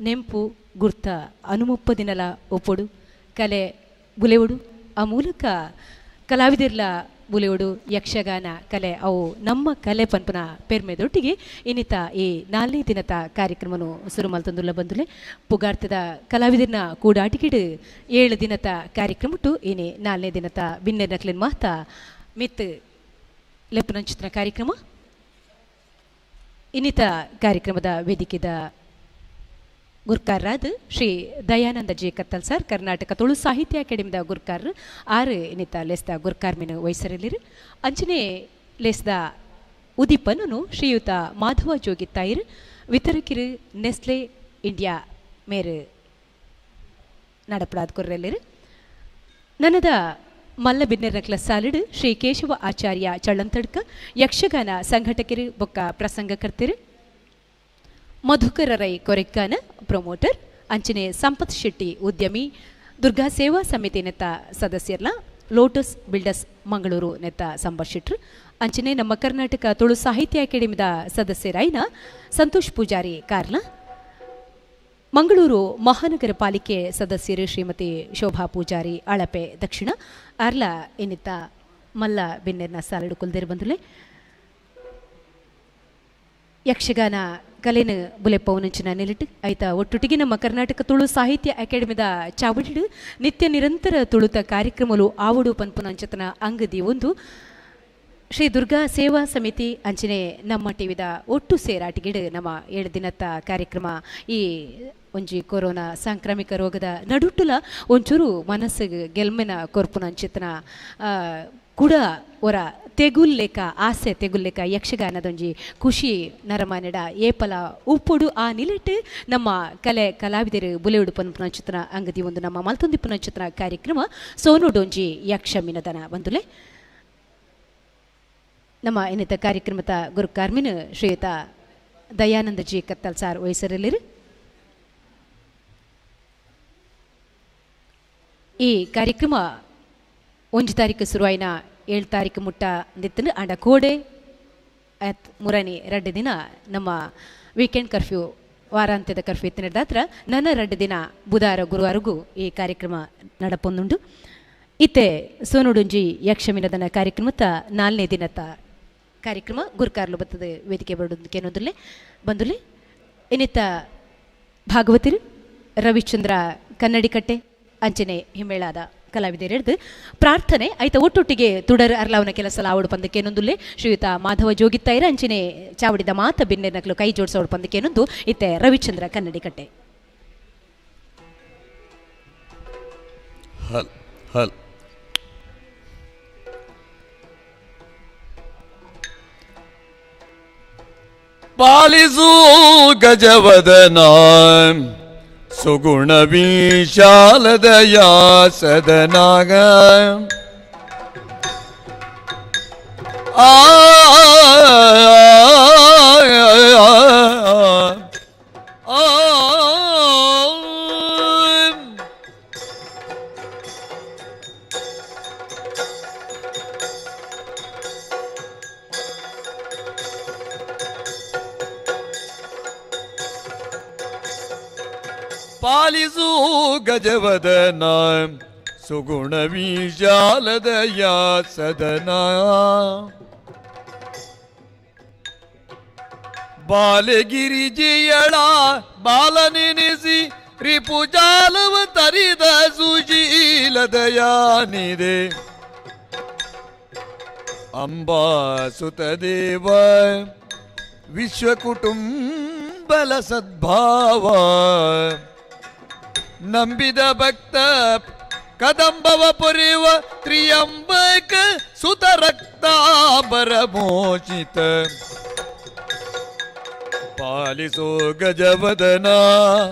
ನೆಂಪು ಗುರ್ತ ಅನುಮುಪ್ಪ ದಿನಲ ಒಪ್ಪೊಡು ಕಲೆ ಬುಲೆವುಡು ಆ ಮೂಲಕ ಕಲಾವಿದರ್ಲ ಬುಲೆವುಡು ಯಕ್ಷಗಾನ ಕಲೆ ಅವು ನಮ್ಮ ಕಲೆ ಪನ್ಪುನ ಪೆರ್ಮೆದೊಟ್ಟಿಗೆ ಇನ್ನಿತ ಈ ನಾಲ್ನೇ ದಿನದ ಕಾರ್ಯಕ್ರಮನು ಸುರು ಮಲ್ತೊಂದುಲ್ಲ ಬಂದುಲೆ ಪುಗಾರ್ತದ ಕಲಾವಿದರ್ನ ಕೂಡಾಟಿಕಿಡು 7 ದಿನದ ಕಾರ್ಯಕ್ರಮಟ್ಟು ಇನಿ ನಾಲ್ನೇ ದಿನದ ಬಿನ್ನೆರ್ನಕ್ಲಿನ್ ಮಾತಾ ಮಿತ್ ಲೆಪ್ಪುನಂಚಿನ ಕಾರ್ಯಕ್ರಮ ಇನ್ನಿತ ಕಾರ್ಯಕ್ರಮದ ವೇದಿಕೆದ ಗುರ್ಕಾರರಾದ ಶ್ರೀ ದಯಾನಂದ ಜೆ ಕತ್ತಲ್ ಸರ್ ಕರ್ನಾಟಕ ತುಳು ಸಾಹಿತ್ಯ ಅಕಾಡೆಮಿದ ಗುರ್ಕಾರರು ಆರು ಇನ್ನಿತ ಲೇಸ್ದ ಗುರ್ಕಾರ್ಮಿನ ವಯಸ್ಸರಲ್ಲಿರು ಅಂಚನೆ ಲೇಸ್ದ ಉದಿಪನನು ಶ್ರೀಯುತ ಮಾಧವ ಜೋಗಿತ್ತಾಯಿರು ವಿತರಕಿರು ನೆಸ್ಲೆ ಇಂಡಿಯಾ ಮೇರು ನಡಪಡಾದ ಕೊರ್ರೆಲ್ಲಿರು ನನ್ನದ ಮಲ್ಲ ಬಿನ್ನೆರಕ್ಲ ಸಾಲಿಡು ಶ್ರೀ ಕೇಶವ ಆಚಾರ್ಯ ಚಳ್ಳಂತಡ್ಕ ಯಕ್ಷಗಾನ ಸಂಘಟಕರು ಬೊಕ್ಕ ಪ್ರಸಂಗಕರ್ತರು ಮಧುಕರ ರೈ ಕೊರೆಕ್ಕಾನ ಪ್ರಮೋಟರ್ ಅಂಚನೆ ಸಂಪತ್ ಶೆಟ್ಟಿ ಉದ್ಯಮಿ ದುರ್ಗಾ ಸೇವಾ ಸಮಿತಿ ನೆತ್ತ ಸದಸ್ಯರ್ಲ ಲೋಟಸ್ ಬಿಲ್ಡರ್ಸ್ ಮಂಗಳೂರು ನೆತ್ತ ಸಂಪತ್ ಶೆಟ್ಟರು ಅಂಚನೆ ನಮ್ಮ ಕರ್ನಾಟಕ ತುಳು ಸಾಹಿತ್ಯ ಅಕಾಡೆಮಿದ ಸದಸ್ಯರಾಯಿನ ಸಂತೋಷ್ ಪೂಜಾರಿ ಕಾರ್ಲ ಮಂಗಳೂರು ಮಹಾನಗರ ಪಾಲಿಕೆ ಸದಸ್ಯರು ಶ್ರೀಮತಿ ಶೋಭಾ ಪೂಜಾರಿ ಅಳಪೆ ದಕ್ಷಿಣ ಅರ್ಲ ಇನ್ನಿತ್ತ ಮಲ್ಲ ಬಿನ್ನೆರ್ನ ಸಾಲಡು ಕುಲ್ದೇರು ಬಂದುಲೆ ಯಕ್ಷಗಾನ ಕಲೆನ ಬುಲೆಪ್ಪವನಂಚಿನ ನೆಲಿಟ್ಟು ಆಯ್ತಾ ಒಟ್ಟೊಟ್ಟಿಗೆ ನಮ್ಮ ಕರ್ನಾಟಕ ತುಳು ಸಾಹಿತ್ಯ ಅಕಾಡೆಮಿದ ಚಾವಡಿಡು ನಿತ್ಯ ನಿರಂತರ ತುಳುತ ಕಾರ್ಯಕ್ರಮಲು ಆವಡು ಪನ್ಪುನಂಚತನ ಅಂಗದಿ ಒಂದು ಶ್ರೀ ದುರ್ಗಾ ಸೇವಾ ಸಮಿತಿ ಅಂಚನೆ ನಮ್ಮ ಟಿವಿದ ಒಟ್ಟು ಸೇರಾಟಿಗಿಡು ನಮ್ಮ 7 ದಿನದ ಕಾರ್ಯಕ್ರಮ ಈ ಒಂಜಿ ಕೊರೋನಾ ಸಾಂಕ್ರಾಮಿಕ ರೋಗದ ನಡುಟುಲ ಒಂಚೂರು ಮನಸ್ಸಿಗೆ ಗೆಲ್ಮೆನ ಕೊರ್ಪುನಂಚಿತನ ಕೂಡ ಒರ ತೆಗುಲ್ಲೇಕ ಆಸೆ ತೆಗುಲ್ಲೇಕ ಯಕ್ಷಗಾನದೊಂಜಿ ಖುಷಿ ನರಮಾನೆಡ ಏಪಲ ಉಪ್ಪುಡು ಆ ನಿಲೆಟ್ಟು ನಮ್ಮ ಕಲೆ ಕಲಾವಿದರು ಬುಲೆಯುಡು ಪನ್ಪುನಂಚಿತನ ಅಂಗದಿ ಒಂದು ನಮ್ಮ ಮಲ್ತೊಂದಿಪ್ಪುನಂಚಿತನ ಕಾರ್ಯಕ್ರಮ ಸೋನುಡೊಂಜಿ ಯಕ್ಷ ಮಿನದನ ಬಂದುಲೆ ನಮ್ಮ ಇನ್ನಿತ ಕಾರ್ಯಕ್ರಮದ ಗುರುಕಾರ್ಮಿನ ಶ್ರೀಯುತ ದಯಾನಂದ ಜಿ ಕತ್ತಲ್ ಸಾರ್ ವಯಸ್ಸರಲ್ಲಿರು ಈ ಕಾರ್ಯಕ್ರಮ 1 ತಾರೀಕು ಶುರುವಾಯಿನ 7 ತಾರೀಕು ಮುಟ್ಟ ನಿತ್ತನು ಆಂಡ ಕೋಡೆ ಮುರನಿ 2 ದಿನ ನಮ್ಮ ವೀಕೆಂಡ್ ಕರ್ಫ್ಯೂ ವಾರಾಂತ್ಯದ ಕರ್ಫ್ಯೂ ಇತ್ತಿನದಾತ್ರ ನನ್ನ 2 ದಿನ ಬುಧವಾರ ಗುರುವಾರಗೂ ಈ ಕಾರ್ಯಕ್ರಮ ನಡಪೊಂದುಂಡು. ಇತ್ತೆ ಸೋನುಡುಂಜಿ ಯಕ್ಷಮಿನದನ ಕಾರ್ಯಕ್ರಮದ 4ನೇ ದಿನದ ಕಾರ್ಯಕ್ರಮ ಗುರುಕಾರ್ಲು ಬತ್ತದ ವೇದಿಕೆ ಬರೋದಕ್ಕೇನೊಂದುಲ್ಲೆ ಬಂದುಲ್ಲೆ ಇನ್ನಿತ್ತ ಭಾಗವತರು ರವಿಚಂದ್ರ ಕನ್ನಡಿಕಟ್ಟೆ ಅಂಚನೆ ಹಿಮ್ಮೇಳಾದ ಕಲಾವಿದರೆಡ್ದು ಪ್ರಾರ್ಥನೆ ಆಯ್ತ ಒಟ್ಟೊಟ್ಟಿಗೆ ತುಡರ್ ಅರ್ಲಾವನ ಕೆಲಸ ಆವಡು ಪಂದಕ್ಕೇನೊಂದುಲ್ಲೆ ಶ್ರೀಯುತ ಮಾಧವ ಜೋಗಿತ್ತಾಯಿರ ಅಂಚನೆ ಚಾವಡಿದ ಮಾತ ಬಿನ್ನೆ ನಕಲು ಕೈ ಜೋಡಿಸೋಡು ಪಂದಕ್ಕೇನೊಂದು ಇತ್ತೆ ರವಿಚಂದ್ರ ಕನ್ನಡಿಕಟ್ಟೆ. ಹಲ್ ಹಲ್ ಪಾಲಿಸು ಗಜವದನ ಸುಗುಣ ವಿಶಾಲದಯಾ ಸದನಾಗ ಆ ಪಾಲಿಸು ಗಜವದನ ಸುಗುಣ ವಿಶಾಲದಯಾ ಸದನ ಬಾಲಗಿರಿಜಿಯಳ ಬಾಲನೆನೆಸಿ ರಿಪುಜಾಲವ ತರಿದ ಸುಶೀಲದಯಾನಿದೆ ಅಂಬಾಸುತ ದೇವ ವಿಶ್ವಕುಟುಂಬಲ ಸದ್ಭಾವ ನಂಬಿದ ಭಕ್ತ ಕದಂಬವ ಪೊರೆಯುವ ತ್ರಿಯಂಬಕ ಸುತ ರಕ್ತಾಂಬರ ಮೋಚಿತ ಪಾಲಿಸೋ ಗಜವದನ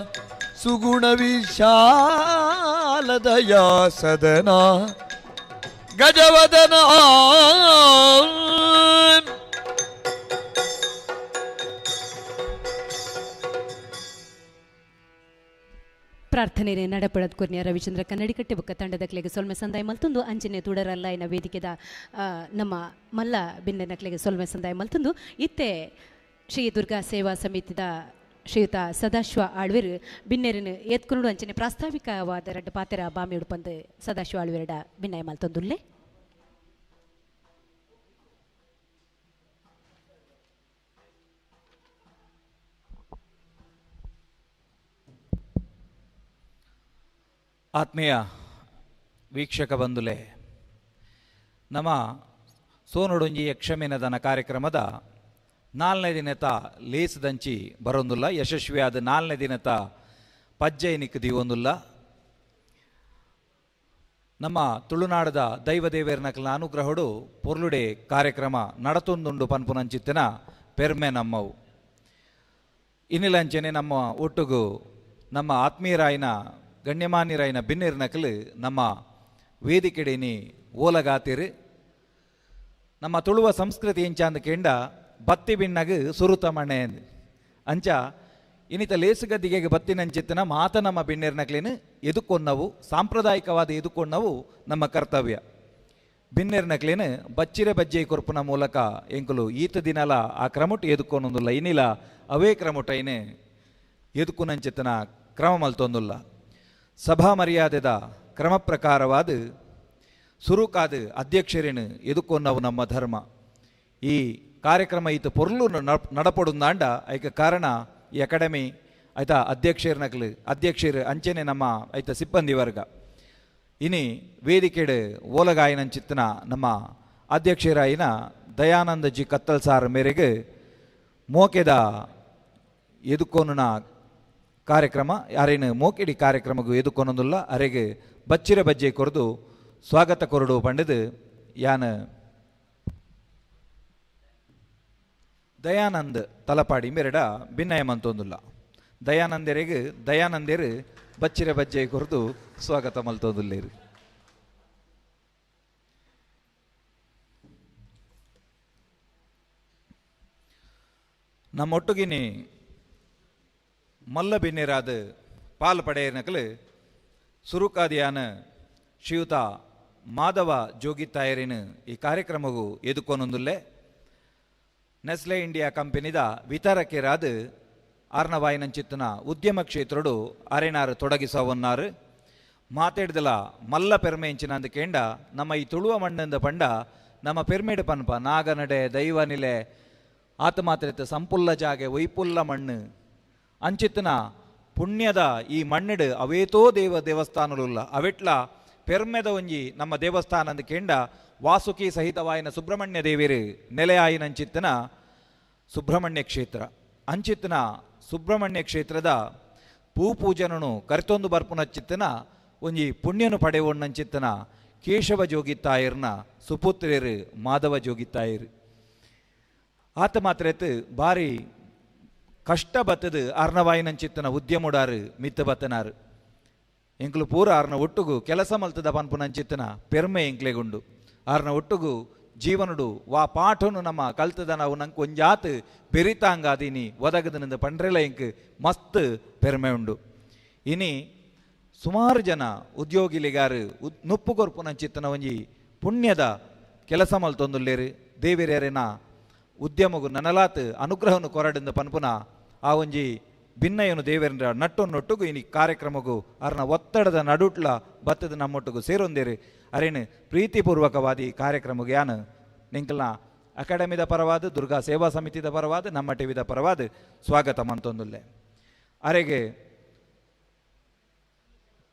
ಸುಗುಣ ವಿಶಾಲದಯಾ ಸದನ ಗಜವದನ. ಪ್ರಾರ್ಥನೆ ನಡಪಡದ ಕೊರ್ನಿಯ ರವಿಚಂದ್ರ ಕನ್ನಡಿಕಟ್ಟೆ ಬೊಕ್ಕ ತಂಡದ ಕ್ಲೆಗೆ ಸೊಲ್ಮೆ ಸಂದಾಯ ಮಲ್ತೊಂದು ಅಂಚನೆ ತುಡರಲ್ಲ ಇನ ವೇದಿಕೆದ ನಮ್ಮ ಮಲ್ಲ ಬಿನ್ನೆನಕ್ಲೆಗೆ ಸೊಲ್ಮೆ ಸಂದಾಯ ಮಲ್ತೊಂದು ಇತ್ತೆ ಶ್ರೀ ದುರ್ಗಾ ಸೇವಾ ಸಮಿತಿದ ಶ್ರೀಯುತ ಸದಾಶಿವ ಆಳ್ವೆರ್ ಬಿನ್ನೆರಿನ ಏತ್ಕೊನುಡು ಅಂಚನೆ ಪ್ರಾಸ್ತಾವಿಕವಾದ ರಡ್ಡ್ ಪಾತೆರ ಬಾಮಿ ಉಡುಪಂದು ಸದಾಶಿವ ಆಳ್ವೆರಡ ಬಿನ್ನಯ ಮಲ್ತೊಂದುಲ್ಲೆ. ಆತ್ಮೀಯ ವೀಕ್ಷಕ ಬಂಧುಲೆ, ನಮ್ಮ ಸೋನೊಡೊಂಜಿ ಯಕ್ಷಮೇನದನ ಕಾರ್ಯಕ್ರಮದ ನಾಲ್ನೇ ದಿನತ ಲೇಸದಂಚಿ ಬರೊಂದುಲ್ಲ, ಯಶಸ್ವಿಯಾದ ನಾಲ್ನೇ ದಿನತ ಪಜ್ಜೈನಿಕ್ ದೀವೊಂದುಲ್ಲ. ನಮ್ಮ ತುಳುನಾಡದ ದೈವದೇವೇರ್ನಕಲ್ನ ಅನುಗ್ರಹಡು ಪೊರ್ಲುಡೆ ಕಾರ್ಯಕ್ರಮ ನಡತೊಂದುಂಡು ಪನ್ಪುನಂಚಿತ್ತಿನ ಪೆರ್ಮೆ ನಮ್ಮವು. ಇನ್ನಿಲಂಚನೆ ನಮ್ಮ ಒಟ್ಟುಗು ನಮ್ಮ ಆತ್ಮೀಯರಾಯಿನ ಗಣ್ಯಮಾನ್ಯರಾಯಿನ ಬಿನ್ನಿರ್ನಕಲು ನಮ್ಮ ವೇದಿಕೆಡೇನಿ ಓಲಗಾತಿರು. ನಮ್ಮ ತುಳುವ ಸಂಸ್ಕೃತಿ ಎಂಚಾಂದ ಕೇಂಡ ಬತ್ತಿ ಬಿನ್ನಗು ಸುರುತ ಮಣೆ ಅಂಚ ಇನ್ನಿತ ಲೇಸುಗದ್ದಿಗೆ ಬತ್ತಿನಂಚಿತ್ತನ ಮಾತ ನಮ್ಮ ಬಿನ್ನಿರ್ನಕ್ಲೇನು ಎದುಕೊನ್ನವು, ಸಾಂಪ್ರದಾಯಿಕವಾದ ಎದುಕೊನ್ನವು ನಮ್ಮ ಕರ್ತವ್ಯ. ಬಿನ್ನಿರ್ನಕ್ಲೇನು ಬಚ್ಚಿರೆ ಬಜ್ಜೆ ಕೊರ್ಪುನ ಮೂಲಕ ಎಂಕುಲು ಈತ ದಿನಲ ಆ ಕ್ರಮುಟ್ ಎದುಕೊನೊಂದುಲ್ಲ, ಇನ್ನಿಲ ಅವೇ ಕ್ರಮುಟೈನೆ ಎದುಕುನಂಚಿತ್ತನ ಕ್ರಮ ಮಲ್ತೊಂದುಲ್ಲ. ಸಭಾ ಮರ್ಯಾದೆದ ಕ್ರಮ ಪ್ರಕಾರವಾದ ಸುರುಕಾದ ಅಧ್ಯಕ್ಷರೇನು ಎದುಕೊನ್ನವು ನಮ್ಮ ಧರ್ಮ. ಈ ಕಾರ್ಯಕ್ರಮ ಈತ ಪೊರ್ಲು ನಡಪಡುಂದಾಂಡ ಐಕ ಕಾರಣ ಈ ಅಕಾಡೆಮಿ ಆಯ್ತಾ ಅಧ್ಯಕ್ಷರನಕ್ಲು ಅಧ್ಯಕ್ಷರು ಅಂಚೆನೆ ನಮ್ಮ ಆಯ್ತ ಸಿಬ್ಬಂದಿ ವರ್ಗ. ಇನಿ ವೇದಿಕೆಡು ಓಲಗಾಯನಂಚಿತ್ತನ ನಮ್ಮ ಅಧ್ಯಕ್ಷರಾಯಿನ ದಯಾನಂದ ಜಿ ಕತ್ತಲ್ ಸಾರ್ ಮೇರೆಗೆ ಮೋಕೆದ ಎದುಕೊನುನ ಕಾರ್ಯಕ್ರಮ ಯಾರೇನು ಮೋಕಿಡಿ ಕಾರ್ಯಕ್ರಮಗೂ ಎದುಕೊನೊಂದುಲ್ಲ ಅರೆಗೆ ಬಚ್ಚಿರ ಬಜ್ಜೆ ಕೊರದು ಸ್ವಾಗತ ಕೊರಡು ಪಂಡದು ಯಾನ ದಯಾನಂದ್ ತಲಪಾಡಿ ಮೇರೆಡ ಭಿನ್ನಯ ಮಂತೊಂದುಲ್ಲ. ದಯಾನಂದರಿಗೆ ದಯಾನಂದೇರು ಬಚ್ಚಿರ ಬಜ್ಜೆ ಕೊರದು ಸ್ವಾಗತ ಮಲ್ತೊಂದುಲ್ಲೇರು. ನಮ್ಮೊಟ್ಟುಗಿನಿ ಮಲ್ಲ ಬಿನ್ನಿರಾದ ಪಾಲ್ ಪಡೆಯನಕಲು ಸುರುಕಾದಿಯಾನ ಶ್ರೀಯುತ ಮಾಧವ ಜೋಗಿತಾಯರಿನ ಈ ಕಾರ್ಯಕ್ರಮವು ಎದುಕೊನೊಂದುಲ್ಲೆ. ನೆಸ್ಲೆ ಇಂಡಿಯಾ ಕಂಪನಿದ ವಿತರಕರಾದ ಆರ್ನವಾಯಿನಂಚಿತ್ತನ ಉದ್ಯಮ ಕ್ಷೇತ್ರಡು ಅರೆನಾರು ತೊಡಗಿಸವನ್ನಾರು ಮಾತಾಡ್ದಲ ಮಲ್ಲ ಪೆರ್ಮೆ ಇಂಚಿನಂದು ಕೇಂಡ ನಮ್ಮ ಈ ತುಳುವ ಮಣ್ಣಿಂದ ಪಂಡ ನಮ್ಮ ಪೆರ್ಮೆಡು ಪನ್ಪ ನಾಗನಡೆ ದೈವ ನಿಲೆ ಆತ ಮಾತ್ರ ಸಂಪುಲ್ಲ ಜಾಗೆ ವೈಪುಲ್ಲ ಮಣ್ಣು ಅಂಚಿತ್ತನ ಪುಣ್ಯದ ಈ ಮಣ್ಣಿಡು ಅವೇತೋ ದೇವ ದೇವಸ್ಥಾನಲುಲ್ಲ ಅವೆಟ್ಲ ಪೆರ್ಮೆದ ಒಂಜಿ ನಮ್ಮ ದೇವಸ್ಥಾನ ಅಂದ ಕೇಂಡ ವಾಸುಕಿ ಸಹಿತವಾಯಿನ ಸುಬ್ರಹ್ಮಣ್ಯ ದೇವಿರು ನೆಲೆಯಾಯಿನಂಚಿತ್ತನ ಸುಬ್ರಹ್ಮಣ್ಯ ಕ್ಷೇತ್ರ ಅಂಚಿತ್ತನ ಸುಬ್ರಹ್ಮಣ್ಯ ಕ್ಷೇತ್ರದ ಪೂಪೂಜನನು ಕರೆತೊಂದು ಬರ್ಪುನಚ್ಚಿತ್ತನ ಒಂಜಿ ಪುಣ್ಯನು ಪಡೆವೊಣ್ಣಂಚಿತ್ತನ ಕೇಶವ ಜೋಗಿತ್ತಾಯರ್ನ ಸುಪುತ್ರಿಯರು ಮಾಧವ ಜೋಗಿತ್ತಾಯರು. ಆತ ಮಾತ್ರ ಬಾರಿ ಕಷ್ಟ ಬತ್ತದು ಅರ್ಣವಾಯಿನಂಚಿತ್ತನ ಉದ್ಯಮುಡಾರು ಮಿತ್ತ ಬತ್ತನಾರು ಎಂಕ್ಲು ಪೂರ ಆರ್ನ ಒಟ್ಟುಗು ಕೆಲಸ ಮಲ್ತದ ಪನ್ಪುನಂಚಿತ್ತನ ಪೆರ್ಮೆ ಎಂಕ್ಲೆಗುಂಡು. ಆರ್ನ ಒಟ್ಟುಗು ಜೀವನುಡು ವಾ ಪಾಠನು ನಮ್ಮ ಕಲ್ತದ ನಾವು ನಂಗೆ ಒಂಜಾತ್ ಬೆರಿತಾಂಗಾದಿನಿ ಒದಗದನಿಂದ ಪಂಡ್ರೆಲ ಎಂಕ್ ಮಸ್ತ್ ಪೆರ್ಮೆ ಉಂಡು. ಇನಿ ಸುಮಾರು ಜನ ಉದ್ಯೋಗಿಲಿಗಾರು ನುಪ್ಪು ಕೊರ್ಪುನಂಚಿತ್ತನ ಒಂಜಿ ಪುಣ್ಯದ ಕೆಲಸ ಮಲ್ತೊಂದುಲ್ಲೇರು. ದೇವಿರೇರಿನ ಉದ್ಯಮಗು ನನಲಾತ್ ಅನುಗ್ರಹನು ಕೊರಡಿಂದ ಪನ್ಪುನ ಆ ಒಂಜಿ ಭಿನ್ನಯನು ದೇವರ ನಟ್ಟೊನ್ನೊಟ್ಟುಗು ಇನಿ ಕಾರ್ಯಕ್ರಮಗು ಅರ್ನ ಒತ್ತಡದ ನಡುಟ್ಲ ಬತ್ತದ ನಮ್ಮೊಟ್ಟುಗು ಸೇರೊಂದೇರು. ಅರೇನು ಪ್ರೀತಿಪೂರ್ವಕವಾದಿ ಕಾರ್ಯಕ್ರಮಗೆ ಯಾನು ನಿಂಕಲ್ನ ಅಕಾಡೆಮಿದ ಪರವಾದ ದುರ್ಗಾ ಸೇವಾ ಸಮಿತಿದ ಪರವಾದ ನಮ್ಮ ಟಿವಿದ ಪರವಾದ ಸ್ವಾಗತ ಮಂತೊಂದುಲ್ಲೆ. ಅರೆಗೆ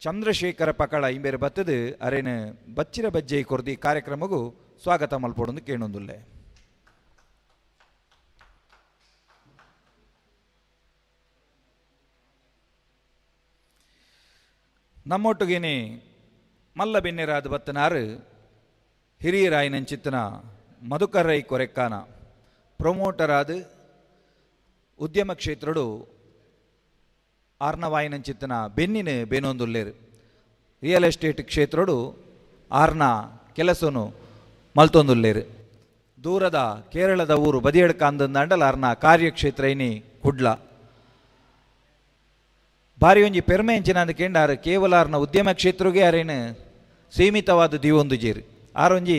ಚಂದ್ರಶೇಖರ ಪಕಳ ಇಂಬೇರು ಬತ್ತದು ಅರೇನು ಬಚ್ಚಿರ ಬಜ್ಜೆ ಕೊರ್ದಿ ಕಾರ್ಯಕ್ರಮಗೂ ಸ್ವಾಗತ ಮಲ್ಪೊಡೊಂದು ಕೇಣೊಂದುಲ್ಲೆ. ನಮ್ಮೊಟ್ಟುಗೇನೆ ಮಲ್ಲ ಬೆನ್ನೆರಾದ ಬತ್ತನಾರು ಹಿರಿಯರಾಯಿನಂಚಿತ್ತನ ಮಧುಕರೈ ಕೊರೆಕ್ಕಾನ ಪ್ರಮೋಟರಾದ ಉದ್ಯಮ ಕ್ಷೇತ್ರಡು ಆರ್ನವಾಯಿನಂಚಿತ್ತನ ಬೆನ್ನಿನ ಬೇನೊಂದುಲ್ಲೇರು. ರಿಯಲ್ ಎಸ್ಟೇಟ್ ಕ್ಷೇತ್ರಡು ಆರ್ನ ಕೆಲಸನು ಮಲ್ತೊಂದುಲ್ಲೇರು. ದೂರದ ಕೇರಳದ ಊರು ಬದಿಯಡ್ಕ ಅಂದಂಡಲ ಆರ್ನ ಕಾರ್ಯಕ್ಷೇತ್ರ ಇನಿ ಕುಡ್ಲ. ಬಾರಿ ಒಂಜಿ ಪೆರ್ಮೆ ಎಂಚಿನ ಅಂದ್ ಕೇಂಡ ಆರು ಕೇವಲ ಆರ್ನ ಉದ್ಯಮ ಕ್ಷೇತ್ರಗೆ ಆರೇನು ಸೀಮಿತವಾದ ದೀವೊಂದು ಜೇರು ಆರೊಂಜಿ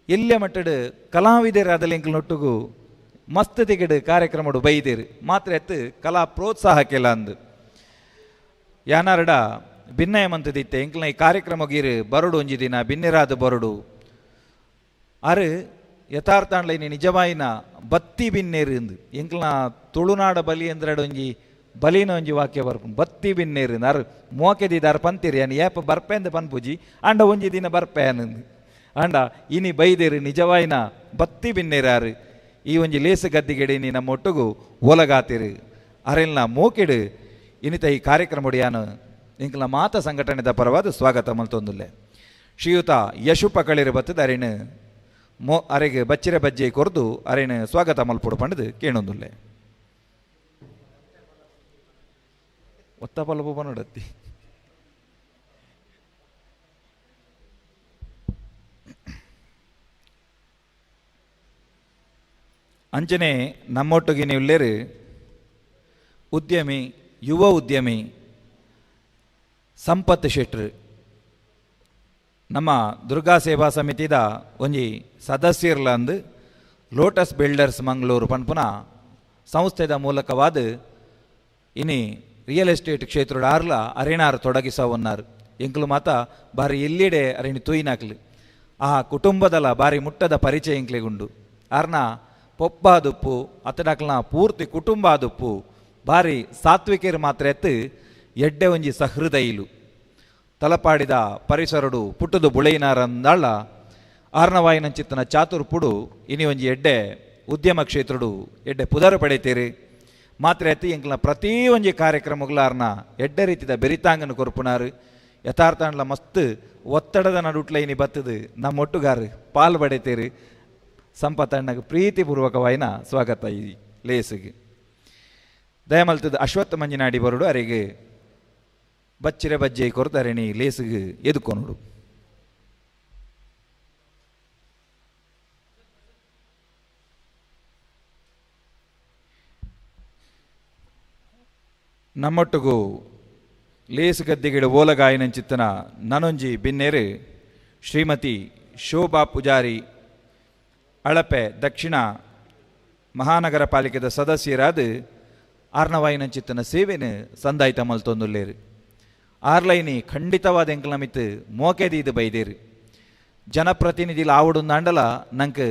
ಎಲ್ಲೆ ಮಟ್ಟಡು ಕಲಾವಿದರಾದಲೆಂಕಲ್ ನೊಟ್ಟುಗು ಮಸ್ತ್ ತಿಗಡು ಕಾರ್ಯಕ್ರಮಡು ಬೈದೇರು ಮಾತ್ರ ಎತ್ತು ಕಲಾ ಪ್ರೋತ್ಸಾಹಕ್ಕೆಲ್ಲ ಅಂದು ಯಾನಾರಡ ಭಿನ್ನಯ ಮಂತದಿತ್ತೆ ಎಂಕ್ಲ ಈ ಕಾರ್ಯಕ್ರಮಗೀರು ಬರಡು ಒಂಜಿ ದಿನ ಬಿನ್ನೆರಾದ ಬರಡು ಅರು ಯಥಾರ್ಥಾಂಡ್ಲ ಇನಿ ನಿಜವಾಯಿನ ಬತ್ತಿ ಬಿನ್ನೇರು ಇಂದು ಎಂಕ್ಲ ತುಳುನಾಡ ಬಲಿ ಅಂದ್ರಡ ಒಂಜಿ ಬಲಿನ ಒಂಜಿ ವಾಕ್ಯ ಬರ್ಪುಂಡು ಬತ್ತಿ ಬಿನ್ನೇರು ಅರು ಮೋಕೆದಿದಾರ ಪಂತಿರಿ ಅನ್ ಏಪ ಬರ್ಪೆಂದ ಪನ್ಪುಜಿ ಅಂಡ ಒಂಜಿ ದಿನ ಬರ್ಪೆ ಅನ್ನಂದು ಅಂಡ ಇನಿ ಬೈದೇರು ನಿಜವಾಯಿನ ಬತ್ತಿ ಬಿನ್ನೇರಾರು ಈ ಒಂಜಿ ಲೇಸು ಗದ್ದಿಗೆಡೆ ಇನಿ ನಮ್ಮ ಒಟ್ಟುಗು ಒಲಗಾತಿರು ಅರೆಲ್ನ ಮೋಕೆಡು ಇನಿತ ಈ ಕಾರ್ಯಕ್ರಮಡಿಯಾನು ಇಂಕ್ಲ ಮಾತ ಸಂಘಟನೆದ ಪರವಾದ ಸ್ವಾಗತ ಮಲ್ತೊಂದುಲ್ಲೆ. ಶ್ರೀಯುತ ಯಶುಪ ಕಳಿರು ಬತ್ತದ ಅರೇನು ಮೋ ಅರೆಗೆ ಬಚ್ಚಿರ ಬಜ್ಜೆ ಕೊರ್ದು ಅರೇನು ಸ್ವಾಗತ ಮಲ್ಪುಡು ಪಂಡದು ಕೇಣೊಂದುಲ್ಲೆ. ಒತ್ತ ಪಲಪು ಪನೋಡತ್ತಿ ಅಂಚನೆ ನಮ್ಮೊಟ್ಟಿಗೆ ನೀವುಲ್ಲೇರು ಉದ್ಯಮಿ ಯುವ ಉದ್ಯಮಿ ಸಂಪತ್ ಶೆಟ್ರು ನಮ್ಮ ದುರ್ಗಾ ಸೇವಾ ಸಮಿತಿದ ಒಂಜಿ ಸದಸ್ಯರ್ಲಂದು ಲೋಟಸ್ ಬಿಲ್ಡರ್ಸ್ ಮಂಗಳೂರು ಪನ್ಪುನ ಸಂಸ್ಥೆದ ಮೂಲಕವಾದ ಇನಿ ರಿಯಲ್ ಎಸ್ಟೇಟ್ ಕ್ಷೇತ್ರದ ಆರ್ಲ ಅರೇನಾರು ತೊಡಗಿಸವನ್ನಾರು ಎಂಕ್ಲು ಮಾತ ಬಾರಿ ಎಲ್ಲಿಡೆ ಅರೇಣಿ ತೂಯಿನಾಕ್ಲು ಆ ಕುಟುಂಬದಲ ಬಾರಿ ಮುಟ್ಟದ ಪರಿಚಯ ಎಂಕ್ಲೆಗುಂಡು ಆರ್ನ ಪೊಪ್ಪಾದುಪ್ಪು ಅತಡಕ್ಲನ ಪೂರ್ತಿ ಕುಟುಂಬ ಆದುಪ್ಪು ಬಾರಿ ಸಾತ್ವಿಕರು ಮಾತ್ರ ಎತ್ತು ಎಡ್ಡೆ ಒಂಜಿ ಸಹೃದಯಿಲು ತಲಪಾಡಿದ ಪರಿಸರಡು ಪುಟ್ಟದು ಬುಳೆಯಿನಾರಂದಾಳ ಆರ್ನವಾಯಿನಂಚಿತ್ತನ ಚಾತುರ್ಪುಡು ಇನಿ ಒಂಜಿ ಎಡ್ಡೆ ಉದ್ಯಮ ಕ್ಷೇತ್ರಡು ಎಡ್ಡೆ ಪುದರು ಪಡೆತೀರಿ ಮಾತ್ರ ಎತ್ತಿ ಎಂಕ್ಲ ಪ್ರತಿ ಒಂಜಿ ಕಾರ್ಯಕ್ರಮಗಳಾರ್ನ ಎಡ್ಡೆ ರೀತಿದ ಬೆರಿತಾಂಗನ ಕೊರ್ಪುನಾರು ಯಥಾರ್ಥಾಂಡ್ಲ ಮಸ್ತ್ ಒತ್ತಡದ ನಡುಟ್ಲ ಇನಿ ಬತ್ತದು ನಮ್ಮ ಒಟ್ಟುಗಾರು ಪಾಲು ಪಡೆತೀರಿ. ಸಂಪತ್ತಣ್ಣಗೆ ಪ್ರೀತಿಪೂರ್ವಕವಾಯಿನ ಸ್ವಾಗತ ಈ ಲೇಸಿಗೆ. ದಯಮಲ್ತದ ಅಶ್ವತ್ಥ ಮಂಜಿನಾಡಿ ಬರುಡು ಅರೆಗೆ ಬಚ್ಚಿರೆ ಬಜ್ಜೆ ಕೊರತರಣಿ ಲೇಸಿಗೆ ಎದುಕೊನುಡು. ನಮ್ಮೊಟ್ಟಿಗೂ ಲೇಸು ಗದ್ದಿಗಿಡ ಓಲಗಾಯಿನಂಚಿತ್ತನ ನನೊಂಜಿ ಬಿನ್ನೇರು ಶ್ರೀಮತಿ ಶೋಭಾ ಪೂಜಾರಿ ಅಳಪೆ ದಕ್ಷಿಣ ಮಹಾನಗರ ಪಾಲಿಕೆದ ಸದಸ್ಯರಾದ ಆರ್ನವಾಯಿನಂಚಿತ್ತನ ಸೇವೆನ ಸಂದಾಯಿತ ಮಲ್ತೊಂದುಲ್ಲೇರು. ಆರ್ಲೈನಿ ಖಂಡಿತವಾದ ಎಂಕ್ಲಮಿತ್ತು ಮೋಕೆದೀದು ಬೈದೇರು. ಜನಪ್ರತಿನಿಧಿಲು ಆವಡುಂದಾಂಡಲ ನಂಗೆ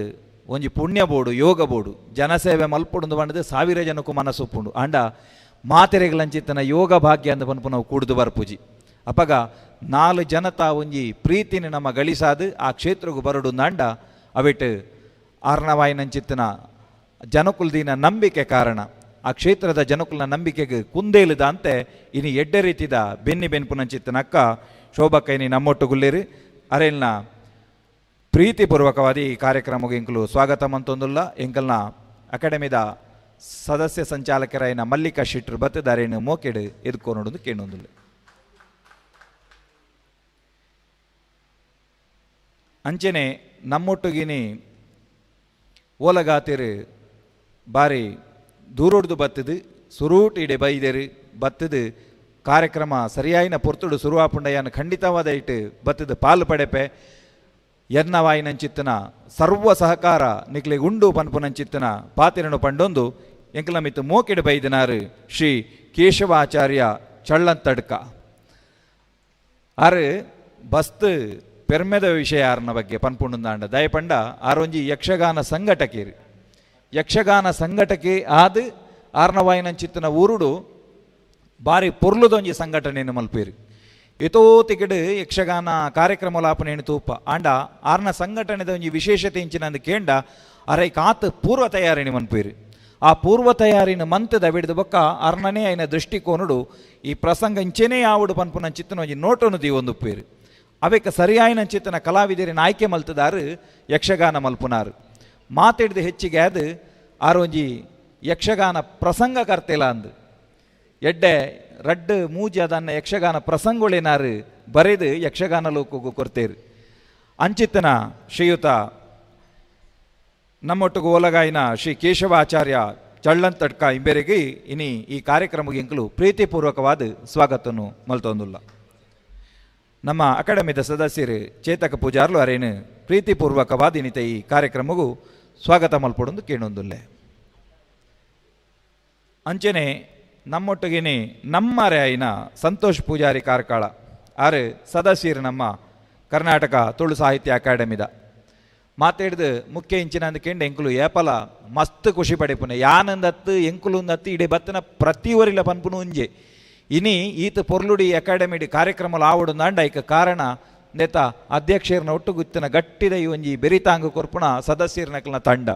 ಒಂಜಿ ಪುಣ್ಯ ಬೋಡು ಯೋಗ ಬೋಡು ಜನಸೇವೆ ಮಲ್ಪುಡುಂದು ಬಂಡದು ಸಾವಿರ ಜನಕ್ಕೂ ಮನಸ್ಸೊಪ್ಪುಂಡು ಆಂಡ ಮಾತೆರೆಗಳಂಚಿತ್ತನ ಯೋಗ ಭಾಗ್ಯ ಅಂದ ಪನ್ಪು ನಾವು ಕೂಡುದು ಬರ್ಪೂಜಿ. ಅಪಗ ನಾಲು ಜನತಾ ಒಂಜಿ ಪ್ರೀತಿನ ನಮ್ಮ ಗಳಿಸಾದು ಆ ಕ್ಷೇತ್ರಗೂ ಬರಡುಂದಾಂಡ ಅವಿಟ್ಟು ಆರ್ನವಾಯಿನಂಚಿತ್ತನ ಜನಕುಲ್ದಿನ ನಂಬಿಕೆ ಕಾರಣ ಆ ಕ್ಷೇತ್ರದ ಜನಕುಲ್ನ ನಂಬಿಕೆಗೆ ಕುಂದೇಲಿದ ಅಂತೆ ಇನಿ ಎಡ್ಡೆ ರೀತಿದ ಬೆನ್ನಿ ಬೆನ್ಪುನಂಚಿತ್ತನಕ್ಕ ಶೋಭಕ್ಕ ಇನಿ ನಮ್ಮೊಟ್ಟುಗುಲ್ಲೇರು ಅರೆಲ್ನ ಪ್ರೀತಿಪೂರ್ವಕವಾದ ಈ ಕಾರ್ಯಕ್ರಮಕ್ಕೆ ಎಂಕಲು ಸ್ವಾಗತ ಮಂತೊಂದುಲ್ಲ. ಎಂಕಲ್ನ ಅಕಾಡೆಮಿದ ಸದಸ್ಯ ಸಂಚಾಲಕರಾಯಿನ ಮಲ್ಲಿಕಾ ಶೆಟ್ಟರು ಬತ್ತದಾರೇನು ಮೋಕೆಡು ಎದ್ಕೊನೊಡೊಂದು ಕೇಣೊಂದುಲ್ಲ. ಅಂಚನೆ ನಮ್ಮೊಟ್ಟುಗಿನಿ ಓಲಗಾತಿರು ಬಾರಿ ದೂರೊಡ್ದು ಬತ್ತದು ಸುರೂಟ್ ಇಡೆ ಬೈದೇರು ಬತ್ತದು ಕಾರ್ಯಕ್ರಮ ಸರಿಯಾಯಿನ ಪೊರ್ತುಡು ಸುರುವಾಪುಂಡಯ್ಯನ ಖಂಡಿತವಾದ ಇಟ್ಟು ಬತ್ತದು ಪಾಲು ಪಡೆಪೆ ಎನ್ನವಾಯಿನಂಚಿತ್ತನ ಸರ್ವ ಸಹಕಾರ ನಿಕ್ಲೆ ಉಂಡು ಪನ್ಪುನಂಚಿತ್ತನ ಪಾತಿರನು ಪಂಡೊಂದು ಎಂಕಲಮಿತ್ತು ಮೋಕೆಡು ಬೈದನಾರು ಶ್ರೀ ಕೇಶವಾಚಾರ್ಯ ಚಳ್ಳಂತಡ್ಕ ಆರು ಬಸ್ತು ಪೆರ್ಮೆದ ವಿಷಯ ಆರ್ನ ಬಗ್ಗೆ ಪನ್ಪುಂಡುಂದಾಂಡ ದಯಪಂಡ ಆರೊಂಜಿ ಯಕ್ಷಗಾನ ಸಂಘಟಕೇರು ಯಕ್ಷಗಾನ ಸಂಘಟಕೆ ಆದು ಆರ್ನವಾಯಿನಂಚಿತ್ತನ ಊರುಡು ಬಾರಿ ಪೊರ್ಲುದೊಂಜಿ ಸಂಘಟನೆಯನ್ನು ಮಲ್ಪೇರು. ಎತೋ ತಿಗಡು ಯಕ್ಷಗಾನ ಕಾರ್ಯಕ್ರಮ ಲಾಪನೇನು ತೂಪ ಆಂಡ ಆರ್ನ ಸಂಘಟನೆದ ಒಂಜಿ ವಿಶೇಷತೆ ಇಂಚಿನಂದು ಕೇಂಡ ಅರೈ ಕಾತ್ ಪೂರ್ವ ತಯಾರಿನ ಮನ್ಪೇರು. ಆ ಪೂರ್ವ ತಯಾರಿನ ಮಂತದ ಬಿಡ್ದು ಬೊಕ್ಕ ಅರ್ನನೇ ಐನ ದೃಷ್ಟಿಕೋನುಡು ಈ ಪ್ರಸಂಗ ಇಂಚೆನೇ ಆವುಡು ಪನ್ಪುನಂಚಿತ್ತನ ಒಂಜಿ ನೋಟನು ದೀವೊಂದು ಉಪ್ಪೇರು. ಅವೆಕ್ಕ ಸರಿಯಾಯಿನಂಚಿತ್ತನ ಕಲಾವಿದರಿನ ಆಯ್ಕೆ ಮಲ್ತದಾರು ಯಕ್ಷಗಾನ ಮಲ್ಪುನಾರು ಮಾತಾಡಿದ ಹೆಚ್ಚಿಗೆ ಅದು ಆರೊಂಜಿ ಯಕ್ಷಗಾನ ಪ್ರಸಂಗಕರ್ತೆಲ ಅಂದು ಎಡ್ಡೆ ರಡ್ಡು ಮೂಜಿ ಅದನ್ನ ಯಕ್ಷಗಾನ ಪ್ರಸಂಗೊಳೇನಾರು ಬರೆದು ಯಕ್ಷಗಾನ ಲೋಕಗೂ ಕೊರ್ತೇರು. ಅಂಚಿತ್ತನ ಶ್ರೀಯುತ ನಮ್ಮೊಟ್ಟಿಗೆ ಓಲಗಾಯಿನ ಶ್ರೀ ಕೇಶವಾಚಾರ್ಯ ಚಳ್ಳಂತಡ್ಕ ಇಂಬೆರೆಗೆ ಇನಿ ಈ ಕಾರ್ಯಕ್ರಮಕ್ಕೆ ಎಂಕಲು ಪ್ರೀತಿಪೂರ್ವಕವಾದ ಸ್ವಾಗತವನ್ನು ಮಲ್ತೊಂದುಲ್ಲ. ನಮ್ಮ ಅಕಾಡೆಮಿದ ಸದಸ್ಯರು ಚೇತಕ ಪೂಜಾರ್ಲು ಅರೇನು ಪ್ರೀತಿಪೂರ್ವಕವಾದ ಇನ್ನಿತ ಈ ಕಾರ್ಯಕ್ರಮಗೂ ಸ್ವಾಗತ ಮಲ್ಪೊಡೊಂದು ಕೇಣೊಂದುಲ್ಲೆ. ಅಂಚನೆ ನಮ್ಮೊಟ್ಟಿಗೆನೆ ನಮ್ಮರೆ ಆಯಿನ ಸಂತೋಷ್ ಪೂಜಾರಿ ಕಾರ್ಕಳ ಆರು ಸದಸ್ಯರು ನಮ್ಮ ಕರ್ನಾಟಕ ತುಳು ಸಾಹಿತ್ಯ ಅಕಾಡೆಮಿದ ಮಾತಾಡ್ದು ಮುಖ್ಯ ಇಂಚಿನ ಅಂದ್ಕೊಂಡು ಎಂಕುಲು ಏಪಲ ಮಸ್ತ್ ಖುಷಿ ಪಡೆಪುನೆ ಯಾನಂದತ್ತು ಎಂಕುಲುಂದತ್ತು ಇಡೀ ಬತ್ತನ ಪ್ರತಿ ಒರಿಲ ಪನ್ಪುನು ಒಂಜೆ ಇನಿ ಈತ ಪೊರ್ಲುಡಿ ಅಕಾಡೆಮಿಡಿ ಕಾರ್ಯಕ್ರಮ ಆವಡು ಐಕ ಕಾರಣ ನೇತ ಅಧ್ಯಕ್ಷರನ್ನ ಒಟ್ಟುಗುತ್ತಿನ ಗಟ್ಟಿದ ಈ ಒಂಜಿ ಬೆರಿತಾಂಗ ಕೊರ್ಪುಣ ಸದಸ್ಯರನಕಲ್ನ ತಂಡ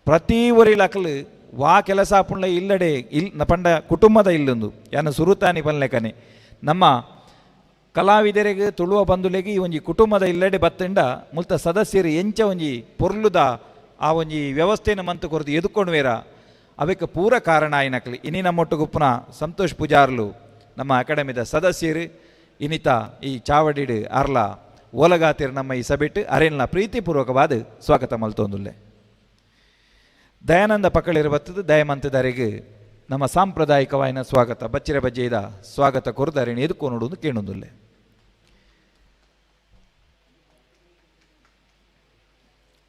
ಪ್ರತಿ ಒರಿಲಕಲು ವಾ ಕೆಲಸ ಪುಣ್ಣ ಇಲ್ಲಡೆ ಇಲ್ ಪಂಡ ಕುಟುಂಬದ ಇಲ್ಲೊಂದು ಯಾನ ಸುರುತಾನಿ ಪನ್ಲೆಕನೆ ನಮ್ಮ ಕಲಾವಿದರಿಗೆ ತುಳುವ ಬಂಧುಲೆಗೆ ಈ ಒಂಜಿ ಕುಟುಂಬದ ಇಲ್ಲಡೆ ಬತ್ತಂಡ ಮುಲ್ತ ಸದಸ್ಯರು ಎಂಚ ಒಂಜಿ ಪೊರ್ಲುದ ಆ ಒಂಜಿ ವ್ಯವಸ್ಥೆಯನ್ನು ಮಂತು ಕೊರದು ಎದುಕೊಂಡ್ವೇರ ಅವಕ್ಕೆ ಪೂರ ಕಾರಣ ಆಯ್ನಕಲಿ ಇನಿ ನಮ್ಮೊಟ್ಟುಗುಪ್ಪುನ ಸಂತೋಷ್ ಪೂಜಾರ್ಲು ನಮ್ಮ ಅಕಾಡೆಮಿದ ಸದಸ್ಯರು ಇನಿತ ಈ ಚಾವಡಿಡು ಅರ್ಲ ಓಲಗಾತಿರು ನಮ್ಮ ಈ ಸಭೆಟ್ಟು ಅರೆಲ್ನ ಪ್ರೀತಿಪೂರ್ವಕವಾದ ಸ್ವಾಗತ ಮಲ್ತೊಂದುಲ್ಲೆ. ದಯಾನಂದ ಪಕ್ಕಳಿರು ಬತ್ತದು ದಯಮಂತದರಿಗೆ ನಮ್ಮ ಸಾಂಪ್ರದಾಯಿಕವಾಯಿನ ಸ್ವಾಗತ ಬಚ್ಚಿರ ಬಜ್ಜೆದ ಸ್ವಾಗತ ಕೊರದಾರಿನ ಎದುಕೋ ನೋಡುವುದು ಕೇಳೊಂದುಲ್ಲೆ.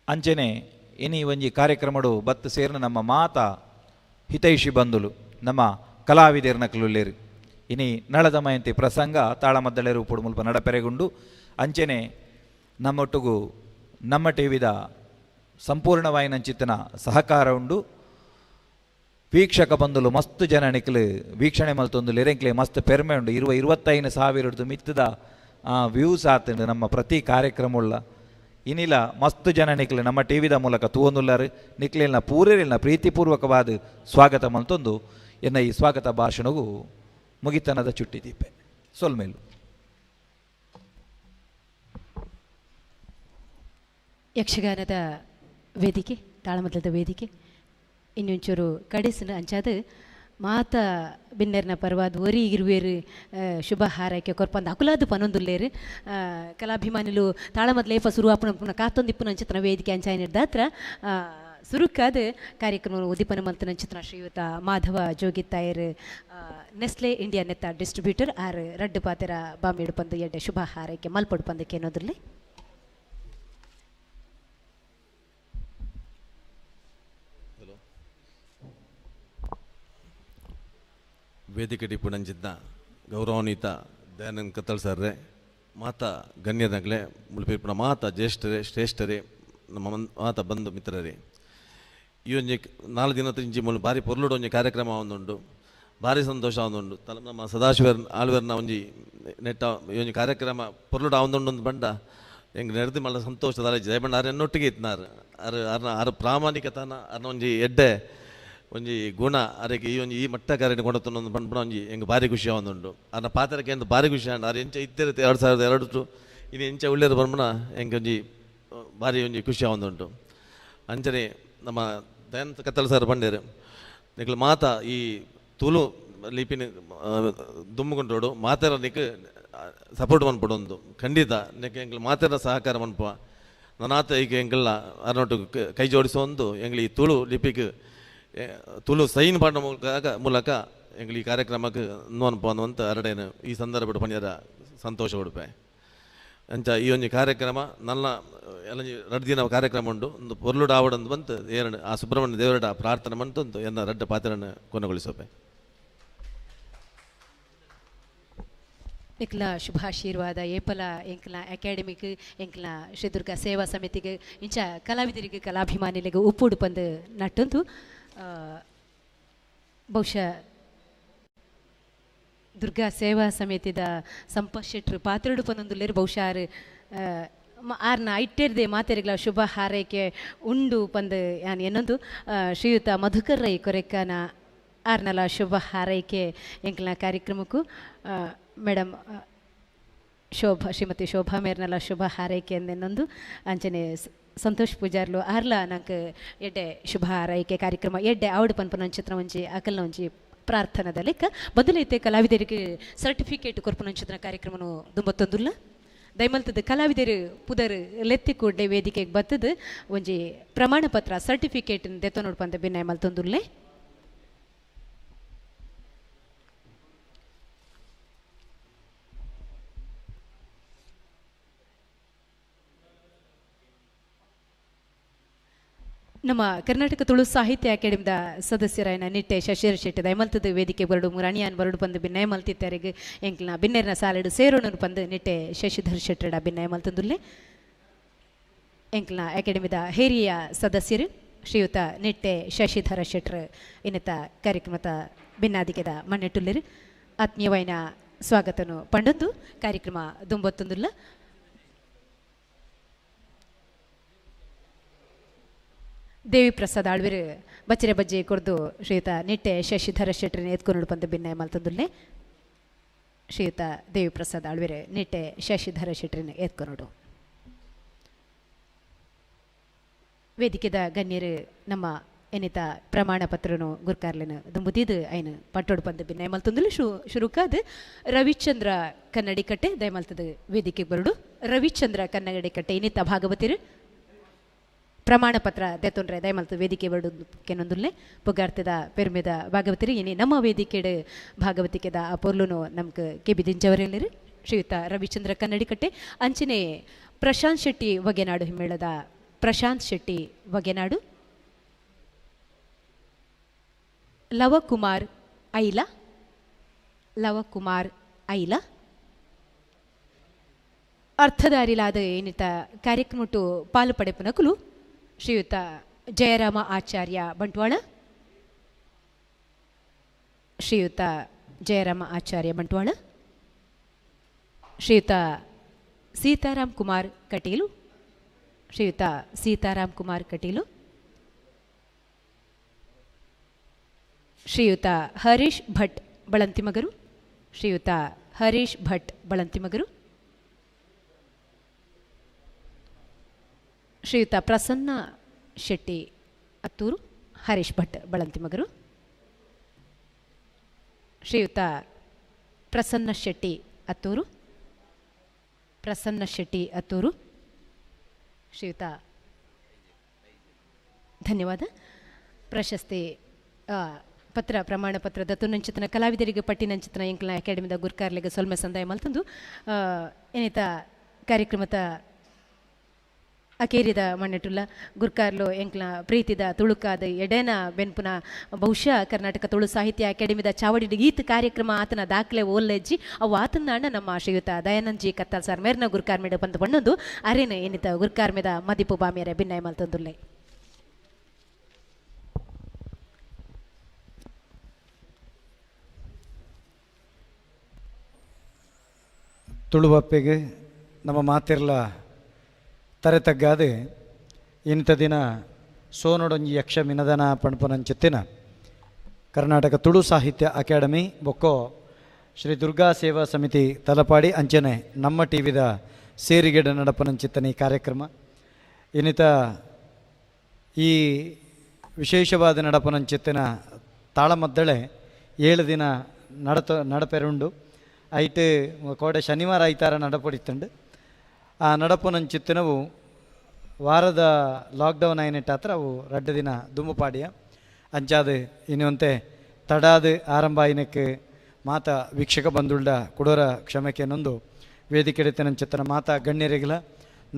ಅಂಚನೆ ಇನಿ ಒಂಜಿ ಕಾರ್ಯಕ್ರಮಡು ಬತ್ತು ಸೇರಿನ ನಮ್ಮ ಮಾತಾ ಹಿತೈಷಿ ಬಂಧುಲು ನಮ್ಮ ಕಲಾವಿದರ್ನಕಲುಲ್ಲೇರು ಇನಿ ನಳದಮಯಂತಿ ಪ್ರಸಂಗ ತಾಳಮದ್ದಳೆ ರೂಪುಡು ಮುಲ್ಪ ನಡಪೆರೆಗುಂಡು. ಅಂಚನೆ ನಮ್ಮೊಟ್ಟುಗು ನಮ್ಮ ಟಿವಿದ ಸಂಪೂರ್ಣವಾಯಿನಂಚಿತ್ತನ ಸಹಕಾರ ಉಂಡು. ವೀಕ್ಷಕ ಬಂಧುಲು ಮಸ್ತ್ ಜನ ನಿಕ್ಲು ವೀಕ್ಷಣೆ ಮಲ್ತೊಂದು ಲಿರೆಂಕ್ಲೆ ಮಸ್ತ್ ಪೆರ್ಮೆ ಉಂಡು. 25,000 ಮಿತ್ತದ ವ್ಯೂಸ್ ಆತುಂಡು ನಮ್ಮ ಪ್ರತಿ ಕಾರ್ಯಕ್ರಮವುಳ್ಳ. ಇನಿಲ ಮಸ್ತ್ ಜನ ನಿಕ್ಲು ನಮ್ಮ ಟಿ ವಿದ ಮೂಲಕ ತೂವೊಂದುಲ್ಲಾರು ನಿಕ್ಲಿನ ಪೂರೇರಿನ ಪ್ರೀತಿಪೂರ್ವಕವಾದ ಸ್ವಾಗತ ಮಲ್ತೊಂದು ಎನ್ನ ಈ ಸ್ವಾಗತ ಭಾಷಣಗೂ ಮುಗಿತನದ ಚುಟ್ಟಿ ದೀಪೆ ಸೊಲ್ಮೇಲು. ಯಕ್ಷಗಾನದ ವೇದಿಕೆ ತಾಳಮದ್ದಲದ ವೇದಿಕೆ ಇನ್ನೊಂಚೂರು ಕಡೆಸಿನ ಅಂಚಾದ ಮಾತ ಬಿನ್ನೆರ್ನ ಪರವಾದ ಒರಿ ಇರುವೇರು ಶುಭ ಹಾರೈಕೆ ಕೊರ್ಪಂದು ಅಕುಲಾದ ಪನೊಂದುಲ್ಲೇರು ಕಲಾಭಿಮಾನಿಲು ತಾಳಮದ್ದಲ ಏಪ ಸುರು ಅಪ್ಪನ ಕಾತೊಂದಿಪ್ಪುನ ಅಂಚಿತನ ವೇದಿಕೆ ಅಂಚಾಯಿನಿರ್ದಾತ್ರ ಸುರುಕಾದ ಕಾರ್ಯಕ್ರಮ ಉದ್ದೀಪನ ಮಂತನ ಅಂಚಿತನ ಶ್ರೀಯುತ ಮಾಧವ ಜೋಗಿತ್ತಾಯರು ನೆಸ್ಲೆ ಇಂಡಿಯಾ ನೆತ್ತ ಡಿಸ್ಟ್ರಿಬ್ಯೂಟರ್ ಆರ್ ರಡ್ಡು ಪಾತೆರ ಬಾಂಬೆಡು ಪಂದು ಎಡ್ಡೆ ಶುಭ ಹಾರೈಕೆ ಮಲ್ಪಡು ಪಂದಕ್ಕೆ ಏನೋದ್ರಲ್ಲಿ. ವೇದಿಕೆ ಟಿಪ್ಪುಣಂಚಿದ್ದ ಗೌರವಾನ್ವಿತ ದಯಾನಂದ್ ಕತ್ತಲ್ ಸರ್ರೆ, ಮಾತಾ ಗಣ್ಯನಗಲೇ ಮುಳುಪಿರ್ಪುಣ ಮಾತಾ ಜ್ಯೇಷ್ಠರೇ ಶ್ರೇಷ್ಠರೇ ನಮ್ಮ ಮಾತಾ ಬಂಧು ಮಿತ್ರರೇ, ಈ ಒಂಜಿ 4 ದಿನ ಇಂಚಿ ಮೂಲ ಭಾರಿ ಪೊರ್ಲುಡು ಒಂಜಿ ಕಾರ್ಯಕ್ರಮ ಒಂದುಂಡು, ಭಾರಿ ಸಂತೋಷ ಒಂದುಂಡು. ತಲ ನಮ್ಮ ಸದಾಶಿವರ್ ಆಳ್ವೆರ್ನ ಒಂಜಿ ನೆಟ್ಟ ಈ ಒಂಜಿ ಕಾರ್ಯಕ್ರಮ ಪೊರ್ಲುಡು ಆವೊಂದುಂಡು ಒಂದು ಬಂಡ ಎಂಗ್ ನೆರೆದು ಮಲ್ಲ ಸಂತೋಷದ ಜಯಬಂಡ ಆರ್ ಎನ್ನೊಟ್ಟಿಗೆ ಇತ್ತಿನಾರು ಆರು ಅರ್ನ ಆರು ಪ್ರಾಮಾಣಿಕತನ ಅರ್ನ ಒಂಜಿ ಎಡ್ಡೆ ಒಂಜಿ ಗುಣ ಅರೆಗೆ ಈ ಒಂಜಿ ಈ ಮಟ್ಟ ಕಾರ್ಯ ಕೊಡತೊಂದು ಪನ್ಪುನ ಒಂಜಿ ಎಂಗ್ ಭಾರಿ ಖುಷಿ ಆವೊಂದುಂಡು. ಅರ್ನ ಪಾತ್ರಕ್ಕೆ ಎಂದು ಭಾರಿ ಖುಷಿ ಆಂಡ್ ಆರು ಎಂಚ ಇತ್ತಿರುತ್ತೆ 2002 ಇನ್ನು ಎಂಚ ಉಳ್ಳೇರು ಪನ್ಪುನ ಎಂಕ್ ಒಂಜಿ ಭಾರಿ ಒಂಜಿ ಖುಷಿ ಆವೊಂದುಂಡು. ಅಂಚನೆ ನಮ್ಮ ದಯಾನಂದ ಕತ್ತಲ ಸರ್ ಪಂಡೇರು ನಿಕ್ಲು ಮಾತಾ ಈ ತುಳು ಲಿಪಿನ ದುಮ್ಮುಕೊಂಡೋಡು ಮಾತೆರ ನಿಕ್ ಸಪೋರ್ಟ್ ಮನ್ಪಡೊಂದು ಖಂಡಿತ ನಿಕ್ ಎಂಕ್ಲು ಮಾತೆರ ಸಹಕಾರ ಮನ್ಪುವ ನನಾತ ಈಗ ಎಂಕಲ್ನ ಅರ್ನೊಟ್ಟು ಕೈ ಜೋಡಿಸೋಂದು ಎಂಗ್ಲಿ ಈ ತುಳು ಲಿಪಿಗೆ ತುಳು ಸೈನ್ ಪಾಡ ಮೂಲಕ ಎಂಗ್ಲಿ ಈ ಕಾರ್ಯಕ್ರಮಕ್ಕೆ ಅನ್ಪು ಅರಡೇನು ಈ ಸಂದರ್ಭ ಪಂಜರ ಸಂತೋಷ ಉಡುಪೆ. ಅಂಚ ಈ ಒಂಜಿ ಕಾರ್ಯಕ್ರಮ ನನ್ನ ಎಲ್ಲ ರಡ್ಡು ದಿನ ಕಾರ್ಯಕ್ರಮ ಉಂಡು ಒಂದು ಪೊರ್ಲುಡು ಆವಡಂದು ಬಂತು ಏರಣ ಆ ಸುಬ್ರಹ್ಮಣ್ಯ ದೇವರಡ ಪ್ರಾರ್ಥನೆ ಮಂತಂತು ಎನ್ನ ರಡ್ಡ ಪಾತ್ರನ ಕೊನೆಗೊಳಿಸೋಪೆ. ನಿಕ್ಲ ಶುಭಾಶೀರ್ವಾದ ಏಪಲ ಎಂಕ್ಲ ಅಕಾಡೆಮಿಕ್ ಎಂಕ್ಲ ಶ್ರೀ ದುರ್ಗಾ ಸೇವಾ ಸಮಿತಿಗೆ ಇಂಚ ಕಲಾವಿದರಿಗೆ ಕಲಾಭಿಮಾನಿಗಳಿಗೆ ಉಪ್ಪುಡು ಪಂದು ನಟ್ಟೊಂದು ಬಹುಶಃ ದುರ್ಗಾ ಸೇವಾ ಸಮಿತಿದ ಸಂಪತ್ ಶೆಟ್ರು ಪಾತ್ರಡು ಪಂದೊಂದುಲ್ಲೇರು ಬಹುಶಃ ಆರು ಆರ್ನ ಐಟೇರ್ದೆ ಮಾತೆರಿಗ್ಲ ಶುಭ ಹಾರೈಕೆ ಉಂಡು ಪಂದು ಯಾನ್ ಎನ್ನೊಂದು ಶ್ರೀಯುತ ಮಧುಕರ್ ರೈ ಕೊರೆಕ್ಕನ ಆರ್ನಲ ಶುಭ ಹಾರೈಕೆ ಎಂಕ್ಲ ಕಾರ್ಯಕ್ರಮಕ್ಕೂ ಮೇಡಮ್ ಶೋಭಾ ಶ್ರೀಮತಿ ಶೋಭಾ ಮೇರ್ನಲ ಶುಭ ಹಾರೈಕೆ ಅಂದೆನ್ನೊಂದು ಅಂಚನೆ ಸಂತೋಷ್ ಪೂಜಾರ್ಲು ಆರ್ಲ ನಂಗೆ ಎಡ್ಡೆ ಶುಭ ಹಾರೈಕೆ ಕಾರ್ಯಕ್ರಮ ಎಡ್ಡೆ ಆವಡು ಪನ್ಪನ ಚಿತ್ರ ಒಂಜಿ ಅಕಲ್ನ ಒಂಜಿ ಪ್ರಾರ್ಥನದ ಲೆಕ್ಕ ಬದಲೈತೆ ಕಲಾವಿದರಿಗೆ ಸರ್ಟಿಫಿಕೇಟ್ ಕೊರ್ಪನ ಚಿತ್ರ ಕಾರ್ಯಕ್ರಮನು ದುಂಬತ್ತೊಂದುಲ್ಲ ದಯಮಲ್ತದ ಕಲಾವಿದರು ಪುದರ್ ಲೆತ್ತಿ ಕೂಡಲೇ ವೇದಿಕೆಗೆ ಬತ್ತದ ಒಂಜಿ ಪ್ರಮಾಣ ಪತ್ರ ಸರ್ಟಿಫಿಕೇಟ್ ದೆತ್ತ ನೋಡ್ಪಂತ ಬಿನ್ನಯ ಮಲ್ತೊಂದುಲ್ಲೆ. ನಮ್ಮ ಕರ್ನಾಟಕ ತುಳು ಸಾಹಿತ್ಯ ಅಕಾಡೆಮಿದ ಸದಸ್ಯರಾಯನ ನಿಟ್ಟೆ ಶಶಿಧರ್ ಶೆಟ್ಟಿ ದಯಮಲ್ತದ ವೇದಿಕೆ ಬರಡು ಮುರಾಣಿಯಾನ್ ಬರಡು ಬಂದು ಬಿನ್ನಯ ಮಲ್ತಿತ್ತಾರಿಗೆ ಎಂಕ್ಲನ ಬಿನ್ನೆರ್ನ ಸಾಲೆಡು ಸೇರೋಣನು ಬಂದು ನಿಟ್ಟೆ ಶಶಿಧರ್ ಶೆಟ್ಟಡ ಬಿನ್ನಯ ಮಲ್ತಂದುಲ್ಲೆ. ಎಂಕ್ಲನ ಅಕಾಡೆಮಿದ ಹಿರಿಯ ಸದಸ್ಯರು ಶ್ರೀಯುತ ನಿಟ್ಟೆ ಶಶಿಧರ ಶೆಟ್ಟರ್ ಇನ್ನಿತ ಕಾರ್ಯಕ್ರಮದ ಭಿನ್ನಾದಿಕೆದ ಮಣ್ಣೆಟ್ಟುಲ್ಲೆರು ಆತ್ಮೀಯವಾಯಿನ ಸ್ವಾಗತನು ಪಂಡೊಂದು ಕಾರ್ಯಕ್ರಮ ದುಂಬೊತ್ತೊಂದುಲ್ಲ. ದೇವಿ ಪ್ರಸಾದ್ ಆಳ್ವಿರು ಬಚ್ಚರೆ ಬಜ್ಜೆ ಕೊರ್ದು ಶ್ರೀಯುತ ನಿಟ್ಟೆ ಶಶಿಧರ ಶೆಟ್ಟರನ್ನ ಎತ್ಕೊಂಡು ಬಂದು ಭಿನ್ನಯ ಮಲ್ತಂದುಲ್ಲೆ. ಶ್ರೀಯುತ ದೇವಿ ಪ್ರಸಾದ್ ಆಳ್ವಿರು ನಿಟ್ಟೆ ಶಶಿಧರ ಶೆಟ್ಟರನ್ನ ಎತ್ಕೊಂಡು ವೇದಿಕೆದ ಗಣ್ಯರು ನಮ್ಮ ಎನಿತ ಪ್ರಮಾಣ ಪತ್ರನು ಗುರ್ಕಾರ್ಲಿನ ದುಂಬುದಿದು ಐನು ಪಟ್ಟೋಡು ಬಂದು ಭಿನ್ನಯ ಮಲ್ತಂದುಲ್ಲೆ. ಶುರುಕಾದ ರವಿಚಂದ್ರ ಕನ್ನಡಿಕಟ್ಟೆ ದಯಮಲ್ತದ ವೇದಿಕೆಗೆ ಬರಡು. ರವಿಚಂದ್ರ ಕನ್ನಡಿಕಟ್ಟೆ ಇನ್ನಿತ ಭಾಗವತಿರು ಪ್ರಮಾಣ ಪತ್ರ ದೆತ್ತೊಂಡ್ರೆ ದಯಮಲ್ತು ವೇದಿಕೆ ಬರಡು ಕೆನೊಂದುಲ್ಲೆ. ಪುಗಾರ್ತದ ಪೆರ್ಮೆದ ಭಾಗವತಿರು ಇನಿ ನಮ್ಮ ವೇದಿಕೆಡು ಭಾಗವತಿಕೆದ ಆ ಪೊರ್ಲುನು ನಮ್ಗೆ ಕೆಬಿದಿಂಚವರೆಲ್ಲರು ಶ್ರೀಯುತ ರವಿಚಂದ್ರ ಕನ್ನಡಿಕಟ್ಟೆ. ಅಂಚನೆ ಪ್ರಶಾಂತ್ ಶೆಟ್ಟಿ ವಗೆನಾಡು ಹಿಮ್ಮೇಳದ ಪ್ರಶಾಂತ್ ಶೆಟ್ಟಿ ವಗೆನಾಡು, ಲವಕುಮಾರ್ ಐಲ, ಲವಕುಮಾರ್ ಐಲ ಅರ್ಥಧಾರಿಲಾದ ಏನಿತ ಕಾರ್ಯಕ್ರಮಟ್ಟು ಪಾಲು ಪಡೆಪುನಕುಲು ಶ್ರೀಯುತ ಜಯರಾಮ ಆಚಾರ್ಯ ಬಂಟ್ವಾಳ, ಶ್ರೀಯುತ ಜಯರಾಮ ಆಚಾರ್ಯ ಬಂಟ್ವಾಳ, ಶ್ರೀಯುತ ಸೀತಾರಾಮ್ ಕುಮಾರ್ ಕಟೀಲು, ಶ್ರೀಯುತ ಸೀತಾರಾಮ್ ಕುಮಾರ್ ಕಟೀಲು, ಶ್ರೀಯುತ ಹರೀಶ್ ಭಟ್ ಬಳಂತಿಮಗರು, ಶ್ರೀಯುತ ಹರೀಶ್ ಭಟ್ ಬಳಂತಿಮಗರು, ಶ್ರೀಯುತ ಪ್ರಸನ್ನ ಶೆಟ್ಟಿ ಅತ್ತೂರು, ಹರೀಶ್ ಭಟ್ ಬಳಂತಿಮಗರು, ಶ್ರೀಯುತ ಪ್ರಸನ್ನ ಶೆಟ್ಟಿ ಅತ್ತೂರು, ಪ್ರಸನ್ನ ಶೆಟ್ಟಿ ಅತ್ತೂರು, ಶ್ರೀಯುತ ಧನ್ಯವಾದ. ಪ್ರಶಸ್ತಿ ಪತ್ರ ಪ್ರಮಾಣ ಪತ್ರ ದತ್ತುನಂಚಿತನ ಕಲಾವಿದರಿಗೆ ಪಟ್ಟಿನಂಚಿತನ ಎಂಕ್ಲ ಅಕಾಡೆಮಿದ ಗುರ್ಕಾರ್ಲಿಗೆ ಸೊಲ್ಮೆ ಸಂದಾಯ ಮಲ್ತಂದು ಏನಿತ ಕಾರ್ಯಕ್ರಮದ ಅಕೇರಿದ ಮಣ್ಣೆಟುಲ್ಲ ಗುರ್ಕಾರ್ಲು ಎಂಕ್ಲ ಪ್ರೀತಿದ ತುಳುಕಾದ ಎಡೇನ ಬೆನ್ಪುನ ಬಹುಶಃ ಕರ್ನಾಟಕ ತುಳು ಸಾಹಿತ್ಯ ಅಕಾಡೆಮಿದ ಚಾವಡಿ ಈತ ಕಾರ್ಯಕ್ರಮ ಆತನ ದಾಖಲೆ ಓಲ್ಲೆಜ್ಜಿ ಅವು ಆತನ ನಮ್ಮ ಶ್ರೀಯುತ ದಯಾನಂದ್ ಜಿ ಕತ್ತಾಲ್ ಸರ್ ಮೇರ್ನ ಗುರ್ಕಾರ್ಮೇಡ ಬಂದು ಬಣ್ಣೊಂದು ಅರೇನ ಏನಿತ ಗುರ್ಕಾರ್ಮೇದ ಮದಿಪು ಬಾಮಿಯರ ಭಿನ್ನಾಯ ಮಲ್ತಂದುಲ್ಲೆ. ತುಳುವಪ್ಪೆಗೆ ನಮ್ಮ ಮಾತಿರ್ಲ ತರೆ ತಗ್ಗಾದೆ ಇಂಥ ದಿನ ಸೋನೊಡೊಂಜಿ ಯಕ್ಷ ಮಿನದನ ಪಣಪನಂಚಿತ್ತಿನ ಕರ್ನಾಟಕ ತುಳು ಸಾಹಿತ್ಯ ಅಕಾಡೆಮಿ ಬೊಕ್ಕೋ ಶ್ರೀ ದುರ್ಗಾ ಸೇವಾ ಸಮಿತಿ ತಲಪಾಡಿ ಅಂಚನೆ ನಮ್ಮ ಟಿ ವಿದ ಸೇರಿಗೆಡ ನಡಪನಂಚಿತ್ತನ ಈ ಕಾರ್ಯಕ್ರಮ ಇನ್ನಿತ ಈ ವಿಶೇಷವಾದ ನಡಪನಂಚಿತ್ತಿನ ತಾಳಮದ್ದಳೆ 7 ದಿನ ನಡಪೆರುಂಡು ಐಟ್ ಕೋಡೆ ಶನಿವಾರ ಐತಾರ ನಡಪಡಿತ್ತುಂಡು. ಆ ನಡಪುನಂಚಿತ್ತಿನವು ವಾರದ ಲಾಕ್ಡೌನ್ ಆಯ್ನೆಟ್ಟಾತ್ರ ಅವು 2 ದಿನ ದುಂಬುಪಾಡಿಯ ಅಂಚಾದ ಇನ್ನೊಂತೆ ತಡಾದ ಆರಂಭ ಆಯ್ನಕ್ಕೆ ಮಾತಾ ವೀಕ್ಷಕ ಬಂದುಳ್ಳ ಕುಡೋರ ಕ್ಷಮಕೆನೊಂದು ವೇದಿಕೆಡೆತನಂಚಿತ್ತನ ಮಾತಾ ಗಣ್ಯರಿಗಲ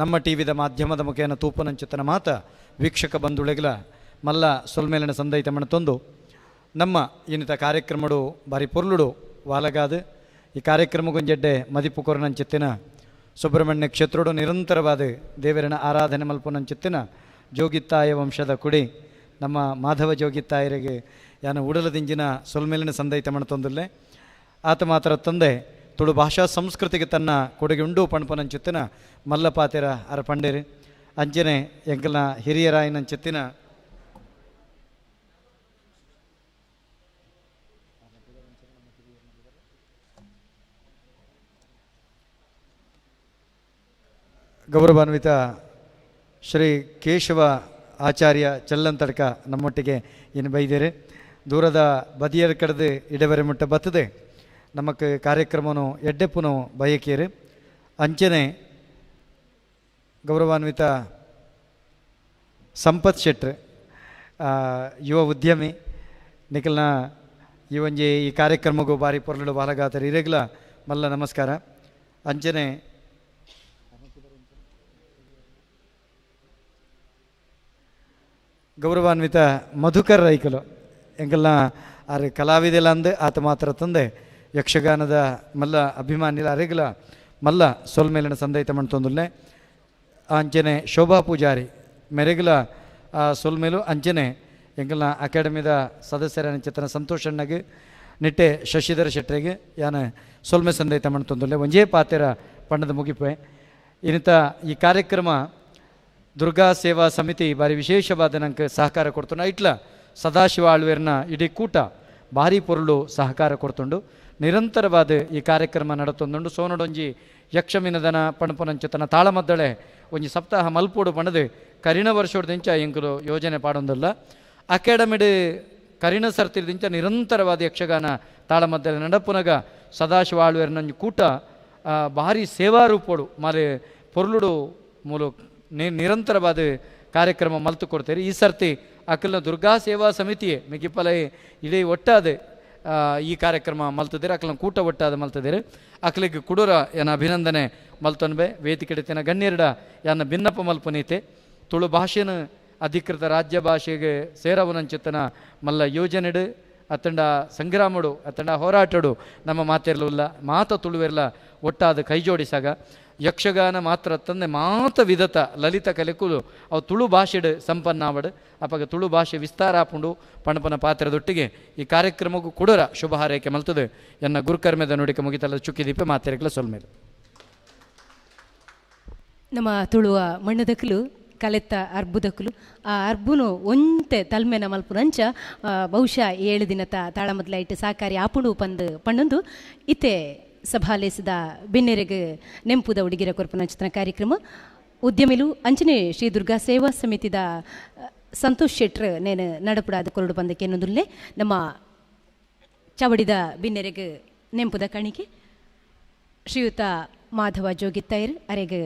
ನಮ್ಮ ಟಿ ವಿದ ಮಾಧ್ಯಮದ ಮುಖೇನ ತೂಪನಂಚಿತ್ತನ ಮಾತಾ ವೀಕ್ಷಕ ಬಂಧುಳೆಗಲ ಮಲ್ಲ ಸೊಲ್ಮೇಲಿನ ಸಂದೈತ ಮಣತೊಂದು ನಮ್ಮ ಇನ್ನಿತ ಕಾರ್ಯಕ್ರಮಡು ಬಾರಿ ಪೊರ್ಲುಡು ವಾಲಗಾದ ಈ ಕಾರ್ಯಕ್ರಮಗೊಂಜೆಡ್ಡೆ ಮದಿಪು ಕೊರನಂಚಿತ್ತಿನ ಸುಬ್ರಹ್ಮಣ್ಯ ಕ್ಷೇತ್ರೋಡು ನಿರಂತರವಾದ ದೇವರನ ಆರಾಧನೆ ಮಲ್ಪುನಂಚಿತ್ತಿನ ಜೋಗಿತ್ತಾಯ ವಂಶದ ಕುಡಿ ನಮ್ಮ ಮಾಧವ ಜೋಗಿತ್ತಾಯರಿಗೆ ಯಾನ ಉಡಲದಿಂಜಿನ ಸೊಲ್ಮೇಲಿನ ಸಂದೈತ ಮಣತೊಂದುಲ್ಲೆ. ಆತ ಮಾತ್ರ ತಂದೆ ತುಳು ಭಾಷಾ ಸಂಸ್ಕೃತಿಗೆ ತನ್ನ ಕೊಡುಗೆ ಉಂಡು ಪಣಪನಂಚಿತ್ತಿನ ಮಲ್ಲಪಾತಿರ ಅರ ಪಂಡೇರಿ ಅಂಚನೆ ಎಂಕಲ್ನ ಹಿರಿಯರಾಯನಂಚಿತ್ತಿನ ಗೌರವಾನ್ವಿತ ಶ್ರೀ ಕೇಶವ ಆಚಾರ್ಯ ಚೆಲ್ಲಂತಡ್ಕ ನಮ್ಮೊಟ್ಟಿಗೆ ಏನು ಬೈದೇರೆ ದೂರದ ಬದಿಯರ ಕಡೆದು ಇಡವರೆ ಮುಟ್ಟ ಬತ್ತದೆ ನಮಕ್ ಕಾರ್ಯಕ್ರಮನು ಎಡ್ಡೆಪ್ಪುನು ಬಯಕೇರು. ಅಂಚನೆ ಗೌರವಾನ್ವಿತ ಸಂಪತ್ ಶೆಟ್ರ್ ಯುವ ಉದ್ಯಮಿ ನಿಖಲ್ನ ಈ ಒಂಜಿ ಈ ಕಾರ್ಯಕ್ರಮಗೂ ಬಾರಿ ಪೊರ್ಲುಡು ಬಾಲಗಾತರು ಇರೆಗ್ಲ ಮಲ್ಲ ನಮಸ್ಕಾರ. ಅಂಚನೆ ಗೌರವಾನ್ವಿತ ಮಧುಕರ್ ರೈಕಲು ಎಂಕಲ್ನ ಆರ್ ಕಲಾವಿದೆಲ ಅಂದ್ ಆತ ಮಾತ್ರ ತಂದೆ ಯಕ್ಷಗಾನದ ಮಲ್ಲ ಅಭಿಮಾನಿಲ ಅರೆಗ್ಲ ಮಲ್ಲ ಸೊಲ್ಮೇಲಿನ ಸಂದೈತ ಮಣ್ತೊಂದುಲ್ಲೆ. ಅಂಚನೆ ಶೋಭಾ ಪೂಜಾರಿ ಮೆರೆಗ್ಲ ಸೊಲ್ಮೇಲು. ಅಂಚನೆ ಎಂಕಲ್ನ ಅಕಾಡೆಮಿದ ಸದಸ್ಯರ ಚಿತ್ರನ ಸಂತೋಷ್ ಅಣ್ಣಗೆ ನಿಟ್ಟೆ ಶಶಿಧರ ಶೆಟ್ಟರಿಗೆ ಯಾನ ಸೊಲ್ಮೆ ಸಂದೈತ ಮಣ್ತೊಂದುಲ್ಲೆ. ಒಂಜೇ ಪಾತೆರ ಪಣ್ಣದ ಮುಗಿಪೆ. ಇನ್ನಿತ ಈ ಕಾರ್ಯಕ್ರಮ ದುರ್ಗಾ ಸೇವಾ ಸಮಿತಿ ಭಾರಿ ವಿಶೇಷವಾದ ನಂಗೆ ಸಹಕಾರ ಕೊಡ್ತುಂಡು. ಇಟ್ಲ ಸದಾಶಿವ ಆಳ್ವೇರ್ನ ಇಡೀ ಕೂಟ ಭಾರಿ ಪೊರುಳು ಸಹಕಾರ ಕೊಡ್ತುಂಡು. ನಿರಂತರವಾದ ಈ ಕಾರ್ಯಕ್ರಮ ನಡತೊಂದುಂಡು. ಸೋನಡೊಂಜಿ ಯಕ್ಷಮಿನದನ ಪಣಪುನಂಚತನ ತಾಳಮದ್ದಳೆ ಒಂಜಿ ಸಪ್ತಾಹ ಮಲ್ಪೋಡು ಪಣದು ಕರಿಣ ವರ್ಷೋಡ್ದಿಂಚ ಎಂಕುಲು ಯೋಜನೆ ಪಾಡೊಂದಲ್ಲ. ಅಕಾಡೆಮಿಡ್ ಕರಿಣ ಸರ್ತಿದಿಂಚ ನಿರಂತರವಾದ ಯಕ್ಷಗಾನ ತಾಳಮದ್ದಳೆ ನಡಪುನಗ ಸದಾಶಿವ ಆಳ್ವೇರ್ನ ಕೂಟ ಭಾರಿ ಸೇವಾರೂಪೋಡು ಮಾಲೆ ಪೊರುಳುಡು ಮೂಲು ನಿರಂತರವಾದ ಕಾರ್ಯಕ್ರಮ ಮಲ್ತು ಕೊಡ್ತೀರಿ. ಈ ಸರ್ತಿ ಅಕಲ್ನ ದುರ್ಗಾ ಸೇವಾ ಸಮಿತಿಯೇ ಮಿಗಿಪಲ ಇಡೀ ಒಟ್ಟಾದ ಈ ಕಾರ್ಯಕ್ರಮ ಮಲ್ತದಿರ, ಅಕಲ್ನ ಕೂಟ ಒಟ್ಟಾದ ಮಲ್ತದಿರು. ಅಕಲಿಗೆ ಕುಡೂರ ಏನ ಅಭಿನಂದನೆ ಮಲ್ತೊನ್ಬೆ. ವೇದಿಕೆ ಗಣ್ಯರ್ಡ ಯಾನ ಭಿನ್ನಪ ಮಲ್ಪನೀತೆ. ತುಳು ಭಾಷೆನ ಅಧಿಕೃತ ರಾಜ್ಯ ಭಾಷೆಗೆ ಸೇರವನಂಚಿತನ ಮಲ್ಲ ಯೋಜನೆಡು ಅತ್ತಂಡ ಸಂಗ್ರಾಮಡು ಅತ್ತಂಡ ಹೋರಾಟಡು ನಮ್ಮ ಮಾತಿರಲಿಲ್ಲ ಮಾತ ತುಳುವೆರ್ಲ ಒಟ್ಟಾದ ಕೈ ಜೋಡಿಸಾಗ ಯಕ್ಷಗಾನ ಮಾತ್ರ ತಂದೆ ಮಾತ ವಿಧತ ಲಲಿತ ಕಲೆಕುಲು ಅವು ತುಳು ಭಾಷೆಡು ಸಂಪನ್ನಾವಡು ಅಪಗ ತುಳು ಭಾಷೆ ವಿಸ್ತಾರ ಆಪುಂಡು ಪಣಪನ ಪಾತ್ರದೊಟ್ಟಿಗೆ ಈ ಕಾರ್ಯಕ್ರಮಕ್ಕೂ ಕುಡರ ಶುಭ ಹಾರೈಕೆ ಮಲ್ತದೆ. ಎನ್ನ ಗುರುಕರ್ಮದ ನುಡಿಕೆ ಮುಗಿತಲ್ಲ ಚುಕ್ಕಿದೀಪ ಮಾತಿರಕ್ಲ ಸೊಲ್ಮೇಲೆ. ನಮ್ಮ ತುಳುವ ಮಣ್ಣದಕ್ಕಲು ಕಲೆತ್ತ ಅರ್ಬುದಕ್ಕಲು ಆ ಅರ್ಬುನು ಒಂತೆ ತಲ್ಮೆನ ಮಲ್ಪುನಂಚ ಬಹುಶಃ 7 ದಿನತ ತಾಳಮದ್ಲೈಟ್ ಸಾಕಾರಿ ಆಪುಂಡು ಪಂದು ಪಣ್ಣೊಂದು ಇತ್ತೆ ಸಭಾಲೇಸಿದ ಬಿನ್ನೆರೆಗೆ ನೆಂಪುದ ಉಡುಗಿರ ಕೊರ್ಪುನಂಚಿತನ ಕಾರ್ಯಕ್ರಮ ಉದ್ಯಮಿಲು ಅಂಚನೆ ಶ್ರೀ ದುರ್ಗಾ ಸೇವಾ ಸಮಿತಿದ ಸಂತೋಷ್ ಶೆಟ್ರ್ ನೇನು ನಡಪುಡಾದ ಕೊರಡು ಬಂದಕ್ಕೆ ಎನ್ನುವುದಲ್ಲೇ ನಮ್ಮ ಚಾವಡಿದ ಬಿನ್ನೆರೆಗೆ ನೆಂಪುದ ಕಾಣಿಕೆ ಶ್ರೀಯುತ ಮಾಧವ ಜೋಗಿತ್ತೈರ್ ಅರೆಗೆ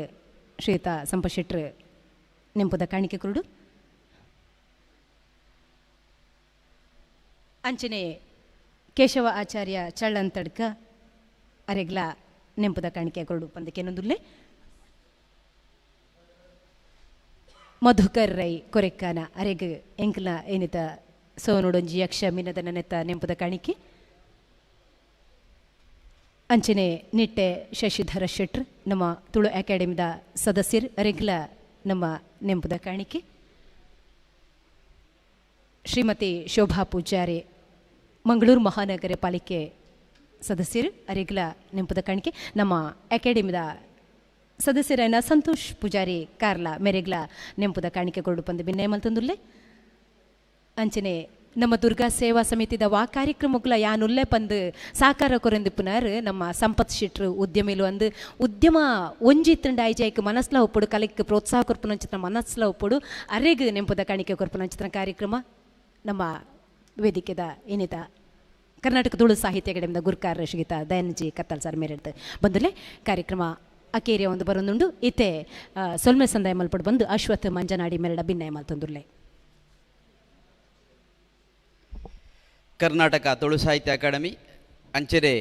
ಶ್ರೀಯುತ ಸಂಪತ್ ಶೆಟ್ರ್ ನೆಂಪುದ ಕಾಣಿಕೆ ಕುರುಡು. ಅಂಚನೆ ಕೇಶವ ಆಚಾರ್ಯ ಚಳ್ಳಂತಡ್ಕ ಅರೆಗ್ಲ ನೆಂಪುದ ಕಾಣಿಕೆ ಕೊರಡು ಪಂದಕ್ಕೆನೊಂದುಲ್ಲೆ. ಮಧುಕರ್ ರೈ ಕೊರೆಕ್ಕಾನ ಅರೆಗ್ ಎಂಕ್ಲ ಏನಿತ ಸೋನುಡೊಂಜಿ ಯಕ್ಷ ಮಿನದ ನೆನೆತ ನೆಂಪುದ ಕಾಣಿಕೆ. ಅಂಚನೆ ನಿಟ್ಟೆ ಶಶಿಧರ ಶೆಟ್ರ್ ನಮ್ಮ ತುಳು ಅಕಾಡೆಮಿದ ಸದಸ್ಯರು ಅರೆಗ್ಲ ನಮ್ಮ ನೆಂಪುದ ಕಾಣಿಕೆ. ಶ್ರೀಮತಿ ಶೋಭಾ ಪೂಜಾರಿ ಮಂಗಳೂರು ಮಹಾನಗರ ಪಾಲಿಕೆ ಸದಸ್ಯರು ಅರೆಗ್ಲ ನೆಂಪುದ ಕಾಣಿಕೆ. ನಮ್ಮ ಅಕಾಡೆಮಿದ ಸದಸ್ಯರಾಯನ ಸಂತೋಷ್ ಪೂಜಾರಿ ಕಾರ್ಲ ಮೆರೆಗ್ಲ ನೆಂಪುದ ಕಾಣಿಕೆ ಕೊರಡು ಪಂದು ಬಿನ್ನಯ ಮಲ್ತಂದುಲ್ಲೆ. ಅಂಚನೆ ನಮ್ಮ ದುರ್ಗಾ ಸೇವಾ ಸಮಿತಿದ ವಾ ಕಾರ್ಯಕ್ರಮಗಳ ಯಾನುಲ್ಲೆ ಪಂದು ಸಾಕಾರ ಕೊರೆಂದಿಪ್ಪುನಾರು ನಮ್ಮ ಸಂಪತ್ ಶೆಟ್ರು ಉದ್ಯಮಿಲು ಅಂದು ಉದ್ಯಮ ಒಂಜಿ ತಂಡ ಐಜಾಯ್ಕ್ ಮನಸ್ಲ ಒಪ್ಪುಡು ಕಲೆಕ್ ಪ್ರೋತ್ಸಾಹ ಕೊರ್ಪುನಂಚಿನ ಮನಸ್ಲ ಒಪ್ಪುಡು ಅರೆಗ್ ನೆಂಪುದ ಕಾಣಿಕೆ ಕೊರ್ಪುನಂಚಿನ ಕಾರ್ಯಕ್ರಮ ನಮ್ಮ ವೇದಿಕೆದ ಏನಿತ ಕರ್ನಾಟಕ ತುಳು ಸಾಹಿತ್ಯ ಅಕಾಡೆಮಿದ ಗುರುಕಾರ ಶ್ರೀಯುತ ದಯಾನಂಜಿ ಕತ್ತಲ್ ಸರ್ ಮೇರೆಡ್ದು ಬಂದಲೇ ಕಾರ್ಯಕ್ರಮ ಅಕೇರಿಯ ಒಂದು ಬರೊಂದುಂಡು. ಇತ್ತೆ ಸೊಲ್ಮೆ ಸಂದಾಯ ಮಲ್ಪಡು ಬಂದು ಅಶ್ವಥ್ ಮಂಜನಾಡಿ ಮೆರಡ ಭಿನ್ನಯ ಮಲ್ತೊಂದುರ್ಲೆ. ಕರ್ನಾಟಕ ತುಳು ಸಾಹಿತ್ಯ ಅಕಾಡೆಮಿ ಅಂಚನೆ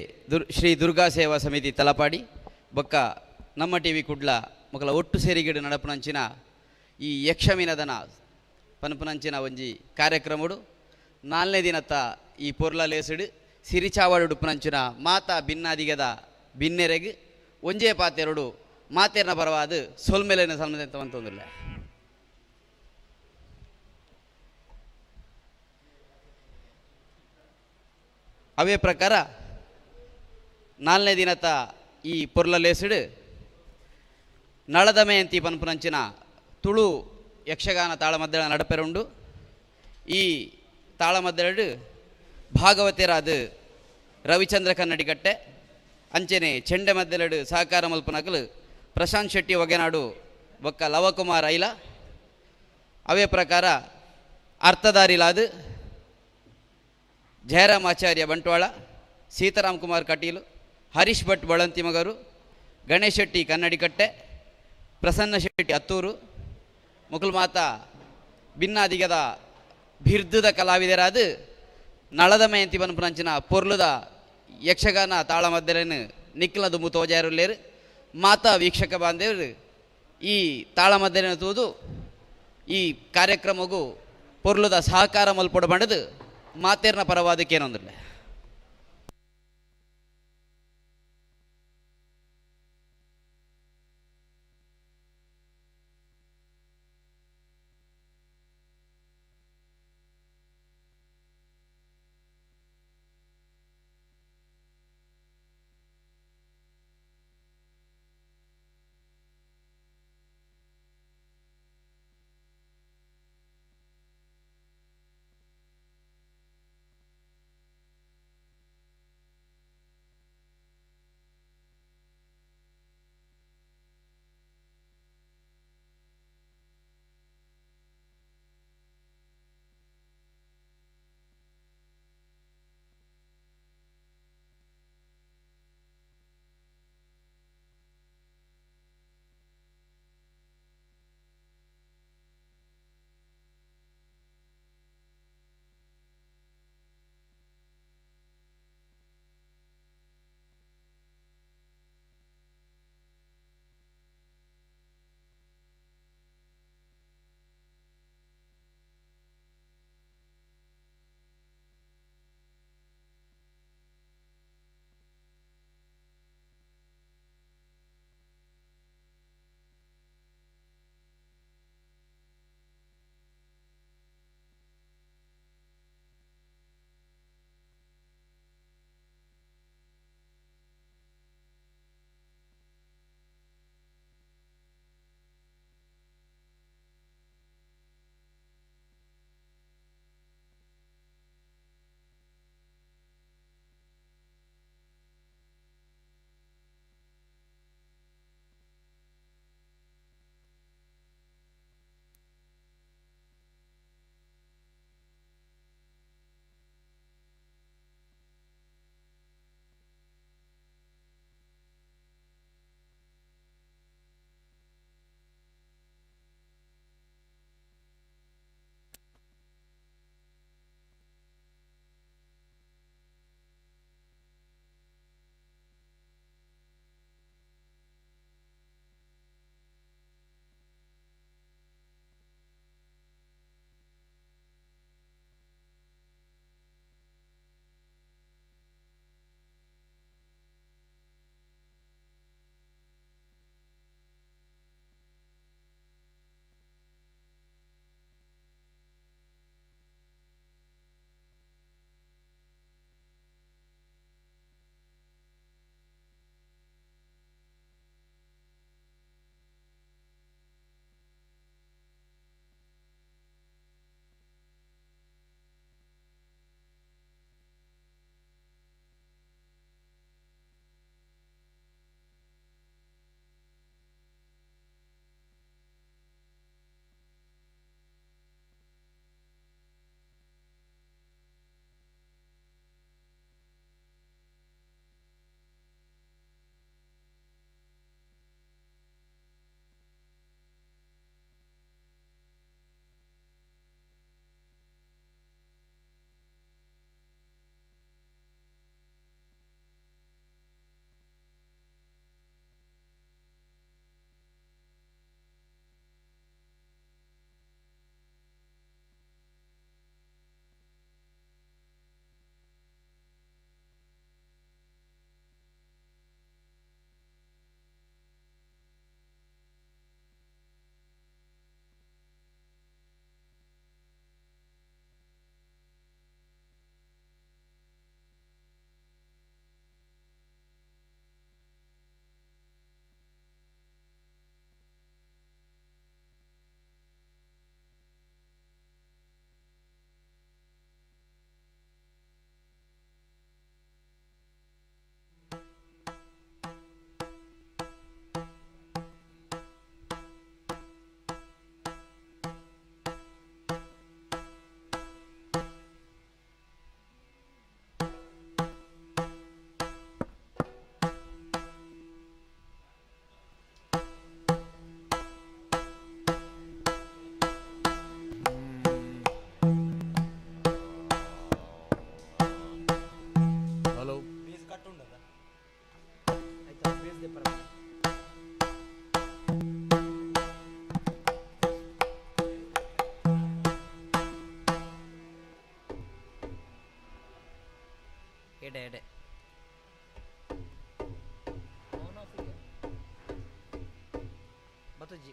ಶ್ರೀ ದುರ್ಗಾ ಸೇವಾ ಸಮಿತಿ ತಲಪಾಡಿ ಬೊಕ್ಕ ನಮ್ಮ ಟಿ ವಿ ಕುಡ್ಲ ಮೊಕಲ ಒಟ್ಟು ಸೇರಿಗಿಡು ನಡಪುನಂಚಿನ ಈ ಯಕ್ಷಮಿನದನ ಪನ್ಪುನಂಚಿನ ಒಂಜಿ ಕಾರ್ಯಕ್ರಮಡು 4ನೇ ದಿನತ್ತ ಈ ಪೊರ್ಲ ಲೇಸುಡು ಸಿರಿಚಾವಾಡು ಉಡುಪುನಂಚಿನ ಮಾತಾ ಭಿನ್ನಾದಿಗದ ಬಿನ್ನೆರೆಗ್ ಒಂಜೇ ಪಾತೆರಡು ಮಾತೇರ್ನ ಪರವಾದ ಸೊಲ್ಮೆಲೆನ ಸಲ್ಮೆಂತವಂತೊಂದುಲ್ಲ. ಅವೇ ಪ್ರಕಾರ 4ನೇ ದಿನತ ಈ ಪೊರ್ಲ ಲೇಸುಡು ನಳದಮಯಂತಿ ಪನ್ಪುನಂಚಿನ ತುಳು ಯಕ್ಷಗಾನ ತಾಳಮದ್ದಳ ನಡಪೆರುಂಡು. ಈ ತಾಳಮದ್ದಳೆಡು ಭಾಗವತರಾದ ರವಿಚಂದ್ರ ಕನ್ನಡಿಕಟ್ಟೆ ಅಂಚನೆ ಚೆಂಡೆ ಮದ್ದಲೆಡು ಸಹಕಾರ ಮಲ್ಪನಕಲು ಪ್ರಶಾಂತ್ ಶೆಟ್ಟಿ ಒಗೆನಾಡು ಬೊಕ್ಕ ಲವಕುಮಾರ್ ಐಲ. ಅವೇ ಪ್ರಕಾರ ಅರ್ಥಧಾರಿಲಾದ ಜಯರಾಮ್ ಆಚಾರ್ಯ ಬಂಟ್ವಾಳ, ಸೀತಾರಾಮ್ ಕುಮಾರ್ ಕಟೀಲು, ಹರೀಶ್ ಭಟ್ ಬಳಂತಿಮಗರು, ಗಣೇಶ್ ಶೆಟ್ಟಿ ಕನ್ನಡಿಕಟ್ಟೆ, ಪ್ರಸನ್ನ ಶೆಟ್ಟಿ ಅತ್ತೂರು, ಮುಕುಲ್ಮಾತಾ ಭಿನ್ನಾದಿಗದ ಬಿರ್ದುದ ಕಲಾವಿದರಾದ ನಳದಮಯಂತಿ ಪನ್ಪುನಂಚಿನ ಪೊರ್ಲುದ ಯಕ್ಷಗಾನ ತಾಳಮದ್ದಲೆನು ನಿಕ್ಲ ದುಂಬು ತೋಜಾರುಲ್ಲೇರು. ಮಾತಾ ವೀಕ್ಷಕ ಬಾಂಧವರು ಈ ತಾಳಮದ್ದಲೆನ ತೂದು ಈ ಕಾರ್ಯಕ್ರಮಗೂ ಪೊರ್ಲುದ ಸಹಕಾರ ಮಲ್ಪೊಡು ಪಂಡದು ಮಾತೇರ್ನ ಪರವಾದಕ್ಕೇನೊಂದಿಲ್ಲ.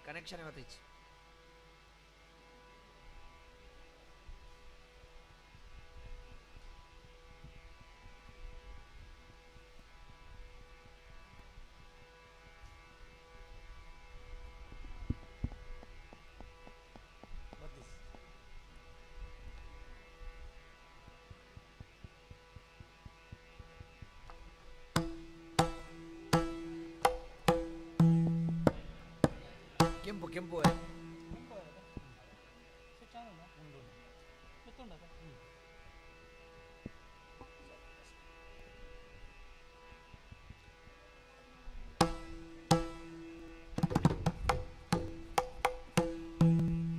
ಕನೆಕ್ಷನ್ ಇವತ್ತು ಕೆಂಪು ಕೆಂಪು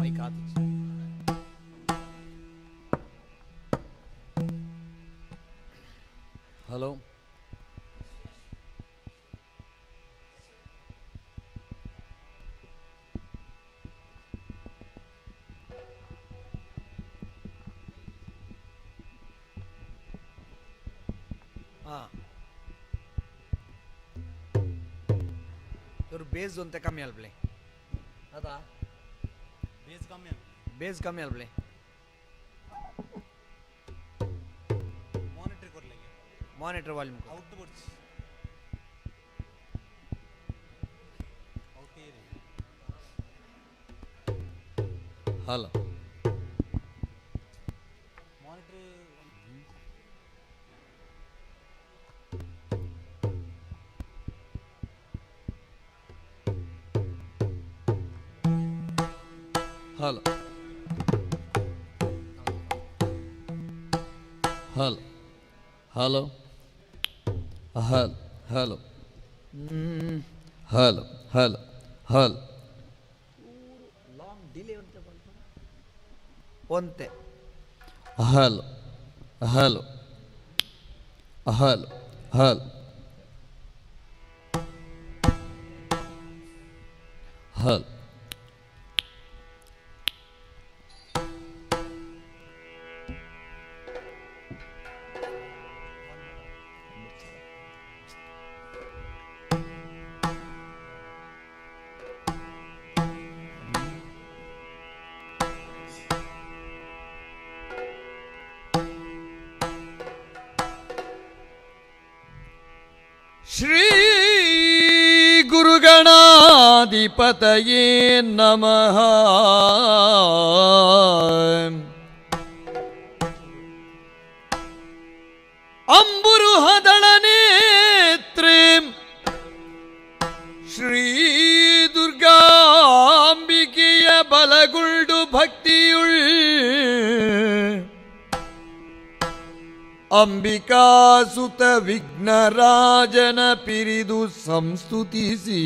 ಮೈಕ್ ಆತು. ಹಲೋ ಇವರು ಬೇಸ್ ಅಂತ ಕಮ್ಮಿ ಅಲ್ಬ್ಲೆ ಅದಾ ಬೇಸ್ ಕಮ್ಮಿ ಬೇಸ್ ಕಮ್ಮಿ ಅಲ್ಬ್ಲೆ ಮಾನಿಟರ್ ಕೊಡ್ಲಿಕ್ಕೆ ಮಾನಿಟರ್ ವಾಲ್ಯೂಮ್ ಔಟ್ ಬರ್ಸ್ ಔಟ್ ಏರಿ. Hello monitor hello hello hello hello hello hello hello hello long delay ಒಂತೆ hello hello hello hello hello Shri ಗುರುಗಣಾಧಿಪತಯೇ ನಮಃ. ಅಂಬುರುಹದಳ ನೇತ್ರೇ ಶ್ರೀ ದುರ್ಗಾಂಬಿಕೆಯ ಬಲಗುಳ್ಡು ಭಕ್ತಿಯುಳ್ ಅಂಬಿಕಾಸುತ ವಿಘ್ನರಾಜನ ಪಿರಿದು ಸಂಸ್ತುತಿಸಿ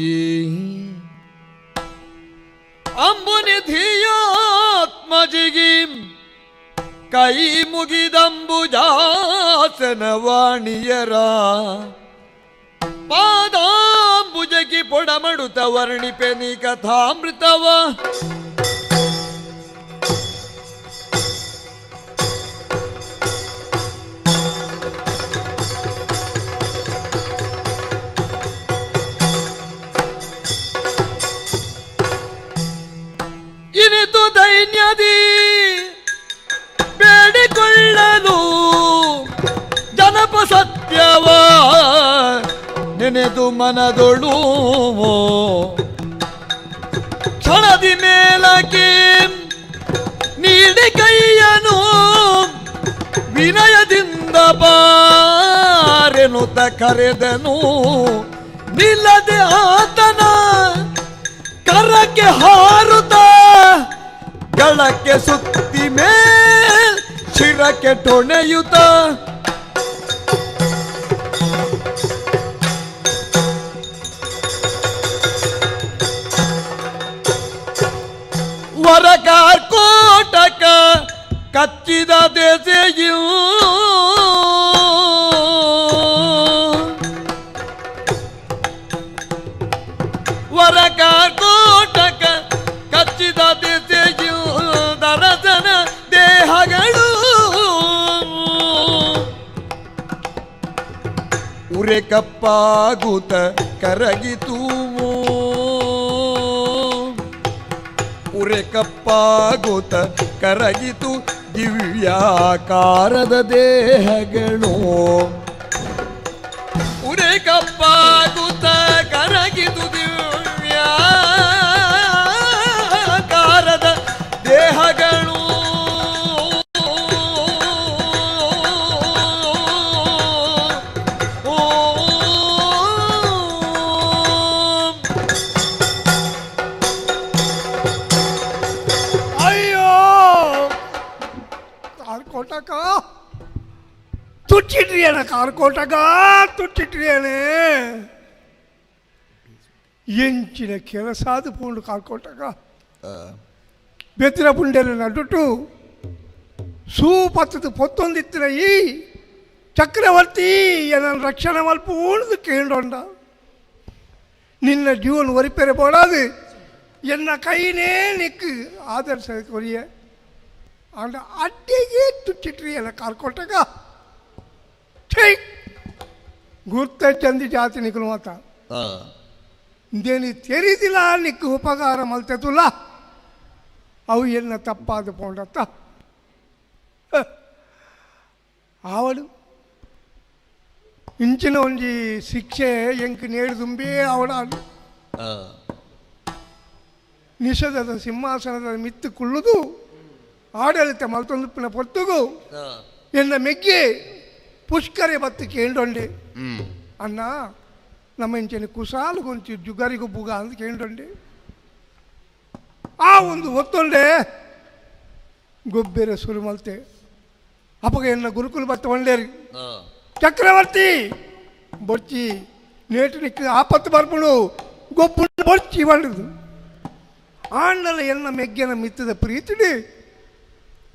ಅಂಬುನಿಧಿಯಾತ್ಮಜಿಗಿ ಕೈ ಮುಗಿದಂಬುಜಾಸನ ವಾಣಿಯರ ಪಾದಾಂಬುಜಗಿ ಪೊಡಮಡುತ ವರ್ಣಿಪೆನಿ ಕಥಾಮೃತವ ಇನಿತು ದೈನ್ಯದಿ ಬೇಡಿಕೊಳ್ಳಲು ಜನಪ ಸತ್ಯವ ನೆನೆದು ಮನದೊಳು ಕ್ಷಣದಿ ಮೇಲಕ್ಕೆ ನೀಡಿ ಕೈಯನು ವಿನಯದಿಂದ ಬಾರೆನುತ ಕರೆದನು ನಿಲ್ಲದೆ ಆತನ ಕರಕ್ಕೆ ಹಾರುತ್ತ ಗಳಕ್ಕೆ ಸುತ್ತಿ ಮೇಲ್ ಶಿರಕ್ಕೆ ಟೊಣೆಯುತ್ತ ವರಕಾರ್ಕೋಟಕ ಕಚ್ಚಿದ ದೆಸೆಯೂ ವರಕಾರ್ಕೋಟಕ ಕಚ್ಚಿದ ದೆಸೆಯೂ ದರಸನ ದೇಹಗಳು ಉರೆ ಕಪ್ಪಾಗುತ್ತ ಕರಗಿತು. ಉರೆಕಪ್ಪಾಗುತ್ತ ಕರಗಿತು ದಿವ್ಯಾಕಾರದ ದೇಹಗಳು. ಉರೆಕಪ್ಪಾಗುತ್ತ ಕರಗಿತು ದಿವ್ಯಾಕಾರದ ದೇಹಗಳು. ತುಚ್ಚಿಟ್ರಿಯಣ ಕಾರ್ಕೋಟಕ ತುಚ್ಚಿಟ್ರಿಯಣೆ ಎಂಚಿನ ಕೆಲಸಾದ ಪೋಂಡು ಕಾರ್ಕೋಟಕ ಬೆತ್ತಿನ ಪುಂಡೆಲ ನಡುಟು ಸೂಪತ್ತದ ಪೊತ್ತೊಂದಿತ್ತಿನ ಈ ಚಕ್ರವರ್ತಿ ಎನ್ನ ರಕ್ಷಣೆ ಮಲ್ಪೂಣದು ಕೇಂಡೊಂಡ ನಿನ್ನ ಜೀವನ ಒರಿಪೆರೆ ಬೋಡಾದು ಎನ್ನ ಕೈನೇ ನಿಕ್ಕು ಆದರ್ಶ ಕೊರಿಯ ಆಂಡ ಅಡ್ಡೆಗೆ ತುಚ್ಚಿಟ್ರಿಯಣ ಕಾರ್ಕೋಟಕ ಗುರ್ತ ಚಂದಿ ಜಾತಿ ನಿಕ್ಕಲು ಮಾತ ದೇನಿ ತೆರಿದಿಲ್ಲ ನಿಕ್ಕು ಉಪಕಾರ ಮಲ್ತೆತುಲ್ಲ ಅವು ಎನ್ನ ತಪ್ಪಾದ ಪೋಂಡತ್ತ ಆವಳು ಇಂಚಿನ ಒಂಜಿ ಶಿಕ್ಷೆ ಎಂಕ್ ನೇಡು ತುಂಬಿ ಅವಳಾಡು ನಿಷಧದ ಸಿಂಹಾಸನದ ಮಿತ್ತು ಕುಳ್ಳುದು ಆಡಳಿತ ಮಲ್ತೊಂದುಪ್ಪಿನ ಪೊತ್ತುಗು ಎನ್ನ ಮೆಗ್ಗಿ ಪುಷ್ಕರೆ ಬತ್ತು ಕೇಂಡೊಂಡೆ ಅಣ್ಣ ನಮ್ಮ ಇಂಚಿನ ಕುಸಾಲು ಗೊಂಚಿ ಜುಗರಿಗೂ ಬುಗ ಅಂತ ಕೇಂಡೊಂಡೆ ಆ ಒಂದು ಒತ್ತೊಂಡೆ ಗೊಬ್ಬೆರೆ ಸುರು ಮಲ್ತೆ ಅಪ್ಪಗ ಎನ್ನ ಗುರುಕುಲ ಬತ್ತ ಒಂಡೇರಿ ಚಕ್ರವರ್ತಿ ಬೊರ್ಚಿ ನೇಟು ನಿಕ್ಕ ಆಪತ್ತು ಬರ್ಪುಡು ಗೊಬ್ಬು ಬೊರ್ಚಿ ಬಂಡದು ಆಂಡಲ ಎನ್ನ ಮೆಗ್ಗೆನ ಮಿತ್ತದ ಪ್ರೀತಿಡಿ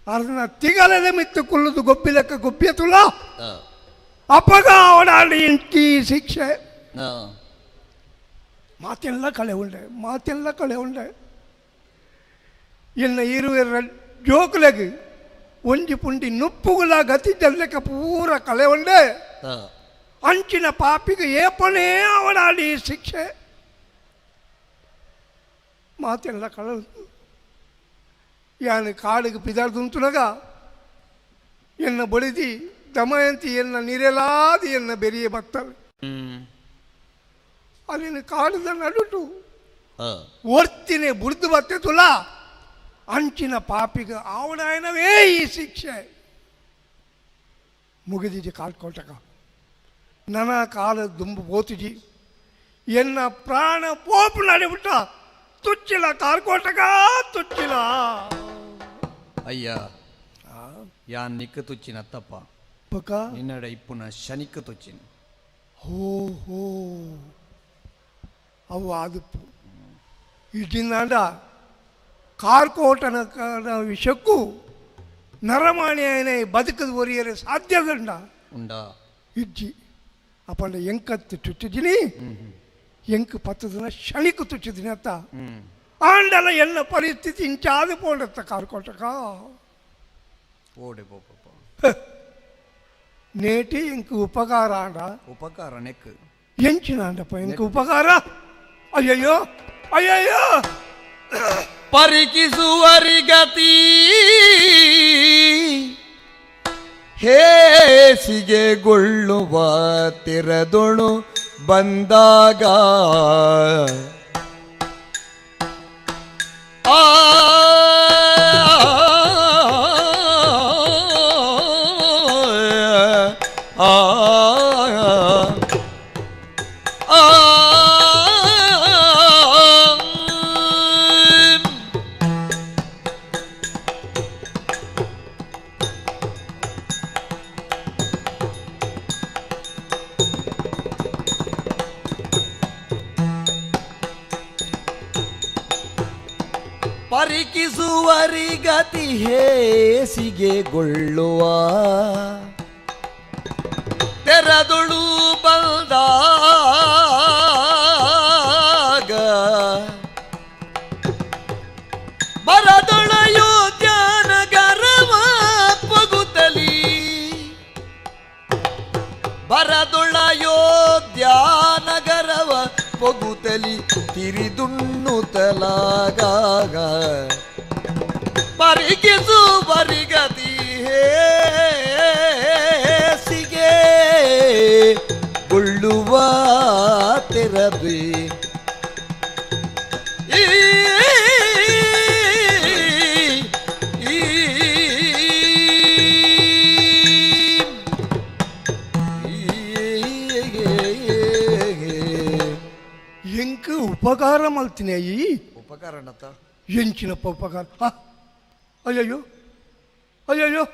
ಅದನ್ನ ತಿಗಲದ ಮಿತ್ತು ಕುಲ್ಲುದು ಗೊಬ್ಬಿ ಲೆಕ್ಕ ಗೊಬ್ಬಿಯತುಲ್ಲ ಅಪ್ಪಗ ಅವಡಾಡಿ ಇಂಟಿ ಶಿಕ್ಷೆ ಮಾತೆಲ್ಲ ಕಳೆ ಉಂಡೆ ಮಾತೆಲ್ಲ ಕಳೆ ಉಂಡೆ ಎನ್ನ ಇರುವೆರ ಜೋಕುಲೆಗ್ ಒಂಜಿ ಪುಂಡಿ ನುಪ್ಪುಗುಲ ಗತಿ ಜಲ್ಲೆಕ್ಕ ಪೂರ ಕಳೆ ಉಂಡೆ ಅಂಚಿನ ಪಾಪಿಗೆ ಏಪನೇ ಅವಡಾಡಿ ಶಿಕ್ಷೆ ಮಾತೆಲ್ಲ ಕಳೆ ಯಾನು ಕಾಡಿಗೆ ಪಿದಾರ್ದುಂತುನಗ ಎನ್ನ ಬಳಿದಿ ದಮಯಂತಿ ಎನ್ನ ನಿರೆಲಾದಿ ಎನ್ನ ಬೆರಿಯ ಬತ್ತಲು ಅಲ್ಲಿನ ಕಾಡದ ನಡುಟು ಒರ್ತಿನೇ ಬುಡ್ದು ಬತ್ತೆತುಲ ಅಂಚಿನ ಪಾಪಿಗೆ ಅವನಾಯನವೇ ಈ ಶಿಕ್ಷೆ ಮುಗಿದಿಜಿ ಕಾಲ್ಕೋಟಕ ನನ್ನ ಕಾಲ ದುಂಬು ಬೋತಿಜಿ ಎನ್ನ ಪ್ರಾಣ ಪೋಪು ನಡೆಬಿಟ್ಟ ತುಚ್ಚಿಲ ಕಾರ್ಕೋಟಕ ತುಚ್ಚಿಲ. ಅಯ್ಯ ಯಾನ್ ನಿಕ್ಕ ತುಚ್ಚಿನ ತಪ್ಪ ಪಕ್ಕ ನಿನ್ನಡ ಇಪ್ಪುನ ಶನಿಕ್ಕ ತುಚ್ಚಿನ. ಹೋ ಹೋ ಅವು ಆದುಪ್ಪು ಇಡ್ಡಿಂದಾಂಡ ಕಾರ್ಕೋಟನ ವಿಷಕ್ಕೂ ನರಮಾಣಿಯನೇ ಬದುಕದ ಒರಿಯರೆ ಸಾಧ್ಯದಂಡ ಉಂಡ ಇಜ್ಜಿ ಅಪ್ಪಂಡ ಎಂಕತ್ತು ಚುಚ್ಚಿದ್ದೀನಿ ಎಂಕ್ ಪತ್ತದನ ಶನಿக்கு ತುಚ್ಚಿದ್ದೀನಿ ಅತ್ತ ಆಂಡಲ ಎನ್ನ ಪರಿಸ್ಥಿತಿ ಇಂಚಾದ ಪೋಂಡತ್ತ ಕಾರ್ಕೋಟಕ ಓಡೆ ಪೋಪ ನೇಟಿ ಎಂಕ್ ಉಪಕಾರ ಆಂಡ ಉಪಕಾರ ನೆಕ್ ಎಂಚಿನ ಆಂಡಪ್ಪ ಎಂಕ್ ಉಪಕಾರ. ಅಯ್ಯಯ್ಯೋ ಅಯ್ಯಯ್ಯೋ ಪರಿಕಿಸುವರಿಗತಿ ಹೇಸಿಗೆಗೊಳ್ಳುವ ತೆರದೊಳು ಬಂದಾಗ ಆ ಆ ಆ ಪರಿಕಿಸುವರಿಗತಿ ಹೇಸಿಗೆಗೊಳ್ಳುವ ತೆರದೊಳು ಬಂದಾಗ ಬರದೊಳೆಯೋ ಧ್ಯಾನಗರವ ಪಗುತ್ತಲಿ ಬರದೊಳೆಯೋ ಧ್ಯಾನಗರವ ಪಗುತ್ತಲಿ ತಿರಿದುಣ್ಣುತಲಾಗ ಬರಿಗಿಸು ಬರಿಗತಿ ಹೇಸಿಗೆ ಗೊಳ್ಳುವ ತೆರಬಿ ಎಂಕ್ ಉಪಕಾರ ಮಲ್ತಿನಿ ಅಯ್ಯಿ ಉಪಕಾರಣತ ಎಂಚಿನಪ್ಪ ಉಪಕಾರ ಅಯ್ಯಯ್ಯೋ ಅಯ್ಯಯ್ಯೋ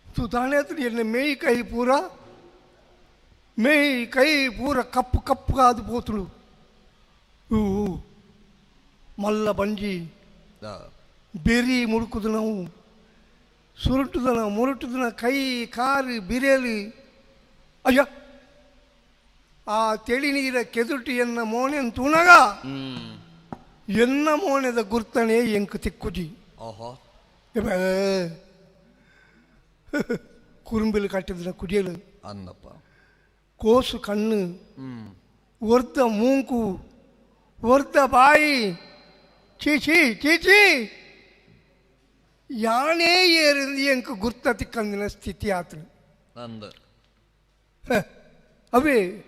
ಸುಧಾರಣೆ ಆತು ಎನ್ನ ಮೇಯ್ ಕೈ ಪೂರ ಮೇಯ್ ಕೈ ಪೂರ ಕಪ್ಪು ಕಪ್ಪುಗಾದು ಪೋತುಳು ಮಲ್ಲ ಬಂಜಿ ಬೆರಿ ಮುಡುಕುದು ನಾವು ಸುರುಟುದನ ಮುರುಟುದನ ಕೈ ಕಾರು ಬಿರೇಲಿ ಅಯ್ಯ ಆ ತೆಳಿ ನೀರ ಕೆದುಟಿ ಎನ್ನ ಮೋನೆನ್ ತೂನಗ ಎನ್ನ ಮೋನೆದ ಗುರ್ತನೆ ಎಂಕು ತಿಕ್ಕುಜಿ ಕುರುಂಬಿಲು ಕಟ್ಟಿದ್ರ ಕುಡಿಯಲು ಅನ್ನಪ್ಪ ಕೋಸು ಕಣ್ಣು ಒರ್ದ ಮೂಂಕು ಒರ್ದ ಬಾಯಿ ಚೀಚಿ ಚೀಚಿ ಯಾನೇ ಏರಿಂದ ಎಂಕು ಗುರ್ತ ತಿಕ್ಕಂದಿನ ಸ್ಥಿತಿ ಆತು ನಂದು ಅವೇ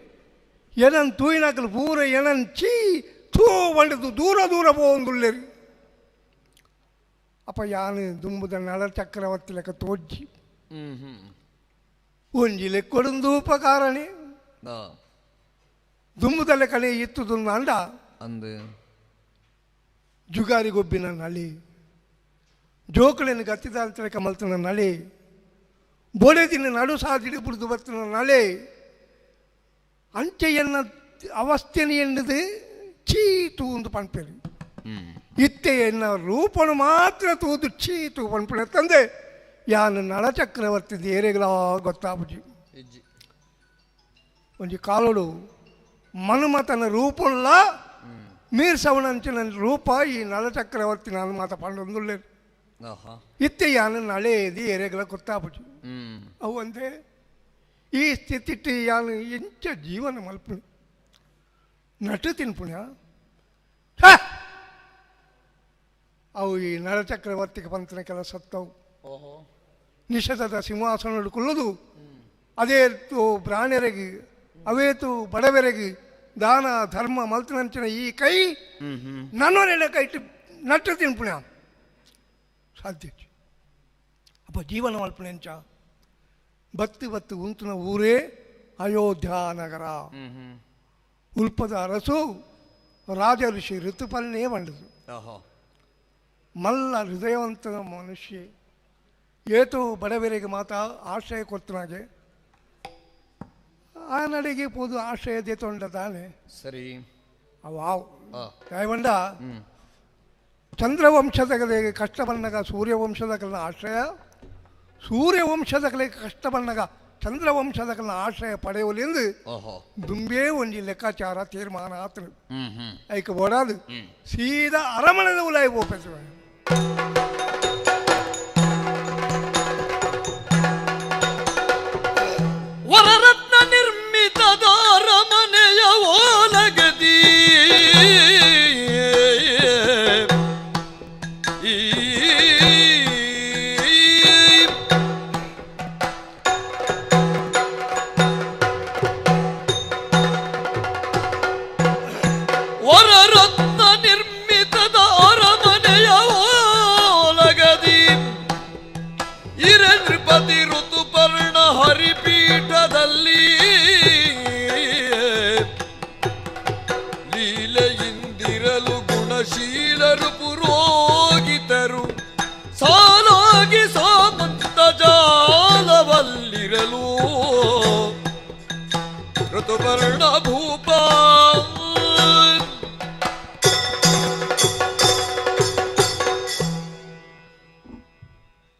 ಏನನ್ ತೂಯಿನಾಕಲು ಪೂರ ಏನನ್ ಚೀ ತೂ వండదు ದೂರ ದೂರ పోందుల్లేరు ಅಪ್ಪ ಯಾನು ದುಂಬುದ ನಳ ಚಕ್ರವರ್ತಿ ಲೆಕ್ಕ ತೋಜಿ ಒಂಜಿ ಲೆಕ್ಕೊಡೊಂದು ಉಪಕಾರಣೆ ದುಂಬುದ ಲೆಕ್ಕನೆ ಇತ್ತುದು ಅಂಡ ಅಂದು ಜುಗಾರಿ ಗೊಬ್ಬಿನ ನಳಿ ಜೋಕುలను ಗತ್ತಿದಾಲ್ತ ಲೆಕ್ಕ ಮಲ್ತನ ನಳಿ ಬೋಡೆದಿನ ನಡು ಸಾದಿಡಿ ಬುಡ್ದು ಬರ್ತನ ನಳೆ ಅಂಚೆಯನ್ನ ಅವಸ್ಥೆನ ಎನ್ನದು ಚೀತು ಒಂದು ಪನ್ಪೇರು ಇತ್ತೆ ಎನ್ನ ರೂಪನು ಮಾತ್ರ ತೂದು ಚೀತು ಪನ್ಪೆ ತಂದೆ ಯಾನು ನಳಚಕ್ರವರ್ತಿ ಏರೆಗಳ ಗೊತ್ತಾಪುಜಿ ಒಂಜಿ ಕಾಲೋಡು ಮನುಮತನ ರೂಪಲ್ಲ ಮೀರ್ಸವನಂಚಿನ ರೂಪ ಈ ನಳಚಕ್ರವರ್ತಿ ನಾನು ಮಾತ ಪಂಡೊಂದುಲ್ಲೇರು ಇತ್ತೆ ಯಾನು ನಳೆಯದಿ ಏರೆಗಳ ಗೊತ್ತಾಪುಜಿ ಅವು ಅಂದೆ ಈ ಸ್ಥಿತಿಟ್ಟು ಯಾನು ಎಂಚ ಜೀವನ ಮಲ್ಪು ನಟು ತಿನ್ಪುಣ ಅವು ಈ ನಳಚಕ್ರವರ್ತಿಗೆ ಪಂತನ ಕೆಲಸ ಸತ್ತವು ನಿಷಧದ ಸಿಂಹಾಸನ ಕುಲ್ಲುದು ಅದೇ ತು ಬ್ರಾಣ್ಯರಿಗೆ ಅವೇತು ಬಡವರಿಗೆ ದಾನ ಧರ್ಮ ಮಲ್ತನಂಚಿನ ಈ ಕೈ ನನ್ನೊರೆಲ್ಲ ಕೈ ನಟ್ಟು ತಿನ್ಪುಣ ಸಾಧ್ಯ ಅಪ್ಪ ಜೀವನ ಮಲ್ಪುಣೆಂಚ ಬತ್ತು ಬತ್ತು ಉಂತುನ ಊರೇ ಅಯೋಧ್ಯ ನಗರ ಉಲ್ಪದ ಅರಸು ರಾಜ ಋಷಿ ಋತುಪಲ್ನೇ ಬಂಡದು ಮಲ್ಲ ಹೃದಯವಂತನ ಮನುಷ್ಯ ಏತು ಬಡವರಿಗೆ ಮಾತ ಆಶ್ರಯ ಕೊರ್ತನಾಗೆ ಆ ನಡೆಗೆ ಪೋದು ಆಶ್ರಯ ದೇತೊಂಡ ತಾನೆ ಸರಿ ಅವಾವ್ ಯಾವಂಡ ಚಂದ್ರವಂಶದ ಕಷ್ಟ ಬಂದಾಗ ಸೂರ್ಯವಂಶದ ಕಲ ಆಶ್ರಯ ಸೂರ್ಯವಂಶದ ಕಲೆ ಕಷ್ಟ ಬಂದಾಗ ಚಂದ್ರವಂಶದ ಕಲ ಆಶ್ರಯ ಪಡೆಯಲೆಂದು ದುಂಬೇ ಒಂಜಿ ಲೆಕ್ಕಾಚಾರ ತೀರ್ಮಾನ ಆತನು ಐಕ ಬೋಡಾದು ಸೀದಾ ಅರಮನೆದ ಉಲಾಯಿ ಹೋಗ್ಬೇಕು. ವರರತ್ನ ನಿರ್ಮಿತದ ಅರಮನೆಯ ಓಲಗದಿ ವರರತ್ನ ನಿರ್ಮಿತದ ಅರಮನೆಯ ಓಲಗದಿ ಇರೆ ನೃಪತಿ ಋತುಪರ್ಣ ಹರಿಪೀಠದಲ್ಲಿ ಲೀಲೆಯಿಂದಿರಲು ಗುಣಶೀಲರು ಪುರೋಹಿತರು ಸಾಲಾಗಿ ಸಾಮಂತ ಜಾಲವಲ್ಲಿರಲು ಋತುಪರ್ಣ ಭೂಪ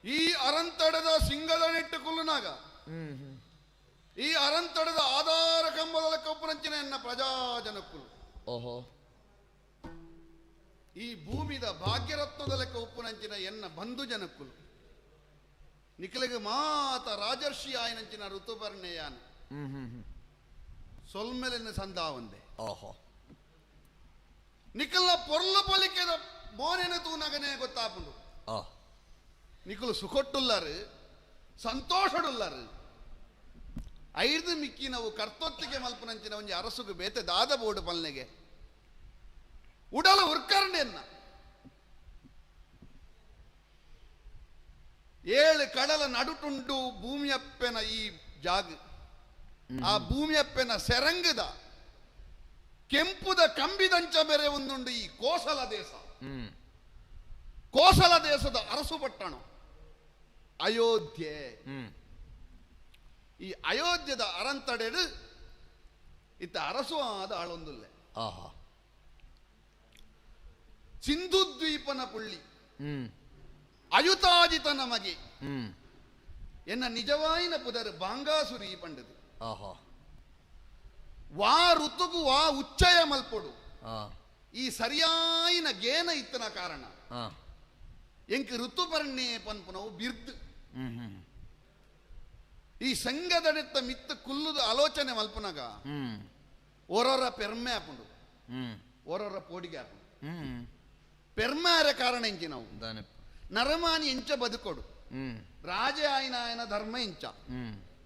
ಈ ಅರಂತಡದ ಸಿಂಗದ ನೆಟ್ಟು ಕುಲ್ಲುನಾಗ ಈ ಅರಂತಡದ ಆಧಾರ ಕಂಬದ ಕಪ್ಪುರಂಚಿನ ಎನ್ನ ಪ್ರಜಾಜನಕ್ಕುಲು ಓಹೋ ಈ ಭೂಮಿದ ಭಾಗ್ಯರತ್ನದ ಲೆಕ್ಕ ಉಪ್ಪುನಂಚಿನ ಎನ್ನ ಬಂಧು ಜನಕ್ಕುಲು ನಿಖಲಿಗೆ ಮಾತ ರಾಜರ್ಷಿ ಆಯನಂಚಿನ ಋತುಪರ್ಣೆಯಾನ ಸೊಲ್ಮೆಲಿನ ಸಂದಾವಂದೆ ಓಹೋ ನಿಕಲ್ನ ಪೊರ್ಲು ಪೊಲಿಕೆದ ಮೋನೆನ ತೂನಗನೇ ಗೊತ್ತಾಪುಂಡು ನಿಕುಲು ಸುಖೊಟ್ಟುಲ್ಲಾರು ಸಂತೋಷಡುಲ್ಲಾರು ಐದು ಮಿಕ್ಕಿ ನಾವು ಕರ್ತೊತ್ತಿಗೆ ಮಲ್ಪನಂಚಿನ ಒಂಜಿ ಅರಸುಗು ಬೇತೆ ದಾದ ಬೋರ್ಡು ಪಲ್ನೆಗೆ ಉಡಲ ಉರ್ಕರ್ಣೆನ್ನ ಏಳು ಕಡಲ ನಡುಟುಂಡು ಭೂಮಿಯಪ್ಪೆನ ಈ ಜಾಗ ಆ ಭೂಮಿಯಪ್ಪೆನ ಸೆರಂಗದ ಕೆಂಪುದ ಕಂಬಿದಂಚ ಬೇರೆ ಒಂದುಂಡು ಈ ಕೋಸಲ ದೇಶ. ಕೋಸಲ ದೇಶದ ಅರಸು ಪಟ್ಟಣ ಅಯೋಧ್ಯೆ. ಈ ಅಯೋಧ್ಯದ ಅರಂತಡೆಡು ಇತ್ತ ಅರಸು ಆದ ಆಳೊಂದುಲ್ಲೆ. ಸಿಂಧು ದ್ವೀಪನ ಪುಳ್ಳಿ ಅಯುತಾಜಿತ ನಮಗೆ ಎನ್ನ ನಿಜವಾಯಿನ ಪುದರ್ ಬಾಂಗಾಸುರಿ ಪಂಡದು. ವಾ ಋತುಗು ವಾ ಉಚ್ಚಯ ಮಲ್ಪೊಡು ಈ ಸರಿಯಾಯಿನ ಗೇನ ಇತ್ತನ ಕಾರಣ ಎಂಕ್ ಋತುಪರ್ಣೆ ಪನ್ಪುನವು ಬಿರ್ದು. ಈ ಸಂಘದಡೆತ್ತ ಮಿತ್ತ ಕುಲ್ಲುದು ಆಲೋಚನೆ ಮಲ್ಪುನಗ ಓರೋರ ಪೆರ್ಮೆ ಆಪುಂಡು, ಓರೋರ ಪೋಡಿಗೆ ಆಪುಂಡು. ಪೆರ್ಮಾರ ಕಾರಣ ಎಂಚಿ ನಾವು ನರಮಾನಿ ಎಂಚ ಬದುಕೊಡು, ರಾಜ ಆಯಿನ ಆಯನ ಧರ್ಮ ಎಂಚ,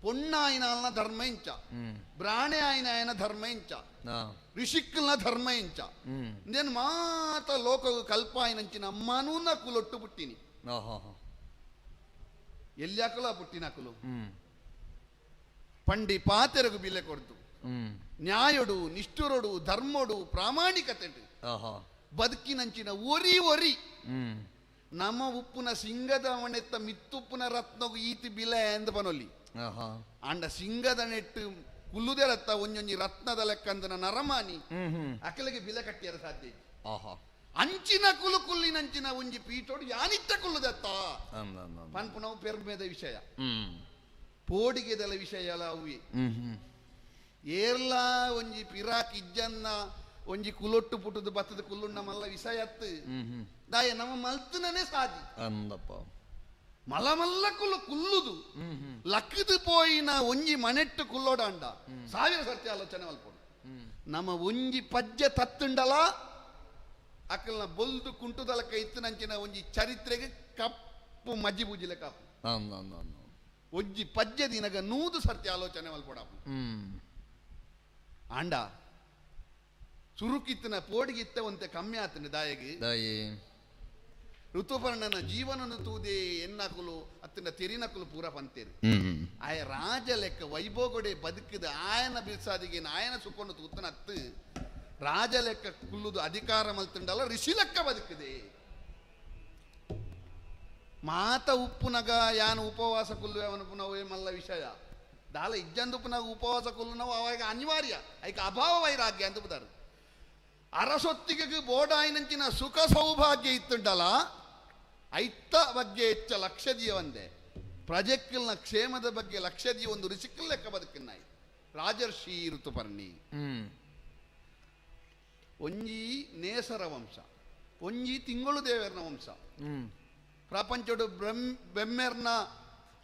ಪೊಣ್ಣಾಯಿನ ಧರ್ಮ ಎಂಚ, ಬ್ರಾಣೆ ಆಯಿನ ಆಯನ ಧರ್ಮ ಎಂಚ, ಋಷಿಕ್ಕಲ್ನ ಧರ್ಮ ಎಂಚ, ಇಂದೇನು ಮಾತ ಲೋಕ ಕಲ್ಪಾಯಿನಂಚಿನ ಅಮ್ಮನೂನ ಕುಲೊಟ್ಟು ಪುಟ್ಟಿನಿ. ಎಲ್ಲಿ ಹಾಕಲು ಪುಟ್ಟಿನ ಕುಲು ಪಂಡಿ ಪಾತೆರಗು ಬಿಲೆ ಕೊಡ್ತು ನ್ಯಾಯೊಡು ನಿಷ್ಠುರೊಡು ಧರ್ಮೊಡು ಪ್ರಾಮಾಣಿಕತೆ ಬದುಕಿನಂಚಿನ ಒರಿ ಒರಿ ನಮ್ಮ ಉಪ್ಪುನ ಸಿಂಗದ ಮಣೆತ್ತ ಮಿತ್ತುಪ್ಪುನ ರತ್ನಗು ಈತಿ ಬಿಲೆ ಎಂದ ಪನೊಲ್ಲಿ. ಅಂಡ ಸಿಂಗದ ನೆಟ್ಟು ಕುಲ್ಲುದೇ ರತ್ತ ಒಂಜೊಂಜಿ ರತ್ನದ ಲೆಕ್ಕಂದನ ನರಮಾನಿ ಅಕಲಿಗೆ ಬಿಲೆ ಕಟ್ಟಿಯರ ಸಾಧ್ಯ. ಅಂಚಿನ ಕುಲು ಕುಲ್ಲಿನಂಚಿನ ಒಂಜಿ ಪೀಠೋಡು ಯಾನಿತ್ತ ಕುಲ್ಲುದತ್ತ ಪನ್ಪುನವು ಪೆರ್ಮೆದ ವಿಷಯ, ಪೋಡಿಗೆದಲ ವಿಷಯ ಅಲ್ಲ ಅವಿ. ಏರ್ಲಾ ಒಂಜಿ ಪಿರಾಕ್ ಇಜ್ಜನ್ನ ಒಂಜಿ ಕುಲೊಟ್ಟು ಪುಟ್ಟುದು ಬತ್ತದ ಕುಲ್ಲುಣ್ಣ ಮಲ್ಲ ವಿಷಯತ್ತು ದಾಯ ನಮ್ಮ ಮಲ್ತನೇ ಸಾಧಿ ಮಲ ಮಲ್ಲ ಕುಲ್ಲು ಕುಲ್ಲುದು ಲಕ್ಕದು ಪೋಯಿನ ಒಂಜಿ ಮನೆಟ್ಟು ಕುಲ್ಲೋಡಾಂಡ ಸಾವಿರ ಸರ್ತಿ ಆಲೋಚನೆ ಮಲ್ಪೊಡು. ನಮ್ಮ ಒಂಜಿ ಪಜ್ಜೆ ತತ್ತುಂಡಲ ಅಕಲ್ನ ಬೊಲ್ದು ಕುಂಟುದಲಕ ಇತ್ತನಂಚಿನ ಒಂಜಿ ಚರಿತ್ರೆಗೆ ಕಪ್ಪು ಮಜ್ಜಿ ಬೂಜಿಲೆ ಕಾಪು. ಒಂಜಿ ಪಜ್ಜೆ ದಿನಗ ನೂದು ಸರ್ತಿ ಆಲೋಚನೆ ಮಲ್ಪೊಡಾಪು. ಆಂಡ ಸುರುಕಿತ್ತನ ಪೋಡಿಗಿತ್ತ ಒಂತೆ ಕಮ್ಮಿ ಆತನ ದಾಯಗಿ ಋತುಪರ್ಣನ ಜೀವನನು ತೂದೆ ಎನ್ನಕುಲು ಅತ್ತಿನ ತೆರಿನಕುಲು ಪೂರ ಪಂತೇರು. ಆಯ ರಾಜ ಲೆಕ್ಕ ವೈಭೋಗಡೆ ಬದುಕಿದ ಆಯನ ಬಿರ್ಸಾದಿಗೆ ಆಯನ ಸುಕೊಂಡು ತೂತನ ಅತ್ತು ರಾಜ ಲೆಕ್ಕ ಕುಲ್ಲುದು ಅಧಿಕಾರ ಮಲ್ತುಂಡಲ್ಲ ಋಷಿ ಲೆಕ್ಕ ಬದುಕಿದೆ. ಮಾತ ಉಪ್ಪುನಗ ಯಾನು ಉಪವಾಸ ಕುಲ್ಲು ಅವನು ಪುನಃ ಮಲ್ಲ ವಿಷಯ ದಾಲ ಇಜ್ಜಂದು ಪುನಃ ಉಪವಾಸ ಕುಲ್ಲು ನಾವು ಅವಾಗ ಅನಿವಾರ್ಯ ಐಕ ಅಭಾವ ವೈರಾಗ್ಯ ಅಂತ ಬುದಾರು. ಅರಸೊತ್ತಿಗೆ ಬೋಡಾಯಿನಂಚಿನ ಸುಖ ಸೌಭಾಗ್ಯ ಇತ್ತುಂಟಲ್ಲ ಐತ ಬಗ್ಗೆ ಹೆಚ್ಚ ಲಕ್ಷ್ಯ ಒಂದೇ ಪ್ರಜೆಕ್ಕಲ್ನ ಕ್ಷೇಮದ ಬಗ್ಗೆ ಲಕ್ಷ್ಯ ಒಂದು ಋಷಿಕ್ಕಲ್ ಲೆಕ್ಕ ಬದುಕಿನಾಯಿ ರಾಜರ್ಷಿ ಋತುಪರ್ಣಿ. ಒಂಜಿ ನೇಸರ ವಂಶ, ಒಂಜಿ ತಿಂಗಳು ದೇವರನ ವಂಶ. ಪ್ರಪಂಚಡು ಬೆಮ್ಮೆರ್ನ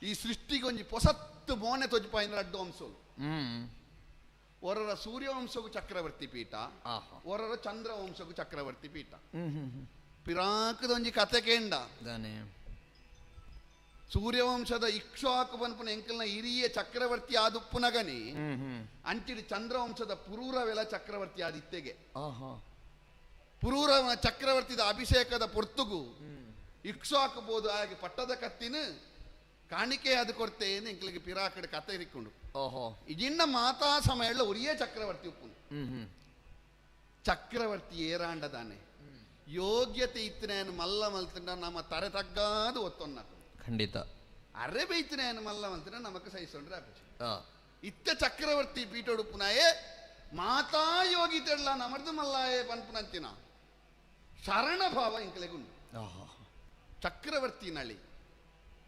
ಈ ಸೃಷ್ಟಿಗೆ ಒಂಜಿ ಪೊಸತ್ತು ಮೋನೆ ತೊಜ್ಪಾಯಿನ ಅಡ್ಡು ವಂಶಗಳು. ಒರರ ಸೂರ್ಯವಂಶಗೂ ಚಕ್ರವರ್ತಿ ಪೀಠ, ಒರರ ಚಂದ್ರವಂಶಗೂ ಚಕ್ರವರ್ತಿ ಪೀಠ. ಪಿರಾಕದ ಒಂಜಿ ಕತೆ ಕೇಂಡ ಸೂರ್ಯವಂಶದ ಇಕ್ಷ್ವಾಕು ಬನ್ಪುನ ಎಂಕಲ್ನ ಹಿರಿಯ ಚಕ್ರವರ್ತಿ ಆದುಪ್ಪುನಗನಿ ಅಂಚಿಡಿ ಚಂದ್ರವಂಶದ ಪುರೂರವೆಲ ಚಕ್ರವರ್ತಿ ಆದಿತ್ತೆಗೆ. ಪುರೂರವನ ಚಕ್ರವರ್ತಿದ ಅಭಿಷೇಕದ ಪೊರ್ತುಗು ಇಕ್ಷ್ವಾಕು ಬೋದು ಹಾಗೆ ಪಟ್ಟದ ಕತ್ತಿನ ಕಾಣಿಕೆ ಅದು ಕೊಡ್ತೇನೆ ಎಂಕಲಿಗೆ ಪಿರಾಕಡೆ ಕತೆ ಇಕ್ಕೊಂಡು. ಇಜಿನ್ನ ಮಾತಾ ಸಮಯ ಒರಿಯೇ ಚಕ್ರವರ್ತಿ ಉಪ್ಪುನು. ಚಕ್ರವರ್ತಿ ಏರಾಂಡದಾನೆ ಯೋಗ್ಯತೆ ಇತ್ತನೇನು ಮಲ್ಲ ಮಲ್ತಂಡ ನಮ್ಮ ತರೆ ತಗ್ಗಾದು ಒತ್ತೊನ್ನ ಖಂಡಿತ ಅರೆ ಬೈತನೇನು ಮಲ್ಲ ಮಲ್ತಂಡ ನಮಕ್ ಸಹಿಸೊಂಡ್ರೆ ಆಪುಜಿ. ಇತ್ತ ಚಕ್ರವರ್ತಿ ಪೀಠೊಡುಪ್ಪುನಾಯೇ ಮಾತಾ ಯೋಗಿತೆಲ್ಲ ನಮರ್ದು ಮಲ್ಲಾಯೇ ಪನ್ಪುನಂಚಿನ ಶರಣ ಭಾವ ಇಂಕಲೆಗುಂಡು. ಚಕ್ರವರ್ತಿ ನಳಿ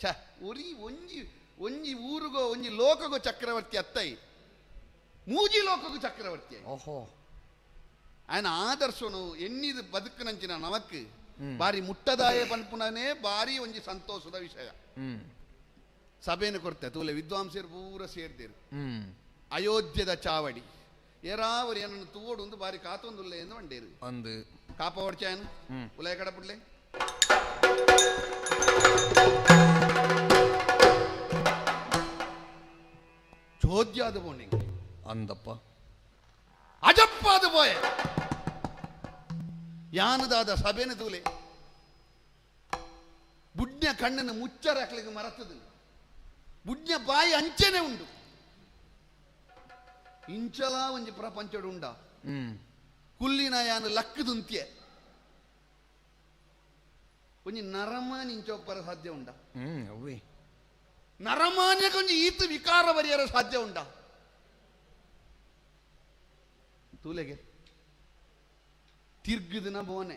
ಛ ಒರಿ ಒಂಜಿ ಒಂಜಿ ಊರುಗೋ ಒಂಜಿ ಲೋಕಗೋ ಚಕ್ರವರ್ತಿ ಅತ್ತೈ ಮೂಜಿ ಲೋಕಗು ಚಕ್ರವರ್ತಿ. ಓಹೋ ఆయన ಆದರ್ಶನು ಎನ್ನಿದು ಬದುಕನಂಚಿನ ನಮಕ್ ಬಾರಿ ಮುಟ್ಟದಾಯ ಪನ್ಪುನನೇ ಬಾರಿ ಒಂಜಿ ಸಂತೋಷದ ವಿಷಯ. ಸಭೆಯನ್ನು ಕೊಡ್ತೆ ತೂಲೆ ವಿದ್ವಾಂಸರು ಪೂರ ಸೇರ್ದಿರು. ಅಯೋಧ್ಯದ ಚಾವಡಿ ಏರಾವರಿ ಏನನ್ನು ತೂವೋಡು ಒಂದು ಬಾರಿ ಕಾತೊಂದುಲ್ಲೆ ಎಂದು ವಂಡೇರು ಅಂದು ಕಾಪ ಹೊಡ್ಚಾಯನು ಉಲಯ ಕಡಪುಡ್ಲೆ ಚೋದ್ಯಾದ ಪೋಣಿಂಗ್ ಅಂದಪ್ಪ ಅಜಪ್ಪಾದ ಪೋಯೆ ಯಾನದಾದ ಸಭೆನ ತೂಲೆ ಬುಡ್ನ ಕಣ್ಣನ್ನು ಮುಚ್ಚರಕ್ಲಿಗೆ ಮರತದ ಬುಡ್ನ ಬಾಯಿ ಅಂಚೆನೆ ಉಂಡು ಇಂಚಲ ಒಂಜಿ ಪ್ರಪಂಚಡು ಉಂಡ ಕುಲ್ಲಿನ ಯಾನು ಲಕ್ಕದುಂತ್ಯೆ ಒಂಜಿ ನರಮಾನಿ ಇಂಚೊಪ್ಪರ ಸಾಧ್ಯ ಉಂಡ ನರಮಾನ್ಯ ಕೊಂಜಿ ಈತ ವಿಕಾರ ಬರಿಯರ ಸಾಧ್ಯ ಉಂಡ ತೂಲೆಗೆ ತಿರ್ಗುದಿನ ಬೋನೆ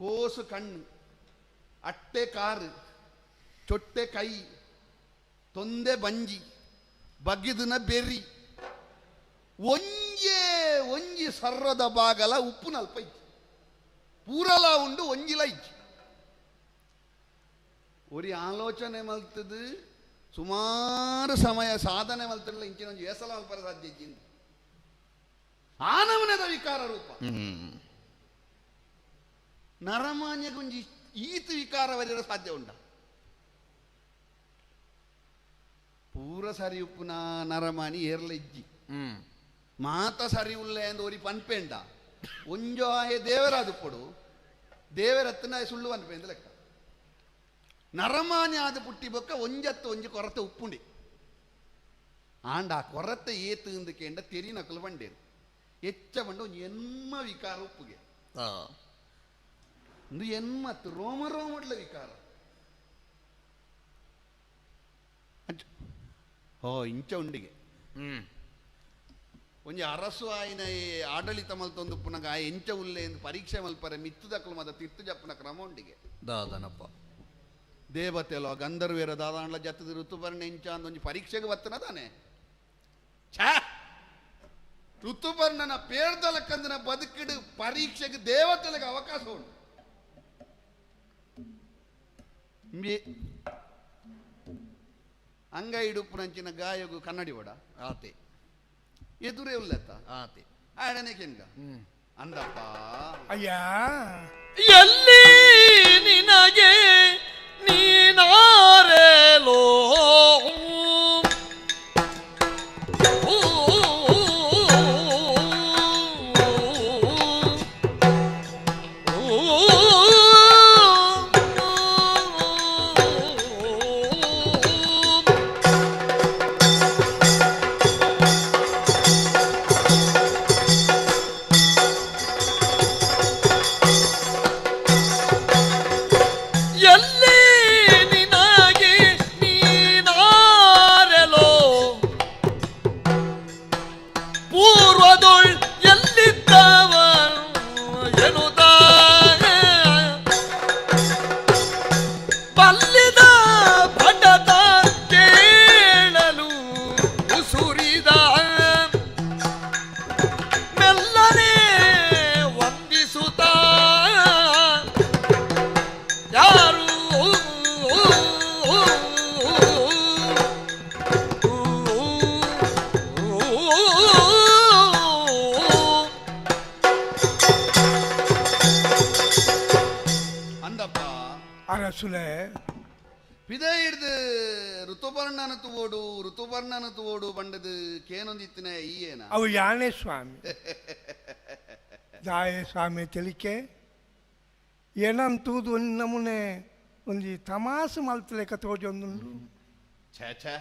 ಕೋಸು ಕಣ್ಣು ಅಟ್ಟೆ ಕಾರು ಚೊಟ್ಟೆ ಕೈ ತೊಂದೆ ಬಂಜಿ ಬಗ್ಗಿದಿನ ಬೆರ್ರಿ ಒಂಜೇ ಒಂಜಿ ಸರ್ರದ ಬಾಗಲ ಉಪ್ಪು ನಲ್ಪ ಇಜ್ಜಿ ಪೂರಲ ಉಂಡು ಒಂಜಿಲ ಇಜ್ಜಿ ಒರಿ ಆಲೋಚನೆ ಮಲ್ತದು ಸುಮಾರು ಸಮಯ ಸಾಧನೆ ಮಲ್ತಲ್ಲ ಇಂಚಿನ ಒಂಜಿ ಏಸಲ ಮಲ್ಪರ ಸಾಧ್ಯ ಇಜ್ಜಿ ಆನವನದ ವಿಕಾರ ರೂಪ ನರಮಾನ್ಯ ಕೊಂಜಿ ಈತ ವಿಕಾರ ಬರೆಯಲು ಸಾಧ್ಯ ಉಂಡ ಪೂರ ಸರಿ ಉಪ್ಪುನ ನರಮಾನಿ ಏರ್ಲ ಇಜ್ಜಿ ಮಾತ ಸರಿ ಉಲ್ಲ ಎಂದು ಒರಿ ಪನ್ಪೇಂಡ ಒಂಜೋ ಆಯೆ ದೇವರಾದು ಪೊಡು ದೇವರತ್ನ ಸುಳ್ಳು ಪನ್ಪೇಂದ ಲೆಕ್ಕ ನರಮಾನ್ಯ ಆದ ಪುಟ್ಟಿ ಬೊಕ್ಕ ಒಂಜತ್ತು ಒಂಜಿ ಕೊರತೆ ಉಪ್ಪುಂಡಿ ಆಂಡ ಆ ಕೊರತೆ ಏತು ಕೇಂಡ ತೆರಿ ನಕಲು ಬಂಡೇರು ಹೆಚ್ಚ ಬಂಡ ಒಂಜಿ ಎನ್ಮ ವಿಕಾರ ಉಪ್ಪುಗೆ ಒಂದು ಎನ್ಮತ್ತು ರೋಮ ರೋಮಡ್ಲ ವಿಕಾರ ಓ ಇಂಚ ಉಂಡಿಗೆ ಒಂಜಿ ಅರಸು ಆಯ್ನ ಆಡಳಿತ ಮಲ್ತೊಂದು ಪುನಗ ಆ ಎಂಚ ಉಲ್ಲೆ ಎಂದು ಪರೀಕ್ಷೆ ಮಲ್ಪರೆ ಮಿತ್ತುದಕ್ಕಲು ಮದ ತಿರ್ತು ಜಪ್ಪನ ಕ್ರಮ ಉಂಡಿಗೆ ದಾದನಪ್ಪ ದೇವತೆಲೋ ಗಂಧರ್ವೇರ ದಾದಾಂಡ್ಲ ಜತ್ತದ ಋತುಪರ್ಣ ಎಂಚ ಅಂದ ಒಂಜಿ ಪರೀಕ್ಷೆಗೆ ಬತ್ತನ ತಾನೆ ಛೇ ಋತುಪರ್ಣನ ಪೇರ್ದಲಕ್ಕಂದನ ಬದುಕಿಡು ಪರೀಕ್ಷೆಗೆ ದೇವತೆಲೆಗೆ ಅವಕಾಶ ಉಂಟು ಅಂಗ ಇಡುಪ್ಪುನಂಚಿನ ಗಾಯಗು ಕನ್ನಡಿ ಓಡ ಆತೆ ಎದುರೇ ಉಲ್ಲತ್ತ ಆತೆ ಆಡನೆ ಕೆನ್ಗ ಅಂದಪ್ಪ ಅಯ್ಯ ಎಲ್ಲಿ ನಿನಗೆ ನೀನಾರೆಲೋ ಋತುಪರ್ಣನ ತೋಡು ಬಂಡದು ಕೇನೊಂದಿತ್ತಿನ ಈಯೇನ ಅವು ಯಾನೇ ಸ್ವಾಮಿ ದಾಯೆ ಸ್ವಾಮಿ ತಿಳಿಕೆ ಏನಂತೂದು ಒಂದು ನಮೂನೆ ಒಂದು ತಮಾಸು ಮಲ್ತಲೇಕ ತೋಜೊಂದುಂಡು ಛೇ ಛೇ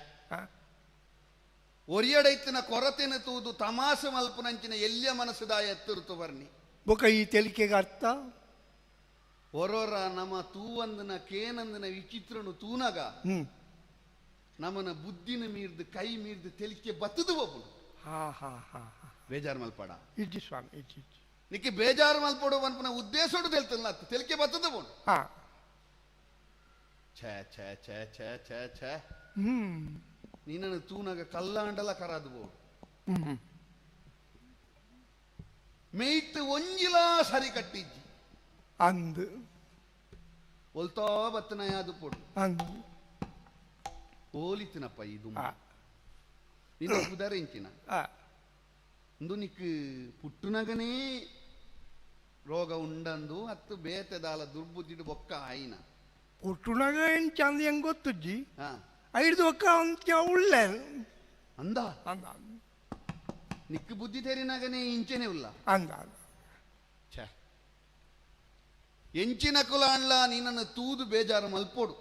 ಒರಿಯಡೈತಿನ ಕೊರತೆನ ತೂದು ತಮಾಸು ಮಲ್ಪುನಂಚಿನ ಎಲ್ಲಿಯ ಮನಸ್ಸುದಾಯ ಎತ್ತು ಋತುಪರ್ಣಿ ಬೊಕ ಈ ತೆಲಿಕೆಗೆ ಅರ್ಥ ಒರೋರ ನಮ್ಮ ತೂವಂದನ ಕೇನಂದನ ವಿಚಿತ್ರನು ತೂನಗ ನಮ್ಮನ ಬುದ್ಧಿನ ಮೀರ್ದು ಕೈ ಮೀರ್ದು ತೆಲಿಕೆ ಬತ್ತದು ಒಬ್ಬನು ಹಾ ಹಾ ಹಾ ಬೇಜಾರು ಮಲ್ಪಡ ಇಜ್ಜಿ ಸ್ವಾಮಿ ಇಜ್ಜಿ ನಿಕ್ಕೆ ಬೇಜಾರು ಮಲ್ಪಡು ಅನ್ಪನ ಉದ್ದೇಶೋಡು ತೆಲ್ತಲ್ಲ ತೆಲಿಕೆ ಬತ್ತದ ಬೋನು ಹಾ ಛೇ ಛೇ ಛೇ ಛೇ ಛೇ ಛೇ ನಿನ್ನನ್ನು ತೂನಾಗ ಕಲ್ಲಾಂಡಲ ಕರಾದು ಬೋಡು ಮೇಯ್ತು ಒಂಜಿಲ ಸರಿ ಕಟ್ಟಿಜ್ಜಿ ಅಂದು ಒಲ್ತೋ ಬತ್ತನ ಯಾದು ಪೋಡು ಅಂದು ಓಲಿತಿನಪ್ಪ ಇದು ನಿನ್ನ ಕುದರೆ ಇಂಚಿನ ಇಂದು ನಿಕ್ ಪುಟ್ಟುನಗನೇ ರೋಗ ಉಂಡಂದು ಅತ್ತು ಬೇತೆದಾಲ ದುರ್ಬುದ್ಧಿಡು ಬೊಕ್ಕ ಆಯಿನ ಪುಟ್ಟುನಗ ಎಂಚಂದು ಹೆಂಗೆ ಗೊತ್ತುಜ್ಜಿ ಐದು ಒಕ್ಕ ಅಂತ ಉಳ್ಳೆ ಅಂದ ಅಂದ ನಿಕ್ ಬುದ್ಧಿ ತೆರಿನಗನೇ ಇಂಚೆನೆ ಉಲ್ಲ ಅಂದ ಛೇ ಎಂಚಿನ ಕುಲಾಂಡ್ಲ ನಿನ್ನನ್ನು ತೂದು ಬೇಜಾರು ಮಲ್ಪೋಡು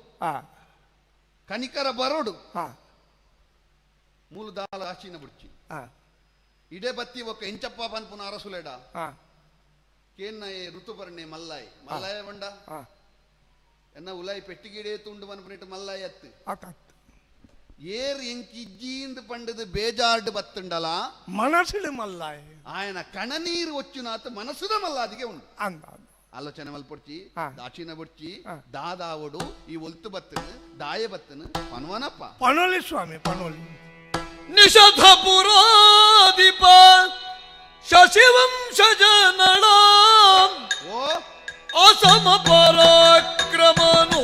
ಕನಿಕರ ಬರೋಡು ಮೂಲ ದಾಲ ಆಶಿನ ಬುಡ್ಚಿ ಇಡೆ ಬತ್ತಿ ಒಕ್ಕ ಎಂಚಪ್ಪ ಪನ್ಪುನ ಅರಸುಲೆಡ ಕೇನ್ನಯೆ ಋತುಪರ್ಣೆ ಮಲ್ಲಾಯ್ ಮಲ್ಲಾಯ ಬಂಡ ಎನ್ನ ಉಲಾಯ್ ಪೆಟ್ಟಿಗಿಡೆ ತುಂಡು ಮನ್ಪುನಿಟ್ಟು ಮಲ್ಲಾಯ್ ಅತ್ತು ಏರ್ ಎಂಕಿಜ್ಜೀಂದ್ ಪಂಡದು ಬೇಜಾರ್ಡ್ ಬತ್ತುಂಡಲ ಮನಸ್ಸುಡು ಮಲ್ಲಾಯ್ ಆಯನ ಕಣನೀರು ಒಚ್ಚುನಾತ ಮನಸ್ಸುದ ಮಲ್ಲಾದಿಗೆ ಉಂಡು ಅಂದ ಆಲೋಚನೆ ಮಲ್ಪೊಡ್ಚಿ ದಾಚಿನ ಬೊಡ್ಚಿ ದಾದಾವಡು ಈ ಒಲ್ತು ಬತ್ತನು ದಾಯ ಬತ್ತನು ಪನ್ವನಪ್ಪ ಪಣೋಲಿ ಸ್ವಾಮಿ ಪಣೋಲಿ ನಿಷಧಪುರಾಧಿಪ ಶಶಿವಂಶಜನಳ ಅಸಮ ಪರಾಕ್ರಮನು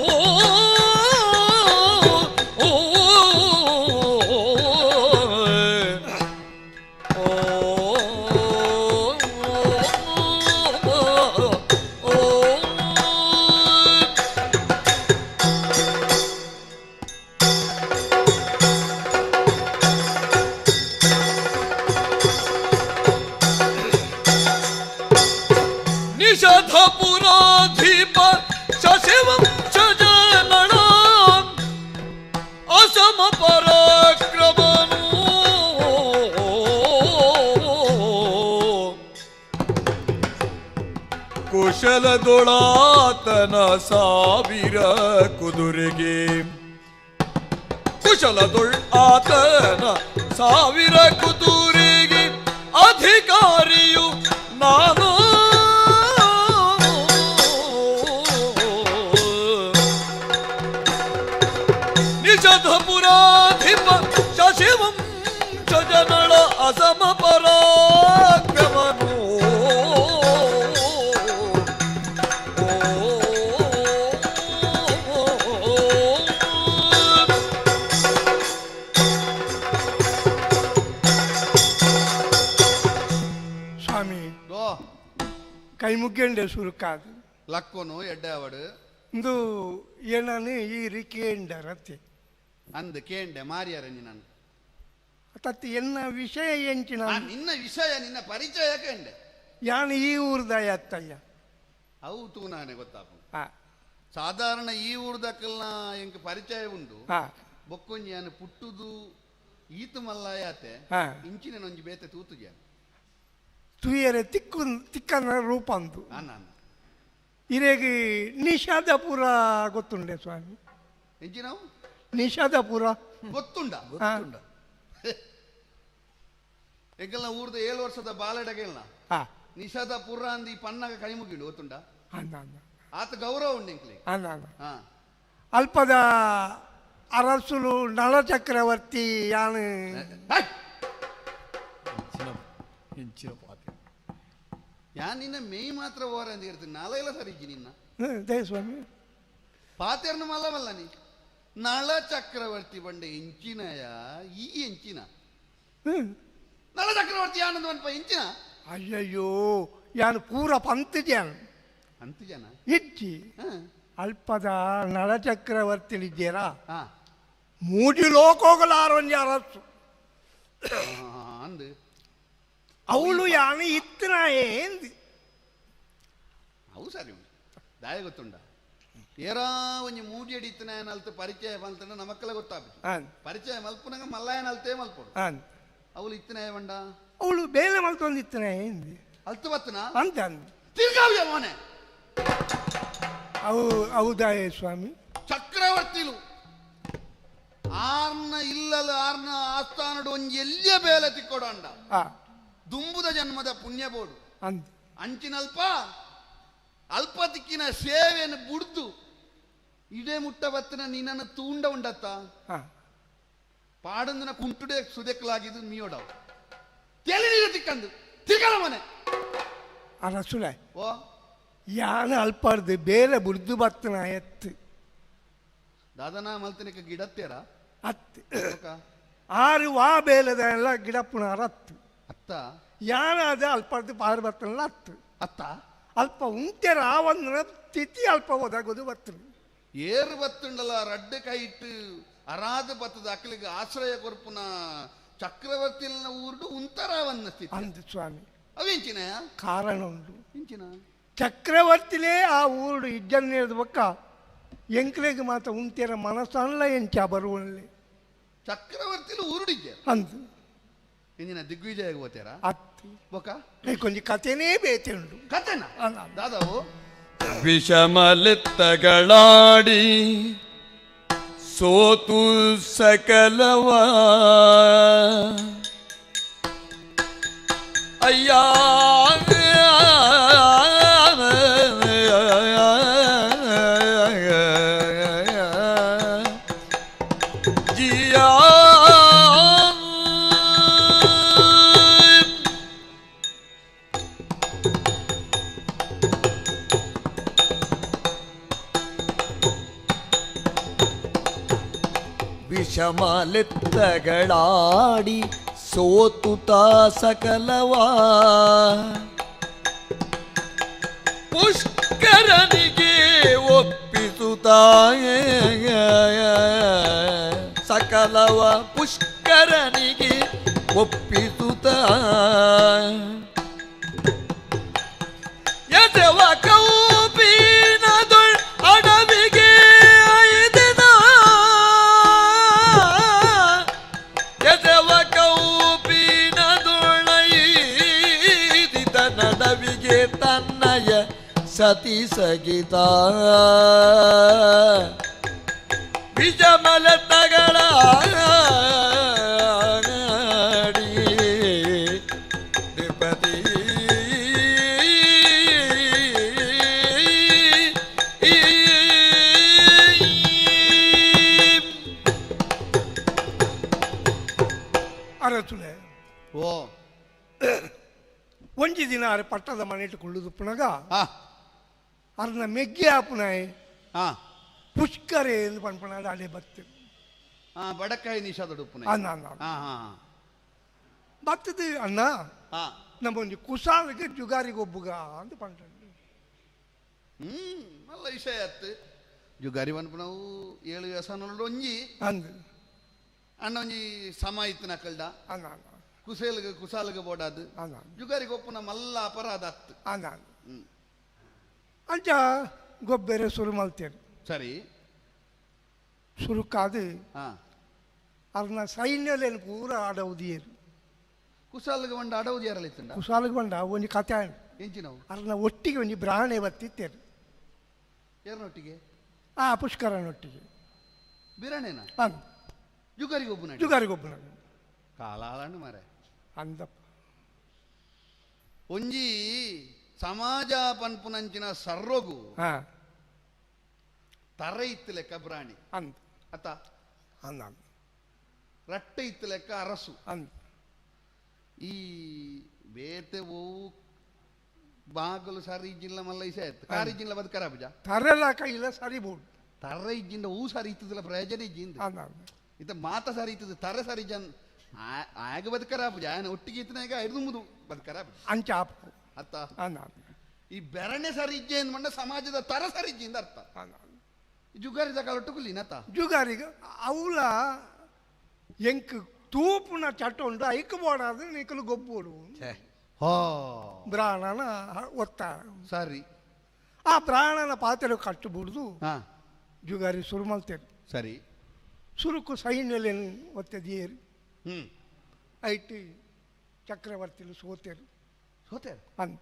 ನಿಷಧಪುರಾಧಿಪ ಶಶಿವಂಶಜನಳ ಅಸಮ ಪರಾಕ್ರಮನು ಕುಶಲದೊಳಾತನ ಸಾವಿರ ಕುದುರೆಗೆ ಕುಶಲದೊಳ್ ಆತನ ಸಾವಿರ ಕುದುರೆಗೆ ಅಧಿಕಾರಿಯು ನಾನು ನಿಷಧಪುರಾಧಿಪ ಶಶಿವಂಶಜನಳ ಅಸಮ ಪರಾಕ್ರಮನು ಸ್ವಾಮಿ ಕೈ ಮುಗ್ಗಂಡೆ ಸುರುಕಾದು ಲಕ್ಕೋನು ಎಡ್ಡೆ ಅವಡು ಇಂದು ಏನಾನು ಈ ರಿಕೇಂಡರತ್ತೆ ಅಂದು ಕೇಂಡೆ ಮಾರಿಯಾರ ನಾನು ತತ್ ಎನ್ನ ವಿಷಯ ಎಂಚಿನ ನಿನ್ನ ವಿಷಯ ನಿನ್ನ ಪರಿಚಯ ಕೇಂಡೆ ಯಾನು ಈ ಊರ್ದ ಅತ್ತಯ್ಯ ಅವು ತೂನಾನೆ ಗೊತ್ತಾಪ ಸಾಧಾರಣ ಈ ಊರ್ದಕ್ಕಲ್ನ ಎಂಕ್ ಪರಿಚಯ ಉಂಡು ಬೊಕ್ಕೊಂಜಿ ಯಾನು ಪುಟ್ಟುದು ಈತು ಮಲ್ಲಾಯಾತೆ ಇಂಚಿನ ಒಂಜಿ ಬೇತೆ ತೂತುಜ ತುಯರೆ ತಿಕ್ಕು ತಿಕ್ಕನ ರೂಪ ಅಂದು ಇರೇಗಿ ನಿಷಾದಪುರ ಗೊತ್ತುಂಡೆ ಸ್ವಾಮಿ ಎಂಚಿನವು ನಿಷಾದಪುರ ಗೊತ್ತುಂಡ ಗೊತ್ತುಂಡ ಎಂಕಲ್ನ ಊರ್ದ 7 ವರ್ಷದ ಬಾಲಡಗೆಲ್ನ ನಿಷಾದಪುರ ಅಂದ್ ಈ ಪನ್ನಗ ಕೈ ಮುಗಿಡು ಗೊತ್ತುಂಡ ಆತ ಗೌರವ ಉಂಡು ಎಂಕ್ಲೆ ಅಲ್ಪದ ಅರಸುಲು ನಳ ಚಕ್ರವರ್ತಿ ಯಾನು ಯಾನ್ ನಿನ್ನ ಮೇಯ್ ಮಾತ್ರ ಓರ ಅಂತ ಹೇಳ್ತೀನಿ ನಾಳೆಲ್ಲ ಸರಿ ಇಜ್ಜಿ ನಿನ್ನ ಸ್ವಾಮಿ ಪಾತೆರ್ನ ಮಲ್ಲವಲ್ಲ ನೀ ನಳ ಚಕ್ರವರ್ತಿ ಬಂಡೆ ಎಂಚಿನಯ ಈ ಎಂಚಿನ ನಳ ಚಕ್ರವರ್ತಿ ಆನಂದ ಮನ್ಪ ಎಂಚಿನ ಅಯ್ಯಯ್ಯೋ ಯಾನು ಪೂರ ಪಂತ ಜನ ಅಂತ ಜನ ಇಜ್ಜಿ ಅಲ್ಪದ ನಳ ಚಕ್ರವರ್ತಿ ಇದ್ದೀರಾ ಮೂಜಿ ಲೋಕೋಗಲಾರೊಂಜಿ ಅರಸು ಅಂದು ಅವಳು ಯಾನು ಇತ್ತನಾಯೇ ಅವು ಸರಿ ಉಂಟು ದಾಯ ಗೊತ್ತುಂಡ ಏರಾ ಒಂಜಿ ಮೂಜಿ ಅಡಿ ಇತ್ತನಾಯನಲ್ತ ಪರಿಚಯ ಮಲ್ತಂಡ ನಮಕ್ಕಲ ಗೊತ್ತಾಪು ಪರಿಚಯ ಮಲ್ಪುನಗ ಮಲ್ಲಾಯನಲ್ತೇ ಮಲ್ಪೊಡು ಅವಳು ಇತ್ತನಾಯ ಬಂಡ ಅವಳು ಬೇಲೆ ಮಲ್ತೊಂದು ಇತ್ತನಾಯೇ ಅಲ್ತು ಬತ್ತನ ಅಂತ ತಿರ್ಗಾವ್ಯ ಮೋನೆ ಅವು ಹೌದಾಯೇ ಸ್ವಾಮಿ ಚಕ್ರವರ್ತಿಲು ಆರ್ನ ಇಲ್ಲಲು ಆರ್ನ ಆಸ್ಥಾನಡು ಒಂಜಿ ಎಲ್ಲಿಯ ಬೇಲೆ ತಿಕ್ಕೊಡಂಡ ದುಂಬುದ ಜನ್ಮದ ಪುಣ್ಯ ಬೋಡು ಅಂಚಿನಲ್ಪ ಅಲ್ಪ ತಿಕ್ಕಿನ ಸೇವೆಯನ್ನು ಬುಡ್ದು ಇಡೇ ಮುಟ್ಟ ಬತ್ತಿನ ನಿನ್ನನ್ನು ತೂಂಡ ಉಂಡತ್ತ ಪಾಡಂದಿನ ಕುಂಟುಡೆ ಸುದೆಕ್ಲಾಗಿದ್ದು ಮೀಯೋಡವು ತೆಲಿ ನೀರು ತಿಕ್ಕಂದು ತಿರ್ಗಲ ಮನೆ ಅರಸುಲೆ ಓ ಯಾನ ಅಲ್ಪಾರ್ದು ಬೇರೆ ಬುಡ್ದು ಬತ್ತನ ಎತ್ತು ದಾದನ ಮಲ್ತನಿಕ ಗಿಡತ್ತೇರ ಅತ್ತು ಆರು ವಾ ಬೇಲೆದ ಎಲ್ಲ ಗಿಡಪ್ಪುನ ಅರತ್ತು ಅತ್ತ ಯಾನಾದ ಅಲ್ಪರ್ದು ಪಾರ್ವತನ ಅತ್ತು ಅತ್ತ ಅಲ್ಪ ಉಂತೆ ರಾವಣ ತಿಥಿ ಅಲ್ಪ ಒದಗೋದು ಬತ್ತು ಏರು ಬತ್ತುಂಡಲ ರಡ್ಡು ಕೈಟ್ ಅರಾದ ಬತ್ತದ ಅಕ್ಲಿಗೆ ಆಶ್ರಯ ಕೊರ್ಪುನ ಚಕ್ರವರ್ತಿನ ಊರುಡು ಉಂತರಾವನ್ನ ಸ್ಥಿತಿ ಅಂದು ಸ್ವಾಮಿ ಅವೆಂಚಿನ ಕಾರಣ ಉಂಟು ಇಂಚಿನ ಚಕ್ರವರ್ತಿಲೇ ಆ ಊರುಡು ಇಜ್ಜನ್ನೇದ ಬೊಕ್ಕ ಎಂಕ್ಲೆಗ್ ಮಾತ ಉಂತೆರ ಮನಸ್ಸಲ್ಲ ಎಂಚ ಬರುವಲ್ಲಿ ಚಕ್ರವರ್ತಿಲು ಊರುಡಿದ್ದೆ ಅಂದು ಇಂಜಿನ ದಿಗ್ವಿಜಯ ಹೋಗ್ತೀರ ಅತ್ತು ಬೊಕ್ಕ ಕೊಂಚ ಕಥೆನೇ ಬೇತೆ ಉಂಟು ಕಥೆನ ದಾದಾವು ವಿಷಮಲಿತ್ತಗಳಾಡಿ ಸೋತು ಸಕಲವ ಅಯ್ಯ ಜಿಯಾ ವಿಷಮಲಿತ್ತಗಳಾಡಿ ಸೋತುತ ಸಕಲವಾ ಪುಷ್ಕರನಿಗೆ ಒಪ್ಪಿಸುತ್ತಾಯ ಸಕಲವ ಪುಷ್ಕರನಿಗೆ ಒಪ್ಪಿಸುತ್ತ ಯಜವ ಕೌಪಿನದೊಳ್ ಅಡವಿಗೆ ಐದಿನ ಯಜವ ಕೌಪಿನದೊಳೈದಿದ ನಡವಿಗೆ ತನ್ನಯ ಸತಿ ಸಗಿತ ವಿಜಮಲ ತಗಳ ನೃಪತಿ ಅರಸುಲೆ ಓ ಒಂಜಿ ದಿನ ಅರೆ ಪಟ್ಟದ ಮನೆಟ್ ಕುಳ್ಳುದು ಪುನಗ ಅರ್ನ ಮೆಗ್ಗಿ ಆಪುನಾಯ್ ಪುಷ್ಕರೆ ಎಂದು ಪನ್ಪನಾಡ ಅಲೆ ಬತ್ತು ಬಡಕಾಯಿ ನಿಷಾದ ಉಪ್ಪುನ ಅಣ್ಣ ಅಣ್ಣ ಬತ್ತದು ಅಣ್ಣ ನಮ್ಮ ಒಂಜಿ ಕುಸಾಲಿಗೆ ಜುಗಾರಿಗೆ ಒಬ್ಬುಗ ಅಂತ ಪಂಡ ಮಲ್ಲ ವಿಷಯ ಆತು ಜುಗಾರಿ ಪನ್ಪುನವು ಏಳು ವ್ಯಸನೊಂಡು ಒಂಜಿ ಅಂದು ಅಣ್ಣ ಒಂಜಿ ಸಮ ಇತ್ತಿನ ಕಲ್ದ ಅಣ್ಣ ಅಣ್ಣ ಕುಸೇಲ್ಗೆ ಕುಸಾಲ್ಗೆ ಬೋಡಾದು ಅಣ್ಣ ಜುಗಾರಿಗೆ ಒಪ್ಪುನ ಮಲ್ಲ ಅಪರಾಧ ಅತ್ತು ಅಣ್ಣ ಅಂಚ ಗೊಬ್ಬೆರೆ ಶುರು ಮಲ್ತೇನೆ ಸರಿ ಸುರುಕಾದು ಅರ್ನ ಸೈನ್ಯಲೇನು ಪೂರ ಆಡವುದಿಯರು ಕುಸಾಲ್ಗೆ ಬಂಡ ಅಡವುದಿಯರಲ್ಲ ಇತ್ತಂಡ ಕುಸಾಲ್ಗೆ ಬಂಡ ಒಂಜಿ ಕತೆ ಎಂಚಿನವು ಅರ್ನ ಒಟ್ಟಿಗೆ ಒಂಜಿ ಬ್ರಾಣೆ ಬತ್ತಿತ್ತೇರು ಯಾರನೊಟ್ಟಿಗೆ ಆ ಪುಷ್ಕರನೊಟ್ಟಿಗೆ ಬಿರಣೇನ ಅಂದ್ ಜುಗಾರಿಗೆ ಒಬ್ಬನ ಜುಗಾರಿಗೆ ಒಬ್ಬನ ಕಾಲಾಳಣ್ಣು ಮಾರೆ ಅಂದಪ್ಪ ಒಂಜಿ ಸಮಾಜ ಪನ್ಪುನಂಚಿನ ಸರ್ರೋಗು ತರ ಇತ್ತು ಲೆಕ್ಕ ಪ್ರಾಣಿ ಅಂದ ಅತ್ತ ಅಂದ ರಟ್ಟೆ ಇತ್ತು ಲೆಕ್ಕ ಅರಸು ಅಂದ ಈ ಬೇತೆ ಓವು ಬಾಗಲು ಸರಿ ಇಜ್ಜಿಲ್ಲ ಮಲ್ಲ ಇಸೆ ಆಯ್ತು ಕಾರಿ ಇಜ್ಜಿಲ್ಲ ಬದ್ ಕರಾಬುಜ ತರಲ ಕೈಲ ಸರಿ ಬೋಡು ತರ ಇಜ್ಜಿಂದ ಹೂ ಸರಿ ಇತ್ತದಲ್ಲ ಪ್ರಯೋಜನ ಇಜ್ಜಿಂದ ಇತ್ತ ಮಾತ ಸರಿ ಇತ್ತದ ತರ ಸರಿ ಜನ್ ಆಗ ಬದ್ ಕರಾಬುಜ ಆಯನ ಒಟ್ಟಿಗೆ ಇತ್ತನಾಗ ಐದು ಮುದು ಬದ್ ಕರಾಬುಜ ಅಂಚ ಆಪು ಅತ್ತ ಈ ಬೆರಣೆ ಸರಿ ಇಜ್ಜೆ ಮಂಡ ಸಮಾಜದ ತರ ಸರಿ ಇಜ್ಜಿಂದ ಅರ್ಥ ಜುಗಾರಿದ ಕಾಲೊಟ್ಟು ಕುಲ್ಲಿನತ ಜುಗಾರಿಗ ಅವಳ ಎಂಕ್ ತೂಪುನ ಚಟ ಉಂಡು ಐಕ್ ಬೋಡಾದ ನೀಕಲು ಗೊಬ್ಬೋಡು ಬ್ರಾಹ್ಮಣನ ಒತ್ತ ಸರಿ ಆ ಬ್ರಾಹ್ಮಣನ ಪಾತ್ರೆ ಕಟ್ಟುಬಿಡ್ದು ಜುಗಾರಿ ಶುರು ಮಲ್ತೇರು ಸರಿ ಸುರುಕು ಸೈನ್ಯಲೇನು ಒತ್ತೆದಿಯೇರು ಐಟಿ ಚಕ್ರವರ್ತಿಲು ಸೋತೇರು ಸೋತೇರು ಅಂದ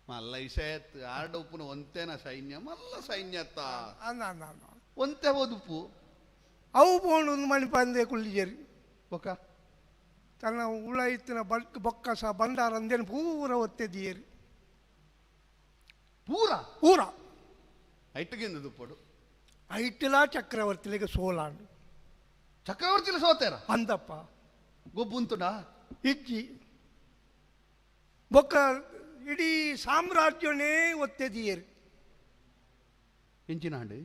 ಮಲ್ಲ ಇಸೇತ್ ಆರ್ಡ ಉಪ್ಪುನ ಒಂತೇನ ಸೈನ್ಯ ಮಲ್ಲ ಸೈನ್ಯತ್ತ ಅನ್ನ ಅನ್ನ ಅನ್ನ ಒಂತೆ ಹೋದುಪ್ಪು ಅವು ಪೋಣು ಒಂದು ಮಣಿಪಂದೆ ಕುಳ್ಳಿಜೇರಿ ಬೊಕ್ಕ ತನ್ನ ಉಳ ಇತ್ತಿನ ಬಕ್ ಬೊಕ್ಕಸ ಬಂಡಾರ ಅಂದೇನು ಪೂರ ಒತ್ತೆದಿಯೇರಿ ಪೂರ ಪೂರ ಐಟುಗಿಂದ ದುಪ್ಪಡು ಐಟಿಲ ಚಕ್ರವರ್ತಿಲಿಗೆ ಸೋಲಾಂಡು ಚಕ್ರವರ್ತಿಲ ಸೋತೇರ ಅಂದಪ್ಪ ಗೊಬ್ಬುಂತುಂಡಾ ಇಜ್ಜಿ ಬೊಕ್ಕ ಇಡೀ ಸಾಮ್ರಾಜ್ಯನೇ ಒತ್ತೆದಿಯೇರಿ ಎಂಚಿನ ಹಾಂಡು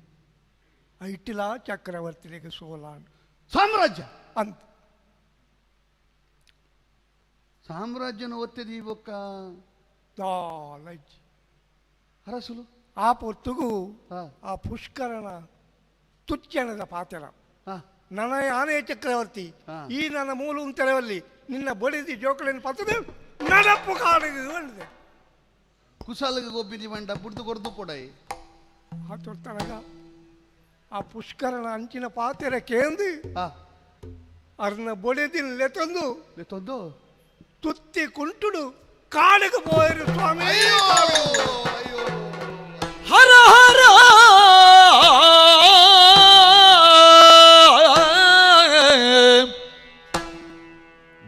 ಐಟಿಲ ಚಕ್ರವರ್ತಿಲಿಗೆ ಸೋಲಾಂಡು ಸಾಮ್ರಾಜ್ಯ ಅಂತ ಸಾಮ್ರಾಜ್ಯನ ಒತ್ತೆ ದೀಬೊಕ್ಕ ಅರಸುಲು ಆ ಪೊತ್ತುಗು ಆ ಪುಷ್ಕರಣ ತುಚ್ಚಣದ ಪಾತ್ರ ನನ್ನ ಆನೆ ಚಕ್ರವರ್ತಿ ಈ ನನ್ನ ಮೂಲ ಉಂತೆರವಲ್ಲಿ ನಿನ್ನ ಬಡಿದಿ ಜೋಕಳಿನ ಪತ್ತದೆ ನಡಪ್ಪು ಕಾಡಿದು ಹೇಳಿದೆ ಕುಶಾಲಿಗೆ ಗೊಬ್ಬಿದಿ ಮಂಡ ಬುಡ್ದು ಕೊಡ್ದು ಕೊಡೈ ಆ ತೊರ್ತನಗ ಆ ಪುಷ್ಕರಣ ಅಂಚಿನ ಪಾತೆರ ಕೇಂದು ಅರ್ನ ಬೊಡೆದಿನ ಲೆತ್ತೊಂದು ಲೆತ್ತೊಂದು ತುತ್ತಿ ಕುಂಟುಡು ಕಾಡಿಗೆ ಪೋಯರು ಸ್ವಾಮಿ. ಹರ ಹರ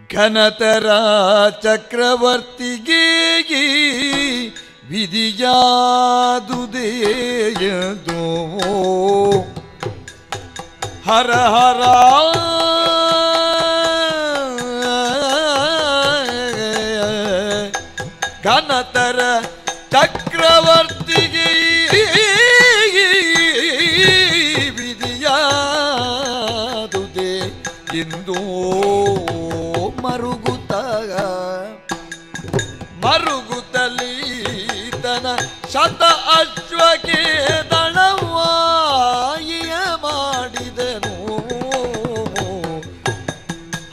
ಘನತರ ಚಕ್ರವರ್ತಿಗೆ ವಿಧಿಯಾದುದೇಯದೋ ಹರ ಹರ ಘನತರ ಚಕ್ರವರ್ತಿಗೆ ವಿಧಿಯಾದುದೇ ಇಂದು ಮರುಗುತ್ತ ಮರುಗುತ್ತಲೀತನ ಶತ ಅಶ್ವಕ್ಕೆ ದಣವಾಯಿಯ ಮಾಡಿದನು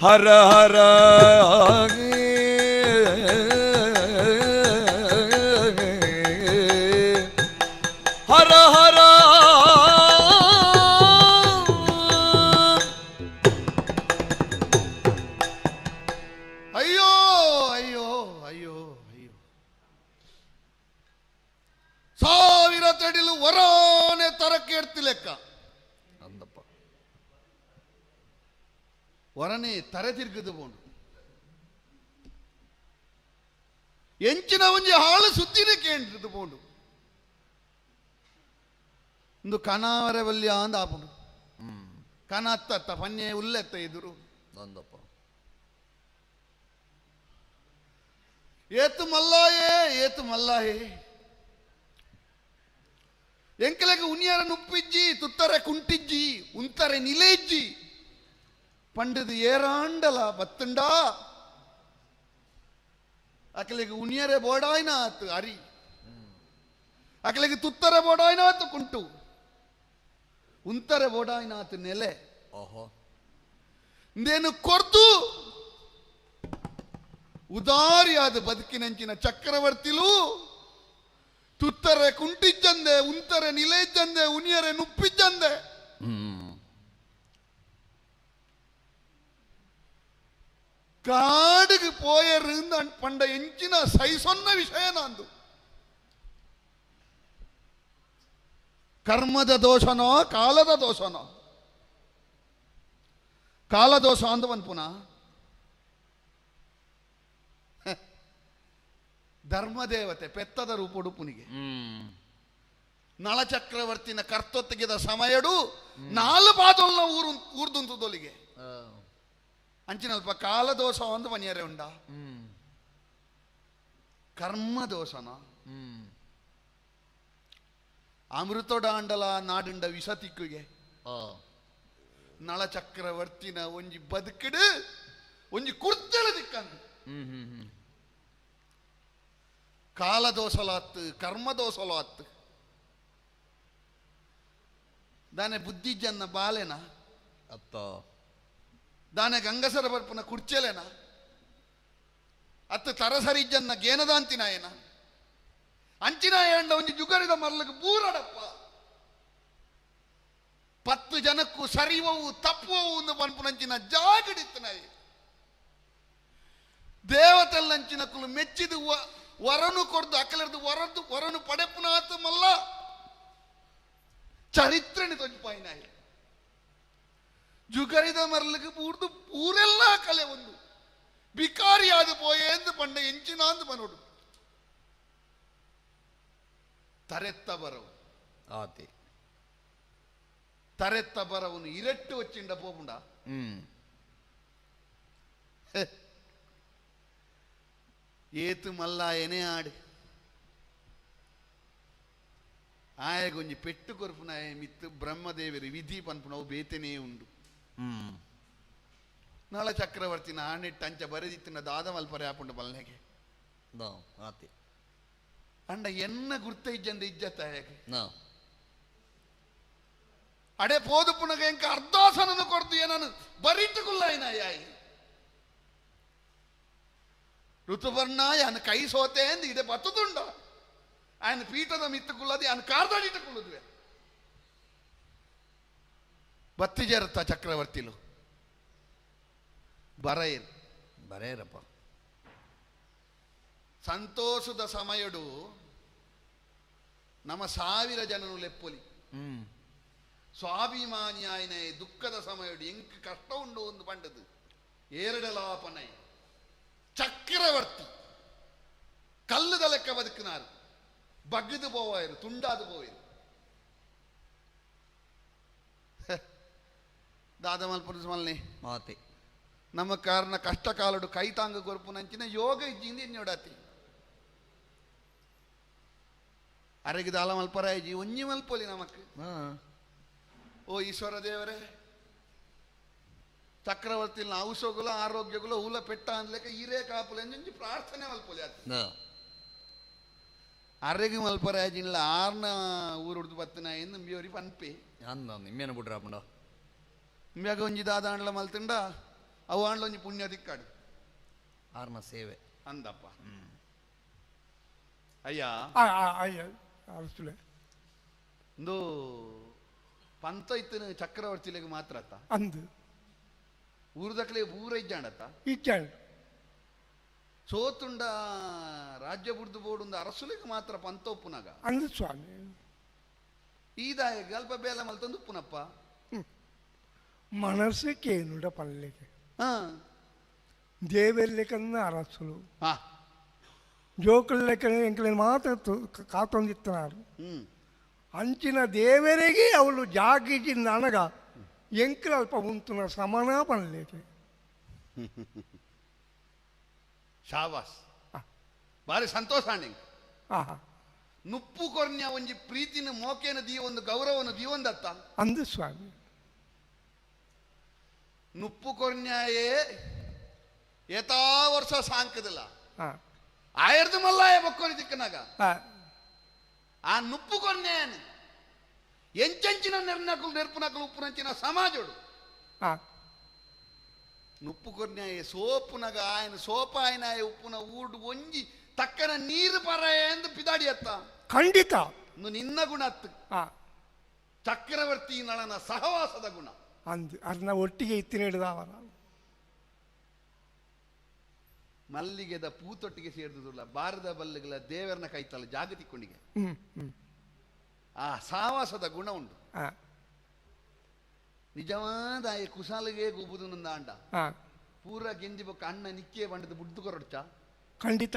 ಹರ ಹರ ಹರ ಹರ. ಅಯ್ಯೋ ಅಯ್ಯೋ ಅಯ್ಯೋ ಅಯ್ಯೋ ಸಾವಿರ ತಡಿಲು ವರಾನೆ ತರಕ್ಕೆ ಎಡ್ತಿ ಲೆಕ್ಕ ಅಂದಪ್ಪ ವರನೆ ತರೆ ತಿರ್ಗದು ಬೋಂಡು ಎಂಚಿನ ಒಂಜಿ ಹಾಳು ಸುದ್ದಿನೇ ಕೇಂದ್ರದು ಬೋಂಡು ಒಂದು ಕನಾವರೆ ವಲ್ಯ ಅಂದ ಆಪುಂಡು ಕನ ಅತ್ತ ಪನ್ನೆ ಉಲ್ಲೆತ್ತ ಎದುರು ಅಂದಪ್ಪ ಏತು ಮಲ್ಲಾಯೇ ಏತು ಮಲ್ಲಾಯೇ ಎಂಕಲೆಗೆ ಉನಿಯರ ನುಪ್ಪಿಜ್ಜಿ ತುತ್ತರೆ ಕುಂಟಿಜ್ಜಿ ಉಂತರೆ ನಿಲೇಜ್ಜಿ ಪಂಡದು ಏರಾಂಡಲ ಬತ್ತುಂಡ ಅಕಲೆಗೆ ಉನಿಯರೆ ಬೋಡಾಯ್ನ ಆತು ಅರಿ ಅಕಲೆಗೆ ತುತ್ತರೆ ಬೋಡಾಯ್ನ ಆತು ಕುಂಟು ಉಂತರೆ ಬೋಡಾಯ್ನ ಆತು ನೆಲೆ ಓಹೋ ಇಂದೇನು ಕೊರ್ದು ಉದಾರಿಯಾದ ಬದುಕಿನಂಚಿನ ಚಕ್ರವರ್ತಿಲು ತುತ್ತರೆ ಕುಂಟಿಜ್ಜಂದೆ ಉಂತರೆ ನಿಲೇಜ್ಜಂದೆ ಉನಿಯರೆ ನುಪ್ಪಿಜ್ಜಂದೆ ಕಾಡಿಗೆ ಪೋಯರು ಪಂಡ ಎಂಚಿನ ಸೈಸೊನ್ನ ವಿಷಯ ನಂದು ಕರ್ಮದ ದೋಷನೋ ಕಾಲದ ದೋಷನೋ ಕಾಲದೋಷ ಅಂದವನ್ ಪುನಃ ಧರ್ಮದೇವತೆ ಪೆತ್ತದ ರೂಪಡು ಪುನಿಗೆ ನಳಚಕ್ರವರ್ತಿನ ಕರ್ತೊತ್ತಿಗೆದ ಸಮಯಡು ನಾಲು ಪಾದೊಲ್ನ ಊರು ಊರ್ದುಂತದೊಲಿಗೆ ಅಂಚಿನಲ್ಪ ಕಾಲದೋಷ ಒಂದು ಮನಿಯರೆ ಉಂಡ ಕರ್ಮ ದೋಷನ ಅಮೃತೋಡಾಂಡಲ ನಾಡುಂಡ ವಿಷ ತಿಕ್ಕುಗೆ ನಳಚಕ್ರವರ್ತಿನ ಒಂಜಿ ಬದುಕಿಡು ಒಂಜಿ ಕುರ್ತೆಲ ದಿಕ್ಕಂದು ಕಾಲದೋಷಲಾತ್ತು ಕರ್ಮದೋಷಲಾತ್ತು ದಾನೆ ಬುದ್ಧಿಜನ್ನ ಬಾಲೆನ ಅತ್ತ ದಾನೆ ಗಂಗಸರ ಬರ್ಪುನ ಕುರ್ಚೆಲೆನ ಅತ್ತ ತರಸರಿಜ್ಜನ್ನ ಗೇನದಾಂತಿನಾಯನ ಅಂಚಿನ ಏಂಡ ಒಂಜಿ ಜುಗರಿದ ಮರ್ಲಗ್ ಬೂರಡಪ್ಪ ಪತ್ತು ಜನಕ್ಕೂ ಸರಿವವು ತಪ್ಪುವವು ಒಂದು ಪನ್ಪುನಂಚಿನ ಜಾಗಡಿತ್ತನಾಯಿ ದೇವತೆಲ್ಲಂಚಿನ ಕುಲು ಮೆಚ್ಚಿದ ವರನು ಕೊಡ್ದು ಅಕಲರ್ದು ವರದ್ದು ವರನು ಪಡೆಪುನಾತ ಮಲ್ಲ ಚರಿತ್ರೆನಿ ತೊಂಜಿಪಾಯಿನಾಯಿ ಜುಗರಿದ ಮರ್ಲಗ್ ಪೂರ್ದು ಪೂರೆಲ್ಲ ಕಲೆ ಒಂದು ಬಿಕಾರಿಯಾದ ಪೋಯೇಂದು ಪಂಡ ಎಂಚಿನಾಂದು ಮನೋಡು ತರೆತ್ತ ಬರವು ಆತಿ ತರೆತ್ತ ಬರವನು ಇರಟ್ಟು వచ్చిಂಡ ಪೋಪುಂಡ ಏತು ಮಲ್ಲ ಎನೆ ಆಡು ಆಯಗೊಂಜಿ ಪೆಟ್ಟು ಕೊರ್ಪುನಾಯ ಮಿತ್ತು ಬ್ರಹ್ಮದೇವರಿ ವಿಧಿ ಪನ್ಪುನವು ಬೇತನೇ ಉಂಡು. ನಳ ಚಕ್ರವರ್ತಿನ ಆಣಿಟ್ಟು ಅಂಚ ಬರೆದಿತ್ತಿನ ದಾದ ಮಲ್ಪರೆ ಆಪುಂಡು ಬಲ್ನೆಗೆ ಆತಿ ಅಂಡ ಎನ್ನ ಗುರ್ತ ಇಜ್ಜಂದ ಇಜ್ಜತ್ತ ಹೇಗೆ ಅಡೆ ಪೋದು ಪುನಗ ಎಂಕ ಅರ್ಧಾಸನನು ಕೊಡ್ದು ಏನನು ಬರಿಟ್ಟುಕುಲ್ಲಾಯಿನ ಯಾಯಿ ಋತುಪರ್ಣ ಯಾನು ಕೈ ಸೋತೆ ಅಂದು ಇದೆ ಬತ್ತುಂಡ ఆయన ಪೀಠದ ಮಿತ್ತುಕುಲ್ಲದೆ ఆయన ಕಾರ್ದಾಡಿಟ್ಟುಕೊಳ್ಳುದುವೆ ಬತ್ತಿಜೇರತ್ತ ಚಕ್ರವರ್ತಿಲು ಬರೆಯರು ಬರೆಯರಪ್ಪ ಸಂತೋಷದ ಸಮಯಡು ನಮ್ಮ 1000 ಜನನು ಲೆಪ್ಪೊಲಿ ಸ್ವಾಭಿಮಾನಿ ಆಯ್ನೆ ದುಃಖದ ಸಮಯಡು ಎಂಕ್ ಕಷ್ಟ ಉಂಡು ಒಂದು ಬಂಡದು ಏರಡಲಾಪನೈ ಚಕ್ರವರ್ತಿ ಕಲ್ಲುದ ಲೆಕ್ಕ ಬದುಕಿನಾರು ಬಗ್ಗದು ಪೋವಾಯಿರು ತುಂಡಾದು ಪೋಯಿರು ದಾದ ಮಲ್ಪುನ ಮಾತೆ ನಮ್ಮ ಕಾರಣ ಕಷ್ಟ ಕಾಲಡು ಕೈ ತಾಂಗ ಕೊರ್ಪುನಂಚಿನ ಯೋಗ ಇಜ್ಜಿಂದ ಎನ್ನೋಡಾತಿ ಅರೆಗೆ ದಾಲ ಮಲ್ಪರಾಯಜಿ ಒಂಜಿ ಮಲ್ಪೊಲಿ ನಮಕ್ ಓ ಈಶ್ವರ ದೇವರೇ ಚಕ್ರವರ್ತಿ ಔಷಧಗುಲ ಆರೋಗ್ಯಗುಲ ಊಲ ಪೆಟ್ಟ ಅನ್ಲೆಕ್ಕ ಈರೇ ಕಾಪುಲ ಎಂಜಿ ಪ್ರಾರ್ಥನೆ ಮಲ್ಪೊಲಿ ಆತ ಅರೆಗೆ ಮಲ್ಪರಾಯಜಿಲ್ಲ ಆರ್ನ ಊರುಡ್ದು ಬತ್ತನ ಎಂದು ನಂಬಿಯೋರಿ ಪನ್ಪೆ ಅಂದ ನಿಮ್ಮೇನ ಬಿಡ್ರಾಪಂಡ ನಿಮ್ಯಾಗ ಒಂಜಿ ದಾದ ಆಂಡ್ಲ ಮಲ್ತಿಂಡ ಅವು ಆಂಡ್ಲ ಒಂಜಿ ಪುಣ್ಯ ತಿಕ್ಕಾಡು ಆರ್ನ ಸೇವೆ ಅಂದಪ್ಪ ಅಯ್ಯ ಅಯ್ಯ ಇಂದು ಪಂತ ಇತ್ತಿನ ಚಕ್ರವರ್ತಿಲಿಗೆ ಮಾತ್ರ ಅತ್ತ ಅಂದು ಊರ್ದಕ್ಲೆ ಊರ ಇಜ್ಜಾಂಡತ್ತ ಇಜ್ಜಾಂಡ್ ಸೋತುಂಡ ರಾಜ್ಯ ಬುಡ್ದು ಬೋಡುಂದ ಅರಸುಲಿಗೆ ಮಾತ್ರ ಪಂತ ಉಪ್ಪುನಾಗ ಅಂದು ಸ್ವಾಮಿ ಈದಾಯ ಗಲ್ಪ ಬೇಲ ಮಲ್ತಂದು ಉಪ್ಪುನಪ್ಪ ಮನಸ್ಸು ಕೇನುಡ ಪಲ್ಲೆಗೆ ದೇವೆರ್ಲೆಕನ್ನ ಅರಸುಲು ಜೋಕುಲ್ಲೆಕ್ಕನ ಎಂಕಲೆ ಮಾತ್ರ ಕಾತೊಂದಿತ್ತನಾರು ಅಂಚಿನ ದೇವರಿಗೆ ಅವಳು ಜಾಗಿಜಿ ನನಗ ಎಂಕಲ ಅಲ್ಪ ಉಂತುನ ಸಮನ ಪಲ್ಲೆಗೆ ಶಾಬಾಸ್ ಭಾರಿ ಸಂತೋಷ ಅಣ್ಣ ನುಪ್ಪು ಕೊರ್ನ್ಯ ಒಂಜಿ ಪ್ರೀತಿನ ಮೋಕೇನ ದೀ ಒಂದು ಗೌರವನ ದೀವೊಂದತ್ತ ಅಂದು ಸ್ವಾಮಿ ನುಪ್ಪು ಕೊರ್ನ್ಯಾಯೇ ಏತಾ ವರ್ಷ ಸಾಂಕದಿಲ್ಲ ಆಯರ್ದು ಮಲ್ಲಾಯ ಬಕ್ಕೋರಿ ದಿಕ್ಕನಾಗ ಆ ನುಪ್ಪು ಕೊರ್ನ್ಯಾಯನ ಎಂಚೆಂಚಿನ ನೆರ್ನಕುಲು ನೆರ್ಪುನಕುಲು ಉಪ್ಪುನಂಚಿನ ಸಮಾಜೋಡು ನುಪ್ಪು ಕೊರ್ನ್ಯಾಯ ಸೋಪುನಗ ಆಯನ ಸೋಪ ಆಯನಾಯ ಉಪ್ಪುನ ಊಡು ಒಂಜಿ ತಕ್ಕನ ನೀರು ಪರಾಯ ಎಂದು ಪಿದಾಡಿ ಅತ್ತ ಖಂಡಿತ ನಿನ್ನ ಗುಣ ಅತ್ತು ಚಕ್ರವರ್ತಿ ನಳನ ಸಹವಾಸದ ಗುಣ ಅಂದು ಅದನ್ನ ಒಟ್ಟಿಗೆ ಇತ್ತಿನ ಹಿಡಿದವ ಮಲ್ಲಿಗೆದ ಪೂತೊಟ್ಟಿಗೆ ಸೇರಿದುಲ್ಲ ಬಾರದ ಬಲ್ಲಿಗಳ ದೇವರನ್ನ ಕೈತಲ್ಲ ಜಾಗತಿಕೊಂಡಿಗೆ ಆ ಸಾವಾಸದ ಗುಣ ಉಂಟು ನಿಜವಾದ ಕುಸಾಲಿಗೆ ಗುಬುದು ನಂದ ಅಂಡ ಪೂರ ಗೆಂಜಿ ಬೊಕ್ಕ ಅಣ್ಣ ನಿಕ್ಕೆ ಬಂಡದ ಬುಡ್ದು ಕೊರಡ್ಚ ಖಂಡಿತ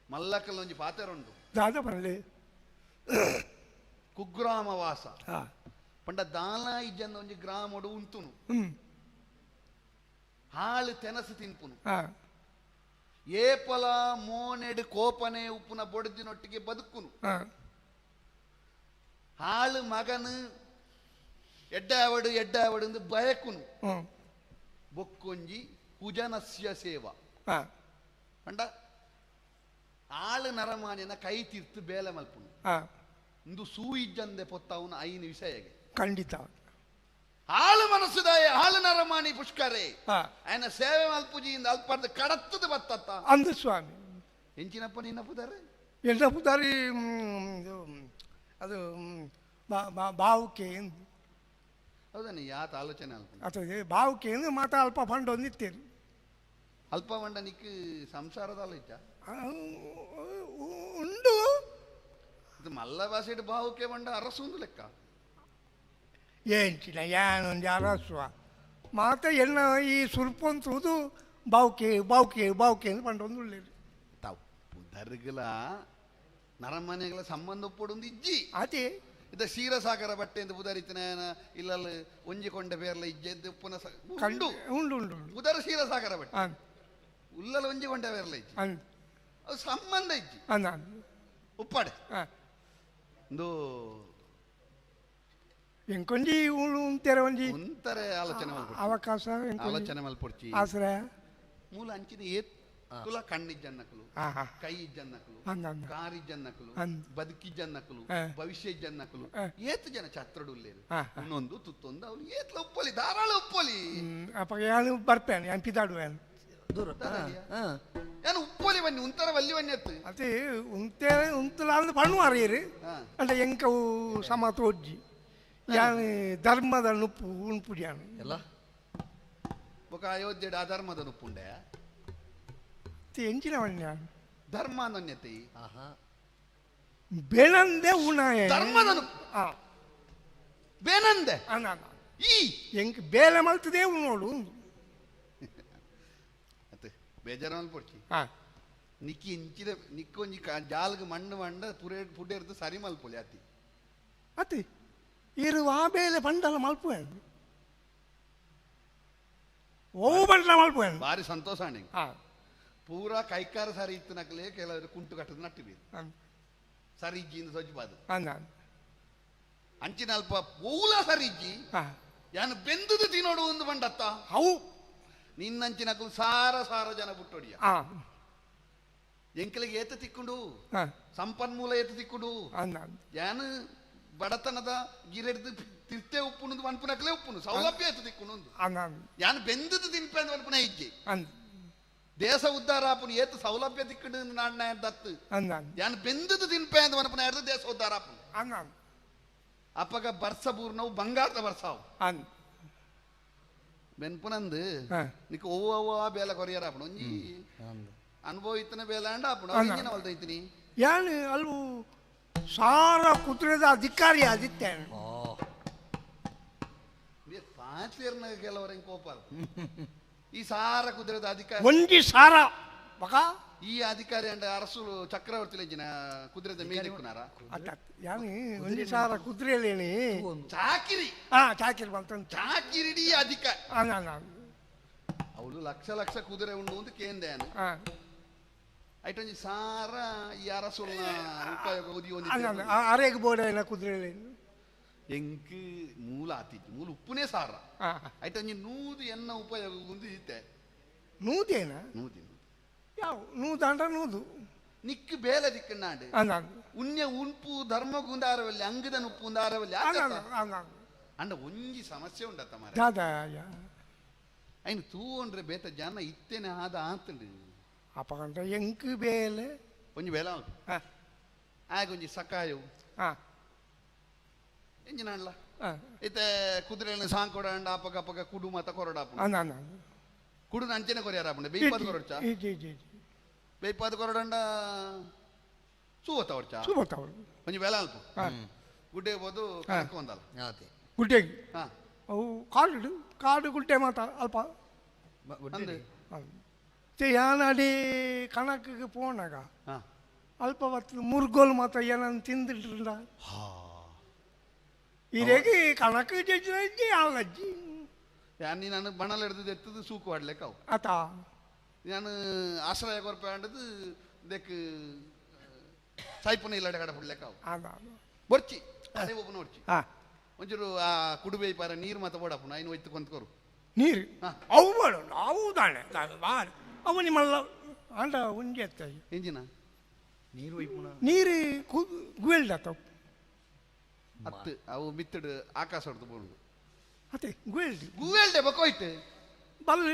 ಮಲ್ಲಕ್ಕಲ್ಲ ಒಂಜಿ ಪಾತೆರ ಉಂಟು ದಾದ ಬರಲಿ ಕುಗ್ರಾಮ ವಾಸ ಪಂಡ ದಾಲ ಇಜ್ಜಂದ ಒಂಜಿ ಗ್ರಾಮಡು ಉಂತುನು ಹಾಳು ತೆನಸು ತಿನ್ಪುನು ಏಪಲ ಮೋನೆಡು ಕೋಪನೆ ಉಪ್ಪುನ ಬೊಡದಿನೊಟ್ಟಿಗೆ ಬದುಕುನು ಹಾಳು ಮಗನು ಎಡ್ಡಾವಡು ಎಡ್ಡಾವಡು ಎಂದು ಬಯಕುನು ಬೊಕ್ಕೊಂಜಿ ಕುಜನಸ್ಯ ಸೇವಾ ಪಂಡ ಆಳು ನರಮಾನ್ಯನ ಕೈ ತೀರ್ತು ಬೇಲೆ ಮಲ್ಪುನು ಇಂದು ಸೂಯಿಜ್ಜಂದೆ ಪೊತ್ತವನು ಐನು ವಿಷಯಗೆ ಖಂಡಿತ ಹಾಳು ಮನಸ್ಸುದಾಯ ಹಾಳು ನರಮಾಣಿ ಪುಷ್ಕರೇ ಆಯನ ಸೇವೆ ಮಲ್ಪುಜಿಯಿಂದ ಅಲ್ಪರ್ದು ಕಡತ್ತದ ಬತ್ತತ್ತ ಅಂದು ಸ್ವಾಮಿ ಎಂಚಿನಪ್ಪ ನಿನ್ನ ಪುದಾರೆ ಎಲ್ಲ ಪುದಾರಿ ಅದು ಬಾವುಕೆ ಹೌದಾನೆ ಯಾತ ಆಲೋಚನೆ ಅಲ್ಪ ಅಥವಾ ಬಾವುಕೆ ಅಂದ್ರೆ ಮಾತಾ ಅಲ್ಪ ಫಂಡ್ ಒಂದಿತ್ತೇರಿ ಅಲ್ಪ ಫಂಡ ನಿಕ್ ಸಂಸಾರದ ಆಲೋಚ ಉಂಡು ಇದು ಮಲ್ಲ ಭಾಷೆಡ್ ಬಾವುಕೆ ಬಂಡ ಅರಸುಂದು ಲೆಕ್ಕ ಏಂಚಿನ ಯಾನೊಂದು ಅರಸುವ ಮಾತ ಎಲ್ಲ ಈ ಸುರ್ಪೊಂತುವುದು ಬಾವುಕೆ ಬಾವುಕೆ ಬಾವುಕೆ ಅಂತ ಪಂಡೊಂದು ಉಳ್ಳೇರು ತಪ್ಪು ದರ್ಗಲ ನರಮನೆಗಳ ಸಂಬಂಧ ಒಪ್ಪೊಡೊಂದು ಇಜ್ಜಿ ಅದೇ ಇದ ಕ್ಷೀರಸಾಗರ ಬಟ್ಟೆ ಎಂದು ಪುದರಿತನ ಇಲ್ಲಲ್ಲ ಒಂಜಿಕೊಂಡ ಬೇರ್ಲ ಇಜ್ಜೆ ಪುನಃ ಉಂಡು ಉಂಡು ಉಂಡು ಉದರ ಕ್ಷೀರಸಾಗರ ಬಟ್ಟೆ ಉಲ್ಲಲ್ ಒಂಜಿಕೊಂಡ ಬೇರ್ಲ ಇಜ್ಜಿ ಅದು ಸಂಬಂಧ ಇಜ್ಜಿ ಉಪ್ಪಾಡೆ ಒಂದು ಎಂಕೊಂಜಿ ಉಂತೆರೆ ಒಂಜಿ ಉಂತರೆ ಆಲೋಚನೆ ಮಲ್ಪೊಡ್ಚಿ ಅವಕಾಶ ಆಲೋಚನೆ ಮಲ್ಪೊಡ್ಚಿ ಆಸರೆ ಮೂಲ ಅಂಚಿನ ಏತ್ತುಲ ಕಣ್ಣಿಜ್ಜನ್ನಕುಲು ಕೈ ಇಜ್ಜನ್ನಕುಲು ಕಾರ್ ಇಜ್ಜನ್ನಕುಲು ಬದುಕಿಜ್ಜನ್ನಕುಲು ಭವಿಷ್ಯ ಇಜ್ಜನ್ನಕುಲು ಏತ್ ಜನ ಛತ್ರಡು ಉಲ್ಲೇರು ಇನ್ನೊಂದು ತುತ್ತೊಂದು ಅವ್ರು ಏತ್ಲ ಉಪ್ಪೊಲಿ ಧಾರಾಳ ಉಪ್ಪೊಲಿ ಅಪ್ಪ ಯಾನು ಬರ್ಪೇನೆ ಯಾನ್ ಪಿದಾಡುವೇನು ಯಾನು ಉಪ್ಪೊಲಿ ಬನ್ನಿ ಉಂತರ ವಲ್ಲಿ ಬನ್ನಿ ಅತ್ತು ಅದೇ ಉಂತೆ ಉಂತಲ ಅಂದ್ರೆ ಪಣ್ಣುವಾರು ಅಂದ್ರೆ ಎಂಕವು ಸಮ ತೋಜ್ಜಿ ಯಾನು ಧರ್ಮದ ನುಪ್ಪು ಉಂಪು ಯಾನು ಎಲ್ಲ ಬೊಕ ಅಯೋಧ್ಯೆ ಅಧರ್ಮದ ನುಪ್ಪುಂಡೆ ಎಂಚಿನ ಧರ್ಮ ಅನನ್ಯತೆ ಬೇನಂದೆ ಉಣಾಯ ಧರ್ಮದ ಬೇನಂದೆ ಈ ಎಂಕ್ ಬೇಲೆ ಮಲ್ತದೆ ಉಣೋಡು ಅತ್ತೆ ಬೇಜಾರು ಮಲ್ಪೊಡ್ಚಿ ನಿಕ್ಕಿ ಇಂಚಿದ ನಿಕ್ಕೊಂಜಿ ಜಾಲ್ಗ್ ಮಣ್ಣು ಮಂಡ ಪುರೆ ಪುಡೆರ್ದು ಸರಿ ಮಲ್ಪೊಲಿ ಅತಿ ಅತಿ ಇರು ಆ ಬೇಲೆ ಪಂಡಲ ಮಲ್ಪುವೆ ಓ ಬಂಡಲ ಮಲ್ಪುವೆ ಭಾರಿ ಸಂತೋಷ ಅಣ್ಣ ಪೂರಾ ಕೈಕಾರ ಸರಿ ಇತ್ತು ನಕಲೆ ಕೆಲವರು ಕುಂಟು ಕಟ್ಟದ ನಟ್ಟು ಬೀರು ಸರಿ ಇಜ್ಜಿ ಇಂದು ಸೊಜ್ಜಿಬಾದು ಅಂಚಿನ ಅಲ್ಪ ಓಲ ಸರಿ ಇಜ್ಜಿ ಯಾನು ಬೆಂದುದು ತಿನ್ನೋಡು ಒಂದು ಬಂಡತ್ತ how ನಿನ್ನಂಚಿನಕುಲು ಸಾರ ಸಾರ ಜನ ಬುಟ್ಟೊಡಿಯ ಎಂಕಲಿಗೆ ಏತ ತಿಕ್ಕೊಂಡು ಸಂಪನ್ಮೂಲ ಏತ ತಿಕ್ಕೊಂಡು ಯಾನು ಬಡತನದ ಗಿರೆಡ್ದು ತಿರ್ತೆ ಉಪ್ಪುನು ಮನ್ಪುನಕಲೇ ಉಪ್ಪುನು ಸೌಲಭ್ಯ ಏತ ತಿಕ್ಕೊಂಡು ಯಾನು ಬೆಂದುದು ತಿನ್ಪೆ ಅಂದ್ ಮನ್ಪುನ ಇಜ್ಜಿ ದೇಶ ಉದ್ಧಾರ ಆಪುನು ಏತ ಸೌಲಭ್ಯ ತಿಕ್ಕಡು ನಾಡ್ನ ದತ್ತು ಯಾನು ಬೆಂದುದು ತಿನ್ಪೆ ಅಂದ್ ಮನ್ಪುನ ದೇಶ ಉದ್ಧಾರ ಆಪುನು ಅಪ್ಪಗ ಬರ್ಸ ಬೂರ್ನವು ಬಂಗಾರದ ಬರ್ಸಾವು ಬೆನ್ಪುನಂದು ನಿಕ್ ಓ ಓ ಬೇಲ ಕೊರಿಯರ್ ಆಪುನು ಒಂಜಿ ಅನುಭವ ಇತ್ತನ ಬೇಲ ಅಂಡ ಆಪುನು ಇಂಜಿನ ಹೊಲ್ದ ಇತ್ತಿನಿ ಯಾನು ಅಲ್ವು ಸಾರ ಕುದುರೆದ ಅಧಿಕಾರಿ ಆದಿತ್ತೆ ಪಾಚೇರ್ನ ಕೆಲವರ ಕೋಪ ಈ ಸಾರ ಕುದುರೆದ ಅಧಿಕಾರಿ ಒಂಜಿ ಸಾರ ಬಕ ಈ ಅಧಿಕಾರಿ ಅಂಡ ಅರಸು ಚಕ್ರವರ್ತಿ ಜಿನ ಕುದುರೆದ ಮೇಲೆ ಯಾನು ಒಂಜಿ ಸಾರ ಕುದುರೆಲೇನಿ ಚಾಕಿರಿ ಹಾ ಚಾಕಿರಿ ಬಂತ ಚಾಕಿರಿಡಿ ಅಧಿಕಾರಿ ಅವಳು ಲಕ್ಷ ಲಕ್ಷ ಕುದುರೆ ಉಂಡು ಅಂತ ಕೇಂದೆ ಐಟೊಂಜಿ ಸಾರ ಈ ಅರಸುಲ್ನ ಉಪಯೋಗ ಅರೆಗೆ ಬೋಡ ಕುದುರೆ ಎಂಕ್ ಮೂಲ ಆತಿಜ್ಜಿ ಮೂಲ ಉಪ್ಪುನೇ ಸಾರ ಐಟೊಂಜಿ ನೂದು ಎನ್ನ ಉಪಯೋಗ ಉಂದು ಇತ್ತೆ ನೂದೇನ ನೂದಿ ಯಾವ ನೂದಾಂಡ ನೂದು ನಿಕ್ಕು ಬೇಲೆ ದಿಕ್ಕಣ್ಣಾಂಡು ಉನ್ಯ ಉಂಪು ಧರ್ಮಗುಂದ ಆರವಲ್ಲಿ ಅಂಗದನ್ ಉಪ್ಪು ಉಂದ ಆರವಲ್ಲಿ ಅಂಡ ಒಂಜಿ ಸಮಸ್ಯೆ ಉಂಡತ್ತ ಮಾರ ಐನು ತೂಂಡ್ರೆ ಬೇತ ಜನ ಇತ್ತೇನೆ ಆದ ಆತಂಡು ಅಪ್ಪಗಂಟ ಎಂಕ್ ಬೇಲೆ ಒಂಜಿ ಬೇಲ ಆಗ ಒಂಜಿ ಸಕಾಯು ಎಂಜಿನ ಅಣ್ಲ ಇತ್ತೆ ಕುದುರೆಯನ್ನು ಸಾಂಕೊಡ ಅಪಗ ಅಪಗ ಕುಡು ಮಾತ ಕೊರಡಾಪ ಕುಡು ಅಂಚನೆ ಕೊರಿಯಾರ ಆಪುಂಡೆ ಬೇಯ್ಪಾದ ಕೊರಡ್ಚ ಬೇಯ್ಪಾದ ಕೊರಡಂಡ ಸೂವತ್ತ ಹೊಡ್ಚ ಒಂಜಿ ಬೇಲ ಅಲ್ಪ ಗುಡ್ಡೆ ಹೋದು ಕಣಕ್ ಒಂದಲ್ಲ ಗುಡ್ಡೆಗೆ ಅವು ಕಾಡು ಕಾಡು ಗುಡ್ಡೆ ಮಾತ ಅಲ್ಪ ಯಾನಡಿ ಕಣಕ್ಕೆ ಪೋನಾಗ ಅಲ್ಪ ಹೊತ್ತು ಮುರ್ಗೋಲು ಮಾತ್ರ ಏನನ್ನು ತಿಂದಿಟ್ರ ಇರೇಗಿ ಕಣಕ್ಕೆ ಜಜ್ಜಿ ಆಲಜ್ಜಿ ಯಾನ್ ನಾನು ಬಣಲ ಹಿಡ್ದು ಎತ್ತದು ಸೂಕು ಆಡ್ಲಿಕ್ಕೆ ಅವು ಆತ ನಾನು ಆಶ್ರಯ ಕೊರ್ಪೆ ಅಂಡದು ದೆಕ್ ಸೈಪುನ ಇಲ್ಲಡೆ ಕಡೆ ಬಿಡ್ಲಿಕ್ಕೆ ಅವು ಬೊರ್ಚಿ ಅದೇ ಒಬ್ಬನ ಒರ್ಚಿ ಒಂಚೂರು ಆ ಕುಡುಬೆ ಪಾರ ನೀರು ಮಾತ ಬೋಡಪ್ಪನ ಐನು ಒಯ್ತು ಕೊಂತ್ಕೋರು ನೀರು ಅವು ಬೇಡ ನಾವು ತಾನೆ ಅವು ನಿಮ್ಮಲ್ಲ ಅಂಡ ಒಂಜಿ ಎತ್ತ ಎಂಜಿನ ನೀರು ಒಯ್ಪುನ ನೀರು ಗುವೆಲ್ದ ಅತ್ತು ಅವು ಮಿತ್ತಡು ಆಕಾಶ ಹೊಡೆದು ಬೋಡು ಅತ್ತೆ ಗುವೆಲ್ಡ್ ಗುವೆಲ್ಡೆ ಬಕೋಯ್ತು ಬಲ್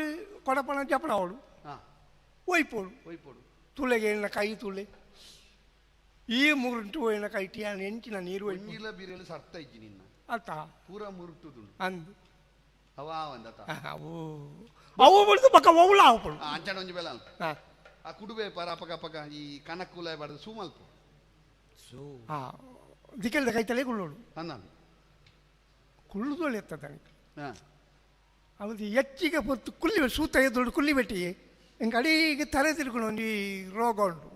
ಕೊಡಪಣ ಜಪಣ ಅವಳು ಒಯ್ಪೋಡು ಒಯ್ಪೋಡು ತುಳೆಗೆ ಏನ ಕೈ ತುಳೆ ಈ ಮುರುಂಟು ಏನ ಕೈ ಟಿಯಾನ ಎಂಚಿನ ನೀರು ಒಯ್ಪಿಲ್ಲ ಬೀರೆಲು ಸರ್ತ ಇಜ್ಜಿ ನಿನ್ನ ಅತ್ತ ಪೂರ ಮುರುಟುದು ಅಂದು ಅವ ಒಂದತ ಅವು ಅವು ಬಡ್ದು ಪಕ್ಕ ಒವ್ಲ ಆಪಡು ಅಂಚಣ ಒಂಜಿ ಬೇಲ ಆ ಕುಡುಬೆ ಪಾರ ಅಪಗ ಅಪಗ ಈ ಕಣಕ್ಕುಲ ಬಾರ್ದು ಸೂ ಮಲ್ಪ ಸೂ ಹಾ ದಿಕ್ಕೆಲ್ದ ಕೈ ತಲೆ ಕುಳ್ಳೋಡು ಅನ್ನ ಕುಳ್ಳುದೊಳೆ ಎತ್ತದನಿಗೆ ಅವತ್ತು ಹೆಚ್ಚಿಗೆ ಪೊತ್ತು ಕುಲ್ಲಿ ಸೂತ ಎದ್ದೊಡು ಕುಲ್ಲಿ ಬೆಟ್ಟಿ ಎಂಗೆ ಅಡಿಗೆ ತಲೆ ತಿರ್ಕೊಂಡು ಒಂಜಿ ರೋಗ ಉಂಟು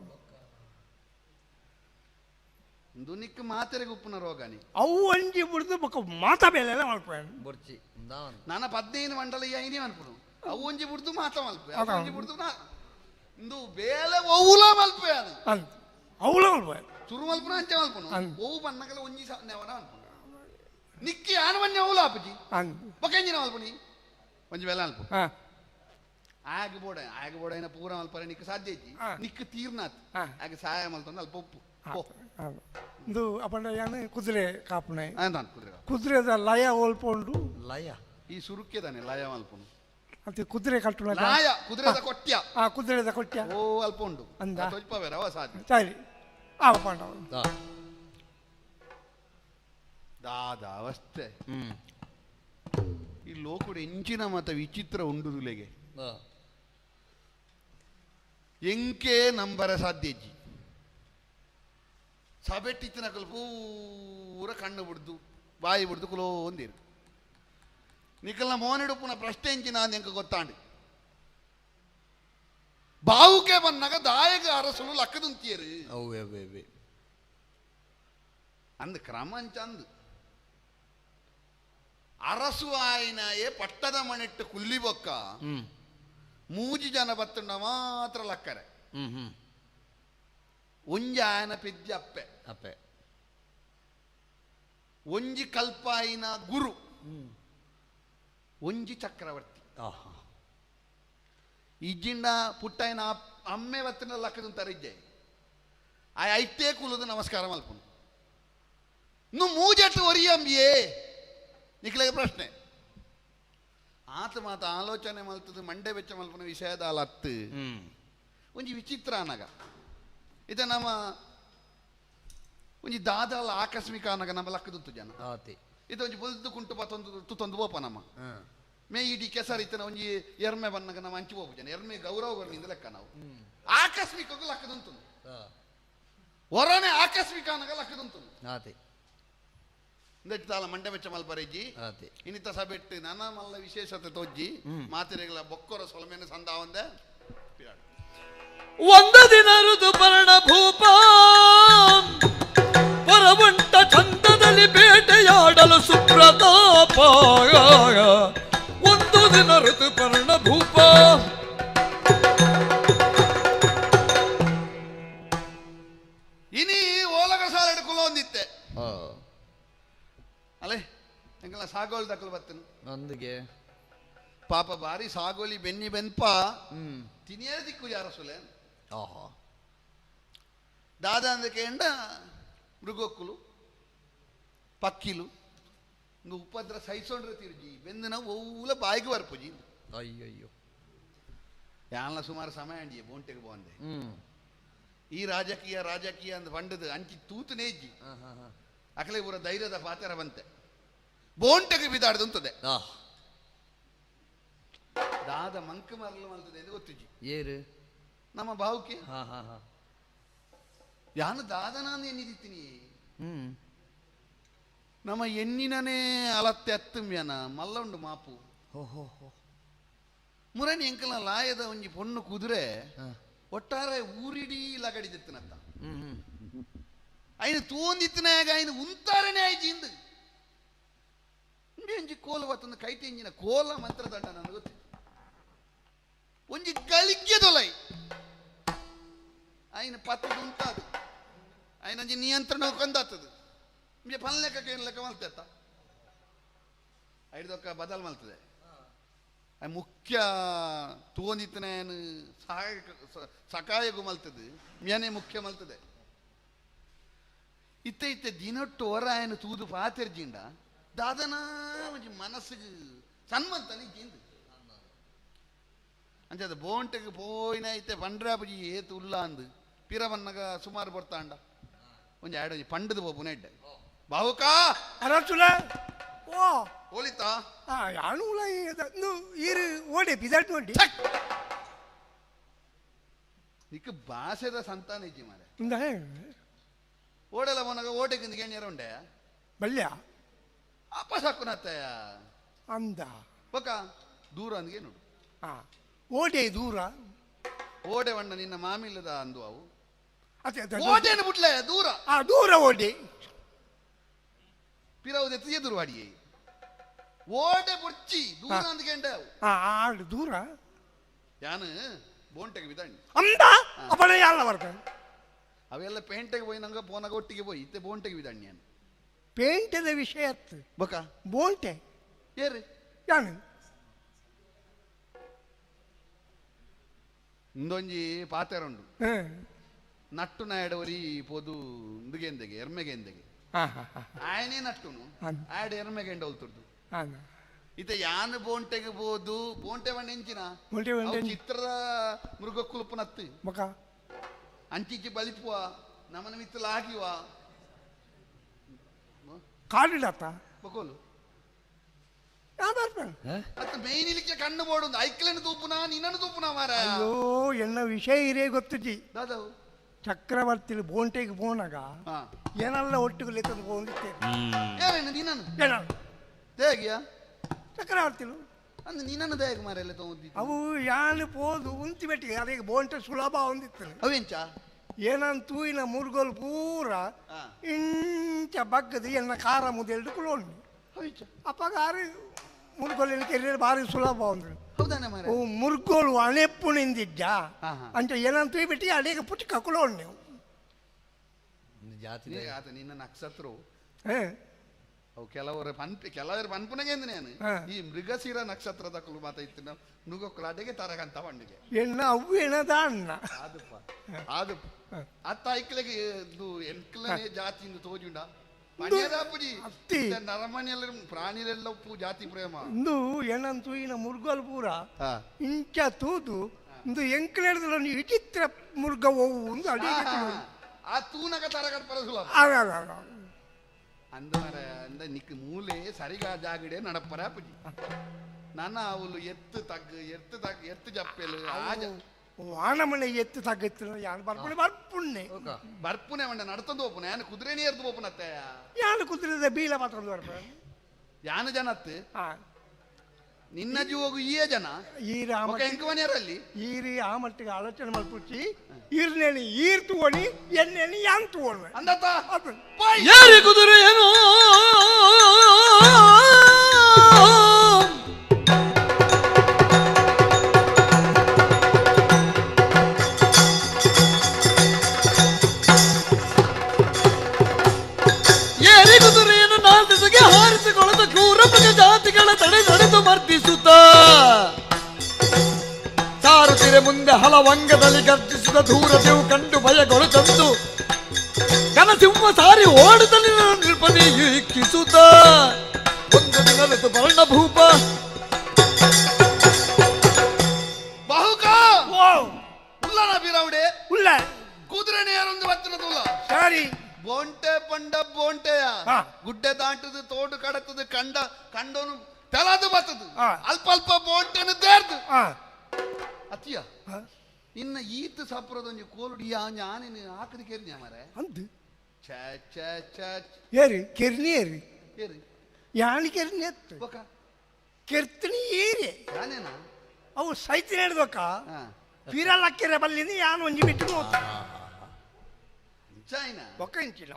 ದುನಿಕ್ ಮಾತೆರೆಗೆ ಉಪ್ಪುನ ರೋಗನಿ ಅವು ಒಂಜಿ ಬುಡ್ದು ಬೊಕ್ಕ ಮಾತಾ ಬೇಲೆ ಎಲ್ಲ ಮಲ್ಪೆ ಬೊರ್ಚಿ ನಾನ 15 ಮಂಡಲ ಐನೇ ಅನ್ಪುನು ಅವು ಒಂಜಿ ಬುಡ್ದು ಮಾತ ಮಲ್ಪೆ ಅವು ಒಂಜಿ ಬುಡ್ದು ನಾ ಇಂದು ಬೇಲೆ ಒವ್ಲ ಮಲ್ಪೆ ಅದು ಅಂತ ಅವ್ಲ ಮಲ್ಪೆ ಸುರು ಮಲ್ಪುನ ಅಂಚೆ ಮಲ್ಪುನು ಒವು ಬನ್ನಗಲ ಒಂಜಿ ನೆವನ ಅನ್ಪುನು ನಿಕ್ಕಿ ಆನವನ್ಯ ಓಲಾಪುಜಿ ಬೊಕೆಂಜಿನ ಮಲ್ಪುನಿ ಒಂಜಿ ವೇಲ ಅಲ್ಪ ಆಗ ಬೋಡ ಆಗ ಬೋಡ ಪೂರ ಮಲ್ಪರೆ ನಿಕ್ಕ ಸಾಧ್ಯ ಇಜ್ಜಿ ನಿಕ್ಕ ತೀರ್ನಾತ್ ಆಗ ಸಹಾಯ ಮಲ್ತಂದು ಅಲ್ಪ ಉಪ್ಪು ಇಂದು ಅಪಂಡ ಯಾನು ಕುದುರೆ ಕಾಪುಣೆ ಕುದುರೆದ ಲಯ ಓಲ್ಪೊಂಡು ಲಯ ಈ ಸುರುಕ್ಕೆ ತಾನೆ ಲಯ ಮಲ್ಪುನು ಅಂತ ಕುದುರೆ ಕಟ್ಟುನ ಲಯ ಕುದುರೆದ ಕೊಟ್ಯ ಆ ಕುದುರೆದ ಕೊಟ್ಯ ಓ ಅಲ್ಪ ಉಂಡು ಅಂದ ತೊಜ್ಪವೇರ ಅವ ಸಾಧ್ಯ ಸರಿ ಆವ ಪಾಂಡವ ದಾದ ಅವಸ್ಥೆ ಈ ಲೋಕುಡು ಎಂಚಿನ ಮತ ವಿಚಿತ್ರ ಉಂಡುದುಲೆಗೆ ಎಂಕೆ ನಂಬರ ಸಾಧ್ಯ ಇಜ್ಜಿ ಸಬೆಟ್ಟಿತ್ತಿನಕಲು ಪೂರ ಕಣ್ಣು ಬಿಡ್ದು ಬಾಯಿ ಬಿಡ್ದು ಕುಲೋ ಒಂದಿರು ನಿಕಲ್ನ ಮೋನಿಡುಪುನ ಪ್ರಶ್ನೆ ಎಂಚಿನ ಎಂಕ ಗೊತ್ತಾಂಡು ಬಾವುಕೆ ಬನ್ನಾಗ ದಾಯಗ ಅರಸುಲು ಲಕ್ಕದುಂತಿಯರು ಅಂದ್ ಕ್ರಮ ಅಂಚಂದು ಅರಸು ಆಯ್ನಾಯೇ ಪಟ್ಟದ ಮಣಿಟ್ಟು ಕುಲ್ಲಿ ಬೊಕ್ಕ ಮೂಜಿ ಜನ ಬತ್ತುಂಡ ಮಾತ್ರ ಲಕ್ಕರೆ ಒಂಜಿ ಆಯನ ಪೆದ್ದಿ ಅಪ್ಪೆ ಅಪ್ಪೆ ಒಂಜಿ ಕಲ್ಪಾಯಿನ ಗುರು ಒಂಜಿ ಚಕ್ರವರ್ತಿ ಇಜ್ಜಿಂಡ ಪುಟ್ಟಾಯಿನ ಅಮ್ಮೆ ಬತ್ತಿನ ಲಕ್ಕದಂತಾರೆ ಇಜ್ಜೆ ಆ ಐತೇ ಕುಲದು ನಮಸ್ಕಾರ ಮಲ್ಪುನು ನು ಮೂಜೆಟ್ಟು ಒರಿಯಂಬಿಯೇ ನಿಕ್ಲೆಗೆ ಪ್ರಶ್ನೆ ಆತ ಮಾತ ಆಲೋಚನೆ ಮಲ್ತದು ಮಂಡೆ ಬೆಚ್ಚ ಮಲ್ಪನ ವಿಷಯದ ಅಲತ್ತು ಒಂಜಿ ವಿಚಿತ್ರ ಅನಗ ಇದು ನಮ್ಮ ಒಂಜಿ ದಾದಾಲ ಆಕಸ್ಮಿಕ ಅನಗ ನಮ್ಮ ಲಕ್ಕದುಂತು ಜನ ಇದು ಒಂಜಿ ಬೊಲ್ದು ಕುಂಟು ಪತ್ತೊಂದು ತುತ್ತೊಂದು ಬೋಪ ನಮ್ಮ ಮೇ ಇಡೀ ಕೆಸರು ಇತ್ತನ ಒಂಜಿ ಎರ್ಮೆ ಬನ್ನಗ ನಮ್ಮ ಅಂಚು ಹೋಗು ಜನ ಎರ್ಮೆ ಗೌರವ ಲೆಕ್ಕ ನಾವು ಆಕಸ್ಮಿಕಕ್ಕೂ ಲಕ್ಕದುಂತು ಹೊರನೆ ಆಕಸ್ಮಿಕ ಅನಗ ಲಕ್ಕದುಂತು ತಾಲ ಮಂಡೆ ಮೆಚ್ಚ ಮಲ್ಪರೆಜ್ಜಿ ಇನ್ನಿತ ಸಬೆಟ್ಟು ನನ್ನ ಮಲ್ಲ ವಿಶೇಷತೆ ತೋಜ್ಜಿ ಮಾತಿರೆಗಳ ಬೊಕ್ಕೊರ ಸೊಲಮೇನೆ ಸಂದಾವಂದೆ ಒಂದು ದಿನ ಋತುಪರ್ಣ ಭೂಪ ಪರವಂಟ ಚಂದದಲ್ಲಿ ಬೇಟೆಯಾಡಲು ಸುಪ್ರತಾಪ ಒಂದು ದಿನ ಋತುಪರ್ಣ ಭೂಪ ಇನಿ ಓಲಗ ಸಾಲಡು ಕುಲ ಒಂದಿತ್ತೆ ಅಲ್ಲೇ ಎಂಕಲ್ಲ ಸಾಗೋಳಿ ದಕ್ಕಲು ಬರ್ತೇನೆ ನಂದಿಗೆ ಪಾಪ ಬಾರಿ ಸಾಗೋಲಿ ಬೆನ್ನಿ ಬೆನ್ಪ ತಿನಿಯೇ ದಿಕ್ಕು ಯಾರ ಸುಲೆ ಆಹಾ ದಾದ ಅಂದಕ್ಕೆ ಮೃಗೊಕ್ಕುಲು ಪಕ್ಕಿಲು ಒಂದು ಉಪದ್ರ ಸಹಿಸೊಂಡ್ರೆ ತಿರುಜಿ ಬೆಂದಿನ ಓಲ ಬಾಯಿಗೆ ಬರ್ಪುಜಿ ಅಯ್ಯಯ್ಯೋ ಯಾನ್ಲ ಸುಮಾರು ಸಮಯ ಅಂಡಿಯೆ ಬೋಂಟೆಗೆ ಬಂದೆ ಈ ರಾಜಕೀಯ ರಾಜಕೀಯ ಅಂದ್ ಬಂಡದು ಅಂಚಿ ತೂತನೇ ಇಜ್ಜಿ ಅಕಲೆ ಊರ ಧೈರ್ಯದ ಪಾತ್ರ ಬಂತೆ ಬೋಂಟೆಗೆ ಬಿದಾಡ್ದಂತದೆ ದಾದ ಮಂಕ ಮರಲು ಮಲ್ತದೆ ಎಂದು ಗೊತ್ತಿಜ್ಜಿ ಏರು ನಮ್ಮ ಬಾವುಕೆ ಯಾನು ದಾದನಾನ್ ಎನ್ನಿದಿತ್ತೀನಿ ನಮ್ಮ ಎನ್ನಿನನೇ ಅಲತ್ತೆ ಅತ್ತುಮ್ಯನ ಮಲ್ಲ ಉಂಡು ಮಾಪು ಮುರಣಿ ಎಂಕಲ ಲಾಯದ ಒಂಜಿ ಪೊಣ್ಣು ಕುದುರೆ ಒಟ್ಟಾರೆ ಊರಿಡೀ ಲಗಡಿದಿತ್ತನತ್ತ ಐನು ತೂಂದಿತ್ತನಾಗ ಐನು ಉಂತಾರನೇ ಆಯ್ತು ಇಂದು ಒಂಜಿ ಕೋಲ ಬತ್ತೊಂದು ಕೈಟಿ ಇಂಜಿನ ಕೋಲ ಮಂತ್ರ ದಂಡ ನನಗೆ ಗೊತ್ತು ಒಂಜಿ ಗಳಿಗೆ ದೊಲೈ ಐನು ಪತ್ತದು ಉಂಟಾದು ಐನೊಂಜಿ ನಿಯಂತ್ರಣ ಕೊಂದಾತದು ನಿಮಗೆ ಪಲ್ಲೆಕ್ಕ ಏನು ಲೆಕ್ಕ ಮಲ್ತೆತ್ತ ಐದೊಕ್ಕ ಬದಲು ಮಲ್ತದೆ ಮುಖ್ಯ ತೂಂದಿತ್ತನೇನು ಸಹಾಯ ಸಕಾಯಗೂ ಮಲ್ತದೆ ಮ್ಯಾನೆ ಮುಖ್ಯ ಮಲ್ತದೆ ಇತ್ತೆ ಇತ್ತೆ ದಿನೊಟ್ಟು ಹೊರ ಏನು ತೂದು ಪಾತೆರ್ಜಿಂಡ ದಾದನ ಒಂಜಿ ಮನಸ್ಸಿಗೆ ಸನ್ಮಂತನ ಜಿಂದು ಅಂಚೆ ಬೋಂಟೆಗೆ ಪೋಯಿನ ಇತ್ತೆ ಪಂಡ್ರಾಪುಜಿ ಏತು ಉಲ್ಲ ಅಂದು ಪಿರ ಬನ್ನಗ ಸುಮಾರು ಬರ್ತಾಂಡ ಒಂಜಿ ಆಡ ಪಂಡದು ಪೋಪುನ ಇಡ್ಡೆ ಬಾಹುಕಾ ಅರಸುಲ ಓ ಓಲಿತಾ ಯಾನು ಈರು ಓಡೆ ಬಿದಾಡ್ತು ಉಂಡಿ ನಿಕ್ಕ ಭಾಷೆದ ಸಂತಾನ ಇಜ್ಜಿ ಮಾರೆ ಓಡೆಲ್ಲ ಪೋನಾಗ ಓಟೆಗೆ ಕೇಣಿಯರ ಉಂಡೆ ಬಲ್ಯ ಅಪ್ಪ ಸಾಕುನತ್ತಯ್ಯ ಅಂದ ಬೊಕ್ಕ ದೂರ ಅಂದ್ಗೆ ನೋಡು ಓಡೆ ದೂರ ಓಡೆ ವಣ್ಣ ನಿನ್ನ ಮಾಮಿಲ್ಲದ ಅಂದು ಅವು ಓಟೆಯನ್ನು ಬಿಟ್ಲೆ ದೂರ ಆ ದೂರ ಓಡೆ ಪಿರವು ಎತ್ತಿಗೆ ದೂರ ಅಡಿಯೇ ಓಡೆ ಬುರ್ಚಿ ದೂರ ಅಂದ್ಕೆಂಡೆ ಅವು ದೂರ ಯಾನು ಬೋಂಟೆಗೆ ಬಿದಂಡಿ ಅಂದ ಅಪಣ ಯಾಲ ವರ್ಗ ಅವೆಲ್ಲ ಪೇಂಟೆಗೆ ಹೋಗಿ ನಂಗೆ ಪೋನಾಗ ಒಟ್ಟಿಗೆ ಹೋಯಿ ಇತ್ತೆ ಬೋಂಟೆಗೆ ಬಿದಂಡಿ ನಾನು ಪೇಂಟದ ವಿಷಯ ಅತ್ತು ಬೊಕ ಬೋಂಟೆ ಏರು ಯಾನು ಇಂದೊಂಜಿ ಪಾತೆರುಂಡು ನಟ್ಟು ನಾಯಡವರಿ ಪೋದು ಇಂದುಗೆಂದೆಗೆ ಎರ್ಮೆಗೆಂದೆಗೆ ಆಯನೇ ನಟ್ಟುನು ಆಯಡ ಎರ್ಮೆಗೆಂಡ ಒಲ್ತುರ್ದು ಇತ ಯಾನು ಬೋಂಟೆಗೆ ಬೋದು ಬೋಂಟೆ ಬಂಡ ಎಂಚಿನ ಚಿತ್ರದ ಮೃಗ ಕುಲುಪುನತ್ತು ಅಂಚಿಂಚಿ ಬಲಿಪುವ ನಮನ ಮಿತ್ತಲ ಹಾಕಿವ ಕಾಡಿಡತ್ತ ಬಕೋಲು ಅತ್ತ ಮೇಯ್ನಿಲಿಕ್ಕೆ ಕಣ್ಣು ಬೋಡು ಐಕ್ಲೆನ ತೂಪುನ ನಿನ್ನನ್ನು ತೂಪುನ ಮಾರ. ಅಯ್ಯೋ ಎನ್ನ ವಿಷಯ ಇರೇ ಗೊತ್ತುಜಿ. ದಾದವು ಚಕ್ರವರ್ತಿಲಿ ಬೋಂಟೆಗೆ ಬೋನಾಗ ಏನೆಲ್ಲ ಒಟ್ಟಿಗೆ ಲೆಕ್ಕದು ಬೋಂದಿತ್ತೇನೆ. ನಿನ್ನನ್ನು ದೇಗಿಯ ಚಕ್ರವರ್ತಿಲು ಅಂದ್ರೆ ನಿನ್ನನ್ನು ದೇಗ ಮಾರೆಲ್ಲ ತಗೊಂಡಿ ಅವು ಯಾನು ಪೋದು ಉಂತಿ ಬೆಟ್ಟಿಗೆ ಅದೇ ಬೋಂಟೆ ಸುಲಭ ಹೊಂದಿತ್ತು. ಅವೆಂಚ ಏನಂತ ತೂಯಿನ ಮುರುಗೋಲು ಪೂರ ಇಂಚ ಬಗ್ಗದು ಎನ್ನ ಖಾರ ಮುದೆಲ್ದು ಕುಲೋಣಿ ಅಪ್ಪಗಾರು ಮುರುಗೋಲಿನ ಕೆರೆ ಭಾರಿ ಸುಲಭ ಅಂದ್ರೆ. ಓ ಮುರುಗೋಲು ಅಣೆಪ್ಪು ನಿಂದಿದ್ದ ಅಂತ ಏನಂತ ಬಿಟ್ಟು ಅಡೇಗ ಪುಟ್ಟ ಕುಲೋಣಿ ನೀವು ಜಾತಿ ಆತ ನಿನ್ನ ನಕ್ಷತ್ರವು ಅವು ಕೆಲವರು ಪನ್ಪಿ ಕೆಲವರು ಪನ್ಪುನಗೆ ನಾನು ಈ ಮೃಗಶಿರ ನಕ್ಷತ್ರದ ಕುಲು ಮಾತಾಯ್ತು ನಾವು ಮೃಗಕ್ಕಲು ಅಡೆಗೆ ತರಗಂತ ಬಂಡಿಗೆ ಎಣ್ಣ ಅವು ಎಣದ ಅಣ್ಣ ಆದಪ್ಪ ಆದಪ್ಪ ಅತ್ತ ಐಕ್ಲೆಗೆ ಇದು ಎಂಕ್ಲನೆ ಜಾತಿಯಿಂದ ತೋಜುಂಡ ಪಣಿಯದಾಪುಜಿ ನರಮನೆಲ್ಲ ಪ್ರಾಣಿಲೆಲ್ಲ ಉಪ್ಪು ಜಾತಿ ಪ್ರೇಮ ಇಂದು ಏನಂತೂ ಇನ್ನ ಮುರುಗೋಲು ಪೂರ ಇಂಚ ತೂದು ಇಂದು ಎಂಕ್ಲೆಡ್ದಲ್ಲ ವಿಚಿತ್ರ ಮುರುಗ ಒವು ಒಂದು ಅಡಿಗೆ ಆ ತೂನಗ ತರಗಟ್ ಪರ ಸುಲಭ ಅಂದ ಅಂದ ನಿಕ್ ಮೂಲೆ ಸರಿಗಾ ಜಾಗಡೆ ನಡಪರ ಪುಜಿ ನನ್ನ ಅವಳು ಎತ್ತು ತಗ್ಗು ಎತ್ತು ತಗ್ಗು ಎತ್ತು ಜಪ್ಪೆಲು ಆಜ ವಾನಮನೆ ಎತ್ತು ತಗ್ಗತ್ತು ಯಾನು ಬರ್ಪುಣೆ ಬರ್ಪುಣ್ಣೆ ಬರ್ಪುಣೆ ಮಂಡ ನಡ್ತಂದು ಹೋಪುನೆ ಯಾನು ಕುದುರೆನೇ ಎರ್ದು ಹೋಪುನತ್ತೆ ಯಾನು ಕುದುರೆದ ಬೀಲ ಮಾತ್ರ ಬರ್ಪ ಯಾನು ಜನತ್ತು ನಿನ್ನ ಜೀವಗೂ ಈಯ ಜನ ಈ ರಾಮ ಎಂಕವನಿಯರಲ್ಲಿ ಈರಿ ಆ ಮಟ್ಟಿಗೆ ಆಲೋಚನೆ ಮಲ್ಪುಚ್ಚಿ ಈರ್ನೇಣಿ ಈರ್ ತೂವಣಿ ಎಣ್ಣೆಣಿ ಯಾನ್ ತೂವಣ ಅಂದತ್ತ ಯಾರಿ ಕುದುರೆಯನು ಏರಿ ಕುದುರೆಯನ್ನು ನಾಲ್ದಿಸಗೆ ಹಾರಿಸಿಕೊಳ್ಳದ ಕ್ರೂರ ಮೃಗ ಜಾತಿಗಳ ತಡೆ ನಡೆದು ಮರ್ದಿಸುತ್ತ ಸಾರುತ್ತಿರೆ ಮುಂದೆ ಹಲವಂಗದಲ್ಲಿ ಗರ್ಜಿಸಿದ ದೂರದೇವು ಕಂಡು ಭಯಗಳು ತಂದು ಕನಸಿಂಹ ಸಾರಿ ಓಡುತ್ತಲೇ ನೃಪತಿ ಇಕ್ಕಿಸುತ್ತ ಒಂದು ದಿನ ಋತುಪರ್ಣ ಭೂಪ ಬಹುಕ ಉಲ್ಲನ ಬೀರವಡೆ ಉಲ್ಲ ಕುದುರೆನೇ ಯಾರೊಂದು ಬತ್ತಿನದುಲ್ಲ ಸರಿ ಬೋಂಟೆ ಪಂಡ ಬೋಂಟೆಯ ಗುಡ್ಡೆ ದಾಟದು ತೋಡು ಕಡತದು ಕಂಡ ಕಂಡೋನು ತೆಲದು ಬರ್ತದು ಅಲ್ಪ ಅಲ್ಪ ಬೋಂಟೆನು ತೇರ್ದು ಅತ್ತಿಯ ನಿನ್ನ ಈತ ಸಾಪುರದೊಂಜಿ ಕೋಲುಡಿ ഞാനിന് ಆಕದಿ ಕೆರ್ನ್ಯ ಮಾರೆ ಅಂದು ಛ ಛ ಛ ಏರಿ ಕೆರ್ನಿ ಏರಿ ಏರಿ ಯಾಣಿ ಕೆರ್ನಿ ಎತ್ತು ಬೊಕ ಕೆರ್ತಿನಿ ಏರಿ ಯಾನೇನ ಅವು ಸೈತಿನ ಹಿಡ್ದೊಕ್ಕ ಪಿರಲಕ್ಕೆರೆ ಬಲ್ಲಿಂದ ಯಾನು ಒಂಜಿ ಬಿಟ್ಟು ನೋತ ಚಾಯ್ನ ಬೊಕ ಇಂಚಿನ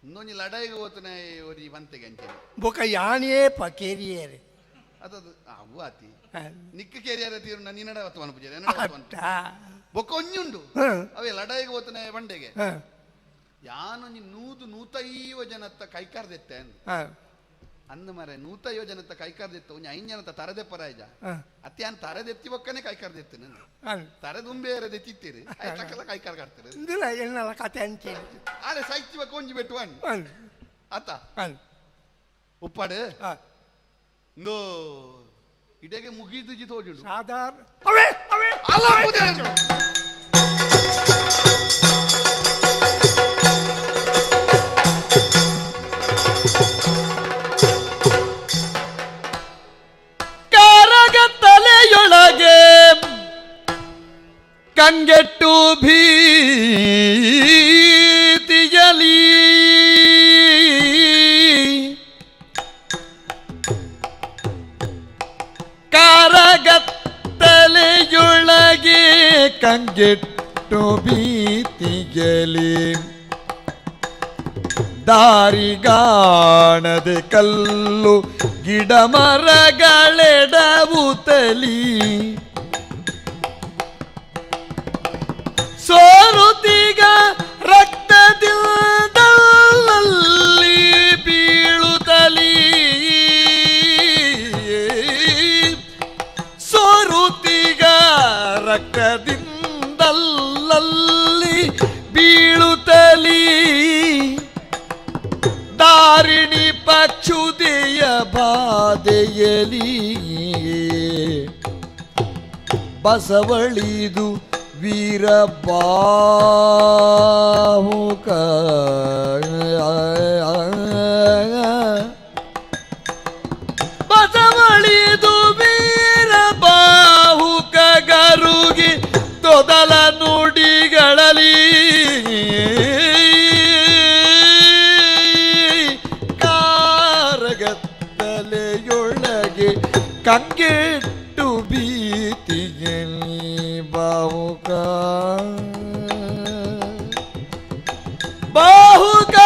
ಇನ್ನೊಂಜಿ ಲಡಾಯಿಗೆ ಹೋತನ ಒರಿ ಬಂತೆಗೆ ಅಂಚಿನ ಬೊಕ ಯಾಣಿಯೇ ಪ ಕೇರಿಯೇರಿ ಅದದು ಅವು ಆತಿ ನಿಕ್ಕ ಕೇರಿಯರ ತೀರು ನಿನ್ನಡ ಹೊತ್ತು ಅನ್ಪುಜೆ ಬೊಕ್ಕ ಒಂಜುಂಡು ಅವೇ ಲಡಾಯಿಗೆ ಹೋತನ ಬಂಡೆಗೆ ಯಾನೊಂಜಿ 100-150 ಜನತ್ತ ಕೈಕಾರ್ದೆತ್ತೆ ಅಂದ ಮರೆ 150 ಜನತ್ತ ಕೈಕಾರ್ದೆತ್ತ ಒಂಜಿ 5 ಜನತ್ತ ತರದೆ ಪರಾಯ್ಜ ಅತ್ತೆ ಯಾನ್ ತರದೆತ್ತಿ ಬೊಕ್ಕನೆ ಕೈಕಾರ್ದೆತ್ತೆ ನಾನು ತರದುಂಬೆ ಎತ್ತಿತ್ತೀರಿ ತಕ್ಕಲ ಕೈಕಾರ್ ಕಾಡ್ತೀರಿ ಎನ್ನಲ ಕತೆ ಅಂಚೆ ಆರೆ ಸೈತಿ ಬೊಕ್ಕ ಒಂಜಿ ಬೆಟ್ಟು ಅಣ್ಣ ಆತ ಉಪ್ಪಾಡು ಇಂದು ಇಡೆಗೆ ಮುಗಿದು ಜಿ ತೋಜುಂಡು ಸಾಧಾರಣ ಅವೇ ಅವೇ ಅಲ್ಲ ಕಾರಗ ತಲೆಯೊಳಗೆ ಕಂಗೆಟ್ಟು ಭೀತಿಯಲಿ ಕಾರಗತ್ತಲೆಯೊಳಗೆ ಕಂಗೆಟ್ಟು ಭೀತಿಯಲಿ ದಾರಿಗಾಣದೆ ಕಲ್ಲು ಗಿಡ ಮರಗಳೆಡವುತಲಿ ಸೋರುತಿಗ ರಕ್ತದಿಂದಲಲ್ಲಿ ಬೀಳಲಾಗಿ ಧಾರಿಣಿ ಪಕ್ಷುದೆಯ ಬಾಧೆಯಲಿ ಬಸವಳಿದು ವೀರ ಬಾಹುಕ ಬಸವಳಿದು ವೀರ ಬಾಹುಕ ಗರುಗಿ ತೊದಲ ನುಡಿಗಳಲ್ಲಿ ಕಾರಗತ್ತಲೆಯೊಳಗೆ ಕಂಗೆಟ್ಟು ಭೀತಿಯಲ್ಲಿ ಬಾಹುಕ ಬಾಹುಕ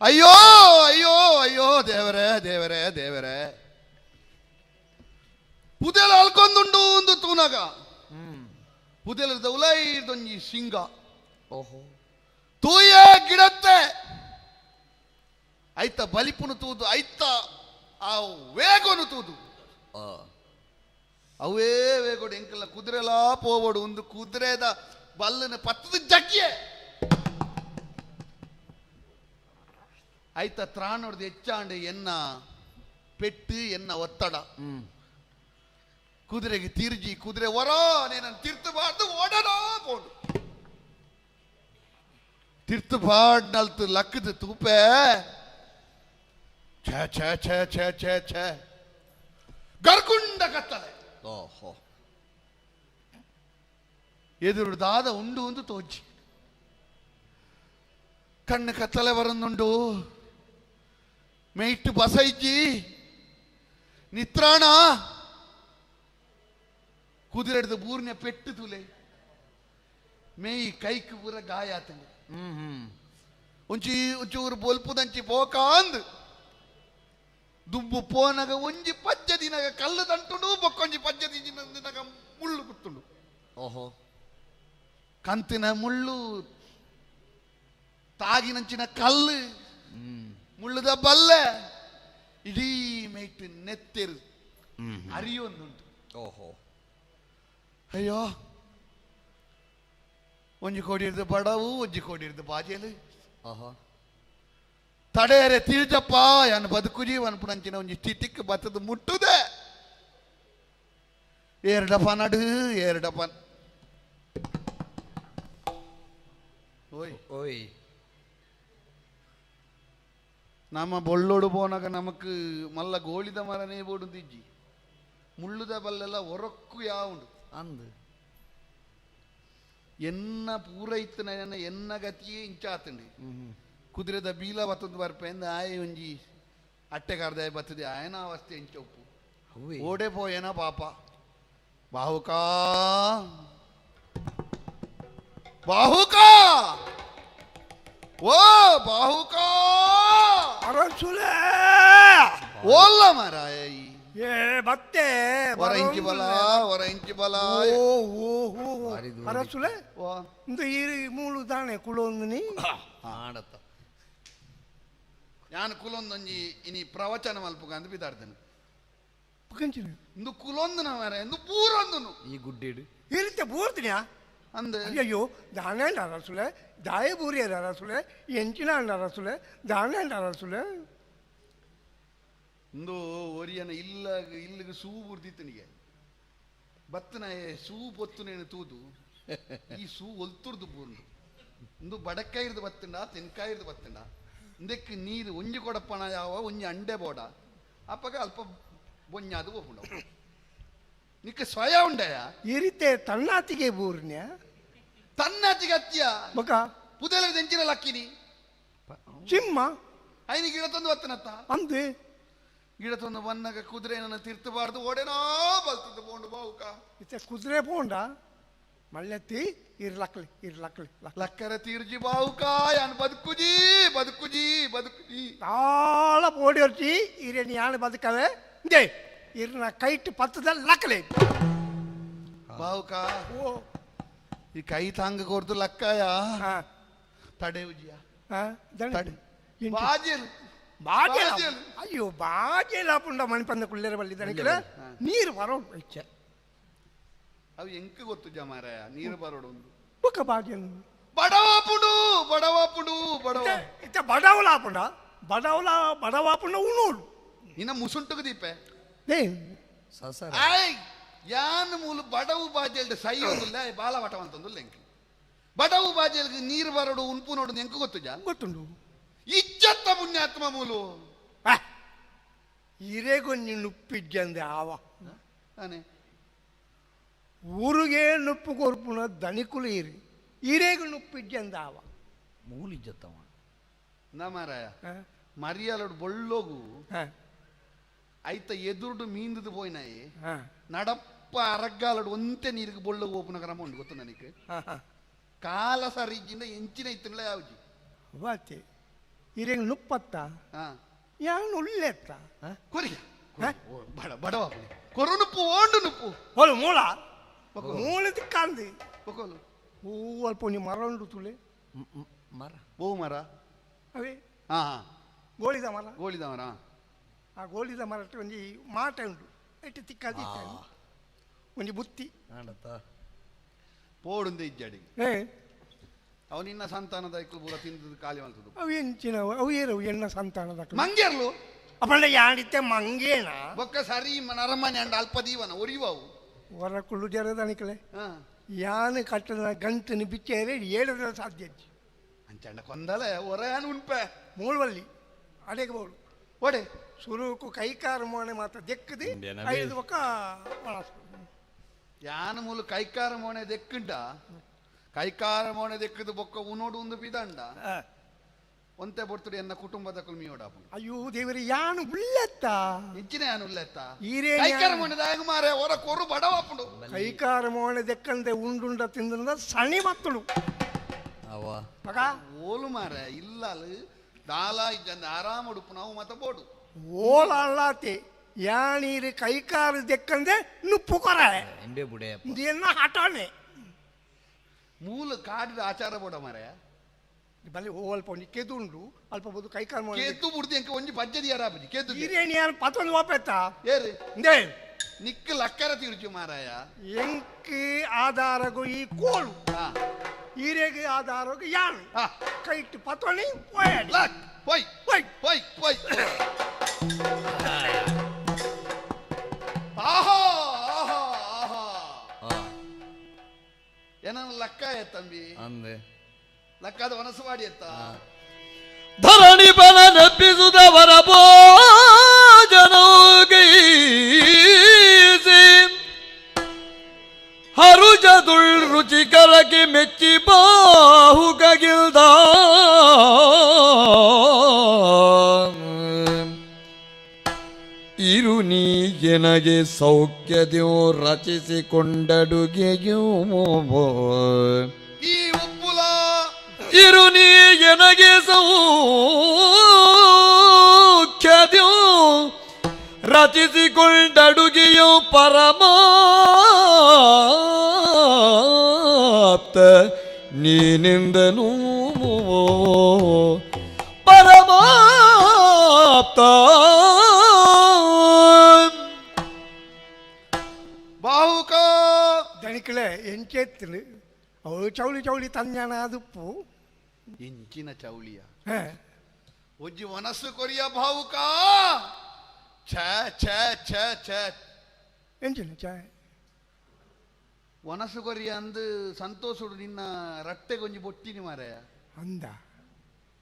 ಅಯ್ಯೋ ಅಯ್ಯೋ ಅಯ್ಯೋ ದೇವರೇ ದೇವರೇ ದೇವರೇ ಪುದೆಲ ಅಲ್ಕೊಂದುಂಡು ಒಂದು ತೂನಗ ಪುದೆಲದ ಉಲೈದೊಂಜಿ ಸಿಂಗ ಓಹೋ ತೂಯೇ ಗಿಡತ್ತೆ ಐತ ಬಲಿಪುನು ತೂದು ಐತ ಆ ವೇಗನು ತೂದು ಅವೇ ವೇಗೋಡು ಎಂಕಲ್ಲ ಕುದುರೆಲಾ ಪೋವಡು ಒಂದು ಕುದುರೆದ ಬಲ್ಲನ ಪತ್ತದ ಜಕ್ಕಿಯೇ ಐತ ತ್ರಾಣೊಡ್ದು ಹೆಚ್ಚಾಂಡು ಎನ್ನ ಪೆಟ್ಟು ಎನ್ನ ಒತ್ತಡ ಕುದುರೆಗೆ ತಿರ್ಜಿ ಕುದುರೆ ಹೊರ ನೇನನ್ನು ತಿರ್ತಬಾರ್ದು ಓಡನೋ ಪೋಂಡು ತಿರ್ತು ಬಾಡ್ನಲ್ತು ಲಕ್ಕದ ತೂಪೆ ಛೇ ಛೇ ಛೇ ಛೇ ಛೇ ಛೇ ಗರ್ಗುಂಡ ಕತ್ತಲೆ ಓಹೋ ಎದುರು ದಾದ ಉಂಡು ಒಂದು ತೋಜಿ ಕಣ್ಣು ಕತ್ತಲೆ ಬರന്നുಂಡು ಮೇಯ್ಟು ಬಸೈಜಿ ನಿತ್ರಾಣ ಕುದುರೆ ಹಿಡ್ದು ಬೂರ್ನೆ ಪೆಟ್ಟು ತುಲೆ ಮೇಯ್ ಕೈಕ್ ಪೂರ ಗಾಯ ಆತಂಡು ಒಂಚಿ ಒಂಚೂರು ಬೊಲ್ಪುದಂಚಿ ಪೋಕಾಂದ್ ದುಂಬು ಪೋನಗ ಒಂಜಿ ಪಜ್ಜ ದಿನಗ ಕಲ್ಲು ತಂಟುಂಡು ಬೊಕ್ಕೊಂಜಿ ಪಜ್ಜ ದಿನಗ ಮುಳ್ಳು ಕುತ್ತುಂಡು ಓಹೋ ಕಂತಿನ ಮುಳ್ಳು ತಾಗಿನಂಚಿನ ಕಲ್ಲು ಮುಳ್ಳುದ ಬಲ್ಲೆ ಇಡೀ ಮೇಟ್ ನೆತ್ತೆರು ಅರಿಯೊಂದುಂಟು ಓಹೋ ಅಯ್ಯೋ ಒಂಜಿ ಕೋಡಿರ್ದು ಬಡವು ಒಂಜಿ ಕೋಡಿರ್ದು ಬಾಜೆಲು ಆಹಾ ತಡೆಯರೆ ತಿರ್ಜಪ್ಪ ಯಾನು ಬದುಕು ಜೀವನ ಪುಣಂಚಿನ ಒಂಜಿ ಸ್ಥಿತಿಕ್ ಬತ್ತದ ಮುಟ್ಟುದೆ ಎರಡಪ್ಪ ನಡು ಎರಡಪ್ಪ ಓಯ್ ಓಯ್ ನಮ್ಮ ಬೊಳ್ಳೋಡು ಪೋನಾಗ ನಮಕ್ ಮಲ್ಲ ಗೋಳಿದ ಮರನೇ ಬೋಡು ದಿಜ್ಜಿ ಮುಳ್ಳುದ ಬಲ್ಲೆಲ್ಲ ಒರಕ್ಕು ಯಾವುಂಡು ಅಂದು ಎನ್ನ ಪೂರೈತನ ಎನ್ನ ಗತಿಯೇ ಇಂಚಾತಂಡಿ ಕುದುರೆದ ಬೀಲ ಬತ್ತದ ಬರ್ಪೆಂದ ಆಯೆ ಒಂಜಿ ಅಟ್ಟೆಗಾರ್ದಾಯ ಬತ್ತದೆ ಆಯನ ಅವಸ್ಥೆ ಇಂಚ ಉಪ್ಪು ಓಡೆ ಪೋಯೇನ ಪಾಪ ಬಾಹುಕಾ ಬಾಹುಕಾ ಓ ಬಾಹುಕಾ ಅರಸುಲೇ ಓಲ್ಲ ಮಾರಾಯ ಏ ಬತ್ತೆ ಹೊರ ಇಂಚಿ ಬಲ ಹೊರ ಇಂಚಿ ಬಲ ಓ ಓ ಓ ಅರಸುಲೆ ಇಂದು ಈ ಮೂಲು ದಾಣೆ ಕುಲೊಂದು ನೀ ಆಡತ್ತ ನಾನು ಕುಲೊಂದೊಂಜಿ ಇನಿ ಪ್ರವಚನ ಮಲ್ಪುಗ ಅಂದ್ ಬಿದಾಡ್ತೇನೆ ಇಂದು ಕುಲೊಂದು ಮಾರ ಇಂದು ಪೂರೊಂದು ಈ ಗುಡ್ಡೇಡು ಈ ರೀತಿ ಬೂರ್ತಿನ್ಯಾ ಅಂದ ಅಯ್ಯೋ ದಾಣೆ ಅರಸುಲೆ ದಾಯ ಬೂರಿಯರ ಅರಸುಲೆ ಎಂಚಿನ ಅರಸುಲೆ ದಾಣೆ ಅರಸುಲೆ ಇಂದು ಒರಿಯನ ಇಲ್ಲ ಇಲ್ಲಿಗೆ ಸೂ ಬುರ್ದಿತ್ತನಿಗೆ ಬತ್ತನ ಸೂ ಪೊತ್ತುನೇನು ತೂದು ಈ ಸೂ ಒಲ್ತುರ್ದು ಬೂರ್ನು ಇಂದು ಬಡಕಾಯಿರ್ದು ಬತ್ತಂಡ ತೆನ್ಕಾಯಿರ್ದು ಬತ್ತಂಡ ಇಂದಕ್ಕೆ ನೀರು ಒಂಜಿ ಕೊಡಪ್ಪಣ ಯಾವ ಒಂಜಿ ಅಂಡೆ ಬೋಡ ಅಪ್ಪಗ ಅಲ್ಪ ಬೊಂಜಾದು ಹೋಗುಂಡ ನಿಕ್ಕ ಸ್ವಯ ಉಂಡಯ ಈ ರೀತಿ ತನ್ನಾತಿಗೆ ಬೂರ್ನ್ಯ ತನ್ನಾತಿಗೆ ಅತ್ತಿಯ ಮಗ ಪುದೆಲ ದೆಂಚಿನ ಲಕ್ಕಿನಿ ಚಿಮ್ಮ ಐನಿ ಗಿಡ ತಂದು ಬತ್ತನತ್ತ ಅಂದೆ ಗಿಡ ತಂದು ಬನ್ನಾಗ ಕುದುರೆ ನನ್ನ ತಿರ್ತಬಾರ್ದು ಓಡೇನೋ ಬಲ್ತದ್ದು ಬೋಂಡು ಬಾವುಕ ಇತ್ತೆ ಕುದುರೆ ಪೋಂಡ ಮಳ್ಳೆತ್ತಿ ಇರ್ಲಕ್ಲಿ ಇರ್ಲಕ್ಲಿ ಲಕ್ಕರ ತೀರ್ಜಿ ಬಾವುಕ ಯಾನ್ ಬದುಕುಜಿ ಬದುಕುಜಿ ಬದುಕುಜಿ ತಾಳ ಪೋಡಿ ವರ್ಚಿ ಇರೇನಿ ಯಾನ್ ಬದುಕವೆ ಇಂದೇ ಇರ್ನ ಕೈಟ್ ಪತ್ತದ ಲಕ್ಲೆ ಬಾವುಕ ಈ ಕೈ ತಾಂಗ ಕೊರ್ದು ಲಕ್ಕಾಯ ತಡೆ ಉಜಿಯ ತಡೆ ಬಾಜೆಲ್ ಬಾಜೆಲ್ ಅಯ್ಯೋ ಬಾಜೆಲ್ ಆಪುಂಡ ಮಣಿಪಂದ ಕುಳ್ಳೇರ ಬಲ್ಲಿ ದನಿಕಲ ನೀರು ಬರೋಡು ಇಚ್ಛೆ ಅವು ಎಂಕ್ ಗೊತ್ತು ಜಮಾರಾಯ ನೀರು ಬರೋಡು ಒಂದು ಬೊಕ್ಕ ಬಾಜೆಲ್ ಬಡವಾಪುಡು ಬಡವಾಪುಡು ಬಡವ ಇತ್ತ ಬಡವಲ ಆಪುಂಡ ಬಡವಲ ಬಡವಾಪುಂಡ ಉಣೋಡು ನಿನ್ನ ಮುಸುಂಟುಗು ದೀಪೆ ಆಯ್ ಯಾನ್ ಮೂಲು ಬಡವು ಬಾಜೆಲ್ಡ್ ಸೈಯೊಂದುಲ್ಲ ಬಾಲ ವಟವಂತಂದುಲ್ಲ ಎಂಕ್ ಬಡವು ಬಾಜೆಲ್ಗ್ ನೀರು ಬರೋಡು ಉನ್ಪು ನೋಡು ಎಂಕ್ ಗೊತ್ತು ಜಾ ಗೊತ್ತುಂಡು ಇಜ್ಜತ್ತ ಪುಣ್ಯಾತ್ಮ ಮೂಲು ಇರೆಗೊಂಜಿ ನುಪ್ಪಿಜ್ಜಂದೆ ಆವ ತಾನೆ ಊರಿಗೆ ನುಪ್ಪು ಕೊರ್ಪುನ ದನಿಕುಲು ಇರಿ ಇರೆಗು ನುಪ್ಪಿಜ್ಜಂದೆ ಆವ ಮೂಲು ಇಜ್ಜತ್ತವ ನಮಾರಾಯ ಮರಿಯಾಲೋಡು ಬೊಳ್ಳೋಗು ಐತ ಎದುರುಡು ಮೀಂದದು ಪೋಯಿನಾಯಿ ನಡಪ್ಪ ಅರಗ್ಗಾಲಡು ಒಂತೆ ನೀರಿಗೆ ಬೊಳ್ಳೋಗು ಓಪುನ ಕ್ರಮ ಉಂಡು ಗೊತ್ತು ನನಗೆ ಕಾಲ ಸರಿಜಿಂದ ಎಂಚಿನ ಇತ್ತುಗಳ ಯಾವ್ಜಿ ವಾತೆ ಇರೆಗ್ ನುಪ್ಪತ್ತ ಯಾನ್ ಉಲ್ಲೆತ್ತ ಕೊರಿಯ ಬಡ ಬಡವ ಕೊರು ನುಪ್ಪು ಓಂಡು ನುಪ್ಪು ಓಲು ಮೂಲ ಮೂಲ ತಿಕ್ಕಾಂದು ಒಕೋಲು ಹೂ ಅಲ್ಪ ನೀ ಮರ ಉಂಡು ತುಲೆ ಮರ ಹೂ ಮರ ಅವೇ ಹಾ ಹಾ ಗೋಳಿದ ಮರ ಗೋಳಿದ ಮರ ಆ ಗೋಳಿದ ಮರಕ್ಕೆ ಒಂಜಿ ಮಾಟ ಉಂಟು ಎಟ್ಟು ತಿಕ್ಕಾದಿ ಒಂಜಿ ಬುತ್ತಿ ಪೋಡುಂದೆ ಇಜ್ಜಾಡಿ ಏ ಅವು ನಿನ್ನ ಸಂತಾನದ ಐಕ್ಲು ಪೂರ ತಿಂದದ್ದು ಖಾಲಿ ಮಾಡ್ತದ್ದು ಅವು ಎಂಚಿನ ಅವು ಏರವು ಎಣ್ಣ ಸಂತಾನದ ಮಂಗೇರ್ಲು ಅಪ್ಪಂಡ ಯಾಡಿತ್ತೆ ಮಂಗೇನ ಬೊಕ್ಕ ಸರಿ ನರಮನೆ ಅಂಡ ಅಲ್ಪ ದೀವನ ಒರಿಯುವವು ಹೊರ ಕುಳ್ಳು ಜರದನಿಕಲೆ ಯಾನು ಕಟ್ಟದ ಗಂಟನ್ನು ಬಿಚ್ಚೇರಿ ಏಳದ ಸಾಧ್ಯ ಅಂಚಂಡ ಕೊಂದಲೆ ಹೊರ ಯಾನು ಉಣ್ಪೆ ಮೂಳ್ವಲ್ಲಿ ಅಡೆಗೆ ಬೋಳು ಒಡೆ ಸುರುಕು ಕೈಕಾರ ಮೋಣೆ ಮಾತ್ರ ದೆಕ್ಕದಿ ಐದು ಬೊಕ್ಕ ಯಾನು ಮೂಲು ಕೈಕಾರ ಮೋಣೆ ದೆಕ್ಕುಂಟ ಕೈಕಾರ ಮೋಣೆ ದೆಕ್ಕದು ಬೊಕ್ಕ ಉನೋಡು ಒಂದು ಪಿದಂಡ ಒಂತೆ ಬರ್ತುಡು ಎನ್ನ ಕುಟುಂಬದ ಕುಲ್ಮಿಯೋಡ ಅಯ್ಯೋ ದೇವರೇ ಯಾನು ಉಲ್ಲೆತ್ತ ಇಂಚಿನ ಯಾನು ಉಲ್ಲೆತ್ತ ಈರೇ ಕೈಕಾರ ಮೋಣೆ ದಾಯಗ ಮಾರೆ ಹೊರ ಕೊರು ಬಡವಾಪುಂಡು ಕೈಕಾರ ಮೋಣೆ ದೆಕ್ಕಂದೆ ಉಂಡುಂಡ ತಿಂದ ಸಣಿ ಮತ್ತಳು ಅವ ಮಗ ಓಲು ಮಾರೆ ಇಲ್ಲ ದಾಲ ಇಜ್ಜಂದ ಆರಾಮ ಉಡುಪು ನಾವು ಮತ ಬೋಡು ಓಲ ಅಲ್ಲಾತಿ ಯಾನೀರು ಕೈಕಾರ ದೆಕ್ಕಂದೆ ನುಪ್ಪು ಕೊರ ಎಂಬೆ ಬುಡೆ ಎನ್ನ ಹಠಾನೆ ಮೂಲ ಕಾಡಿದ ಆಚಾರ ಬೋಡ ಮಾರೆ ಬಲ್ಲಿ ಓ ಅಲ್ಪ ಒಂಜಿ ಕೆದು ಉಂಡು ಅಲ್ಪ ಬೋದು ಕೈಕಾರ ಕೆದ್ದು ಬುಡ್ದು ಎಂಕ ಒಂಜಿ ಪಜ್ಜದಿ ಯಾರಾಪುಜಿ ಕೆದ್ದು ಹಿರಿಯಣಿ ಯಾರು ಪತ್ತೊಂದು ವಾಪೆತ್ತ ಏರಿ ಇಂದೇ ನಿಕ್ಕ ಲಕ್ಕರ ತಿರುಚು ಮಾರಾಯ ಎಂಕ್ ಆಧಾರಗು ಈ ಕೋಳು ಈರೆಗೆ ಆಧಾರಗು ಯಾನು ಕೈಟ್ಟು ಪತ್ತೊಣಿ ಪೋಯ್ ಪೋಯ್ ಪೋಯ್ ಪೋಯ್ ಪೋಯ್ ಆಹಾ ಆಹಾ ಆಹಾ ಏನನ್ನ ಲಕ್ಕ ತಂಬಿ ಅಂದೆ ಲಕ್ಕದ ಮನಸ್ಸು ಮಾಡಿ ಎತ್ತ ಧರಣಿ ಬಲ ನೆಪ್ಪಿಸುವುದವರ ಭೋಜನಗೈಸಿ ಹರುಜದುಳ್ ರುಚಿಕರಕ್ಕೆ ಮೆಚ್ಚಿ ಬಾಹುಕಗಿಲ್ದ ಇರು ನೀ ಎನಗೆ ಸೌಖ್ಯದೆಯೋ ರಚಿಸಿಕೊಂಡಡುಗೆಯೋ ಈ ಉಪ್ಪುಲ ಇರು ನೀ ಎನಗೆ ಸೌಖ್ಯದೆಯೋ ರಚಿಸಿಕೊಂಡಡುಗೆಯೋ ಪರಮಾಪ್ತ ನೀನಿಂದನೂ ಪರಮಾಪ್ತ ಬಾಹುಕ ದಣಿಕಳೆ ಎಂಚೆತ್ತಲು ಅವಳು ಚೌಳಿ ಚೌಳಿ ತಂಜಾನ ಅದುಪ್ಪು ಇಂಚಿನ ಚೌಳಿಯ ಒಜ್ಜಿ ಮನಸ್ಸು ಕೊರಿಯ ಭಾವುಕ ಛ ಛ ಛ ಛ ಎಂಚಿನ ಛ ವನಸು ಕೊರಿಯ ಅಂದು ಸಂತೋಷಡು ನಿನ್ನ ರಟ್ಟೆಗೊಂಜಿ ಬೊಟ್ಟಿನಿ ಮಾರಾಯ ಅಂದ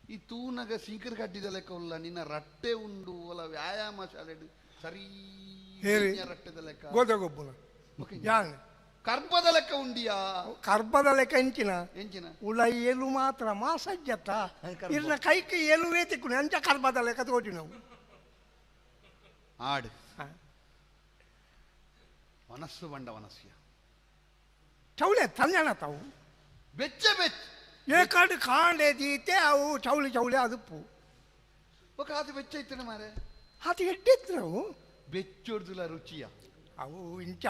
ಈ ತೂನಗ ಸೀಕರ್ ಕಟ್ಟಿದ ಲೆಕ್ಕ ಉಲ್ಲ ನಿನ್ನ ರಟ್ಟೆ ಉಂಡು ಒಲ ವ್ಯಾಯಾಮ ಶಾಲೆ ಸರಿ ರಟ್ಟೆದ ಲೆಕ್ಕ ಗೋದ ಗೊಬ್ಬುನ ಯಾನ್ ಕರ್ಬದ ಲೆಕ್ಕ ಉಂಡಿಯಾ ಕರ್ಬದ ಲೆಕ್ಕ ಎಂಚಿನ ಎಂಚಿನ ಉಳ ಏಲು ಮಾತ್ರ ಮಾಸಜ್ಜತ್ತ ಇರ್ನ ಕೈಗೆ ಏಲುವೇ ತಿಕ್ಕು ಅಂಚ ಕರ್ಬದ ಲೆಕ್ಕ ತೋಟಿ ನಾವು ಆಡು ಮನಸ್ಸು ಬಂಡ ಮನಸ್ಸಿಯ ಚೌಳೆ ತಂಜಣ ತಾವು ಬೆಚ್ಚ ಬೆಚ್ಚ ಏಕಾಡು ಕಾಂಡೆ ದೀತೆ ಅವು ಚೌಳಿ ಚೌಳಿ ಅದುಪ್ಪು ఒక ಅದು ಬೆಚ್ಚ ಇತ್ತು ಮಾರೆ ಅದು ಎಡ್ಡಿತ್ತು ಬೆಚ್ಚೊಡ್ದುಲ ರುಚಿಯ ಅವು ಇಂಚ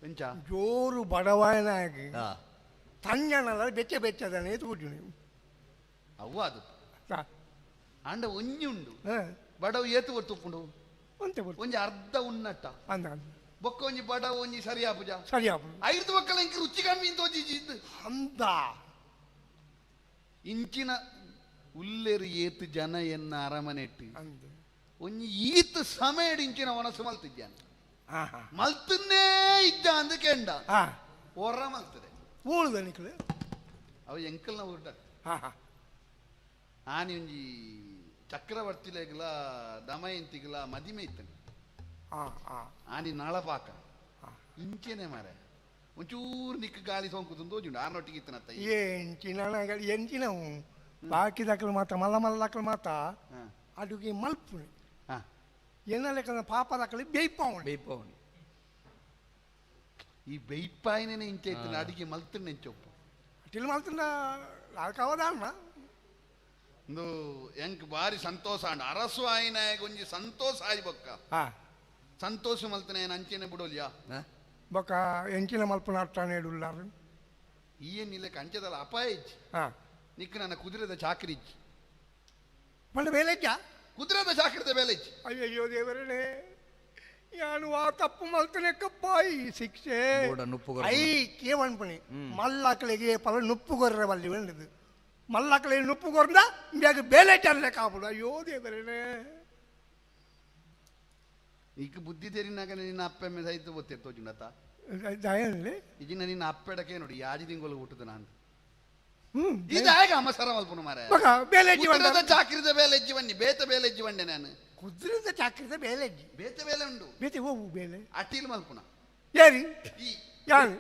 ಎಂಚ ಜೋರು ಬಡವಾಯನಾಗಿ ತಂಜನಲ್ಲ ಬೆಚ್ಚ ಬೆಚ್ಚದನೆ ತೂಜುನಿ ಅವ್ವ ಅದು ಆಂಡ ಒಂಜಿ ಉಂಡು ಬಡವು ಏತು ಒತ್ತುಪ್ಪುಂಡು ಒಂಜಿ ಅರ್ಧ ಉನ್ನಟ್ಟ ಬೊಕ್ಕ ಒಂಜಿ ಬಡವು ಒಂಜಿ ಸರಿಯಾಪುಜ ಸರಿಯಾಪು ಐದು ಮಕ್ಕಳ ಇಂಕ ರುಚಿ ಕಮ್ಮಿ ಅಂತ ಒಂಜಿ ಅಂದ ಇಂಚಿನ ಉಲ್ಲೇರು ಏತು ಜನ ಎನ್ನ ಅರಮನೆಟ್ಟು ಒಂಜಿ ಈತ ಸಮಯ ಇಂಚಿನ ಮನಸ್ಸು ಮಲ್ತಿದ್ದಾನೆ ಮಲ್ತನ್ನೇ ಇದ್ದ ಅಂದ ಕೆಂಡ ಹೊರ ಮಲ್ತದೆ ಊಳ್ದ ನಿಕ್ಲು ಅವ ಎಂಕಲ್ನ ಊಟ ಆನಿ ಒಂಜಿ ಚಕ್ರವರ್ತಿಲೆಗ್ಲ ದಮಯಂತಿಗ್ಲ ಮದಿಮೆ ಇತ್ತನೆ ಆನಿ ನಳಪಾಕ ಇಂಚೆನೆ ಮಾರೆ ಒಂಚೂರು ನಿಕ್ಕ ಗಾಳಿ ಸೋಂಕು ತೋಜುಂಡು ಆರ್ನೊಟ್ಟಿಗೆ ಇತ್ತನತ್ತ ಎಂಚಿನ ಎಂಚಿನ ಬಾಕಿ ದಾಖಲು ಮಾತ್ರ ಮಲ್ಲ ಮಲ್ಲ ದಾಖಲು ಮಾತ್ರ ಅಡುಗೆ ಮಲ್ಪುಣಿ ಎನ್ನ ಪಾಪ ದಾಖಲೆ ಬೇಯ್ಪಾವಣಿ ಬೇಯ್ಪಾವಣಿ ಈ ಬೇಯ್ಪಾಯಿನೇ ಇಂಚೆ ಇತ್ತು ಅಡಿಗೆ ಮಲ್ತಣ್ಣ ಎಂಚೊಪ್ಪ ಅಟಿಲ್ ಮಲ್ತಣ್ಣ ಲಾಲ್ಕಾವದಾಣ ಇಂದು ಎಂಕ್ ಬಾರಿ ಸಂತೋಷ ಅಂಡ ಅರಸು ಆಯಿನ ಒಂಜಿ ಸಂತೋಷ ಆಯಿ ಬೊಕ್ಕ ಸಂತೋಷ ಮಲ್ತನೆ ಅಂಚೆನೆ ಬಿಡೋಲ್ಯಾ ಬೊಕ್ಕ ಎಂಚಿನ ಮಲ್ಪನ ಅಟ್ಟಾನೆ ಇಡುಲ್ಲಾರು ಈ ಏನಿಲ್ಲ ಅಂಚೆದಲ್ಲ ಅಪಾಯ ಇಜ್ಜಿ ನಿಕ್ಕ ನನ್ನ ಕುದುರೆದ ಚಾಕ್ರಿ ಇಜ್ಜಿ ಪಂಡ ಬೇಲೆ ಇಜ್ಜಾ ಕುದುರೆದ ಚಾಕ್ರಿದ ಬೇಲೆ ಇಜ್ಜಿ ಅಯ್ಯಯ್ಯೋ ದೇವರೇ ಯಾನು ಆ ತಪ್ಪು ಮಲ್ತನೆ ಕಪ್ಪಾಯಿ ಶಿಕ್ಷೆ I ಕೇವಣ್ಪಣಿ ಮಲ್ಲಾಕ್ಳಿಗೆ ಪಲ ನುಪ್ಪುಗೊರ್ರ ಬಲ್ಲಿ ವೇಂಡದು ಮಲ್ಲಾಕ್ಳಿಗೆ ನುಪ್ಪುಗೊರ್ದ ಬೇಗ ಬೇಲೆ ಚರ್ಲೆ ಕಾಪುಡು ಅಯ್ಯೋ ದೇವರೇ ಈಗ ಬುದ್ಧಿ ತೆರಿನಾಗ ನಿನ್ನ ಅಪ್ಪೆಮ್ಮೆ ಸಹಿತ ಗೊತ್ತಿರ್ತೋ ಜುಂಡತ ದಯನ್ಲಿ ಈಗಿನ ನಿನ್ನ ಅಪ್ಪೆಡಕ್ಕೆ ನೋಡಿ ಯಾಜಿ ತಿಂಗಳು ಹುಟ್ಟುದು ನಾನು ಇದಾಗ ಅಮಸರ ಮಲ್ಪುನು ಮಾರೆ ಬೇಲೆ ಕುದುರೆದ ಚಾಕ್ರಿದ ಬೇಲೆ ಇಜ್ಜಿ ಬನ್ನಿ ಬೇತ ಬೇಲೆ ಇಜ್ಜಿ ಬಂಡೆ ನಾನು ಕುದುರೆದ ಚಾಕ್ರಿದ ಬೇಲೆ ಇಜ್ಜಿ ಬೇತ ಬೇಲೆ ಉಂಡು ಬೇತೆ ಹೋಗು ಬೇಲೆ ಅಟೀಲ್ ಮಲ್ಪುನ ಯಾರಿ ಯಾನು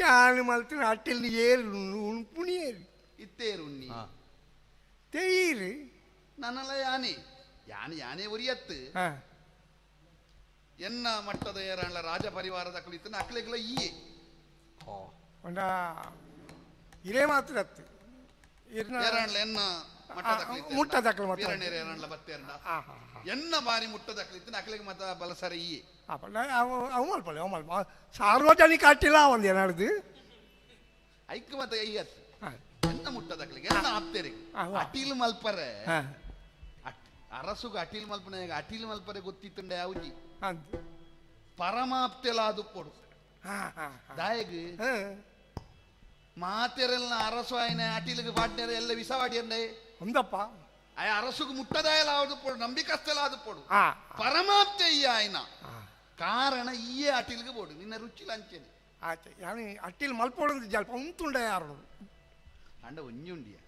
ಯಾನು ಮಲ್ತಿನ ಅಟ್ಟಿಲ್ ಏರು ಉಣ್ಪುಣಿ ಏರು ಇತ್ತೇರು ಉಣ್ಣಿ ತೇರು ನನ್ನಲ್ಲ ಯಾನೆ ಯಾನೆ ಯಾನೆ ಒರಿಯತ್ತು ಎನ್ನ ಮಟ್ಟದ ಏರಣ್ಣ ರಾಜ ಪರಿವಾರದ ಕುಳಿತು ಅಕ್ಲೆಗ್ಲ ಈ ಒಂಡ ಇರೇ ಮಾತ್ರ ಅತ್ತು ಎನ್ನ ಎನ್ನ ಬಾರಿ ಮುಟ್ಟದ ಅಕ್ಲೆಗ್ ಮತ ಬಲಸರ ಈ ಅವು ಸಾರ್ವಜನಿಕ ಅಟ್ಟಿಲ್ಲ ಒಂದು ಏನಾಡ್ದು ಐಕ್ ಮತ ಈ ಎನ್ನ ಮುಟ್ಟದ ಅಕ್ಲೆಗ್ ಎನ್ನ ಆಪ್ತೇರಿ ಅಟೀಲ್ ಮಲ್ಪರೆ ಅರಸುಗ ಅಟೀಲ್ ಮಲ್ಪನೆ ಅಟೀಲ್ ಮಲ್ಪರೆ ಗೊತ್ತಿತ್ತುಂಡೆ ಯಾವುಜಿ ಪರಮಾಪ್ತೆಲ ಅದು ಕೊಡು ದಾಯಗ್ ಮಾತೆರೆಲ್ಲ ಅರಸು ಆಯ್ನ ಅಟೀಲ್ಗೆ ಪಾಟ್ನೇರ ಎಲ್ಲ ವಿಸವಾಡಿಯಂಡೆ ಒಂದಪ್ಪ ಆಯ ಅರಸುಗ ಮುಟ್ಟದಾಯಲ ಅದು ಪೊಡು ನಂಬಿಕಸ್ತೆಲ ಅದು ಪೊಡು ಪರಮಾಪ್ತೆ ಈ ಆಯ್ನ ಕಾರಣ ಈಯೇ ಅಟೀಲ್ಗೆ ಬೋಡು ನಿನ್ನ ರುಚಿ ಲಂಚನೆ ಆಯ್ತು ಯಾನು ಅಟೀಲ್ ಮಲ್ಪೋಡು ಜಲ್ಪ ಉಂಟುಂಡ ಯಾರು ಅಂಡ ಒಂಜಿ ಉಂಡಿಯ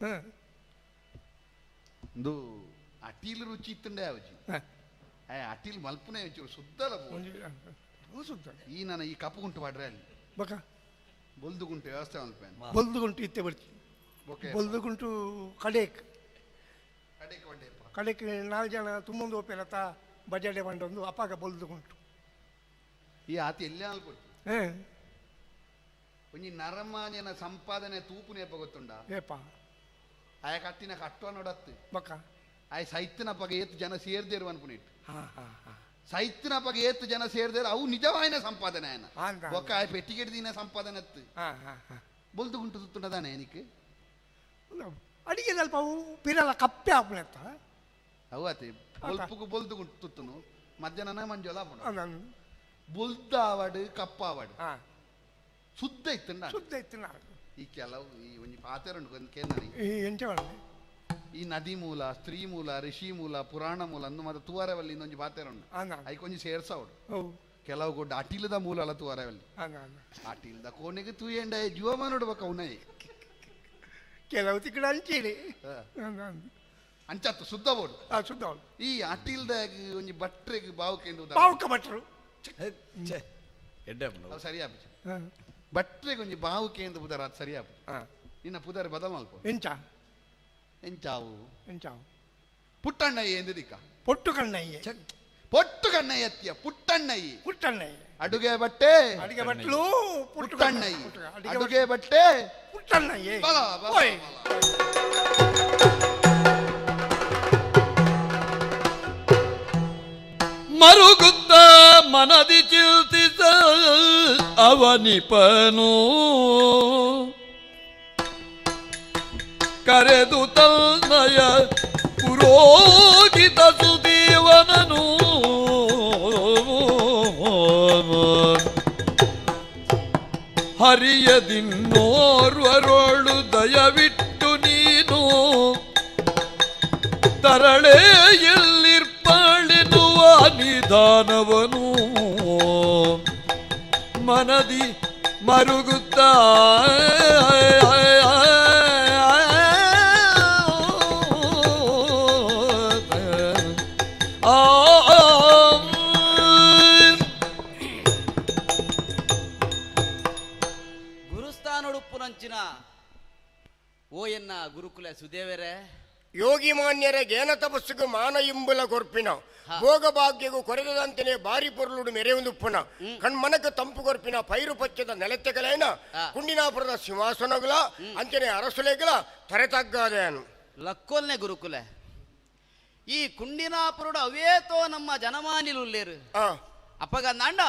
ಇಂದು ಅಟೀಲ್ ರುಚಿ ಇತ್ತುಂಡೆ ಯಾವಜಿ ಅಟೀಲ್ ಮಲ್ಪನೆ ಒಂಚೂರು ಸುದ್ದಲ ಸುದ್ದ ಈ ನನ್ನ ಈ ಕಪ್ಪು ಗುಂಟು ಮಾಡ್ರೆ ಅಲ್ಲಿ ಬಕ ಬೊಲ್ದು ಗುಂಟು ವ್ಯವಸ್ಥೆ ಮಲ್ಪೆ ಬೊಲ್ದು ಗುಂಟು ಇತ್ತೆ ಬರ್ತಿ ಬೊಲ್ದು ಗುಂಟು ಕಡೇಕ್ ಕಡೇಕ್ ನಾಲ್ಕು ಜನ ತುಂಬೊಂದು ಒಪ್ಪೇಲತ್ತ ಬಜಾಡೆ ಬಂಡೊಂದು ಅಪ್ಪಾಗ ಬೊಲ್ದು ಗುಂಟು ಈ ಆತ ಎಲ್ಲಿ ಅಲ್ಕೊಡ್ತು ಒಂಜಿ ನರಮಾನ್ಯನ ಸಂಪಾದನೆ ತೂಪುನೇಪ ಗೊತ್ತುಂಡ ಏಪ ಆಯ ಕಟ್ಟಿನ ಕಟ್ಟುವ ನೋಡತ್ತು ಬಕ ಆಯ್ ಸೈತಿನ ಪಗ ಏತ್ ಜನ ಸೇರ್ದೇರು ಅನ್ಪುನಿಟ್ಟು ಸೈತಿನ ಪಗ ಏತ್ ಜನ ಸೇರ್ದೇರು ಅವು ನಿಜವಾಯಿನ ಸಂಪಾದನೆ ಆಯನ ಒಕ್ಕ ಆಯ್ ಪೆಟ್ಟಿಗೆಡ್ ದಿನ ಸಂಪಾದನೆ ಅತ್ತು ಬೊಲ್ದು ಗುಂಟು ಸುತ್ತುಂಡದಾನೆ ಏನಕ್ಕೆ ಅಡಿಗೆ ಸ್ವಲ್ಪ ಅವು ಪಿರಲ ಕಪ್ಪೆ ಆಪುನೆತ್ತ ಅವು ಆತೆ ಬೊಲ್ಪುಗು ಬೊಲ್ದು ಗುಂಟು ತುತ್ತುನು ಮಧ್ಯಾಹ್ನ ಮಂಜೋಲ ಆಪುಂಡು ಬೊಲ್ದ ಆವಡು ಕಪ್ಪ ಆವಡು ಶುದ್ಧ ಇತ್ತುಂಡ ಶುದ್ಧ ಇತ್ತು ಈ ಕೆಲವು ಈ ಒಂಜಿ ಪಾತೆರುಂಡು ಕೇಂದ್ರ ಎಂಚ ಈ ನದಿ ಮೂಲ ಸ್ತ್ರೀ ಮೂಲ ಋಷಿ ಮೂಲ ಪುರಾಣ ಮೂಲ ಅಂದು ಮತ್ತೆ ತುವಾರವಲ್ಲಿ ಇನ್ನೊಂದು ಪಾತೆರುಂಡು ಐಕ್ ಒಂಜಿ ಸೇರ್ಸಾವಡು ಕೆಲವು ಗೊಡ್ಡ ಅಟಿಲದ ಮೂಲ ಅಲ್ಲ ತುವಾರವಲ್ಲಿ ಅಟಿಲ್ದ ಕೋಣೆಗೆ ತೂಯಂಡ ಜೀವಮಾನ ನೋಡ್ಬೇಕು ಅವನೇ ಕೆಲವು ತಿಕ್ಕಡ ಅಂಚೇಳಿ ಅಂಚತ್ತು ಶುದ್ಧ ಬೋಡು ಶುದ್ಧ ಈ ಅಟಿಲ್ದ ಒಂಜಿ ಬಟ್ರೆಗ್ ಬಾವುಕೆಂದು ಬಾವುಕ ಭಟ್ರು ಸರಿ ಆಪು ಬಟ್ರೆಗ್ ಒಂಜಿ ಬಾವುಕೆ ಎಂದು ಪುದರ್ ಅದು ಸರಿ ಆಪು ನಿನ್ನ ಪುದರ್ ಬದಲ್ ಮಲ್ಪ ಎಂಚ ಎಂಚಾವು ಎಂಚಾವು ಪುಟ್ಟಣ್ಣಯ್ಯ ಎಂದು ದಿಕ್ಕ ಪೊಟ್ಟು ಕಣ್ಣಯ್ಯ ಪೊಟ್ಟು ಕಣ್ಣಯ್ಯ ಅತ್ತಿಯ ಪುಟ್ಟಣ್ಣಯ್ಯ ಪುಟ್ಟಣ್ಣಯ್ಯ ಅಡುಗೆ ಬಟ್ಟೆ ಅಡುಗೆ ಬಟ್ಲು ಪುಟ್ಟಣ್ಣಯ್ಯ ಅಡುಗೆ ಬಟ್ಟೆ ಪುಟ್ಟಣ್ಣಯ್ಯ ಬಲ ಬಲ ಮರುಗುತ್ತ ಮನದಿ ಚಿಂತಿಸುತ್ತ ನಿಪನು ಕರೆದು ತನ್ನಯ ಪುರೋಹಿತ ಸುದೇವನನು ಹರಿಯದಿನ್ನೋರ್ವರೋಳು ದಯವಿಟ್ಟು ನೀನು ತರಳೆ ಎಲ್ಲಿರ್ಪಾಳೆನ್ನುವ ನಿಧಾನವನು ಮನದಿ ಮರುಗುತ್ತಾ ಗುರುಸ್ಥಾನೊಡುಪ್ಪುನಂಚಿನ ಓ ಎನ್ನ ಗುರುಕುಲ ಸುದೇವರೇ ಯೋಗಿ ಮಾನ್ಯರ ಗೇನ ತಪಸ್ಸುಗು ಮಾನ ಇಂಬುಲ ಕೊರ್ಪಿನ ಭೋಗಭಾಗ್ಯಗೂ ಕೊರೆದಂತೆಯೇ ಬಾರಿ ಪೊರುಳುಡು ಮೆರೆಯುಂದುಪ್ಪುನ ಕಣ್ಮನಕ ತಂಪು ಕೊರ್ಪಿನ ಪೈರು ಪಚ್ಚದ ನೆಲತ್ತೆಗಲೇನ ಕುಂಡಿನಾಪುರದ ಸಿಂಹಾಸನಗಳ ಅಂಚನೆ ಅರಸುಲೆಗಳ ತರೆತಗ್ಗಾದೆನು ಲಕ್ಕೊಲ್ನೆ ಗುರುಕುಲ ಈ ಕುಂಡಿನಾಪುರುಡು ಅವೇತೋ ನಮ್ಮ ಜನಮಾನಿಲುಲ್ಲೇರು ಅಪ್ಪಗ ನಾಂಡ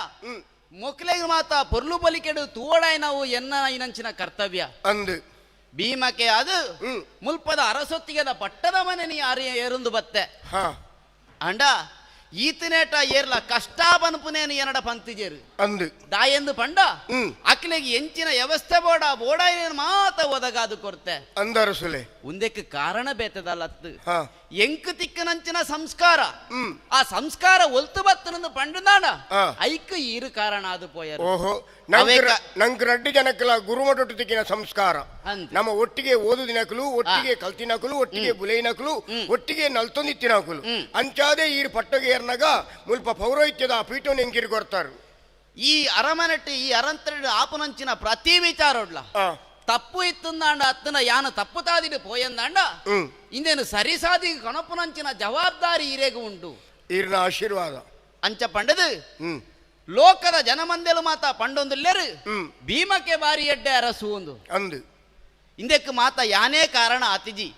ಮೊಕ್ಲೆಗೆ ಮಾತ ಪೊರ್ಲು ಬಲಿಕೆಡು ತೂವಡಾಯ್ ನಾವು ಎನ್ನ ಇನಂಚಿನ ಕರ್ತವ್ಯ ಅಂದು ಭೀಮಕ್ಕೆ ಅದು ಮುಲ್ಪದ ಅರಸೊತ್ತಿಗೆದ ಪಟ್ಟದ ಮನೆ ನೀ ಅರಿ ಏರುಂದು ಬತ್ತೆ ಅಂಡ ಈತನೇಟ ಏರ್ಲ ಕಷ್ಟ ಬನ್ಪುನೇನು ಏನಡ ಪಂತಿಜೇರು ಅಂದು ದಾಯೆಂದು ಪಂಡ ಅಕ್ಲೆಗೆ ಎಂಚಿನ ವ್ಯವಸ್ಥೆ ಬೋಡ ಬೋಡ ಏನು ಮಾತ ಒದಗಾದು ಕೊರ್ತೆ ಅಂದರಸುಲೆ ಉಂದಕ್ಕೆ ಕಾರಣ ಬೇತದಲ್ಲತ್ತು ಎಂಕು ತಿಕ್ಕನಂಚಿನ ಸಂಸ್ಕಾರ ಆ ಸಂಸ್ಕಾರ ಒಲ್ತು ಬತ್ತನಂದು ಪಂಡುದಾಣ ಐಕ್ ಈರು ಕಾರಣ ಅದು ಪೋಯರು ಓಹೋ ನಂಗೆ ರಡ್ಡು ಜನಕ್ಕಲ ಗುರುಮಠೊಟ್ಟು ತಿಕ್ಕಿನ ಸಂಸ್ಕಾರ ನಮ್ಮ ಒಟ್ಟಿಗೆ ಓದು ದಿನಕಲು ಒಟ್ಟಿಗೆ ಕಲ್ತಿನಕಲು ಒಟ್ಟಿಗೆ ಬುಲೈನಕಲು ಒಟ್ಟಿಗೆ ನಲ್ತೊಂದಿತ್ತಿನಕಲು ಅಂಚಾದೆ ಈರು ಪಟ್ಟಗೆ ಏರ್ನಾಗ ಮುಲ್ಪ ಪೌರೋಹಿತ್ಯದ ಪೀಠ ಎಂಕಿರಿ ಕೊರ್ತಾರು ಈ ಅರಮನೆಟ್ಟು ಈ ಅರಂತರಡು ಆಪನಂಚಿನ ಪ್ರತಿ ವಿಚಾರೊಡ್ಲ ತಪ್ಪು ಇತ್ತಂದಾಂಡ ಅತ್ತನ ಯಾನ ತಪ್ಪು ತಾದಿಡು ಪೋಯಂದಾಂಡ ಇಂದೇನು ಸರಿಸಾದಿ ಕಣಪುನಂಚಿನ ಜವಾಬ್ದಾರಿ ಈರೆಗೂ ಉಂಟು ಈರ್ನ ಆಶೀರ್ವಾದ ಅಂಚ ಪಂಡದು ಲೋಕದ ಜನಮಂದೆಲು ಮಾತ ಪಂಡೊಂದುಲ್ಲೇರು ಭೀಮಕ್ಕೆ ಬಾರಿ ಎಡ್ಡೆ ಅರಸು ಒಂದು ಅಂದು ಇಂದಕ್ಕೆ ಮಾತ ಯಾನೇ ಕಾರಣ ಆತಿಜಿ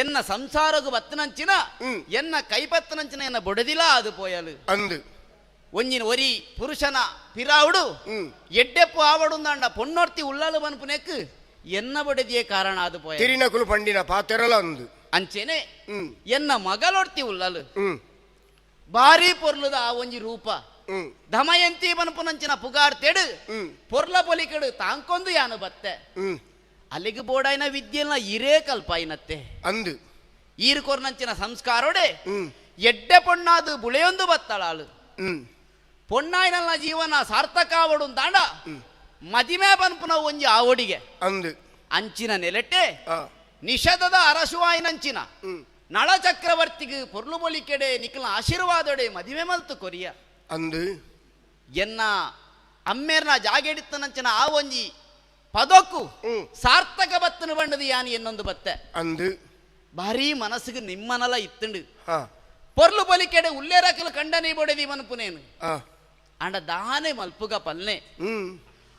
ಎನ್ನ ಸಂಸಾರಗು ಬತ್ತನಂಚಿನ ಎನ್ನ ಕೈಪತ್ತನಂಚಿನ ಎನ್ನ ಬೊಡದಿಲ ಅದು ಪೋಯಲು ಅಂದು ಒಂಜಿನ ಒರಿ ಪುರುಷನ ಪಿರಾವುಡು ಎಡ್ಡೆಪ್ಪು ಆವಡುಂದಾಂಡ ಪೊನ್ನೊರ್ತಿ ಉಳ್ಳಲು ಬನ್ಪುನೆಕ್ ಎನ್ನ ಬೊಡೆದಿಯೇ ಕಾರಣ ಅದು ಪೋಯ ತಿರಿನಕುಲು ಪಂಡಿನ ಪಾತೆರಲ ಅಂದು ಅಂಚೆನೆ ಎನ್ನ ಮಗಳೊರ್ತಿ ಉಳ್ಳಲು ಭಾರಿ ಪೊರ್ಲುದ ಆ ಒಂಜಿ ರೂಪ ದಮಯಂತಿ ಬನ್ಪುನಂಚಿನ ಪುಗಾರ್ತೆಡು ಪೊರ್ಲ ಪೊಲಿಕೆಡು ತಾಂಕೊಂದು ಯಾನು ಬತ್ತೆ ಅಲ್ಲಿಗೆ ಬೋಡಾಯಿನ ವಿದ್ಯೆಲ್ನ ಇರೇ ಕಲ್ಪಾಯಿನತ್ತೆ ಅಂದು ಈರು ಕೊರ್ನಂಚಿನ ಸಂಸ್ಕಾರೋಡೆ ಎಡ್ಡೆ ಪೊಣ್ಣಾದು ಬುಳೆಯೊಂದು ಬತ್ತಳಾಳು ಪೊಣ್ಣಾಯಿನಲ್ಲ ಜೀವನ ಸಾರ್ಥಕ ಆವಡು ತಾಂಡ ಮದಿಮೆ ಬನ್ಪುನ ಒಂಜಿ ಆವಡಿಗೆ ಅಂದು ಅಂಚಿನ ನೆಲೆಟೆ ನಿಷಧದ ಅರಸುವಾಯಿನಂಚಿನ ನಳ ಚಕ್ರವರ್ತಿಗೆ ಪೊರ್ಲು ಬೊಲಿಕೆಡೆ ನಿಖಲ ಆಶೀರ್ವಾದೊಡೆ ಮದಿಮೆ ಮಲ್ತು ಕೊರಿಯ ಅಂದು ಎನ್ನ ಅಮ್ಮೇರ್ನ ಜಾಗೆಡಿತ್ತನಂಚಿನ ಆ ಒಂಜಿ ಪದಕ್ಕೂ ಸಾರ್ಥಕ ಬತ್ತನ ಬಣ್ಣದ ಯಾನಿ ಎನ್ನೊಂದು ಬತ್ತೆ ಅಂದು ಭಾರಿ ಮನಸ್ಸಿಗೆ ನಿಮ್ಮನಲ ಇತ್ತಂಡು ಪೊರ್ಲು ಬಲಿಕೆಡೆ ಉಲ್ಲೇರಕಲು ಕಂಡನಿ ಬೊಡೆದಿ ಮನ್ಪುನೇನು ಅಂಡ ದಾನೆ ಮಲ್ಪುಗ ಪಲ್ನೆ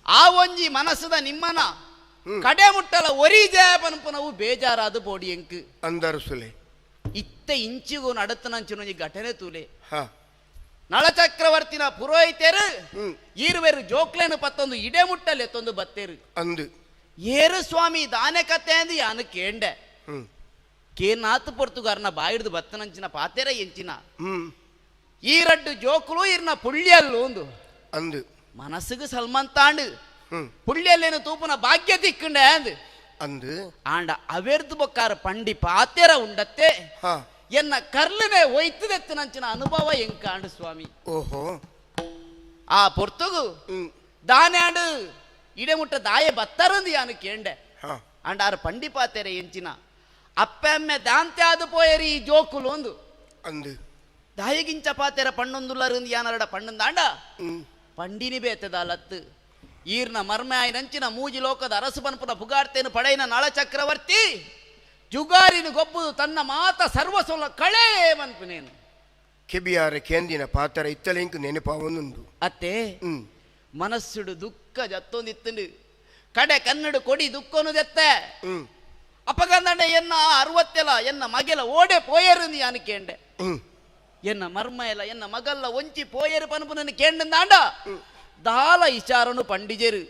ಆ ಒಂಜಿ ಮನಸ್ಸದ ನಿಮ್ಮನ ಕಡೆ ಮುಟ್ಟಲ ಒರಿ ಜಯ ಪನ್ಪುನವು ಬೇಜಾರಾದ ಬೋಡಿ ಎಂಕ್ ಅಂದರಸುಲೆ ಇತ್ತ ಇಂಚಿಗೂ ನಡತನಂಚಿನ ಒಂಜಿ ಘಟನೆ ತೂಲೆ ನಳಚಕ್ರವರ್ತಿನ ಪುರೋಹಿತರು ಈರುವೆರು ಜೋಕ್ಲೇನು ಪತ್ತೊಂದು ಇಡೆ ಮುಟ್ಟಲೆ ಎತ್ತೊಂದು ಬತ್ತೇರು ಅಂದು ಏರು ಸ್ವಾಮಿ ದಾನೆ ಕತೆ ಅಂದು ಯಾನು ಕೇಂಡೆ ಕೇನಾತ್ ಪೊರ್ತುಗಾರನ ಬಾಯಿಡ್ದು ಬತ್ತನಂಚಿನ ಪಾತೆರ ಎಂಚಿನ ಈ ರಡ್ಡು ಜೋಕುಲು ಇರ್ನ ಪುಳ್ಳಿಯಲ್ಲು ಒಂದು ಅಂದು ಮನಸ್ಸಿಗೆ ಸಲ್ಮಂತಾಂಡು ಪುಳ್ಳಿಯಲ್ಲೇನು ತೂಪುನ ಭಾಗ್ಯ ತಿಕ್ಕಂಡೆ ಅಂದು ಅಂದು ಆಂಡ ಅವೆರ್ದು ಬೊಕ್ಕಾರ ಪಂಡಿ ಪಾತೆರ ಉಂಡತ್ತೆ ಎನ್ನ ಕರ್ಲನೆ ಒಯ್ತದೆತ್ತನಂಚಿನ ಅನುಭವ ಎಂಕಾಂಡು ಸ್ವಾಮಿ ಓಹೋ ಆ ಪೊರ್ತುಗು ದಾನೆ ಆಂಡು ಇಡೆ ಮುಟ್ಟ ದಾಯೆ ಬತ್ತರಂದು ಯಾನು ಕೇಂಡೆ ಅಂಡ ಆರು ಪಂಡಿ ಪಾತೆರೆ ಎಂಚಿನ ಅಪ್ಪೆಮ್ಮೆ ದಾಂತೆ ಆದು ಪೋಯರಿ ಈ ಜೋಕುಲು ಒಂದು ಅಂದು ದಾಯಗಿಂಚ ಪಾತೆರ ಪಣ್ಣೊಂದುಲ್ಲರಂದು ಯಾನರಡ ಪಣ್ಣಂದಾಂಡ ಪಂಡಿನಿ ಬೇತದ ಲತ್ತು ಈರ್ನ ಮರ್ಮೆ ಆಯ್ನಂಚಿನ ಮೂಜಿ ಲೋಕದ ಅರಸು ಪನ್ಪುನ ಪುಗಾರ್ತೆನು ಪಡೆಯಿನ ನಳ ಚಕ್ರವರ್ತಿ ಜುಗಾರಿನ ಗೊಬ್ಬು ತನ್ನ ಮಾತ ಸರ್ವಸ್ವ ಕಳೆ ಮನ್ಪುನೇನು ಕೆಬಿಯಾರ ಕೇಂದಿನ ಪಾತ್ರ ಇತ್ತಲೆಂಕು ನೆನಪಾವನುಂಡು ಅತ್ತೆ ಮನಸ್ಸುಡು ದುಃಖ ಜತ್ತೊಂದಿತ್ತಂಡು ಕಡೆ ಕನ್ನಡ ಕೊಡಿ ದುಃಖನು ದೆತ್ತೆ ಅಪಗಂದಂಡ ಎನ್ನ ಅರವತ್ತೆಲ ಎನ್ನ ಮಗೆಲ ಓಡೆ ಪೋಯರು ಯಾನು ಕೇಂಡೆ ಎನ್ನ ಮರ್ಮ ಎಲ್ಲ ಎನ್ನ ಮಗಲ್ಲ ಒಂಚಿ ಪೋಯರು ಪನ್ಪುನನ್ನು ಕೇಂಡಂದಾಂಡ ದಾಲ ಇಚಾರನು ಪಂಡಿಜೆರು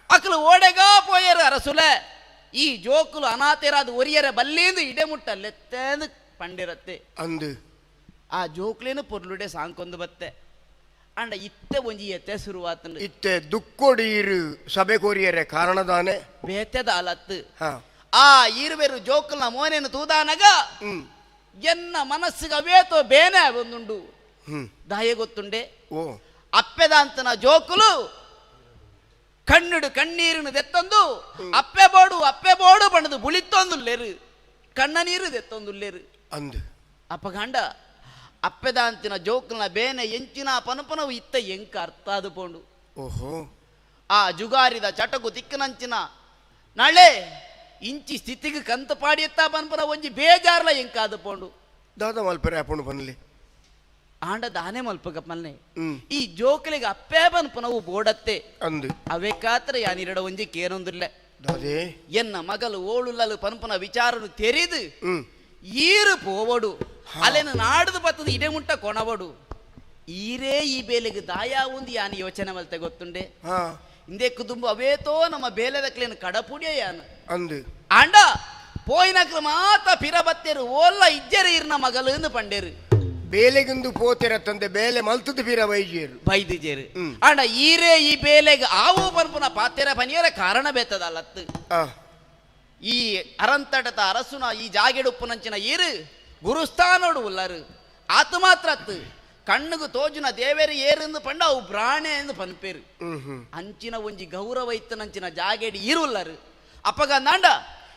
ಅಕಲು ಓಡೆಗಾ ಪೋಯರು ಅರಸುಲೆ ಈ ಜೋಕುಲು ಅನಾಥರಾದ ಒರಿಯರ ಬಲ್ಲೇಂದು ಇಡೆಮುಟ್ಟಲ್ಲೆತ್ತೇಂದು ಪಂಡಿರತ್ತೆ ಅಂದು ಆ ಜೋಕ್ಲೇನು ಪೊರ್ಲುಡೆ ಸಾಂಕೊಂದು ಬತ್ತೆ ಅಂಡ ಇತ್ತೆ ಒಂಜಿ ಎತ್ತೆ ಶುರುವಾತಂಡು ಇತ್ತೆ ದುಕ್ಕೊಡೀರು ಸಭೆ ಕೋರಿಯರೆ ಕಾರಣದಾನೆ ಬೇತೆದ ಅಲತ್ತು ಆ ಇರುವೆರು ಜೋಕುಲ್ನ ಮೋನೇನು ತೂದಾನಗ ಎನ್ನ ಮನಸ್ಸಿಗೆ ಅವೇತೋ ಬೇನೆ ಒಂದುಂಡು ದಾಯ ಗೊತ್ತುಂಡೆ ಅಪ್ಪೆದಾಂತನ ಜೋಕುಲು ಕಣ್ಣುಡು ಕಣ್ಣೀರನ್ನು ದೆತ್ತೊಂದು ಅಪ್ಪೆ ಬೋಡು ಅಪ್ಪೆ ಬೋಡು ಬಣ್ಣದು ಬುಳಿತ್ತೊಂದುಲ್ಲೇರು ಕಣ್ಣ ನೀರು ದೆತ್ತೊಂದುಲ್ಲೇರು ಅಂದು ಅಪ್ಪಗಂಡ ಅಪ್ಪೆದಾಂತಿನ ಜೋಕುಲ್ನ ಬೇನೆ ಎಂಚಿನ ಪನಪನವು ಇತ್ತ ಎಂಕ ಅರ್ಥ ಅದು ಪೋಂಡು ಓಹೋ ಆ ಜುಗಾರಿದ ಚಟಕು ತಿಕ್ಕನಂಚಿನ ನಾಳೆ ಇಂಚಿ ಸ್ಥಿತಿಗೆ ಕಂತ ಪಾಡಿಯತ್ತ ಪನ್ಪನ ಒಂಜಿ ಬೇಜಾರ್ಲ ಎಂಕಾದು ಪೋಂಡು ದಾದ ಮಲ್ಪರೆ ಅಪ್ಪಣು ಬನ್ಲಿ ಆಂಡ ದಾನೆ ಮಲ್ಪಗಪ್ಪಲ್ನೆ ಈ ಜೋಕಲಿಗೆ ಅಪ್ಪೆ ಪನ್ಪನವು ಬೋಡತ್ತೆ ಅಂದು ಅವೆ ಕಾತ್ರ ಯಾನಿರಡ ಒಂಜಿ ಕೇನೊಂದಿಲ್ಲ ದಾದೆ ಎನ್ನ ಮಗಲು ಓಳುಲ್ಲಲು ಪನ್ಪನ ವಿಚಾರನು ತೆರೆದು ಈರು ಪೋವಡು ಅಲ್ಲೇನು ನಾಡ್ದು ಬತ್ತದ ಇಡೆ ಮುಟ್ಟ ಕೊಣವಡು ಈರೇ ಈ ಬೇಲೆಗೆ ದಾಯ ಒಂದು ಯಾನು ಯೋಚನೆ ಮಲ್ತೆ ಗೊತ್ತುಂಡೆ ಇಂದೇ ಕುದುಂಬ ಅವೇತೋ ನಮ್ಮ ಬೇಲೆದಕ್ಲೇನು ಕಡಪುಡಿಯ ಯಾನು ಅಂದು ಆಂಡ ಪೋಯಿನಕ್ಲು ಮಾತ ಪಿರ ಬತ್ತೇರು ಓಲ್ಲ ಇಜ್ಜರು ಇರ್ನ ಮಗಲು ಪಂಡೇರು ಬೇಲೆಗಿಂದು ಪೋತೆರ ತಂದೆ ಬೇಲೆ ಮಲ್ತದ ಪಿರ ಬೈಜೇರು ಬೈದಿಜೇರು ಆಂಡ ಈರೇ ಈ ಬೇಲೆಗೆ ಆವು ಪನ್ಪುನ ಪಾತೆರ ಪನಿಯರ ಕಾರಣ ಬೇತದಲ್ಲತ್ತು ಈ ಅರಂತಟದ ಅರಸುನ ಈ ಜಾಗೆಡುಪ್ಪುನಂಚಿನ ಈರು ಗುರುಸ್ಥಾನೋಡು ಉಲ್ಲರು ಆತು ಮಾತ್ರ ಅತ್ತು ಕಣ್ಣುಗು ತೋಜುನ ದೇವೇರು ಏರೆಂದು ಪಂಡ ಅವು ಬ್ರಾಣೆ ಎಂದು ಪನ್ಪೇರು ಅಂಚಿನ ಒಂಜಿ ಗೌರವ ಇತ್ತನಂಚಿನ ಜಾಗೆಡಿ ಈರುಲ್ಲರು ಅಪ್ಪಗ ನಾಂಡ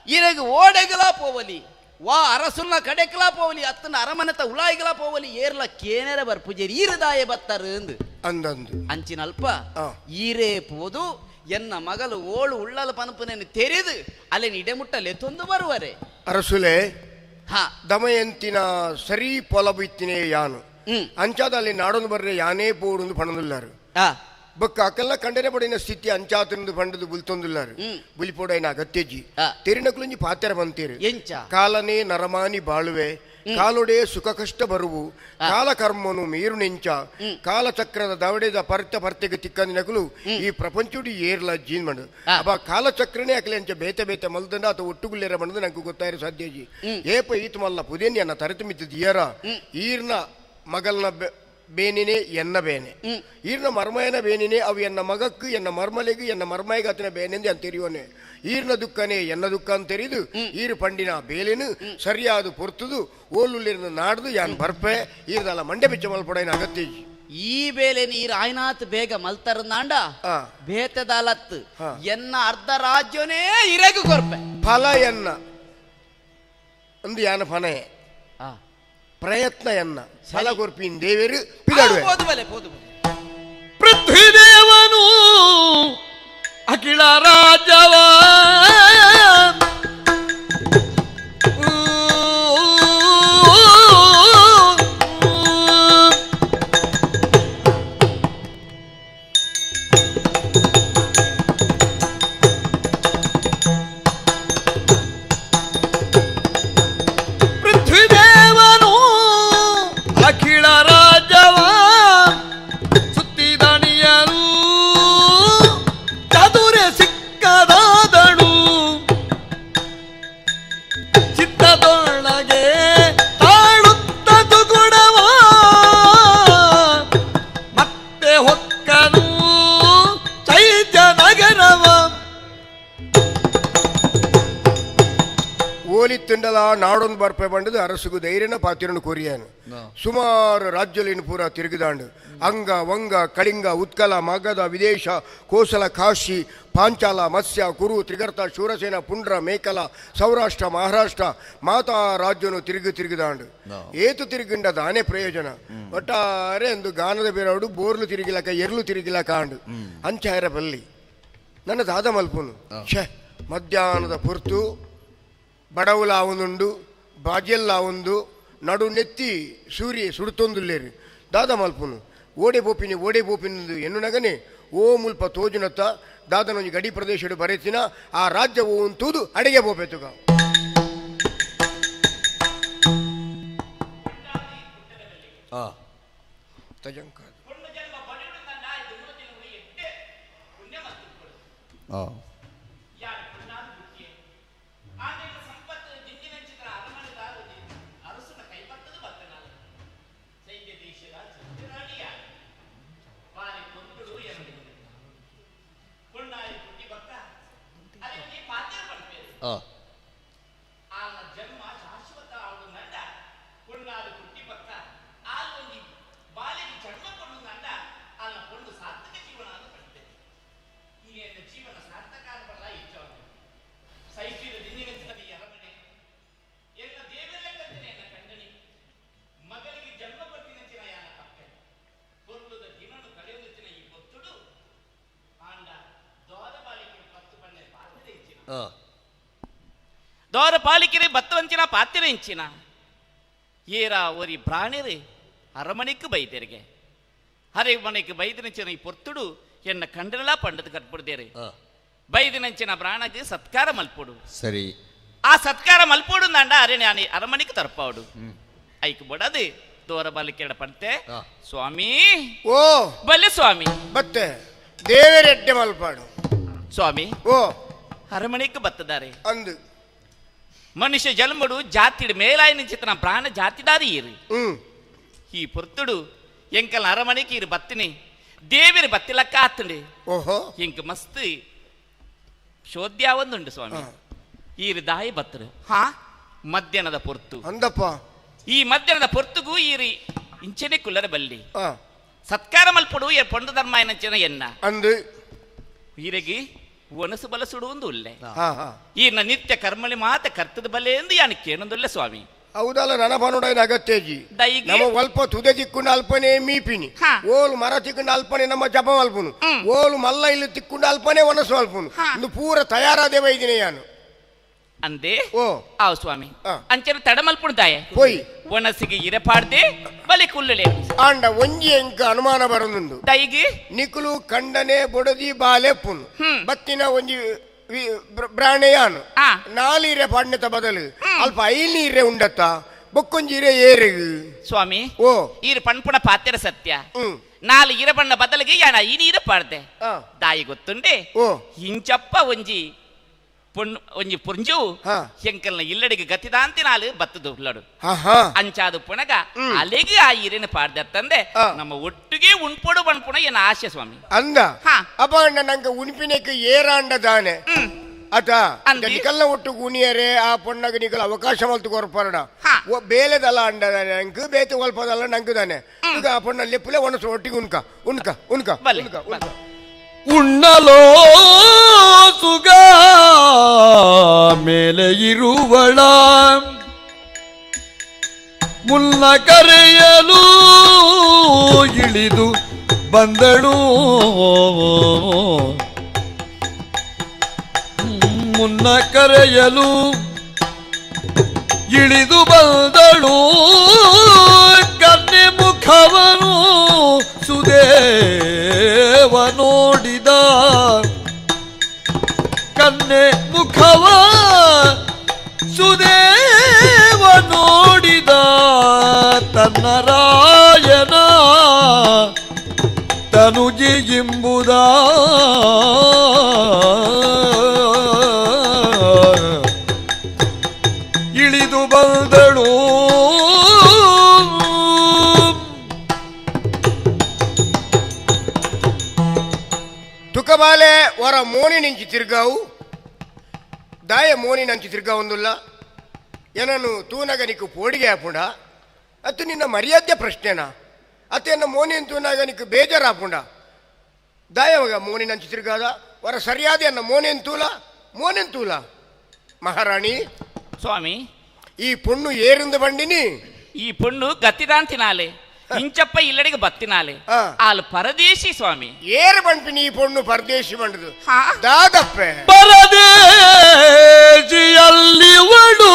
ಈರೆಗ್ ಓಡೆಗಲಾ ಪೋವಲಿ ವಾ ಅರಸುಲ್ನ ಕಡೆಕಲಾ ಪೋವಲಿ ಅತ್ತನ ಅರಮನೆತ ಉಲಾಯಿಗಲಾ ಪೋವಲಿ ಏರ್ಲ ಕೇನೆರ ಬರ್ಪುಜೇರಿ ಈರುದಾಯ ಬತ್ತರು ಎಂದು ಅಂದಂದು ಅಂಚಿನ ಅಲ್ಪ ಈರೇ ಪೋದು ಎನ್ನ ಮಗಲು ಓಳು ಉಳ್ಳಲು ಪನಪುನೇನು ತೆರೆದು ಅಲ್ಲೇನು ಇಡೆಮುಟ್ಟಲೆ ತೊಂದು ಬರುವರೆ ಅರಸುಲೆ ದಮಯಂತಿನ ಸರಿ ಪೊಲಬು ಇತ್ತಿನೇ ಯಾನು ಅಂಚಾದಲ್ಲಿ ನಾಡೊಂದು ಬರ್ರೆ ಯಾನೇ ಪೋಡುಂದು ಪಣದುಲ್ಲಾರು ಬೊಕ್ಕ ಅಕಲ್ಲ ಕಂಡನೆ ಪಡಿನ ಸ್ಥಿತಿ ಅಂಚಾತಂದು ಪಂಡದು ಬುಲ್ತೊಂದುಲ್ಲಾರು ಬುಲಿಪೋಡೈನ ಅಗತ್ಯಜಿ ತೆರಿನಕುಲಂಜಿ ಪಾತೆರ ಬಂತೇರು ಕಾಲನೇ ನರಮಾನಿ ಬಾಳುವೆ ಕಾಲೊಡೆ ಸುಖ ಕಷ್ಟ ಬರುವು ಕಾಲ ಕರ್ಮನು ಮೀರು ನೆಂಚ ಕಾಲಚಕ್ರದ ದವಡೆದ ಪರ್ತ ಪರ್ತೆಗೆ ತಿಕ್ಕಂದಿನಕಲು ಈ ಪ್ರಪಂಚುಡಿ ಏರ್ಲ ಜೀನ್ ಮಾಡು ಅಬ್ಬ ಕಾಲಚಕ್ರನೇ ಅಕಲೆ ಅಂಚ ಬೇತೆ ಬೇತೆ ಮಲ್ದಂಡ ಅಥವಾ ಒಟ್ಟುಗುಲ್ಲೇರ ಮಣದು ನಂಗೆ ಗೊತ್ತಾಯಿರ ಸಾಧ್ಯಜಿ ಏಪ ಈತ ಮಲ್ಲ ಪುದೇನಿ ಅನ್ನ ತರತು ಮಿತ್ತದ ಏರ ಈರ್ನ ಮಗಲ್ನ ಬೇನಿನೇ ಎನ್ನ ಬೇನೆ ಈರ್ನ ಮರ್ಮಯನ ಬೇನಿನೇ ಅವು ಎನ್ನ ಮಗಕ್ಕು ಎನ್ನ ಮರ್ಮಲೆಗು ಎನ್ನ ಮರ್ಮಯಿಗೆ ಆತನ ಬೇನೆಂದು ಅಂತ ತೆರಿಯೋನೆ ಈರ್ನ ದುಃಖನೇ ಎನ್ನ ದುಃಖ ಅಂತ ತೆರಿದು ಈರು ಪಂಡಿನ ಬೇಲೆನು ಸರಿಯಾದ ಪೊರ್ತುದು ಓಲುಲ್ಲಿರ್ನ ನಾಡ್ದು ಯಾನ್ ಬರ್ಪೆ ಈರ್ದಲ್ಲ ಮಂಡೆ ಬಿಚ್ಚ ಮಲ್ಪಡೈನ ಅಗತ್ಯ ಈ ಬೇಲೆ ನೀರು ಆಯ್ನಾತ್ ಬೇಗ ಮಲ್ತರಂದಾಂಡ ಬೇತದಾಲತ್ತು ಎನ್ನ ಅರ್ಧ ರಾಜ್ಯನೇ ಇರಗು ಕೊರ್ಪೆ ಫಲ ಎನ್ನ ಅಂದು ಯಾನ ಫನೆ ಪ್ರಯತ್ನ ಎನ್ನ ಫಲ ಕೊರ್ಪಿನ್ ದೇವರು ಪಿದಾಡುವೆ ಪೃಥ್ವಿದೇವನು ಅಖಿಲ ರಾಜವ ಪೃಥ್ವಿದೇವನು ಅಖಿಲ ರಾಜವ ಸುತ್ತಿದಣಿಯರು ಚದುರೆ ಸಿಕ್ಕದಾದಳು ಚಿತ್ತದೊಳಗೆ ತಾಳುತ್ತದು ಗುಣವ ಮತ್ತೆ ಹೊಕ್ಕನು ಚೈತ್ಯ ನಗರವ ಓಲಿತ್ತುಂಡಲ ನಾಡೊಂದು ಬರ್ಪೆ ಬಂಡದು ಅರಸುಗು ಧೈರ್ಯನ ಪಾತಿರನು ಕೊರಿಯಾನು ಸುಮಾರು ರಾಜ್ಯಲಿನ ಪೂರ ತಿರುಗಿದಾಂಡು ಅಂಗ ವಂಗ ಕಳಿಂಗ ಉತ್ಕಲ ಮಗಧ ವಿದೇಶ ಕೋಸಲ ಕಾಶಿ ಪಾಂಚಾಲ ಮತ್ಸ್ಯ ಕುರು ತ್ರಿಗರ್ತ ಶೂರಸೇನ ಪುಂಡ್ರ ಮೇಕಲ ಸೌರಾಷ್ಟ್ರ ಮಹಾರಾಷ್ಟ್ರ ಮಾತಾ ರಾಜ್ಯನು ತಿರುಗಿ ತಿರುಗಿದಾಂಡು ಏತು ತಿರುಗಿಂಡ ದಾನೆ ಪ್ರಯೋಜನ ಒಟ್ಟಾರೆ ಎಂದು ಗಾನದ ಬೇರವಡು ಬೋರ್ಲು ತಿರುಗಿಲಕ ಎರ್ಲು ತಿರುಗಿಲಕ ಅಂಡು ಅಂಚಾಯರ ಬಲ್ಲಿ ನನ್ನ ದಾದ ಮಲ್ಪುನು ಛೆ ಮಧ್ಯಾಹ್ನದ ಪೊರ್ತು ಬಡವುಲ ಅವನುಂಡು ಬಾಜೆಲ್ಲ ಒಂದು ನಡು ನೆತ್ತಿ ಸೂರ್ಯ ಸುಡುತ್ತೊಂದುಲ್ಲೇರು ದಾದ ಮಲ್ಪುನು ಓಡೆ ಬೋಪಿನಿ ಓಡೆ ಬೋಪಿನಿ ಎನ್ನುನಗನೆ ಓ ಮುಲ್ಪ ತೋಜುನತ್ತ ದಾದನೊಂಜಿ ಗಡಿ ಪ್ರದೇಶಡು ಬರೆತಿನ ಆ ರಾಜ್ಯ ಓಂತೂದು ಅಡಿಗೆ ಬೋಪೆತುಗ ತಜಂಕ ದೋರ ಪಾಲಿಕೆರೆ ಬತ್ತವಂಚಿನ ಪಾತಿರ ಇಂಚಿನ ಏರಾ ಒರಿ ಪ್ರಾಣಿರಿ ಅರಮನೆக்கு ಬೈದೇರಿಗೆ ಅರಮನೆக்கு ಬೈದಿನಂಚಿನ ಈ ಪೊರ್ತುಡು ಎನ್ನ ಕಂಡರಲ ಪಂಡದ ಕಟ್ಬಿಡ್ದೇರಿ ಬೈದಿನಂಚಿನ ಪ್ರಾಣಕ್ಕೆ ಸತ್ಕಾರ ಮಲ್ಪೊಡು. ಸರಿ, ಆ ಸತ್ಕಾರ ಮಲ್ಪೊಡು ನಾಂಡ ಅರೆ ನಾನು ಅರಮನೆಗೆ ತರ್ಪಾಡು ಐಕ್ ಬಡದು ದೋರ ಬಾಲಿಕೆರಡ ಪಂತೆ ಸ್ವಾಮಿ. ಓ ಬಲ್ಲೆ ಸ್ವಾಮಿ, ಬತ್ತೆ ದೇವರೆಡ್ಡೆ ಮಲ್ಪಾಡು ಸ್ವಾಮಿ. ಓ ಅರಮನೆಗೆ ಬತ್ತದಾರೆ ಅಂದು ಮನುಷ್ಯ ಜನ್ಮಡು ಜಾತಿಡು ಮೇಲಾಯಿನ ಚಿತ್ರನ ಪ್ರಾಣ ಜಾತಿದಾರಿ ಇರು. ಈ ಪೊರ್ತುಡು ಎಂಕಲ್ ಅರಮನೆಗೆ ಇರು ಬತ್ತಿನಿ ದೇವಿರು ಬತ್ತಿಲಕ್ಕ ಆತಂಡಿ. ಓಹೋ, ಇಂಕ ಮಸ್ತ್ ಶೋಧ್ಯ ಒಂದುಂಡು ಸ್ವಾಮಿ. ಈರು ದಾಯಿ ಬತ್ತರು ಹಾ ಮಧ್ಯಾಹ್ನದ ಪೊರ್ತು ಅಂದಪ್ಪ. ಈ ಮಧ್ಯಾಹ್ನದ ಪೊರ್ತುಗೂ ಈರಿ ಇಂಚನೆ ಕುಲ್ಲರ ಬಲ್ಲಿ ಸತ್ಕಾರ ಮಲ್ಪಡು ಪೊಂಡು ಧರ್ಮ ಏನಂಚಿನ ಎನ್ನ ಅಂದು ಈರೆಗಿ ಒನಸು ಬಲ ಸುಡುವುದು ಉಲ್ಲೆ ಈನ ನಿತ್ಯ ಕರ್ಮಳಿ ಮಾತ ಕರ್ತದ ಬಲೆ ಎಂದು ಯಾನಕ್ಕೇನೊಂದುಲ್ಲೆ ಸ್ವಾಮಿ. ಹೌದಲ್ಲ, ನನ್ನ ಪನುಡೈನ ಅಗತ್ಯಜಿ ನಮ್ಮ ಅಲ್ಪ ತುದೆ ತಿಕ್ಕೊಂಡು ಅಲ್ಪನೆ ಮೀಪಿನಿ, ಓಲು ಮರ ತಿಕ್ಕೊಂಡು ಅಲ್ಪನೆ ನಮ್ಮ ಜಪ ಮಲ್ಪುನು, ಓಲು ಮಲ್ಲ ಇಲ್ಲಿ ತಿಕ್ಕೊಂಡು ಅಲ್ಪನೆ ಒನಸು ಮಲ್ಪುನು, ಇಂದು ಪೂರ ತಯಾರಾದೇವ ಇದ್ದೀನಿ ಯಾನು ಅಂದೆ. ಓ ಆವ್ ಸ್ವಾಮಿ, ಅಂಚನ ತಡಮಲ್ಪುಣು ತಾಯೆ ಪೋಯ್ ಒನಸಿಗೆ ಇರಪಾಡ್ದೆ ಬಲಿ ಕುಲ್ಲಲೆ ಆಂಡ ಒಂಜಿ ಎಂಕ ಅನುಮಾನ ಬರನುಂಡು ದೈಗಿ ನಿಕುಲು ಕಂಡನೆ ಬೊಡದಿ ಬಾಲೆ ಪುನು ಬತ್ತಿನ ಒಂಜಿ ಬ್ರಾಣೆಯಾನು ನಾಲಿರೆ ಪಾಡ್ನೆತ ಬದಲು ಅಲ್ಪ ಐನೀರೆ ಉಂಡತ್ತ ಬೊಕ್ಕೊಂಜಿರೆ ಏರೆಗು ಸ್ವಾಮಿ. ಓ ಈರು ಪಣ್ಪುಣ ಪಾತ್ಯರ ಸತ್ಯ ನಾಲು ಇರ ಬಣ್ಣ ಬದಲಿಗೆ ಯಾನ ಐನೀರ ಪಾಡ್ದೆ ದಾಯಿ ಗೊತ್ತುಂಡೆ. ಓ ಇಂಚಪ್ಪ ಒಂಜಿ ಪೊಣ್ಣು ಒಂಜಿ ಪುಂಜು ಎಂಕಲ್ನ ಇಲ್ಲಡಿಗೆ ಗತಿದಾಂತಿ ನಾಲು ಬತ್ತದು ಹುಲ್ಲಡು ಅಂಚಾದು ಪುಣಗ ಅಲೆಗೆ ಆ ಇರೇನು ಪಾಡ್ದತ್ತಂದೆ ನಮ್ಮ ಒಟ್ಟಿಗೆ ಉಣ್ಪೊಡು ಬಣ್ಪುಣ ಏನ ಆಶೆ ಸ್ವಾಮಿ ಅಂದ. ಅಪ್ಪ ನಂಗೆ ಉಣ್ಪಿನಕ್ಕೆ ಏರಾಂಡ ದಾನೆ ಅತ ನಿಕಲ್ನ ಒಟ್ಟು ಉಣಿಯರೆ ಆ ಪೊಣ್ಣಗೆ ನಿಕಲ್ ಅವಕಾಶ ಮಲ್ತು ಕೊರ್ಪರಣ ಬೇಲೆದಲ್ಲ ಅಂಡದಾನೆ ನಂಗೆ ಬೇತೆ ಒಲ್ಪದಲ್ಲ ನಂಗೆ ದಾನೆ ಈಗ ಆ ಪೊಣ್ಣ ಲೆಪ್ಪುಲೆ ಒಣಸು ಒಟ್ಟಿಗೆ ಉಣ್ಕ ಉಣ್ಕ ಉಣ್ಕ ಉಣ್ಕ ಉಣ್ಕ ಉಣ್ಣಲೋ ಸುಗ ಮೇಲೆ ಇರುವಳ ಮುನ್ನ ಕರೆಯಲು ಇಳಿದು ಬಂದಳು ಮುನ್ನ ಕರೆಯಲು ಇಳಿದು ಬಂದಳು ಕನ್ನೆ ಮುಖವನು ಸುದೇವ ನೋಡಿದ ಕನ್ನೆ ಮುಖವ ಸುದೇವ ನೋಡಿದ ತನ್ನ ರಾಯನ ತನುಜಿ ಎಂಬುದ ಇಳಿದು ಬಂದಳು. ತುಕಬಾಲೆ ವರ ಮೋನಿ ನಿಂಚಿ ತಿರ್ಗಾವು ದಾಯ ಮೋನಿ ನಂಚಿ ತಿರ್ಗಾವೊಂದುಲ್ಲ ಏನನು ತೂನಗ ನಿಕ್ಕು ಪೋಡಿಗೆ ಆಪುಂಡ ಅತ್ತು ನಿನ್ನ ಮರ್ಯಾದೆ ಪ್ರಶ್ನೆನಾ ಅತ್ತ ಎನ್ನ ಮೋನಿನ ತೂನಾಗ ನಿಕ್ಕು ಬೇಜಾರಾಪುಂಡ ದಾಯವಾಗ ಮೋನಿ ನಂಚಿ ತಿರ್ಗಾದ ವರ ಸರಿಯಾದ ಎನ್ನ ಮೋನೇನ್ ತೂಲ ಮೋನೇನ್ ತೂಲ ಮಹಾರಾಣಿ. ಸ್ವಾಮಿ ಈ ಪೊಣ್ಣು ಏರಿಂದ ಬಂಡಿನಿ ಈ ಪೊಣ್ಣು ಗತಿದಾಂತಿನಾಲೆ ಇಂಚಪ್ಪ ಇಲ್ಲಡಿಗೆ ಬತ್ತಿನಾಲೆ ಆಲ್ ಪರದೇಶಿ ಸ್ವಾಮಿ ಏರು ಬಂಪಿನಿ ಈ ಪೊಣ್ಣು ಪರದೇಶಿ ಬಂಡದು ದಾದಪ್ಪೆ ಪರದೇಶಿಯಲ್ಲಿವಳು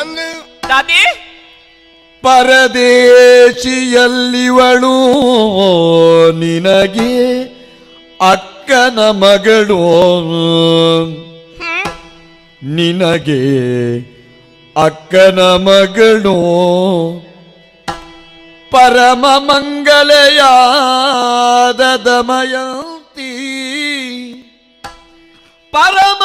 ಅಂದು ದಾದಿ ಪರದೇಶಿಯಲ್ಲಿವಳು ನಿನಗೆ ಅಕ್ಕನ ಮಗಳು ನಿನಗೆ ಅಕ್ಕನ ಮಗಳು ಪರಮ ಮಂಗಲೆಯಾದ ದಮಯಂತಿ ಪರಮ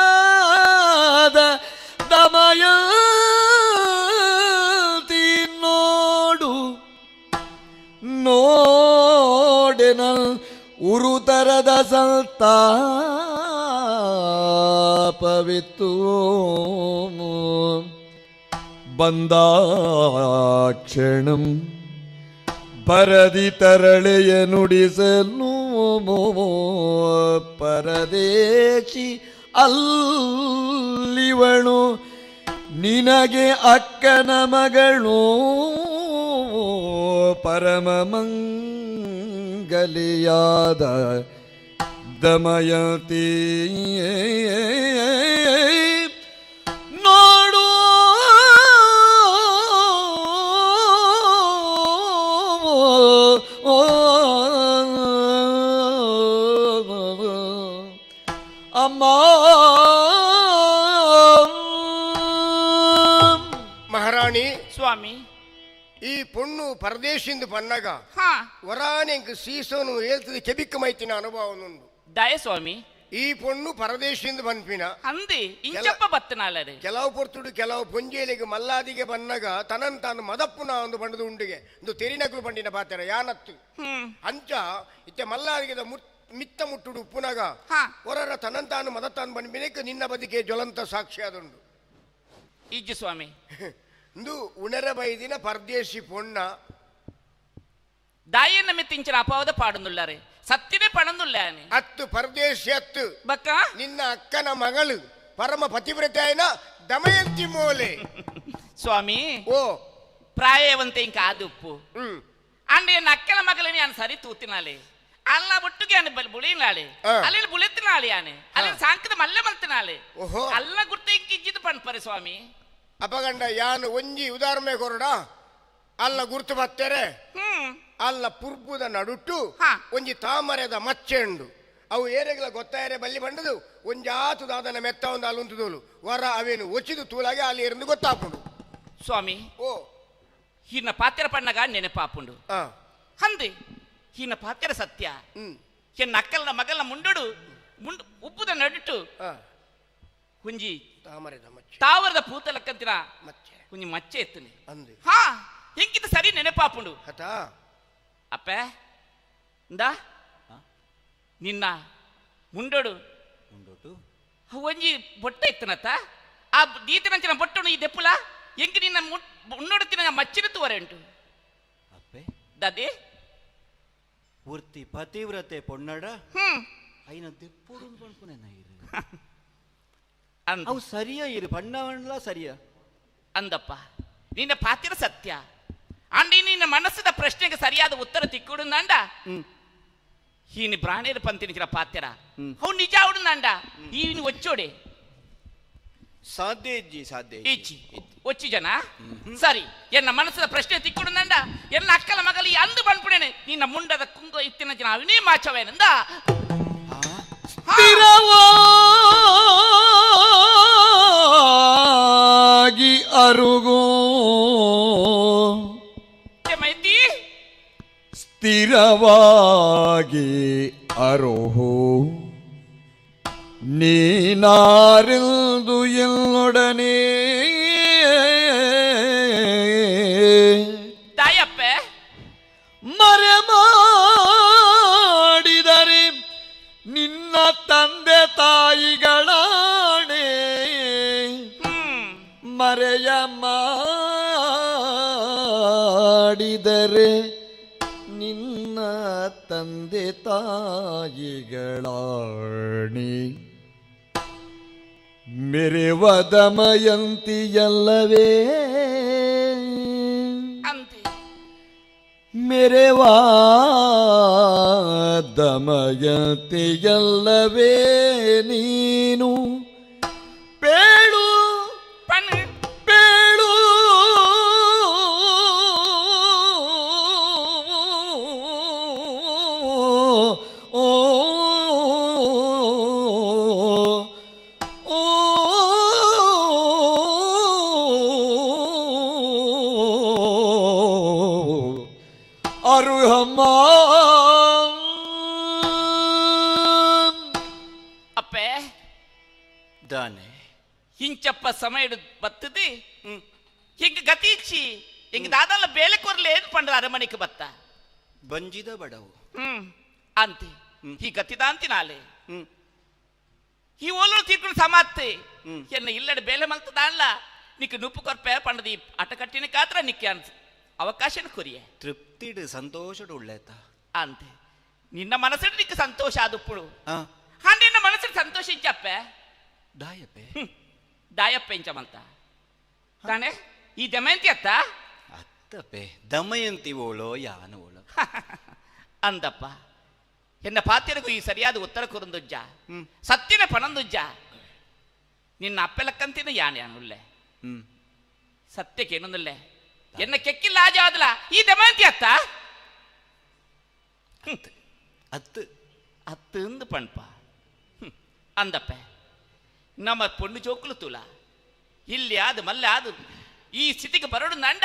ಮಂಗಲೆಯಾದ ದಮಯಂತಿ ನೋಡು ನೋಡೆನ ಉರುತರದ ಸಂತಾಪವಿತ್ತು ಬಂದಾಕ್ಷಣಂ ಪರದಿ ತರಳೆಯ ನುಡಿಸಲು ಪರದೇಶಿ ಅಲ್ಲಿವಳು ನಿನಗೆ ಅಕ್ಕನ ಮಗಳು ಪರಮ ಮಂಗಲಿಯಾದ ದಮಯಂತಿ ನೋಡು ಅಮ್ಮ ಮಹಾರಾಣಿ ಸ್ವಾಮಿ ಈ ಪೊಣ್ಣು ಪರದೇಶಿಂದ ಪನ್ನಗ ವರಾನೆಂಕ್ ಸೀಸೋನು ಹೇಳ್ತದೆ ಕೆಬಿಕ್ಕ ಮೈತಿನ ಅನುಭವನುಂಡು ದಯ ಸ್ವಾಮಿ ಈ ಪೊಣ್ಣು ಪರದೇಶಿಂದ ಬನ್ಪಿನ ಅಂದಿ ಇಂಚಪ್ಪ ಬತ್ತನಾಲರೆ ಕೆಲವು ಪೊರ್ತುಡು ಕೆಲವು ಪೊಂಜೇಲಿಗೆ ಮಲ್ಲಾದಿಗೆ ಬನ್ನಗ ತನನ್ ತಾನು ಮದಪ್ಪುನ ಒಂದು ಬಂಡದ ಉಂಡಿಗೆ ಒಂದು ತೆರಿನಕಲು ಬಂಡಿನ ಪಾತ್ರ ಯಾನತ್ತು ಅಂಚ ಇತ್ತೆ ಮಲ್ಲಾದಿಗೆ ಮಿತ್ತ ಮುಟ್ಟುಡು ಉಪ್ಪುನಗ ಹೊರರ ತನನ್ ತಾನು ಮದತ್ತಾನು ಬಂಡ್ಬಿನಕ್ಕೆ ನಿನ್ನ ಬದಿಗೆ ಜ್ವಲಂತ ಸಾಕ್ಷಿ ಅದುಂಡು ಇಜ್ಜು ಸ್ವಾಮಿ ಇಂದು ಉಣರ ಬೈದಿನ ಪರದೇಶಿ ಪೊಣ್ಣ ದಾಯನ್ನ ಮಿತ್ತಿಂಚಿನ ಅಪಾವದ ಪಾಡುന്നുಳ್ಳಾರೆ ಸತ್ತಿನೇ ಪಣಂದುಲ್ಲಾನೆ ಅತ್ತು ಪರದೇಶಿ ಅತ್ತು ಬಕ್ಕ ನಿನ್ನ ಅಕ್ಕನ ಮಗಳು ಪರಮ ಪತಿವ್ರತಾಯನ ದಮಯಂತಿ ಮೋಲೆ ಸ್ವಾಮಿ ಓ ಪ್ರಾಯವಂತೆ ಇಂಕ ಆದುಪ್ಪು ಅಂಡ್ ಎನ್ನ ಅಕ್ಕನ ಮಗಳನೆ ನಾನು ಸರಿ ತೂತಿನಾಲೆ ಅಲ್ಲ ಒಟ್ಟಿಗೆ ಆನೆ ಬುಳಿನಾಳೆ ಅಲ್ಲಿ ಬುಳೆತ್ತಿನಾಳೆ ಆನೆ ಅಲ್ಲಿ ಸಾಂಕದ ಮಲ್ಲೆ ಮಲ್ತಿನಾಳೆ ಅಲ್ಲ ಗುರ್ತ ಇಂಕ ಇಜ್ಜಿದ್ ಪಣ್ಪರೆ ಸ್ವಾಮಿ ಅಪಗಂಡ ಯಾನು ಒಂಜಿ ಉದಾಹರಣೆ ಕೊರಡ ಅಲ್ಲ ಗುರ್ತು ಬತ್ತೆರೆ ಅಲ್ಲ ಪುರ್ಪುದ ನಡುಟ್ಟು ಒಂಜಿ ತಾಮರೆದ ಮಚ್ಚೆ ಉಂಡು ಅವು ಏರೆಗಳ ಗೊತ್ತಾಯರೆ ಬಲ್ಲಿ ಬಂಡದು ಒಂಜಾತು ದಾದನ ಮೆತ್ತ ಒಂದು ಅಲ್ಲುಂತುದೋಲು ವರ ಅವೇನು ಒಚ್ಚಿದು ತೂಲಾಗಿ ಅಲ್ಲಿ ಏರಂದು ಗೊತ್ತಾಪುಂಡು ಸ್ವಾಮಿ ಓ ಹೀನ ಪಾತ್ರೆ ಪಣ್ಣಗ ನೆನಪಾಪುಂಡು ಹಂದಿ ಹೀನ ಪಾತ್ರೆ ಸತ್ಯ ಎನ್ನ ಅಕ್ಕಲ್ನ ಮಗಲ್ನ ಮುಂಡುಡು ಮುಂಡು ಉಪ್ಪುದ ನಡುಟ್ಟು ಹುಂಜಿ ತಾಮರೆದ ಮಚ್ಚೆ ತಾವರದ ಪೂತಲಕ್ಕಂತಿನ ಮಚ್ಚೆ ಹುಂಜಿ ಮಚ್ಚೆ ಎತ್ತನೆ ಅಂದು ಹಾ ಹಿಂಗಿದ ಸರಿ ನೆನಪಾಪುಂಡು ಹತಾ ಅಪ್ಪೆ ಇಂದಾ ನಿನ್ನ ಮುಂಡೋಡು ಒಂಜಿ ಬೊಟ್ಟ ಇತ್ತನತ್ತ ಆ ದೀತನಂಚಿನ ಬೊಟ್ಟನು ಈ ದೆಪ್ಪುಲ ಎಂಕ್ ನಿನ್ನ ಮುನ್ನೊಡುತ್ತಿನ ಮಚ್ಚಿನ ತೂವರೆ ಉಂಟು ಅಪ್ಪೆ ದಾದಿ ಪೂರ್ತಿ ಪತಿವ್ರತೆ ಪೊಣ್ಣಡ ಐನ ದೆಪ್ಪುಡು ಪಣ್ಪುನೆ ಅವು ಸರಿಯ ಇರು ಪಣ್ಣವಣ್ಲ ಸರಿಯ ಅಂದಪ್ಪ ನಿನ್ನ ಪಾತಿರ ಸತ್ಯ ಅಂಡಿ ನಿನ್ನ ಮನಸ್ಸಿನ ಪ್ರಶ್ನೆಗೆ ಸರಿಯಾದ ಉತ್ತರ ತಿಕ್ಕುಡು ನಂಡ ಹೀನಿ ಪ್ರಾಣಿಯರ ಪಂತಿನ ಪಾತ್ಯರ ಅವು ನಿಜ ಅವಡು ನಂಡ ಈವಿನ ಒಚ್ಚೋಡೆ ಸಾಧ್ಯ ಇಜ್ಜಿ ಸಾಧ್ಯ ಇಜ್ಜಿ ಒಚ್ಚಿ ಜನ ಸರಿ ಎನ್ನ ಮನಸ್ಸಿನ ಪ್ರಶ್ನೆ ತಿಕ್ಕುಡು ನಂಡ ಎನ್ನ ಅಕ್ಕಲ ಮಗಲಿ ಅಂದು ಬಂದ್ಬಿಡೇನೆ ನಿನ್ನ ಮುಂಡದ ಕುಂಗ ಇತ್ತಿನ ಜನ ಅವನೇ ಮಾಚವೇನಂದ ಸ್ಥಿರವಾಗಿ ಅರುಗೋ ಮೈತಿ ಸ್ಥಿರವಾಗಿ ಅರುಹು ನೀನಾರೆಂದು ಎಲ್ಲೊಡನೆ ತಾಯಪ್ಪೆ ಮರೆ ಮಾಡಿದರೆ ನಿನ್ನ ತಂದೆ ತಾಯಿಗಳಾಣೆ ಮರೆಯ ಮಾಡಿದರೆ ನಿನ್ನ ತಂದೆ ತಾಯಿಗಳಾಣೆ ಮೆರೆವ ದಮಯಂತಿಯಲ್ಲವೇ ಅಂತೆ ಮೆರೆವ ದಮಯಂತಿಯಲ್ಲವೇ ನೀನು ಪೇಳು ಪೇಳು ಓ ಓ ಬರುಹಮ್ಮ ಅಪ್ಪೆ ದಾನೆ ಇಂಚಪ್ಪ ಸಮಯ ಬತ್ತದಿ ಹಿಂಗ ಗತಿ ಇಚ್ಚಿ ಹಿಂಗ ದಾದಲ್ಲ ಬೇಲೆ ಕೊರ್ಲೆ ಏನ್ ಪಂಡ್ರ ಅರಮನೆಗೆ ಬತ್ತ ಬಂಜಿದ ಬಡವು ಅಂತೆ ಈ ಗತಿದಾಂತಿ ನಾಲೆ ಈ ಓಲೋ ತೀರ್ಕೊಂಡು ಸಮಾತ್ತೆ ಎನ್ನ ಇಲ್ಲಡೆ ಬೇಲೆ ಮಲ್ತದ ಅಲ್ಲ ನಿಕ್ಕ ನುಪ್ಪು ಕೊರ್ಪೆ ಪಂಡದಿ ಅಟಕಟ್ಟಿನ ಕಾತ್ರ ನಿಕ್ಕೆ ಅನ್ಸ ಅವಕಾಶನ ಕೊರಿಯೆ ತೃಪ್ತಿಡು ಸಂತೋಷಡು ಉಳ್ಳೇತ ಅಂತೆ ನಿನ್ನ ಮನಸ್ಸಿಡು ನಿಕ್ಕ ಸಂತೋಷ ಆದುಪ್ಪುಳು ಹಾ ನಿನ್ನ ಮನಸ್ಸಿಡು ಸಂತೋಷ ಇಂಚಪ್ಪೆ ದಾಯಪ್ಪೆ ದಾಯಪ್ಪೆ ಇಂಚಮಂತ ತಾನೆ ಈ ದಮಯಂತಿ ಅತ್ತ ಅತ್ತಪ್ಪೆ ದಮಯಂತಿ ಓಳೋ ಯಾನು ಓಳೋ ಅಂದಪ್ಪ ಎನ್ನ ಪಾತ್ಯರಿಗೂ ಈ ಸರಿಯಾದ ಉತ್ತರ ಕೊರಂದುಜ್ಜ ಸತ್ತಿನ ಪಣಂದುಜ್ಜ ನಿನ್ನ ಅಪ್ಪೆಲಕ್ಕಂತಿನ ಯಾನ್ ಯಾನುಲ್ಲೆ ಸತ್ಯಕ್ಕೆ ಏನೊಂದುಲ್ಲೆ ಎನ್ನ ಕೆಕ್ಕಿಲ್ಲ ಆಜಾದಲ ಈ ದಮಯಂತಿ ಅತ್ತ ಅತ್ತು ಅತ್ತಂದು ಪಣ್ಪ ಅಂದಪ್ಪೆ ನಮ್ಮ ಪೊಣ್ಣು ಜೋಕುಲು ತೂಲ ಇಲ್ಲಿ ಅದು ಮಲ್ಲೆ ಅದು ಈ ಸ್ಥಿತಿಗೆ ಬರೋಡು ನಂಡ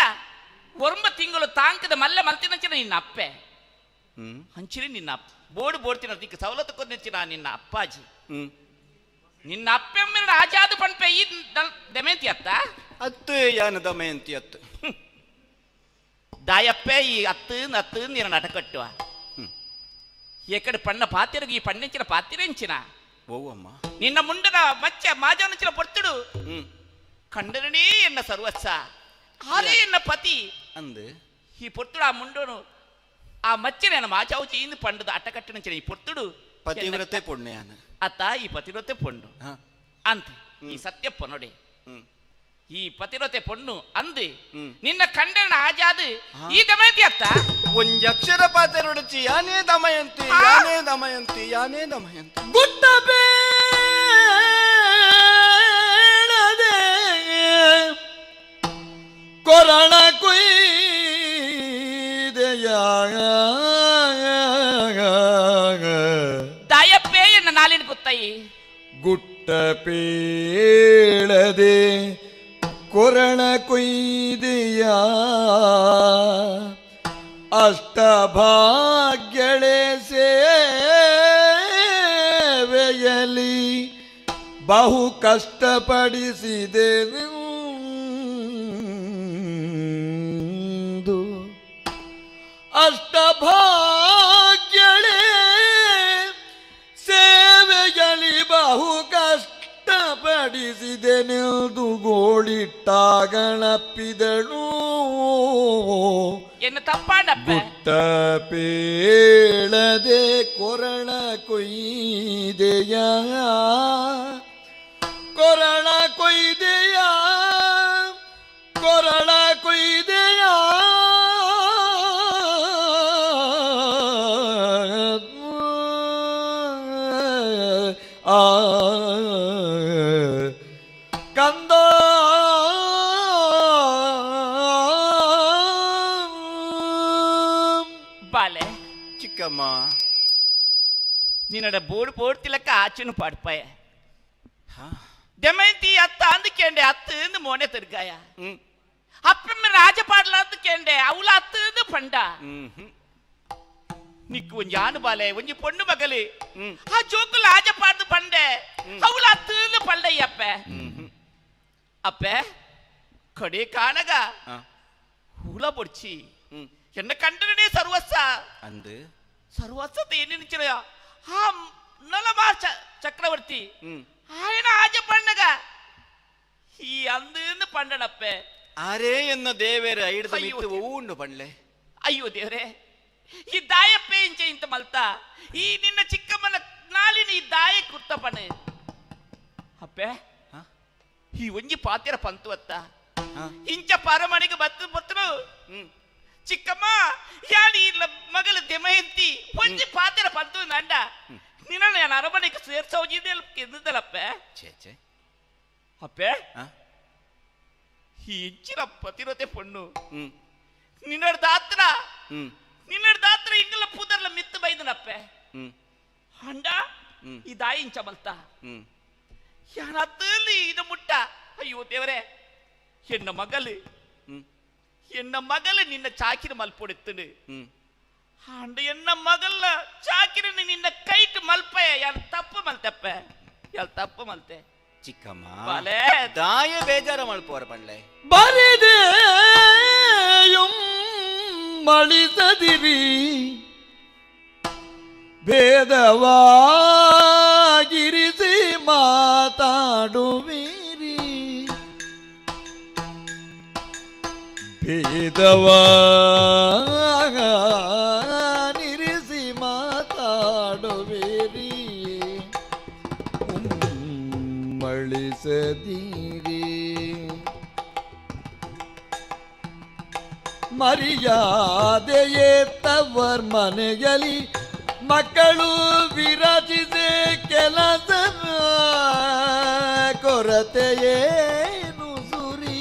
ಒರ್ಮ ತಿಂಗಳು ತಾಂಕದ ಮಲ್ಲೆ ಮಲ್ತಿನಂಚಿನ ನಿನ್ನ ಅಪ್ಪೆ ಹಂಚಿರಿ ನಿನ್ನ ಬೋರ್ಡ್ ಬೋಡ್ತಿನ ಅದಕ್ಕೆ ಸವಲತ್ತು ಕೊಂದಿನ ನಿನ್ನ ಅಪ್ಪಾಜಿ ನಿನ್ನ ಅಪ್ಪೆ ಆಜಾದು ಪಣ್ಪೆ ಈ ದಮಯಂತಿ ಅತ್ತ ಅತ್ತು ಯಾನು ದಮಯಂತಿ ಅತ್ತು ದಾಯಪ್ಪೆ ಈ ಅತ್ತು ಅತ್ತು ನಿನ್ನ ನಟ ಕಟ್ಟುವ ಎಕಡೆ ಪಣ್ಣ ಪಾತಿರಗು ಈ ಪಣ್ಣೆಂಚಿನ ಪಾತಿರೆಂಚಿನ ಓವಮ್ಮ ನಿನ್ನ ಮುಂಡದ ಮಚ್ಚ ಮಾಜವನಂಚಿನ ಪೊರ್ತುಡು ಕಂಡರನೇ ಎನ್ನ ಸರ್ವಸ್ಸ ಆರೇ ಎನ್ನ ಪತಿ ಅಂದು ಈ ಪೊರ್ತುಡು ಆ ಮುಂಡೋನು ಆ ಮಚ್ಚನೆ ಮಾಚಾವು ಚೀಂದು ಪಂಡದ ಅಟ್ಟಕಟ್ಟಿನ ಈ ಪೊರ್ತುಡು ಪತಿವ್ರತೆ ಪುಣ್ಯಾನ ಅತ್ತ ಈ ಪತಿವ್ರತೆ ಪೊಣ್ಣು ಅಂತ ಈ ಸತ್ಯಪ್ಪ ನೋಡಿ ಈ ಪತಿವ್ರತೆ ಪೊಣ್ಣು ಅಂದು ನಿನ್ನ ಕಂಡನ ಆಜಾದು ಈ ದಮಯಂತಿ ಅತ್ತ ಒಂಜಕ್ಷರ ಪಾತೆರೊಡಚಿ ಯಾನೇ ದಮಯಂತಿ ಯಾನೇ ದಮಯಂತಿ ಯಾನೇ ದಮಯಂತಿ ಗುಟ್ಟ ಬೇಡದೆ ಕೊರಣ ಕುಯ್ದೆಯ ತಾಯಪ್ಪೇ ಎನ್ನ ನಾಲಿನ ಗೊತ್ತಾಯಿ ಗುಟ್ಟ ಪೇಳದೆ ಕೊರಣ ಕುಯ್ದೆಯ ಅಷ್ಟಭಾಗ್ಯಳೆ ಸೇವೆಯಲಿ ಬಹು ಕಷ್ಟಪಡಿಸಿದೆ ಅಷ್ಟಭಾಗ್ಯಳೆ ಸೇವೆಯಲಿ ಬಹು ಕಷ್ಟಪಡಿಸಿದೆ ನಿಲ್ದು ಗೋಳಿಟ್ಟಾಗಣಪ್ಪಿದಳು ಎನ್ನ ತಪ್ಪಾಡಪ್ಪ ಗುಟ್ಟ ಪೇಳದೆ ಕೊರಣ ಕೊಯ್ದೆಯ ಕೊರಣ ಕೊಯ್ದೆಯ ಕೊರಣ ಕೊಯ್ದೆಯ ಆ ಕಂದ ಬಾಲೆ ಚಿಕ್ಕಮ್ಮ ನಿನ್ನಡ ಬೋರ್ಡ್ ಬೋರ್ಡ್ ತಿಲಕ ಆಚೆನು ಪಾಡ್ಪಾಯ ದಮಯಂತಿ ಅತ್ತ ಅಂದುಕೇಂಡೆ ಅತ್ತು ಮೋನೆ ತಿರ್ಗಾಯ ಅಪ್ಪಮ್ಮ ರಾಜ ಪಾಡ್ಲ ಅಂದುಕೇಂಡೆ ಅವಳ ಅತ್ತು ಪಂಡ ನಿಕ್ಕು ಒಂಜಿ ಆನು ಬಾಲೆ ಒಂಜಿ ಪೊಣ್ಣು ಮಗಲಿ ಆ ಜೋಕುಲ ಆಜ ಪಾಡ್ದು ಪಂಡೆ ಅವಳ ಅತ್ತು ಪಂಡಯ್ಯ ಅಪ್ಪೆ ಅಪ್ಪೆ ಕಡೆ ಕಾಣಗ ಹೂಲ ಬೊಡ್ಚಿ ಎನ್ನ ಕಂಡನೇ ಸರ್ವಸ್ಸ ಅಂದು ಸರ್ವಸ್ಸತೆ ಏನಿನ ಆ ನಲಮಾ ಚಕ್ರವರ್ತಿ ఆయన ಆಜ ಪಣ್ಣಗ ಈ ಅಂದು ಪಂಡನಪ್ಪೆ ಆರೇ ಎನ್ನ ದೇವೇರ ಐಡ್ದ ಮಿತ್ತು ಓಂಡು ಪಂಡ್ಲೆ ಅಯ್ಯೋ ದೇವರೇ ಈ ದಾಯಪ್ಪೆ ಇಂಚೆ ಇಂತ ಮಲ್ತ ಈ ನಿನ್ನ ಚಿಕ್ಕಮ್ಮನ ನಾಲಿನ ಈ ದಾಯ ಕುರ್ತ ಪಣೆ ಅಪ್ಪೆ ಈ ಒಂಜಿ ಪಾತಿರ ಪಂತು ಅತ್ತ ಇಂಚ ಪರಮಣಿಗೆ ಬತ್ತು ಬತ್ತನು ಚಿಕ್ಕಮ್ಮ ಯಾಡಿ ಮಗಳ ದಮಯಂತಿ ಒಂಜಿ ಪಾತಿರ ಪಂತು ನಂಡ ನಿನ್ನ ನಾನು ಅರಮನೆಗೆ ಸೇರ್ಸೋಜಿದೆ ಎಂದಲ್ಲಪ್ಪೆ ಛೇ ಛೇ ಅಪ್ಪೆ ಈ ಇಂಚಿನ ಪತಿರತೆ ಪೊಣ್ಣು ನಿನ್ನಡ್ದಾತ್ರ ನಿನ್ನಡ್ದಾತ್ರ ಇಂಗಲ ಪೂದರ್ಲ ಮಿತ್ತು ಬೈದನಪ್ಪೆ ಅಂಡ ಈ ದಾಯಿ ಇಂಚ ಮಲ್ತ ಯಾನತ್ತಲ್ಲಿ ಇದು ಮುಟ್ಟ ಅಯ್ಯೋ ದೇವರೇ ಎನ್ನ ಮಗಲು ಎನ್ನ ಮಗಲು ನಿನ್ನ ಚಾಕಿನ ಮಲ್ಪೊಡೆತ್ತನು ಅಂಡ ಎನ್ನ ಮಗಲ್ಲ ಚಾಕಿರಿ ನಿನ್ನ ಕೈಟ್ ಮಲ್ಪೆ ಯಾರು ತಪ್ಪು ಮಲ್ತಪ್ಪ ಯಾರು ತಪ್ಪು ಮಲ್ತೆ ಚಿಕ್ಕಮ್ಮ ಬಾಲೆ ದಾಯ ಬೇಜಾರ ಮಲ್ಪೋರ ಪಂಡ್ಲೆ ಬರಿದೆಯುಂ ಮಳಿಸದಿರಿ ಭೇದವಾಗಿರಿಸಿ ಮಾತಾಡುವಿರಿ ಭೇದವಾಗಿರಿಸಿ ಮಾತಾಡುವಿರಿ ಉಮ್ಮಳಿಸದಿರಿ ಮರ್ಯಾದೆಯೇ ತವರ್ ಮನೆಯಲ್ಲಿ ಮಕ್ಕಳು ವಿರಾಜಿಸೆ ಕೆಲಸ ಕೊರತೆಯೇನು ಸುರಿ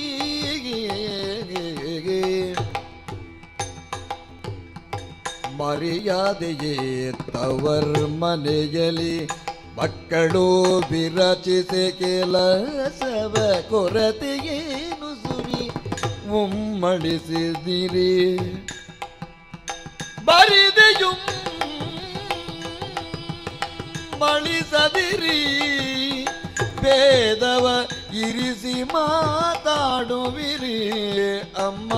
ಮರ್ಯಾದೆಯೇ ತವರ್ ಮನೆಯಲ್ಲಿ ಮಕ್ಕಳು ವಿರಚಿಸೆ ಕೆಲಸವ ಕೊರತೆಯೇನು ಸುರಿ ಉಮ್ಮಳಿಸಿದಿರಿ ಬರಿದೆಯುಂ ಮಳಿಸದಿರಿ ಭೇದವ ಇರಿಸಿ ಮಾತಾಡುವಿರಿ ಅಮ್ಮ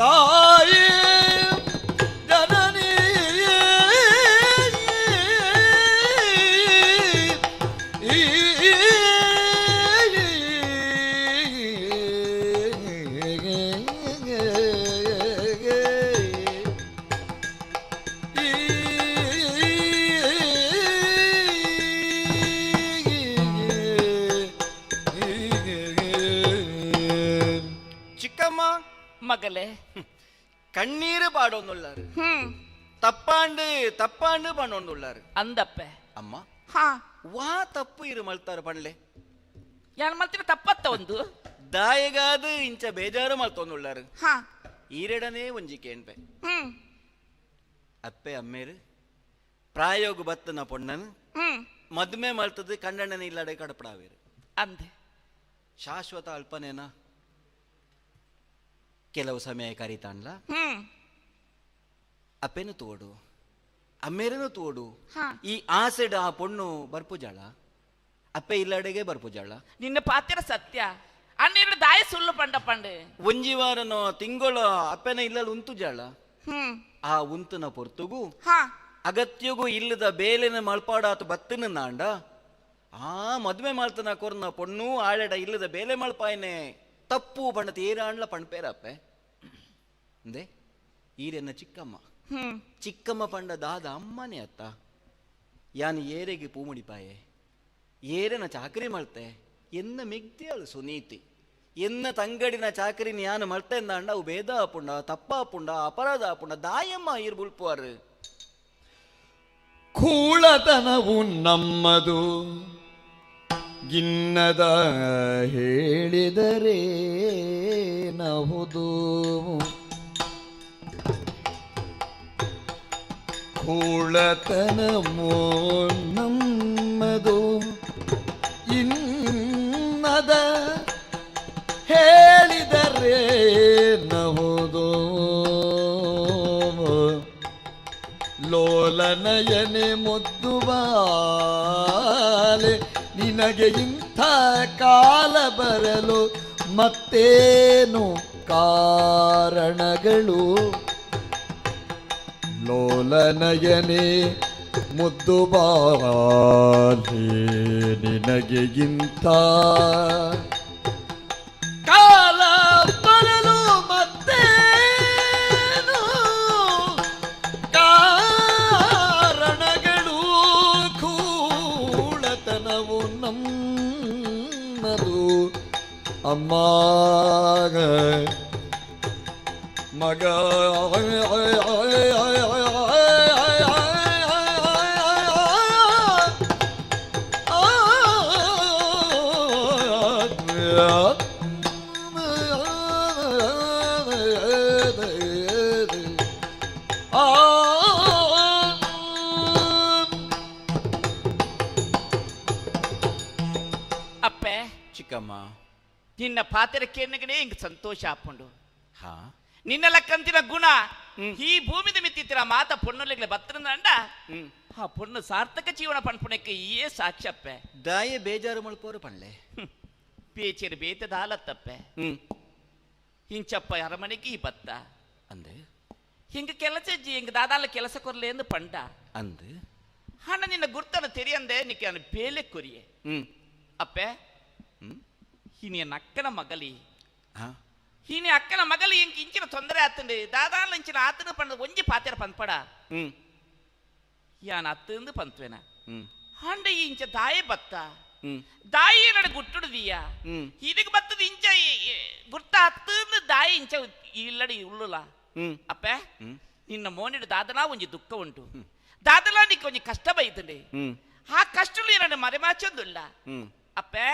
ತಾಯಿ ಜನನಿ ಚಿಕ್ಕಮ್ಮ ಮಗಲೇ ಕಣ್ಣೀರು ಪಾಡೊಂದುಳ್ಳಾರು ತಪ್ಪಾಂಡು ತಪ್ಪಾಂಡು ಪಣ್ಣೊಂದುಳ್ಳಾರು ಅಂದಪ್ಪೆ ಅಮ್ಮ ಹಾ ವಾ ತಪ್ಪು ಇರು ಮಲ್ತಾರ ಪಣ್ಲೆ ಯಾನ್ ಮಲ್ತಿನ ತಪ್ಪತ್ತ ಒಂದು ದಾಯಗಾದ ಇಂಚ ಬೇಜಾರು ಮಲ್ತೊಂದುಳ್ಳಾರು ಹಾ ಈರೆಡನೇ ಒಂಜಿ ಕೇಣ್ಪೆ ಅಪ್ಪೆ ಅಮ್ಮೇರು ಪ್ರಾಯೋಗ ಬತ್ತನ ಪೊಣ್ಣನು ಮದ್ಮೆ ಮಲ್ತದ ಕಣ್ಣಣ್ಣನ ಇಲ್ಲಡೆ ಕಡಪಡಾವೇರು ಅಂದೆ ಶಾಶ್ವತ ಅಲ್ಪನೇನ ಕೆಲವು ಸಮಯ ಕರೀತಾನ್ಲ ಅಪ್ಪೆನು ತೋಡು ಅಮ್ಮೇರನು ತೋಡು ಈ ಆಸೆಡ್ ಆ ಪೊಣ್ಣು ಬರ್ಪುಜಾಳ ಅಪ್ಪೆ ಇಲ್ಲಡೆಗೆ ಬರ್ಪುಜಾಳ ನಿನ್ನ ಪಾತ್ರ ಸತ್ಯ ಅಣ್ಣ ದಾಯ ಸುಳ್ಳು ಪಂಡ ಪಂಡೆ ಒಂಜಿ ವಾರನೋ ತಿಂಗಳು ಅಪ್ಪೆನ ಇಲ್ಲಲ್ಲಿ ಉಂತುಜಾಳ ಆ ಉಂತನ ಪೊರ್ತುಗು ಅಗತ್ಯಗೂ ಇಲ್ಲದ ಬೇಲೆನ ಮಲ್ಪಾಡಾತು ಬತ್ತನ ನಾಂಡ ಆ ಮದುವೆ ಮಾಡ್ತನ ಕೊರ್ನ ಪೊಣ್ಣು ಆಳೆಡ ಇಲ್ಲದ ಬೇಲೆ ಮಲ್ಪಾಯನೆ ತಪ್ಪು ಬಣ್ಣ ತೇರಾಣ್ಲ ಪಣ್ಪೇರಪ್ಪೆ ಅಂದೆ ಈರೆನ್ನ ಚಿಕ್ಕಮ್ಮ ಚಿಕ್ಕಮ್ಮ ಪಂಡ ದಾದ ಅಮ್ಮನೇ ಅತ್ತ ಯಾನು ಏರೆಗೆ ಪೂ ಮುಡಿಪಾಯೆ ಏರೆನ ಚಾಕರಿ ಮಲ್ತೆ ಎನ್ನ ಮಿಗ್ತಿಯಾಳು ಸುನೀತಿ ಎನ್ನ ತಂಗಡಿನ ಚಾಕರಿ ಯಾನು ಮಲ್ತೆ ಅಂದಾಂಡ ಅವು ಭೇದ ಆಪುಂಡ ತಪ್ಪ ಆಪುಂಡ ಅಪರಾಧ ಆಪುಂಡ ದಾಯಮ್ಮ ಈರ್ ಬುಲ್ಪುವಾರು ಕೂಳತನವು ನಮ್ಮದು ಗಿನ್ನದ ಹೇಳಿದರೆ ನಹುದು ಕೂಳತನವು ನಮ್ಮದು ಇನ್ನದ ಹೇಳಿದರೆ ನಹುದು ಲೋಲನಯನೆ ಮುದ್ದು ಬಾಲೆ ನಿನಗೆ ಇಂಥ ಕಾಲ ಬರಲು ಮತ್ತೇನು ಕಾರಣಗಳು ಲೋಲನಯನೆ ಮುದ್ದು ಬಾಲೆ ನಿನಗೆ ಇಂಥ ಕಾಲ ಬರಲು ಮತ್ತೇನು ಕಾರಣಗಳು ಕೂಳತನವು ನಮ್ಮದು ಅಮ್ಮ ಮಗ ಅಪ್ಪೆ ಚಿಕ್ಕಮ್ಮ ನಿನ್ನ ಪಾತ್ರ ಕೇಳಿಗನೇ ಹಿಂಗೆ ಸಂತೋಷ ಆಪುಂಡು ಹಾ ನಿನ್ನ ಲಕ್ಕಂತಿನ ಗುಣ ಈ ಭೂಮಿದ ಮಿತ್ತಿತ್ತಿರ ಮಾತ ಪೊಣ್ಣುಲೆಗ್ಲೆ ಬತ್ತರಂದ ಆ ಪೊಣ್ಣು ಸಾರ್ಥಕ ಜೀವನ ಪಣ್ಪುಣಕ್ಕೆ ಏ ಸಾಕ್ಷ್ಯಪ್ಪೆ ದಾಯೆ ಬೇಜಾರು ಮಲ್ಪೋರು ಪಣ್ಲೆ ಪೇಚೇರು ಬೇತೆ ದಾಲತ್ತಪ್ಪೆ ಇಂಚಪ್ಪ ಅರಮನೆಗೆ ಈ ಬತ್ತ ಅಂದೆ ಹಿಂಗ ಕೆಲಸ ಹಿಂಗ ದಾದಾಲ ಕೆಲಸ ಕೊರ್ಲೆ ಎಂದು ಪಂಡ ಅಂದೆ ಹಣ ನಿನ್ನ ಗುರ್ತನ ತೆರಿಯಂದೆ ನಿಕ್ಕೆ ನಾನು ಬೇಲೆ ಕೊರಿಯೆ ಅಪ್ಪೆ ಹೀನಿಯ ಅಕ್ಕನ ಮಗಲಿ ಹೀನಿ ಅಕ್ಕನ ಮಗಲಿ ಇಂಕ ಇಂಚಿನ ತೊಂದರೆ ಆತಂಡೆ ದಾದಾಲ ಇಂಚಿನ ಆತನ ಪಂಡ ಒಂಜಿ ಪಾತೆರ ಪಂಪಡ ಯಾನ್ ಅತ್ತಂದು ಪಂತ್ವೇನ ಹಂಡ ಇಂಚ ದಾಯೆ ಬತ್ತ ದಾಯಿ ನಡ ಗುಟ್ಟುಡುದಿಯ ಇದಕ್ಕೆ ಬತ್ತದ ಇಂಚ ಗುರ್ತ ಅತ್ತಂದು ದಾಯಿ ಇಂಚ ಇಲ್ಲಡಿ ಉಳ್ಳುಲ ಅಪ್ಪೆ ನಿನ್ನ ಮೋನಿಡು ದಾದನಾ ಒಂಜಿ ದುಃಖ ಉಂಟು ದಾದಲಾ ನಿಕ್ಕ ಒಂಜಿ ಕಷ್ಟ ಬೈತಂಡೆ ಆ ಕಷ್ಟಲು ಏನಂದ್ರೆ ಮರೆಮಾಚೊಂದುಲ್ಲ ಅಪ್ಪೆ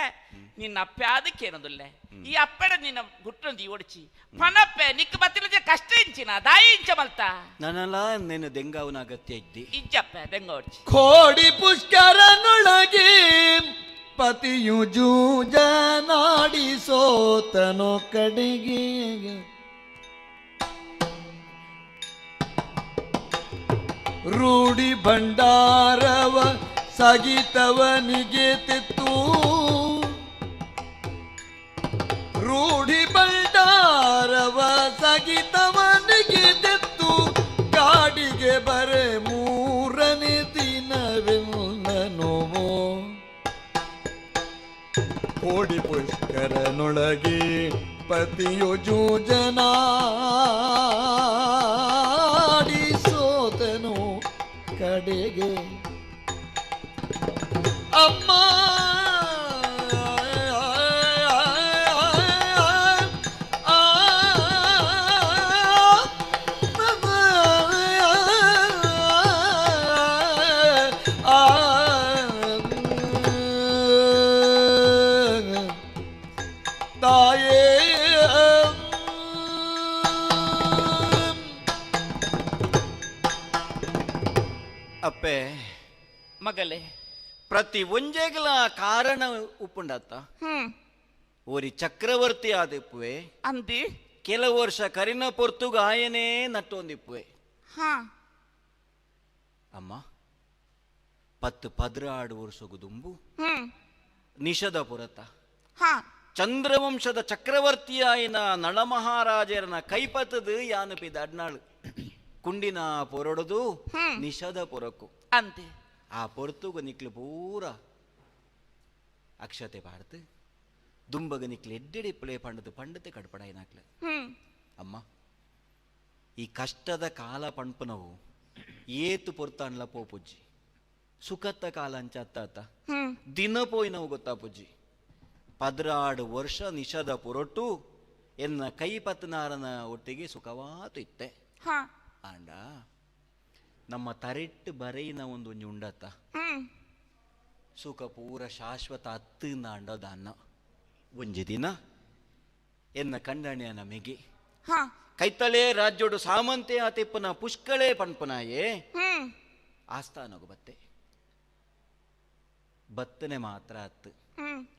ನಿನ್ನ ಅಪ್ಪೆ ಅದಕ್ಕೇನದುಲ್ಲೆ ಈ ಅಪ್ಪೆಡ ನಿನ್ನ ಗುಟ್ಟೊಂದು ಓಡಿಚಿ ಪಣಪ್ಪೆ ನಿಕ್ಕ ಬತ್ತಿನ ಕಷ್ಟ ಇಂಚಿನ ದಾಯಿ ಇಂಚ ಮಲ್ತ ನಾನಲ್ಲ ನಿನ್ನ ದೆಂಗಾವನ ಅಗತ್ಯ ಇದ್ದಿ ಇಂಚಪ್ಪೆ ದೆಂಗ ಓಡಿಚಿ ಕೋಡಿ ಪುಷ್ಕರನೊಳಗೆ ಪತಿಯು ಜೂಜನಾಡಿ ಸೋತನು ಕಡೆಗೆ ರೂಢಿ ಭಂಡಾರವ ಸಗಿತವನಿಗೆ ತೆತ್ತು ರೂಢಿ ಭಂಡಾರವ ಸಗಿತವನಿಗೆ ತೆತ್ತು ಕಾಡಿಗೆ ಬರೆ ಮೂರನೇ ದಿನವೆನ್ನನು ಕೋಡಿ ಪುಷ್ಕರನೊಳಗೆ ಪತಿಯು ಜೂಜನಾಡಿ ಸೋತನು ಕಡೆಗೆ ಅಮ್ಮ ತಾಯೇ ಅಪ್ಪೆ ಮಗಲೇ ಪ್ರತಿ ಒಂಜೆಗಳ ಕಾರಣ ಉಪ್ಪುಂಡತ್ತ ಓರಿ ಚಕ್ರವರ್ತಿ ಆದಿಪ್ಪುವೆ ಅಂದಿ ಕೆಲವು ವರ್ಷ ಕರಿನ ಪೊರ್ತುಗ ಆಯನೇ ನಟ್ಟೊಂದಿಪ್ಪುವೆ ಅಮ್ಮ 10 14 ವರ್ಷಗು ದುಂಬು ನಿಷದ ಪುರತ ಚಂದ್ರವಂಶದ ಚಕ್ರವರ್ತಿಯಾಯಿನ ನಳಮಹಾರಾಜರನ ಕೈಪತದು ಯಾನು ಪಿದ ಅಡ್ನಾಳು ಕುಂಡಿನ ಪೊರಡದು ನಿಷದ ಪೊರಕು ಅಂತೆ ಆ ಪೊರ್ತುಗು ನಿಕ್ಲು ಪೂರ ಅಕ್ಷತೆ ಪಾಡ್ತು ದುಂಬಗ ನಿಕ್ಲು ಎಡ್ಡೆಡಿ ಪ್ಲೇ ಪಂಡದು ಪಂಡತೆ ಕಡ್ಪಡಾಯಿನಾಕ್ಲು ಅಮ್ಮ ಈ ಕಷ್ಟದ ಕಾಲ ಪಣ್ಪನವು ಏತು ಪೊರ್ತಾನ್ಲ ಪೋಪುಜ್ಜಿ ಸುಖತ್ತ ಕಾಲ ಅಂಚ ಅತ್ತ ದಿನ ಪೋಯಿನವು ಗೊತ್ತಾ ಪುಜ್ಜಿ 14 ವರ್ಷ ನಿಷದ ಪೊರೊಟ್ಟು ಎನ್ನ ಕೈ ಪತ್ನಾರನ ಒಟ್ಟಿಗೆ ಸುಖವಾತು ಇತ್ತೆ ಆಂಡ ನಮ್ಮ ತರೆಟ್ಟು ಬರೆಯಿನ ಒಂದು ಒಂಜಿ ಉಂಡತ್ತ ಸುಖ ಪೂರ ಶಾಶ್ವತ ಅತ್ತು ನಾಂಡೋದಾನ್ನ ಒಂಜಿ ದಿನ ಎನ್ನ ಕಂಡಣೆಯ ನಮಗೆ ಕೈತಲೇ ರಾಜ್ಯೋಡು ಸಾಮಂತೆ ಆತಿಪ್ಪನ ಪುಷ್ಕಳೇ ಪಣ್ಪನಾಯೇ ಆಸ್ಥಾನಗು ಬತ್ತೆ ಬತ್ತನೆ ಮಾತ್ರ ಅತ್ತು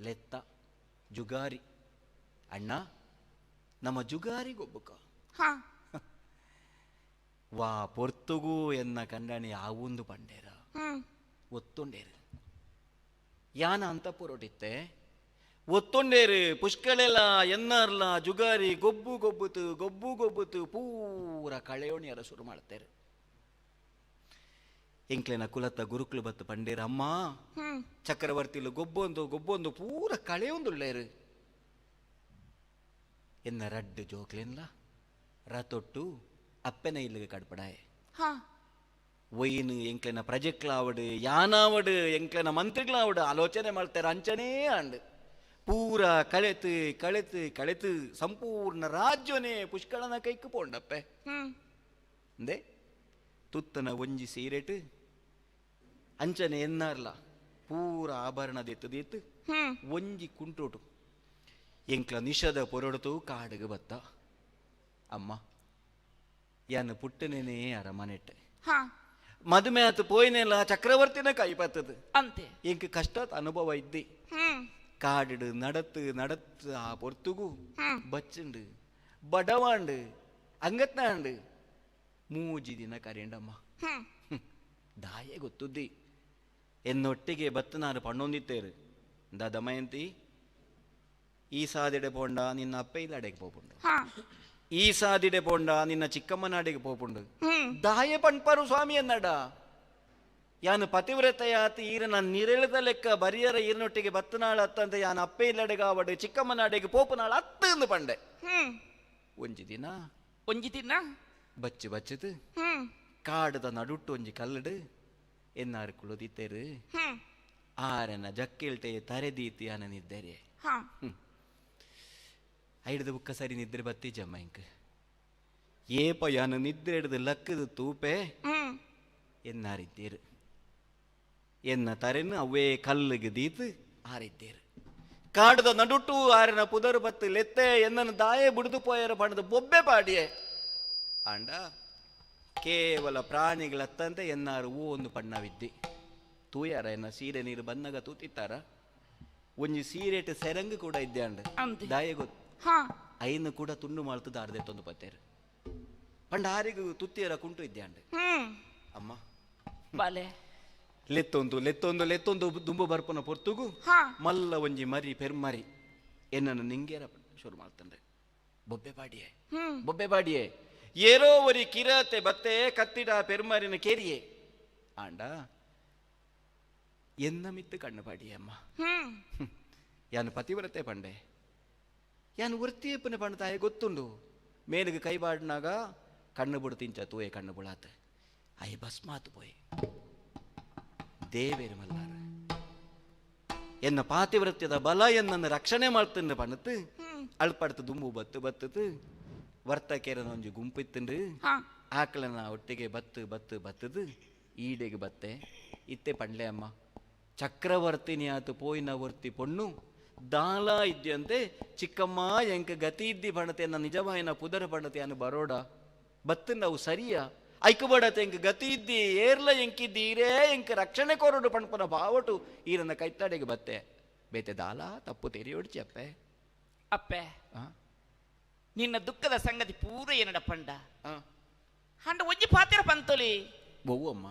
ಲೆತ್ತ ಜುಗಾರಿ ಅಣ್ಣ ನಮ್ಮ ಜುಗಾರಿಗೊಬ್ಬಕ ವಾ ಪೊರ್ತುಗೂ ಎನ್ನ ಕಂಡಣಿ ಆವೊಂದು ಪಂಡೇರ ಒತ್ತೊಂಡೇರು ಯಾನ ಅಂತ ಪೊರಟಿತ್ತೆ ಒತ್ತೊಂಡೇರು ಪುಷ್ಕಳೆಲ್ಲ ಎನ್ನಾರ್ಲ ಜುಗಾರಿ ಗೊಬ್ಬು ಗೊಬ್ಬುತು ಗೊಬ್ಬು ಗೊಬ್ಬುತು ಪೂರ ಕಳೆಯೋಣಿಯರ ಶುರು ಮಾಡ್ತೇರು ಎಂಕ್ಲೆನ ಕುಲತ್ತ ಗುರುಕ್ಲು ಬತ್ತು ಪಂಡೇರ ಅಮ್ಮ ಚಕ್ರವರ್ತಿಲು ಗೊಬ್ಬೊಂದು ಗೊಬ್ಬೊಂದು ಪೂರ ಕಳೆಯೊಂದುಳ್ಳೇರು ಎನ್ನ ರಡ್ಡು ಜೋಕ್ಲೆನ್ಲ ರತೊಟ್ಟು ಅಪ್ಪೆನ ಇಲ್ಲಿಗೆ ಕಡ್ಪಡಾಯೆ ಒಯ್ನು ಎಂಕ್ಲೆನ ಪ್ರಜೆಕ್ಲಾವಡು ಯಾನಾವಡು ಎಂಕ್ಲೆನ ಮಂತ್ರಿಗಳಾವಡು ಆಲೋಚನೆ ಮಾಡ್ತಾರೆ ಅಂಚನೇ ಅಂಡು ಪೂರ ಕಳೆತು ಕಳೆತು ಕಳೆತು ಸಂಪೂರ್ಣ ರಾಜ್ಯನೇ ಪುಷ್ಕಳನ ಕೈக்கு ಪೋಂಡಪ್ಪೆ ಅಂದೆ ತುತ್ತನ ಒಂಜಿ ಸೀರೆಟು ಅಂಚನೆ ಎನ್ನಾರ್ಲ ಪೂರ ಆಭರಣ ದೆತ್ತು ಒಂಜಿ ಕುಂಟೋಟು ಎಂಕ್ಲ ನಿಷದ ಪೊರಡುತು ಕಾಡಿಗೆ ಬತ್ತ ಅಮ್ಮ ಯಾನು ಪುಟ್ಟನೇನೆ ಅರಮನೆಟ್ಟೆ ಮದುವೆ ಆತು ಪೋಯಿನೆಲ್ಲ ಚಕ್ರವರ್ತಿನ ಕೈ ಬತ್ತದು ಅಂತೆ ಎಂಕ್ ಕಷ್ಟ ಅನುಭವ ಇದ್ದಿ ಕಾಡಿಡು ನಡತ್ತು ನಡತ್ತು ಆ ಪೊರ್ತುಗು ಬಚ್ಚುಂಡು ಬಡವಾಂಡು ಅಂಗತ್ನಾಂಡು ಮೂಜಿ ದಿನ ಕರೆಂಡಮ್ಮ ದಾಯೆ ಗೊತ್ತುದ್ದಿ ಎನ್ನೊಟ್ಟಿಗೆ ಬತ್ತನಾರು ಪಣ್ಣೊಂದಿತ್ತೇರು the Damayanti ಈ ಸಾದಿಡೆ ಪೋಂಡ ನಿನ್ನ ಅಪ್ಪ ಇಲ್ಲಡೆಗೆ ಪೋಪುಂಡು ಈ ಸಾದಿಡೆ ಪೋಂಡ ನಿನ್ನ ಚಿಕ್ಕಮ್ಮನಾಡಿಗೆ ಪೋಪುಂಡು ದಾಯೆ ಪಣ್ಪರು ಸ್ವಾಮಿ ಎನ್ನಡ ಯಾನು ಪತಿವ್ರತೆಯಾತ ಈರನ ನಿರೆಳೆದ ಲೆಕ್ಕ ಬರಿಯರ ಈರನೊಟ್ಟಿಗೆ ಬತ್ತನಾಳ ಅತ್ತಂತೆ ಯಾನು ಅಪ್ಪೆ ಇಲ್ಲಡೆಗಾವಡು ಚಿಕ್ಕಮ್ಮನಾಡಿಗೆ ಪೋಪುನಾಳ ಅತ್ತು ಪಂಡೆ ಒಂಜಿ ದಿನ ಒಂಜಿ ದಿನ ಬಚ್ಚು ಬಚ್ಚದು ಕಾಡದ ನಡುಟ್ಟು ಒಂಜಿ ಕಲ್ಲಡು ಎನ್ನಾರು ಕುಳುದಿತ್ತೇರು ಆರನ ಜಕ್ಕಿಲ್ಟೆ ತರೆದೀತಿ ಆನನಿದ್ದರೆ ಐಡ್ದ ಬುಕ್ಕ ಸರಿ ನಿದ್ರೆ ಬತ್ತಿ ಜಮ್ಮ ಇಂಕ್ ಏಪ ಯಾನು ನಿದ್ರೆ ಹಿಡ್ದು ಲಕ್ಕದ ತೂಪೆ ಎನ್ನಾರಿದ್ದೀರು ಎನ್ನ ತರೆನು ಅವೇ ಕಲ್ಲಿಗೆ ದೀತು ಆರಿದ್ದೀರು ಕಾಡದ ನಡುಟು ಆರನ ಪುದರು ಬತ್ತು ಲೆತ್ತೆ ಎನ್ನನ್ನು ದಾಯೆ ಬುಡಿದು ಪೋಯರ ಬಣ್ಣದ ಬೊಬ್ಬೆ ಪಾಡಿಯೆ ಆಂಡ ಕೇವಲ ಪ್ರಾಣಿಗಳತ್ತಂತೆ ಎನ್ನಾರು ಹೂ ಒಂದು ಪಣ್ಣವಿದ್ದಿ ತೂಯಾರ ಎನ್ನ ಸೀರೆ ನೀರು ಬನ್ನಗ ತೂತಿತ್ತಾರ ಒಂಜಿ ಸೀರೆಟ್ ಸೆರಂಗು ಕೂಡ ಇದ್ದೆ ಅಂಡ ದಾಯೆ ಗೊತ್ತು ಐನು ಕೂಡ ತುಂಡು ಮಾಡ್ತದ ಆರ್ದೆ ತೊಂದು ಪತ್ತೇರು ಪಂಡ ಆರಿಗೂ ತುತ್ತಿಯರ ಕುಂಟು ಇದ್ದೆ ಅಂಡ ಅಮ್ಮ ಬಾಲೆ ಲೆತ್ತೊಂದು ಲೆತ್ತೊಂದು ಲೆತ್ತೊಂದು ದುಂಬು ಬರ್ಪನ ಪೊರ್ತುಗು ಮಲ್ಲ ಒಂಜಿ ಮರಿ ಪೆರ್ಮರಿ ಎನ್ನನ್ನು ನಿಂಗೇರ ಶುರು ಮಾಡ್ತಂದ್ರೆ ಬೊಬ್ಬೆ ಬಾಡಿಯೆ ಬೊಬ್ಬೆ ಬಾಡಿಯೆ ಏರೋ ಒರಿ ಕಿರತೆ ಬತ್ತೆ ಕತ್ತಿಡ ಪೆರ್ಮರಿನ ಕೇರಿಯೆ ಆಂಡ ಎನ್ನ ಮಿತ್ತು ಕಣ್ಣು ಪಾಡಿಯೆ ಅಮ್ಮ ಯಾನು ಪತಿವ್ರತೆ ಪಂಡೆ ಯಾನು ವೃತ್ತಿಯಪ್ಪನ ಪಂಡ ತಾಯಿ ಗೊತ್ತುಂಡು ಮೇಲಿಗೆ ಕೈ ಬಾಡಿನಾಗ ಕಣ್ಣು ಬಿಡು ತಿಂಚ ತೂಯೆ ಕಣ್ಣು ಬುಳಾತ ಅಯ್ಯ ಬಸ್ ಮಾತು ಪೋಯೆ ದೇವೇರು ಮಲ್ಲಾರ ಎನ್ನ ಪಾತಿವ್ರತ್ಯದ ಬಲ ಎನ್ನನ್ನು ರಕ್ಷಣೆ ಮಾಡ್ತಂದ್ರೆ ಪಣತ್ತು ಅಳ್ಪಡ್ತು ದುಂಬು ಬತ್ತು ಬತ್ತದು ವರ್ತಕೇರನ ಒಂಜಿ ಗುಂಪು ಇತ್ತಂಡ್ರಿ ಆಕಳನ ಒಟ್ಟಿಗೆ ಬತ್ತು ಬತ್ತು ಬತ್ತದು ಈಡೆಗೆ ಬತ್ತೆ ಇತ್ತೆ ಪಂಡ್ಲೆ ಅಮ್ಮ ಚಕ್ರವರ್ತಿನಿ ಆತು ಪೋಯಿನ ವರ್ತಿ ಪೊಣ್ಣು ದಾಲ ಇದ್ಯಂತೆ ಚಿಕ್ಕಮ್ಮ ಎಂಕ ಗತಿ ಇದ್ದಿ ಬಣತೆ ನನ್ನ ನಿಜವಾಯಿನ ಪುದರ ಬಣತೆ ಅನ್ನು ಬರೋಡ ಬತ್ತು ನಾವು ಸರಿಯಾ ಐಕಬಡತೆ ಎಂಕ ಗತಿ ಇದ್ದಿ ಏರ್ಲ ಎಂಕಿದ್ದಿ ಈರೇ ಎಂಕ ರಕ್ಷಣೆ ಕೋರಡು ಪಣ್ಪನ ಬಾವಟು ಈರನ್ನ ಕೈತಾಡೆಗೆ ಬತ್ತೆ ಬೇತೆ ದಾಲ ತಪ್ಪು ತೆರಿಯೋಡ್ಚಿ ಅಪ್ಪೆ ಅಪ್ಪೆ ನಿನ್ನ ದುಃಖದ ಸಂಗತಿ ಪೂರ ಏನಡ ಪಂಡ ಅಂಡ ಒಂಜಿ ಪಾತ್ರ ಪಂತೊಲಿ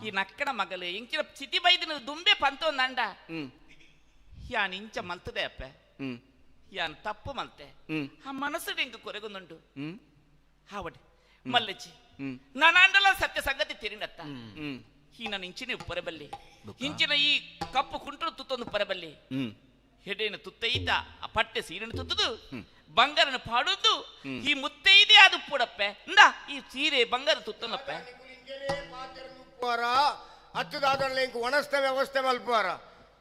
ಈ ನಕ್ಕಣ ಮಗಲು ಇಂಚಿನ ಸ್ಥಿತಿ ಬೈದಿನ ದುಂಬೆ ಪಂತೊಂದಂಡ ಯಾನ್ ಇಂಚ ಮಲ್ತದೆ ಅಪ್ಪೆ ಯಾನ್ ತಪ್ಪು ಮಲ್ತೆ ಆ ಮನಸ್ಸು ಎಂಕ ಕೊರಗುಂದುಂಡು ಹಾವಡೆ ಮಲ್ಲಜ್ಜಿ ನಾನಾಂಡಲ ಸತ್ಯ ಸಂಗತಿ ತೆರಿನತ್ತ ಈ ನಾನು ಇಂಚಿನ ಪೊರೆಬಲ್ಲಿ ಇಂಚಿನ ಈ ಕಪ್ಪು ಕುಂಟು ತುತ್ತೊಂದು ಪೊರೆಬಲ್ಲಿ ಹೆಡೆನ ತುತ್ತೈದ ಆ ಪಟ್ಟೆ ಸೀರೆನ ತುತ್ತದು ಬಂಗಾರನ ಪಾಡುದು ಈ ಮುತ್ತೈದೆ ಅದು ಪೂಡಪ್ಪೆ ಇಂದ ಈ ಸೀರೆ ಬಂಗಾರ ತುತ್ತನಪ್ಪೆ ಅತ್ತದಾದಲ್ಲ ಇಂಕ ಒಣಸ್ತ ವ್ಯವಸ್ಥೆ ಮಲ್ಪುವಾರ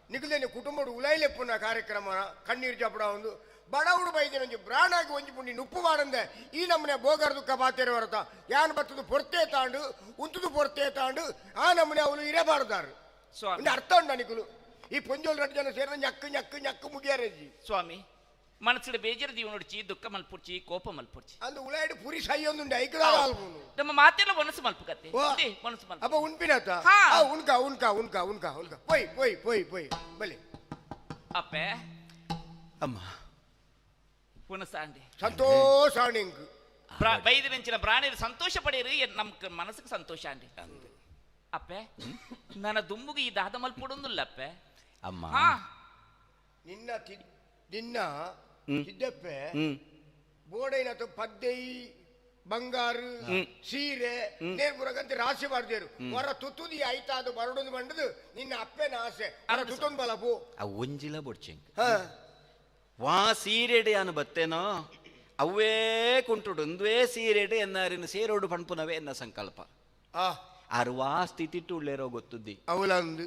ನಿಗುಲೇನೆ ಕುಟುಂಬಡು ಉಲೈಲೆಪ್ಪುನ ಕಾರ್ಯಕ್ರಮ ಕಣ್ಣೀರು ಜಪಡ ಒಂದು ಬಡವುಡು ಬೈದಿನ ಒಂಜಿ ಬ್ರಾಣಾಗಿ ಒಂಜಿ ಪುಂಡಿ ನುಪ್ಪು ಮಾಡಂದೆ ಈ ನಮ್ಮನೆ ಬೋಗರ ದುಃಖ ಬಾತೇರು ಹೊರತ ಯಾನ್ ಬತ್ತದು ಪೊರ್ತೆ ತಾಂಡು ಉಂತುದು ಪೊರ್ತೆ ತಾಂಡು ಆ ನಮ್ಮನೆ ಅವನು ಇರಬಾರ್ದಾರು ಒಂದು ಅರ್ಥ ಉಂಡ ನಿಕುಲು ಈ ಪೊಂಜೋಲ್ ಎರಡು ಜನ ಸೇರಿದ ñಕ್ಕು ñಕ್ಕು ñಕ್ಕು ಮುಗಿಯಾರಜ್ಜಿ ಸ್ವಾಮಿ ಮನಸ್ಸಿನ ಬೇಜಾರು ಜೀವನೊಡ್ಚಿ ದುಃಖ ಮಲ್ಪುಡ್ಚಿ ಕೋಪ ಮಲ್ಪುಡ್ಚಿ ಅಂದು ಉಳಾಡಿ ಪುರಿ ಸೈಯೊಂದುಂಡು ಐಕದ ನಮ್ಮ ಮಾತೆಲ್ಲ ಮನಸ್ಸು ಮಲ್ಪುಕತ್ತೆ ಮನಸ್ಸು ಮಲ್ಪ ಅಪ್ಪ ಉಣ್ಪಿನತ್ತ ಉಣ್ಕ ಉಣ್ಕ ಉಣ್ಕ ಉಣ್ಕ ಉಣ್ಕ ಪೊಯ್ ಪೊಯ್ ಪೊಯ್ ಪೊಯ್ ಬಲೆ ಅಪ್ಪೆ ಅಮ್ಮ ಪುನಸಾಂಡಿ ಸಂತೋಷ ನಿಂಗ್ ಬೈದಿನಂಚಿನ ಪ್ರಾಣಿಯರು ಸಂತೋಷ ಪಡೆಯರು ನಮ್ಗೆ ಮನಸ್ಸಿಗೆ ಸಂತೋಷ ಅಂಡಿ ಅಪ್ಪೆ ನನ್ನ ದುಂಬುಗೆ ಈ ದಾದ ಮಲ್ಪುಡೊಂದುಲ್ಲ ಅಪ್ಪೆ ಅಮ್ಮ ನಿನ್ನ ನಿನ್ನ ಸಿದ್ದಪ್ಪೆ ಬೋಡೈನ ಪದ್ದೈ ಬಂಗಾರು ಸೀರೆ ನೇರ್ಪುರಗಂತ ರಾಶಿ ಮಾಡ್ದೇರು ಹೊರ ತುತ್ತುದಿ ಆಯ್ತಾದು ಬರಡೊಂದು ಬಂಡದು ನಿನ್ನ ಅಪ್ಪೆನ ಆಸೆ ಹೊರ ತುತ್ತೊಂದು ಬಲ ಪೋ ಆ ಒಂಜಿಲ ಬೊಡ್ಚಿಂಗ್ ವಾ ಸೀರೆಡೆ ಅನು ಬತ್ತೇನೋ ಅವೇ ಕುಂಟುಡು ಒಂದುವೇ ಸೀರೆಡೆ ಎನ್ನಾರಿನ ಸೇರೋಡು ಪಣ್ಪುನವೇ ಎನ್ನ ಸಂಕಲ್ಪ ಆರು ವಾ ಸ್ಥಿತಿಟ್ಟು ಉಳ್ಳೇರೋ ಗೊತ್ತುದ್ದಿ ಅವಲಂದು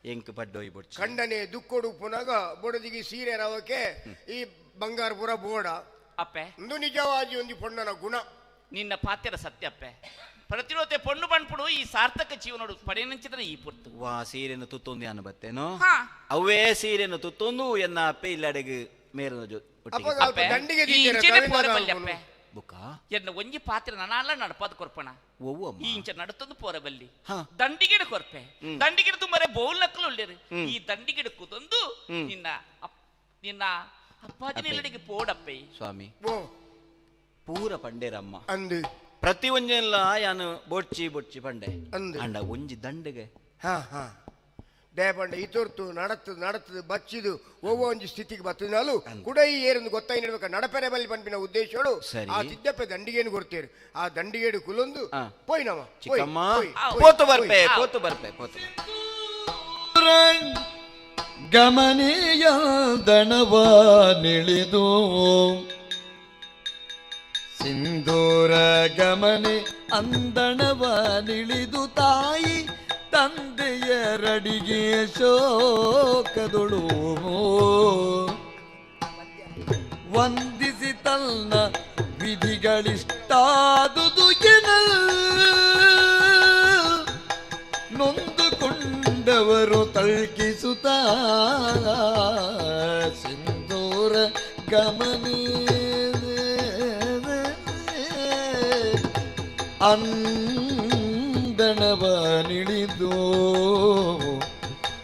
ಎಂಕ್ ಪಡ್ಡೋಯ್ ಬೊಡ್ಚಿ ಕಂಡನೆ ದುಕ್ಕೊಡು ಪುನಗ ಬೊಡದಿಗೆ ಸೀರೆ ರವಕ್ಕೆ ಈ ಬಂಗಾರಪುರ ಬೋಡ ಅಪ್ಪೆ ಒಂದು ನಿಜವಾಗಿ ಒಂದು ಪೊಣ್ಣನ ಗುಣ ನಿನ್ನ ಪಾತ್ರ ಸತ್ಯ ಅಪ್ಪೆ ಪ್ರತಿರೋಧೆ ಪೊಣ್ಣು ಪಣ್ಪುಡು ಈ ಸಾರ್ಥಕ ಜೀವನೋಡು ಪಡೆಯನಂಚಿದ್ರೆ ಈ ಪುರ್ತು ವಾ ಸೀರೆನ ತುತ್ತೊಂದು ಯಾನು ಬತ್ತೇನೋ ಅವೇ ಸೀರೆನ ತುತ್ತೊಂದು ಎನ್ನ ಅಪ್ಪೆ ಇಲ್ಲಡೆಗೆ ಮೇರನ ಎನ್ನ ಒಂಜಿ ಪಾತ್ರ ನಾನಲ್ಲ ನಡಪಾದ ಕೊರ್ಪಣ ಈ ಇಂಚ ನಡತೊಂದು ಪೋರಬಲ್ಲಿ ದಂಡಿಗಿಡ ಕೊರ್ಪೆ ದಂಡಿಗಿಡ ತುಂಬರೆ ಬೋಲ್ ನಕ್ಕಲು ಉಳ್ಳೇರು ಈ ದಂಡಿಗಿಡ ಕೂತೊಂದು ನಿನ್ನ ನಿನ್ನ ಅಪ್ಪಾಜಿನ ಇಲ್ಲಡೆಗೆ ಪೋಡಪ್ಪೆ ಸ್ವಾಮಿ ಪೂರ ಪಂಡೇರಮ್ಮ ಅಂದು ಪ್ರತಿ ಒಂಜೆಲ್ಲ ಯಾನು ಬೊಡ್ಚಿ ಬೊಡ್ಚಿ ಪಂಡೆ ಅಂಡ ಒಂಜಿ ದಂಡೆಗೆ ಹಾ ಹಾ ದಯಪಂಡ ಇತೊರ್ತು ನಡತದು ನಡತದು ಬಚ್ಚಿದು ಒವ್ವ ಒಂಜಿ ಸ್ಥಿತಿಗೆ ಬತ್ತನಾಲು ಕುಡೈ ಏರೊಂದು ಗೊತ್ತಾಯಿ ನಡ್ಬೇಕ ನಡಪೆರೆ ಬಲ್ಲಿ ಪನ್ಪಿನ ಉದ್ದೇಶಗಳು ಆ ಸಿದ್ದಪ್ಪೆ ದಂಡಿಗೇನು ಕೊಡ್ತೇರು ಆ ದಂಡಿಗೇಡು ಕುಲೊಂದು ಪೋಯ್ನವ ಚಿಕ್ಕಮ್ಮ ಪೋತು ಬರ್ಪೆ ಪೋತು ಬರ್ಪೆ ಪೋತು ಗಮನೀಯ ದಣವ ನಿಳಿದು ಸಿಂಧೂರ ಗಮನೆ ಅಂದಣವ ನಿಳಿದು ತಾಯಿ ತಂದೆಯರಡಿಗೆ ಶೋಕದೊಳು ವಂದಿಸಿ ತನ್ನ ವಿಧಿಗಳಿಷ್ಟಾದುದು ನೊಂದುಕೊಂಡವರು ತಳ್ಕಿಸುತ್ತ ಸಿಂಧೂರ ಗಮನೆ ಅಂದಣವ ನಿಳಿದು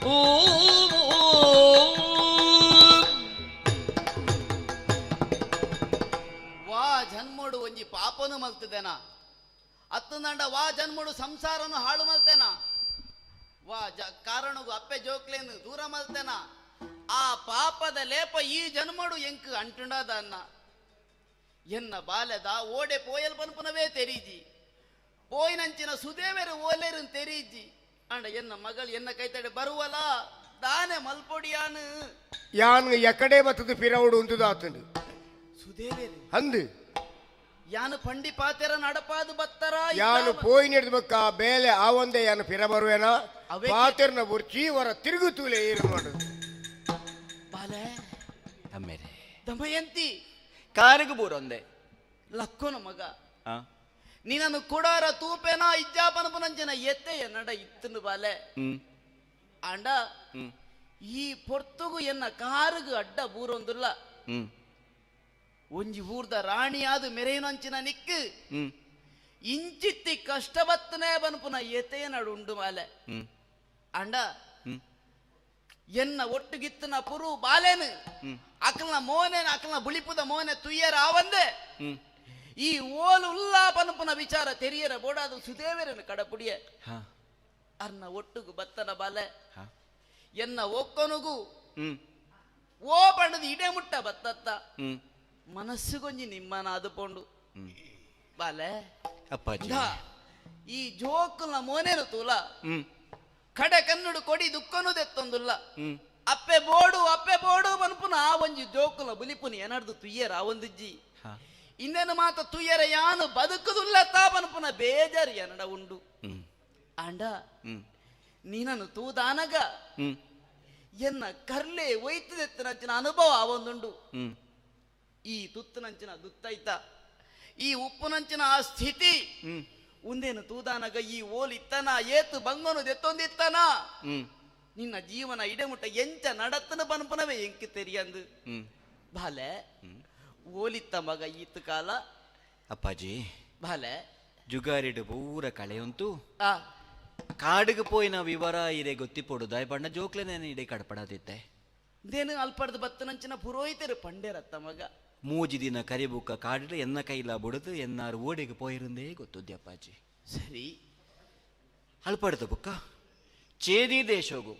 ಓ ವಾ ಜನ್ಮೋಡು ಒಂಜಿ ಪಾಪನು ಮಲ್ತಿದ್ದೇನ ಅತ್ತಂದಂಡ ವಾ ಜನ್ಮೋಡು ಸಂಸಾರನು ಹಾಳು ಮಲ್ತೇನ ವಾ ಜ ಕಾರಣಗು ಅಪ್ಪೆ ಜೋಕ್ಲೇನು ದೂರ ಮಲ್ತೇನ ಆ ಪಾಪದ ಲೇಪ ಈ ಜನ್ಮೋಡು ಎಂಕ್ ಅಂಟುಂಡಾದ ಅನ್ನ ಎನ್ನ ಬಾಲೆದ ಓಡೆ ಪೋಯಲ್ ಪನ್ಪುನವೇ ತೆರೀಜಿ ಪೋಯಿನಂಚಿನ ಸುದೇವೆರು ಓಲೇರು ತೆರೀಜಿ ಅಂಡ ಎನ್ನ ಮಗಳು ಎನ್ನ ಕೈತಡೆ ಬರುವಲ ದಾನೆ ಮಲ್ಪೊಡಿಯಾನು ಯಾನ್ ಎಕಡೆ ಬತ್ತದು ಪಿರವುಡು ಉಂಟುದು ಆತಂಡು ಸುದೇವೇರು ಅಂದು ಯಾನು ಪಂಡಿ ಪಾತೆರ ನಡಪಾದು ಬತ್ತರ ಯಾನು ಪೋಯಿ ನಡೆದ ಬೇಲೆ ಆ ಒಂದೇ ಯಾನು ಪಿರ ಬರುವೇನ ಪಾತೆರ್ನ ಬುರ್ಚಿ ವರ ತಿರುಗುತ್ತೂಲೆ ಏರು ಮಾಡು ಬಾಲೆ ತಮ್ಮೇರೆ ದಮಯಂತಿ ಕಾರಿಗೆ ಬೂರೊಂದೆ ಲಕ್ಕೋನ ಮಗ ನೀನನ್ನು ಕೊಡಾರ ತೂಪೇನ ಇಜ್ಜಾಪನ ಪುನಂಜನ ಎತ್ತೆ ಎನ್ನಡ ಇತ್ತನು ಬಾಲೆ ಅಂಡ ಈ ಪೊರ್ತುಗು ಎನ್ನ ಕಾರುಗು ಅಡ್ಡ ಬೂರೊಂದುಲ್ಲ ಒಂಜಿ ಊರ್ದ ರಾಣಿಯಾದು ಮೆರೆಯುನಂಚಿನ ನಿಕ್ಕು ಇಂಚಿತ್ತಿ ಕಷ್ಟ ಬತ್ತನೇ ಬನ್ಪುನ ಎತೆಯ ನಡು ಉಂಡು ಮಾಲೆ ಅಂಡ ಎನ್ನ ಒಟ್ಟುಗಿತ್ತನ ಪುರು ಬಾಲೇನು ಅಕಲ್ನ ಮೋನೆ ಅಕಲ್ನ ಬುಳಿಪುದ ಮೋನೆ ತುಯ್ಯರ ಆವಂದೆ ಈ ಓಲು ಉಲ್ಲಾ ಪನ್ಪುನ ವಿಚಾರ ತೆರಿಯರ ಬೋಡಾದು ಸುದೇವರನ್ನು ಕಡಪುಡಿಯ ಅರ್ನ ಒಟ್ಟುಗು ಬತ್ತನ ಬಾಲೆ ಎನ್ನ ಒಕ್ಕನುಗು ಓ ಬಣ್ಣದ ಇಡೆ ಮುಟ್ಟ ಬತ್ತತ್ತ ಮನಸ್ಸುಗೊಂಜಿ ನಿಮ್ಮನ ಅದು ಪೋಂಡು ಬಾಲೆ ಅಪ್ಪಾಜಿ ಈ ಜೋಕುಲ್ನ ಮೋನೇನು ತೂಲ ಕಡೆ ಕನ್ನಡು ಕೊಡಿ ದುಃಖನು ದೆತ್ತೊಂದುಲ್ಲ ಅಪ್ಪೆ ಬೋಡು ಅಪ್ಪೆ ಬೋಡು ಬನ್ಪುನ ಆ ಒಂಜಿ ಜೋಕುಲ ಬುಲಿಪುನ ಏನಾಡ್ದು ತುಯ್ಯರ ಆ ಒಂದುಜ್ಜಿ ಇನ್ನೇನು ಮಾತ ತುಯ್ಯರ ಯಾನು ಬದುಕುದುಲ್ಲ ತಾ ಬನ್ಪುನ ಬೇಜಾರು ಎನ್ನಡ ಉಂಡು ಅಂಡ ನೀನನ್ನು ತೂದಾನಗ ಎನ್ನ ಕರ್ಲೆ ಒಯ್ತದೆತ್ತನಂಚಿನ ಅನುಭವ ಆ ಒಂದುಂಡು ಈ ತುತ್ತನಂಚಿನ ದುತ್ತೈತ ಈ ಉಪ್ಪುನಂಚಿನ ಆ ಸ್ಥಿತಿ ಉಂದೇನು ತೂದಾನಗ ಈ ಓಲ್ ಇತ್ತನ ಏತು ಬಂಗನು ದೆತ್ತೊಂದಿತ್ತನ ನಿನ್ನ ಜೀವನ ಇಡೆಮುಟ್ಟ ಎಂಚ ನಡತ್ತನ ಬನ್ಪನವೇ ಎಂಕಿ ತೆರಿಯಂದು ಬಾಲೆ ಓಲಿತ್ತ ಮಗ ಈತ ಕಾಲ ಅಪ್ಪಾಜಿ ಬಾಲೆ ಜುಗಾರಿಡು ಪೂರ ಕಳೆಯುಂಟು ಕಾಡಿಗೆ ಪೋಯಿನ ವಿವರ ಇರೆ ಗೊತ್ತಿಪೋಡು ದಾಯಪಣ್ಣ ಜೋಕ್ಲೆನೇ ಇಡೆ ಕಡಪಡದಿತ್ತೆ ಇದೇನು ಅಲ್ಪಡ್ದು ಬತ್ತನಂಚಿನ ಪುರೋಹಿತರು ಪಂಡೇರತ್ತ ಮಗ ಮೂಜಿ ದಿನ ಕರಿಬುಕ್ಕ ಕಾಡಿಡು ಎನ್ನ ಕೈಲ ಬುಡದು ಎನ್ನಾರು ಓಡೆಗೆ ಪೋಯಿರುಂದೇ ಗೊತ್ತುದ್ದೆ ಅಪ್ಪಾಜಿ ಸರಿ ಅಲ್ಪಡ್ದು ಬುಕ್ಕ ಚೇದಿ ದೇಶೋಗು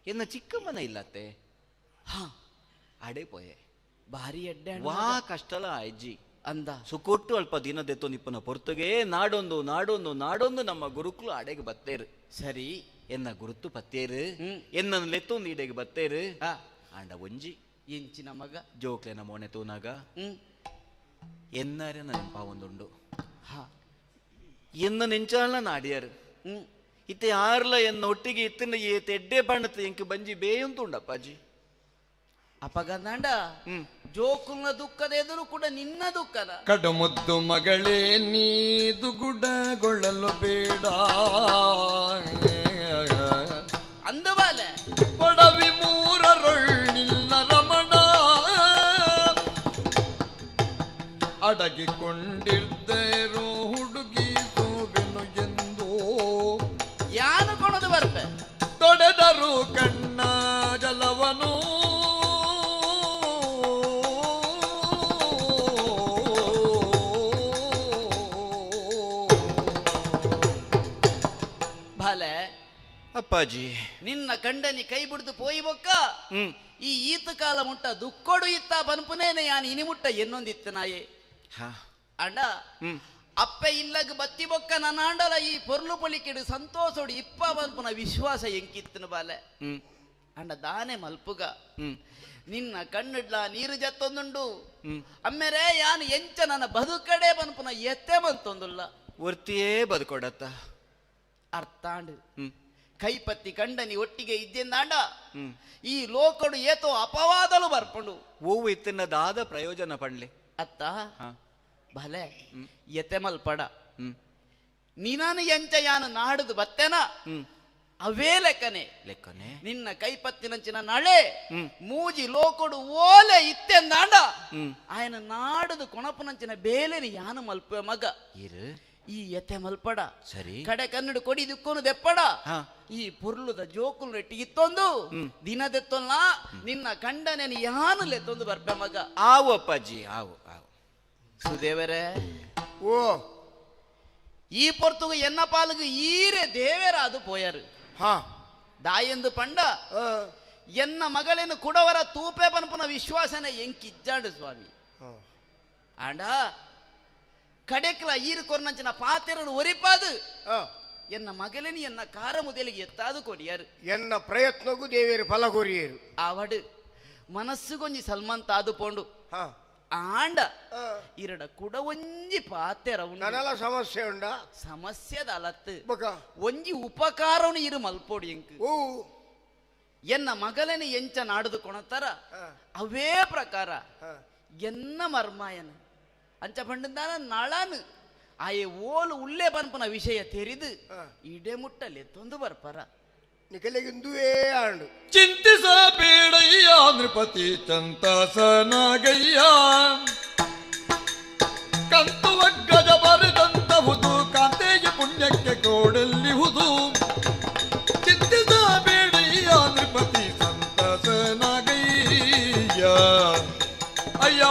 ಎನ್ನ ಚಿಕ್ಕಮ್ಮನ ಇಲ್ಲತ್ತೆ ಹಾ ಅಡೆ ಪೋಯೆ ಭಾರಿ ಅಡ್ಡೆ ವಾ ಕಷ್ಟಲ ಅಜ್ಜಿ ಅಂದ ಸುಕೊಟ್ಟು ಅಲ್ಪ ದಿನದೆತ್ತೋ ನಿಪ್ಪನ ಪೊರ್ತುಗೆ ನಾಡೊಂದು ನಾಡೊಂದು ನಾಡೊಂದು ನಮ್ಮ ಗುರುಕುಲು ಅಡೆಗೆ ಬತ್ತೇರು ಸರಿ ಎನ್ನ ಗುರುತು ಪತ್ತೇರು ಎನ್ನನ್ನು ಲೆತ್ತೊಂದು ಇಡೆಗೆ ಬತ್ತೇರು ಆಂಡ ಒಂಜಿ ಎಂಚಿನ ಮಗ ಜೋಕ್ಲೆನ ಮೋನೆ ತೂನಾಗ ಎನ್ನಾರೆ ನೆನಪ ಒಂದುಂಡು ಎನ್ನ ನೆಂಚಾಲ ನಾಡಿಯಾರು ಇತ್ತೆ ಯಾರ್ಲ ಎನ್ನ ಒಟ್ಟಿಗೆ ಇತ್ತಿನ ಏತ್ ಎಡ್ಡೆ ಬಣ್ಣತ ಎಂಕ್ ಬಂಜಿ ಬೇಯುಂತುಂಡಪ್ಪಾಜಿ ಅಪಗಂದಾಂಡ ಜೋಕುಲ್ನ ದುಃಖದ ಎದುರು ಕೂಡ ನಿನ್ನ ದುಃಖದ ಕಡುಮುದ್ದು ಮಗಳೇ ನೀ ದುಗುಡಗೊಳ್ಳಲು ಬೇಡ ಅಂದಬಾಲೆ ಪಡವಿ ಮೂರರೊಳ್ಳಿಲ್ಲ ರಮಣ ಅಡಗಿಕೊಂಡಿದ್ದೇರೋ ಹುಡುಗಿ ಸೋವೆನು ಎಂದು ಯಾನು ಕೊಣದು ಬರ್ಪೆ ತೊಡೆದರು ಕಣ್ಣ ಜಲವನು ಅಪ್ಪಾಜಿ ನಿನ್ನ ಕಂಡನಿ ಕೈ ಬಿಡ್ದು ಪೋಯಿ ಬೊಕ್ಕ ಈ ಈತ ಕಾಲ ಮುಟ್ಟ ದುಕ್ಕೊಡು ಇತ್ತ ಬನ್ಪುನೇನೆ ಯಾನ್ ಇನಿ ಮುಟ್ಟ ಎನ್ನೊಂದಿತ್ತು ನಾಯೆ ಅಂಡ ಅಪ್ಪೆ ಇಲ್ಲಗ ಬತ್ತಿ ಬೊಕ್ಕ ನನ್ನ ಆಂಡಲ ಈ ಪೊರ್ಲು ಪೊಲಿಕೆಡು ಸಂತೋಷೋಡು ಇಪ್ಪ ಬನ್ಪುನ ವಿಶ್ವಾಸ ಎಂಕಿತ್ತನು ಬಾಲೆ ಅಂಡ ದಾನೆ ಮಲ್ಪುಗ ನಿನ್ನ ಕಣ್ಣಿಡ್ಲ ನೀರು ಜತ್ತೊಂದುಂಡು ಅಮ್ಮೆರೆ ಯಾನು ಎಂಚ ನನ್ನ ಬದುಕಡೆ ಬನ್ಪುನ ಎತ್ತೆ ಬಂತೊಂದುಲ್ಲ ಒರ್ತಿಯೇ ಬದುಕೊಡತ್ತ ಅರ್ಥಾಂಡು ಕೈಪತ್ತಿ ಕಂಡನಿ ಒಟ್ಟಿಗೆ ಇದ್ದೆಂದಾಂಡ ಈ ಲೋಕಡು ಏತೋ ಅಪವಾದಲು ಬರ್ಪಂಡು ಓವು ಇತ್ತಿನದಾದ ಪ್ರಯೋಜನ ಪಡ್ಲಿ ಅತ್ತ ಭಲೆ ಎತೆ ಮಲ್ಪಡ ನೀನಾನು ಎಂಚ ಯಾನು ನಾಡುದು ಬತ್ತೆನ ಅವೇ ಲೆಕ್ಕನೆ ಲೆಕ್ಕನೆ ನಿನ್ನ ಕೈಪತ್ತಿನಂಚಿನ ನಳೆ ಮೂಜಿ ಲೋಕಡು ಓಲೆ ಇತ್ತೆಂದಾಂಡ ಆಯನ ನಾಡುದು ಕೊಣಪನಂಚಿನ ಬೇಲೆನಿ ಯಾನು ಮಲ್ಪುವೆ ಮಗ ಈ ಎತೆ ಮಲ್ಪಡ ಸರಿ ಕಡೆ ಕನ್ನಡ ಕೊಡಿ ದಿಕ್ಕೋನು ದೆಪ್ಪಡ ಈ ಪುರ್ಲುದ ಜೋಕುಲ್ ರೆಟ್ಟಿ ಇತ್ತೊಂದು ದಿನದೆತ್ತೊಲ್ಲ ನಿನ್ನ ಕಂಡನೇನು ಯಾನು ಲೆತ್ತೊಂದು ಬರ್ಪೆ ಮಗ ಆವು ಅಪ್ಪಾಜಿ ಆವು ಆವು ಸುದೇವರೇ ಓ ಈ ಪೊರ್ತುಗು ಎನ್ನ ಪಾಲುಗು ಈರೆ ದೇವೇರ ಅದು ಪೋಯರು ಹಾ ದಾಯೆಂದು ಪಂಡ ಎನ್ನ ಮಗಳೇನು ಕುಡವರ ತೂಪೆ ಪನ್ಪುನ ವಿಶ್ವಾಸನೆ ಎಂಕಿಜ್ಜಾಂಡು ಸ್ವಾಮಿ ಆಂಡ ಕಡೆಕ್ಲ ಈರು ಕೊರ್ನಂಚಿನ ಪಾತೆರಡು ಒರಿಪಾದು ಎನ್ನ ಮಗಲೇನು ಎನ್ನ ಕಾರ ಮುದಲಿಗೆ ಎತ್ತಾದು ಕೊರಿಯರು ಎನ್ನ ಪ್ರಯತ್ನಗೂ ದೇವೇರು ಫಲ ಕೊರಿಯರು ಆವಡು ಮನಸ್ಸುಗೊಂಜಿ ಸಲ್ಮಂತ ಆದು ಪೋಂಡು ಆಂಡ ಇರಡ ಕುಡ ಒಂಜಿ ಪಾತೆರ ನನಲ ಸಮಸ್ಯೆ ಉಂಡ ಸಮಸ್ಯೆದ ಅಲತ್ತು ಒಂಜಿ ಉಪಕಾರವನು ಇರು ಮಲ್ಪೋಡು ಎಂಕ್ ಎನ್ನ ಮಗಲೇನು ಎಂಚ ನಾಡುದು ಕೊಣತಾರ ಅವೇ ಪ್ರಕಾರ ಎನ್ನ ಮರ್ಮಾಯನ ಅಂಚ ಪಂಡಂದಾನ ನಳನು ಆಯೆ ಓಲು ಉಲ್ಲೇ ಪನ್ಪನ ವಿಷಯ ತೆರಿದು ಇಡೆ ಮುಟ್ಟಲೆ ತೊಂದು ಬರ್ಪರ ನಿಕಲೆಗಿಂದುವೇ ಆಂಡು ಚಿಂತಿಸಬೇಡಯ್ಯ ನೃಪತಿ ಚಂತಾಸನಾಗಯ್ಯ ಕಂತುವ ಗಜ ಬರೆದಂತಹುದು ಕಾಂತೆಯ ಪುಣ್ಯಕ್ಕೆ ಕೋಡಲ್ಲಿಹುದು ಚಿಂತಿಸಬೇಡಯ್ಯ ನೃಪತಿ ಸಂತಸನಾಗಯ್ಯ ಅಯ್ಯ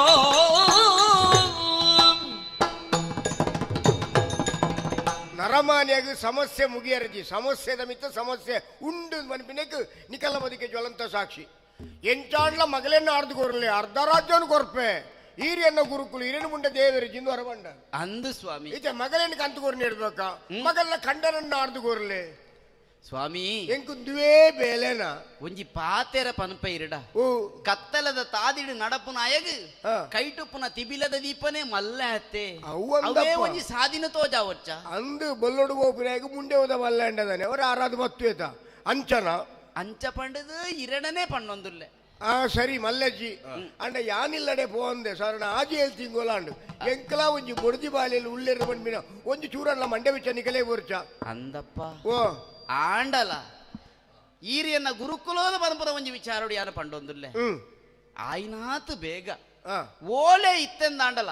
ನರಮಾನ್ಯಾಗ ಸಮಸ್ಯೆ ಮುಗಿಯರಜಿ ಸಮಸ್ಯೆದ ಮಿತ್ತ ಸಮಸ್ಯೆ ಉಂಡು ಮನ್ಪಿನಕ್ ನಿಕಲ ಬದಿಕೆ ಜ್ವಲಂತ ಸಾಕ್ಷಿ ಎಂಚಾಂಡ್ಲ ಮಗಲೆನ್ನ ಅರ್ಧ ಕೊರ್ಲಿ ಅರ್ಧ ರಾಜ್ಯವನ್ನು ಕೊರ್ಪೆ ಈರಿಯನ್ನ ಗುರುಕುಲು ಈರಿನ ಮುಂಡೆ ದೇವರು ಜಿಂದು ಹೊರಬಂಡ ಅಂದು ಸ್ವಾಮಿ ಈಚೆ ಮಗಲೇನು ಕಂತು ಕೋರ್ನಿ ಇಡ್ಬೇಕ ಮಗಲ್ನ ಕಂಡನನ್ನ ಅರ್ಧ ಕೋರ್ಲಿ ಸ್ವಾಮಿ ಎಂಕುಂದುವೇ ಬೇಲೆನ ಒಂಜಿ ಪಾತೆರ ಪನ್ಪ ಇರಡ ಕತ್ತಲದ ತಾದಿಡು ನಡಪುನ ಅಯಗ್ ಕೈಟುಪ್ಪುನ ತಿಬಿಲದ ದೀಪನೆ ಮಲ್ಲ ಹತ್ತೆ ಅವೇ ಒಂಜಿ ಸಾದಿನ ತೋಜಾವಚ್ಚ ಅಂದು ಬೊಲ್ಲೊಡು ಗೋಪುರಾಗ ಮುಂಡೆ ಹೋದ ಮಲ್ಲ ಅಂಡದಾನೆ ಅವರ ಆರಾಧ ಬತ್ತು ಏತ ಅಂಚನ ಅಂಚ ಪಂಡದು ಇರಡನೆ ಪಣ್ಣೊಂದುಲ್ಲೆ ಆ ಸರಿ ಮಲ್ಲಜ್ಜಿ ಅಂಡ ಯಾನಿಲ್ಲಡೆ ಪೋಂದೆ ಸರ್ ಆಜಿ ಏಳು ತಿಂಗೋಲಾಂಡು ಎಂಕಲಾ ಒಂಜಿ ಬೊಡ್ದಿ ಬಾಲೆಯಲ್ಲಿ ಉಳ್ಳೆರ ಬಂದ್ಮಿನ ಒಂಜಿ ಚೂರಲ್ಲ ಮಂಡೆ ಬಿಚ್ಚ ನಿಕಲೇ ಬೋರ್ಚ ಅಂದಪ್ಪ ಓ ಆಂಡಲ ಈರಿಯನ್ನ ಗುರುಕುಲೋದ ಪರಂಪರ ಒಂಜಿ ವಿಚಾರೋಡು ಯಾರು ಪಂಡೊಂದುಲ್ಲೆ ಆಯ್ನಾತು ಬೇಗ ಓಲೆ ಇತ್ತೆಂದಾಂಡಲ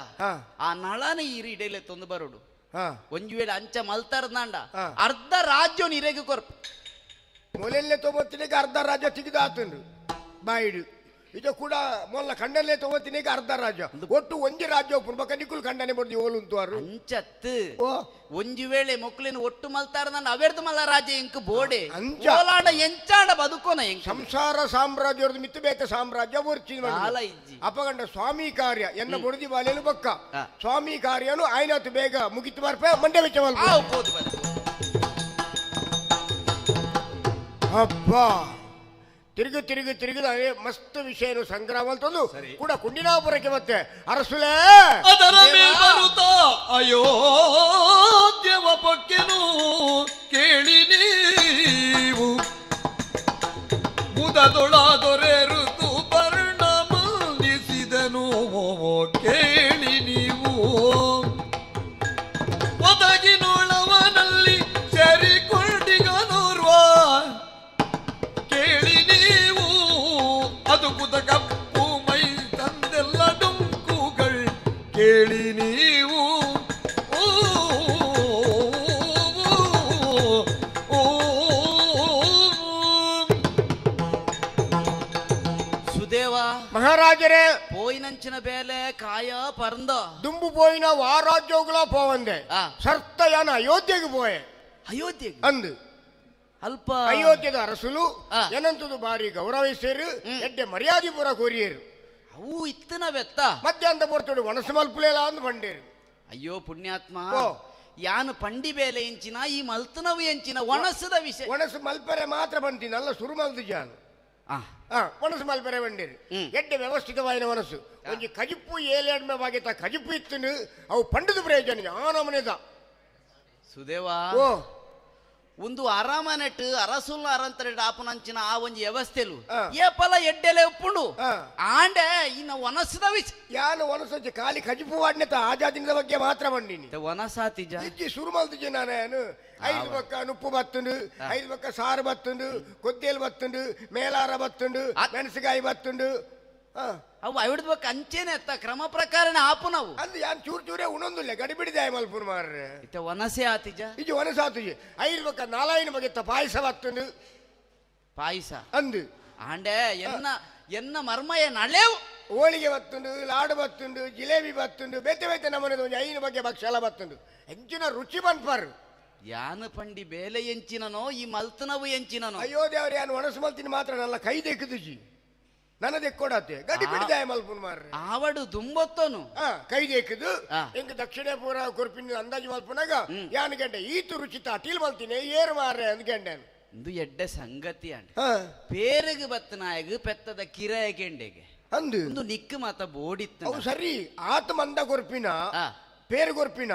ಆ ನಳನ ಈರಿ ಇಡೇಲೆ ತೊಂದು ಬರೋಡು ಒಂಜಿ ವೇಳೆ ಅಂಚ ಮಲ್ತಾರದಾಂಡ ಅರ್ಧ ರಾಜ್ಯ ನೀರೇಗೆ ಕೊರ್ಪು ಮೊಲೆಲ್ಲೇ ತೊಗೊತ್ತಿನಿಗೆ ಅರ್ಧ ರಾಜ್ಯ ತೆಗೆದು ಬಾಯಿಡು ಇದು ಕೂಡ ಮೊಲ್ಲ ಖಂಡನೆ ತೊಗೊತ್ತಿನಿಗೆ ಅರ್ಧ ರಾಜ್ಯ ಒಟ್ಟು ಒಂಜಿ ರಾಜ್ಯ ಒಪ್ಪು ನಿಕ್ಕುಲ್ ಖಂಡನೆ ಬಡ್ದು ಓಲುಂತುವಾರು ಅಂಚತ್ತು ಒಂಜಿ ವೇಳೆ ಮೊಕ್ಲಿನ ಒಟ್ಟು ಮಲ್ತಾರ ನಾನು ಅವೆರ್ದು ಮಲ್ಲ ರಾಜ್ಯ ಇಂಕ್ ಬೋಡೆ ಅಂಚ ಓಲಾಂಡ ಎಂಚಾಂಡ ಬದುಕೋನ ಎಂಕ್ ಸಂಸಾರ ಸಾಮ್ರಾಜ್ಯದ ಮಿತ್ತು ಬೇಕ ಸಾಮ್ರಾಜ್ಯ ಒರ್ಚಿ ಇಜ್ಜಿ ಅಪಗಂಡ ಸ್ವಾಮಿ ಕಾರ್ಯ ಎನ್ನ ಬೊಡದಿ ಬಾಲೇನು ಬಕ್ಕ ಸ್ವಾಮಿ ಕಾರ್ಯನು ಆಯ್ನಾತು ಬೇಗ ಮುಗಿತು ಬರ್ಪೆ ಮಂಡೆ ವೆಚ್ಚ ಅಬ್ಬಾ ತಿರುಗು ತಿರುಗು ತಿರುಗಿದ ಮಸ್ತ್ ವಿಷಯ ಸಂಗ್ರಹ ಅಂತಂದು ಕೂಡ ಕುಂಡಿನಾಪುರಕ್ಕೆ ಮತ್ತೆ ಅರಸುಲೇ ಅದರ ಮೇಲ್ಬರುತ್ತ ಅಯೋಧ್ಯವ ಪಕ್ಕೆನು ಕೇಳಿ ನೀವು ಮುದದೊಳ ದೊರೆ ಋತು ವರ್ಣ ಮಂದಿಸಿದನು ಕೇಳಿ ನೀವು ಒದಗಿನೊಳವನಲ್ಲಿ ಸೇರಿಕೊಂಡಿಗನೋರ್ವ ಕೇಳಿ ನೀವು ಅದು ಕುದ ಕಪ್ಪು ಮೈ ತಂದೆಲ್ಲ ಡೊಂಕುಗಳು ಕೇಳಿ ನೀವು ಓ ಸುದೇವ ಮಹಾರಾಜರೇ ಪೋಯಿನಂಚಿನ ಬೇಲೆ ಕಾಯ ಪರಂದ ದುಂಬು ಪೋಯಿನ ವಾರಾಜ್ಯೋಗಳ ಪೋವಂದೆ ಸರ್ತ ಯಾನ ಅಯೋಧ್ಯೆಗೆ ಪೋಯೆ ಅಯೋಧ್ಯೆಗೆ ಅಂದು ಅಲ್ಪ ಅಯೋಧ್ಯದ ಅರಸುಲು ಏನಂತದು ಬಾರಿ ಗೌರವಿಸೇರು ಎಡ್ಡೆ ಮರ್ಯಾದೆ ಪೂರ ಕೋರಿಯರು ಅವು ಇತ್ತನ ಬೆತ್ತ ಮಧ್ಯಾಹ್ನ ಪೊರ್ತುಡು ಒಣಸು ಮಲ್ಪುಲೇಲ ಅಂದ್ ಬಂಡೇರು. ಅಯ್ಯೋ ಪುಣ್ಯಾತ್ಮ, ಯಾನು ಪಂಡಿ ಬೇಲೆ ಎಂಚಿನ ಈ ಮಲ್ತನವು ಎಂಚಿನ ಒಣಸದ ವಿಷಯ. ಒಣಸು ಮಲ್ಪರೆ ಮಾತ್ರ ಬಂತೀನಿ ಅಲ್ಲ ಸುರು ಮಲ್ತು ಜಾನು. ಒಣಸು ಮಲ್ಪರೆ ಬಂಡೇರು ಎಡ್ಡೆ ವ್ಯವಸ್ಥಿತವಾಯಿನ ಒಣಸು ಒಂಜಿ ಕಜಿಪ್ಪು ಏಳೆಡ್ಮೆ ಬಾಗಿತ ಕಜಿಪ್ಪು ಇತ್ತನು ಅವು ಪಂಡದ ಪ್ರಯೋಜನ ಆನಮನೆದ. ಸುದೇವಾ, ಒಂದು ಅರಮನೆಟ್ ಅರಸುಲ್ಲ ಅರಂತರೆ ಆಪುನಂಚಿನ ಆ ಒಂಜಿ ವ್ಯವಸ್ಥೆಲು ಏಪಲ ಎಡ್ಡೆಲೆ ಉಪ್ಪುಂಡು ಆಂಡೆ ಇನ್ನ ಒನಸದ ವಿಚ ಯಾನು ಒನಸಂಚೆ ಖಾಲಿ ಕಜಿಪು ವಾಡ್ನೆತ ಆಜಾದಿನದ ಬಗ್ಗೆ ಮಾತ್ರ ಬಂದಿನಿ ಒನಸಾತಿಜ ಇಜ್ಜಿ ಸುರು ಮಲ್ತಿಜೆ ನಾನು. 5 ಪಕ್ಕ ನುಪ್ಪು ಬತ್ತುಂಡು, 5 ಪಕ್ಕ ಸಾರು ಬತ್ತುಂಡು, ಕೊತ್ತೇಲು ಬತ್ತುಂಡು, ಮೇಲಾರ ಬತ್ತುಂಡು, ಮೆಣಸಿನಕಾಯಿ ಬತ್ತುಂಡು. ಅವು ಐವಡ್ ಬಕ್ಕ ಅಂಚೆನೆ ಅತ್ತ ಕ್ರಮ ಪ್ರಕಾರನೇ ಆಪು ನಾವು ಅಂದ್ ಯಾನ್ ಚೂರು ಚೂರೇ ಉಣೊಂದುಲ್ಲ ಗಡಿಬಿಡಿದಾಯ ಮಲ್ಪುರ್ ಮಾರ್ರೆ. ಇತ್ತ ವನಸೆ ಆತಿಜ ಇಜ್ಜಿ ವನಸಾತಿಜಿ 5 ಪಕ್ಕ 4 ಬಗೆತ್ತ ಪಾಯಸ ಬತ್ತುಂಡು. ಪಾಯಸ ಅಂದು ಆಂಡೆ ಎನ್ನ ಎನ್ನ ಮರ್ಮಯ ನಳೆವು ಹೋಳಿಗೆ ಬತ್ತುಂಡು, ಲಾಡು ಬತ್ತುಂಡು, ಜಿಲೇಬಿ ಬತ್ತುಂಡು, ಬೇತೆ ಬೇತೆ ನಮೂನೆದ ಒಂಜಿ 5 ಬಗೆ ಭಕ್ಷಲ ಬತ್ತುಂಡು. ಎಂಚಿನ ರುಚಿ ಬನ್ಪಾರು. ಯಾನು ಪಂಡಿ ಬೇಲೆ ಎಂಚಿನನೋ ಈ ಮಲ್ತನವು ಎಂಚಿನನೋ. ಅಯ್ಯೋ ದೇವ್ರ, ಯಾನು ಒಣಸು ಮಲ್ತಿನ ಮಾತ್ರ ನಲ್ಲ ಕೈ ದೆಕ್ಕುದುಜಿ ನನ್ನ ದೆಕ್ಕೊಡತ್ತೆ ಗಡಿ ಬಿಡಿದಾಯ ಮಲ್ಪುನ್ ಮಾರ್ರೆ. ಆವಡು ದುಂಬೊತ್ತನು ಕೈ ದೇಕದು ಎಂಕ್ ದಕ್ಷಿಣ ಪೂರ ಕೊರ್ಪಿನ ಅಂದಾಜು ಮಲ್ಪುನಾಗ ಯಾನು ಗಂಟೆ ಈತು ರುಚಿ ಅಟೀಲ್ ಮಲ್ತೀನಿ ಏರು ಮಾರ್ರೆ ಅಂದ್ ಗಂಟೆ. ಇಂದು ಎಡ್ಡೆ ಸಂಗತಿ ಅಂಡ ಪೇರಗು ಬತ್ತನಾಯಗು ಪೆತ್ತದ ಕಿರಾಯ ಗೆಂಡೆಗೆ ಅಂದು ಒಂದು ನಿಕ್ಕು ಮಾತ ಬೋಡಿತ್ತು. ಅವು ಸರಿ ಆತ ಮಂದ ಕೊರ್ಪಿನ ಪೇರು ಕೊರ್ಪಿನ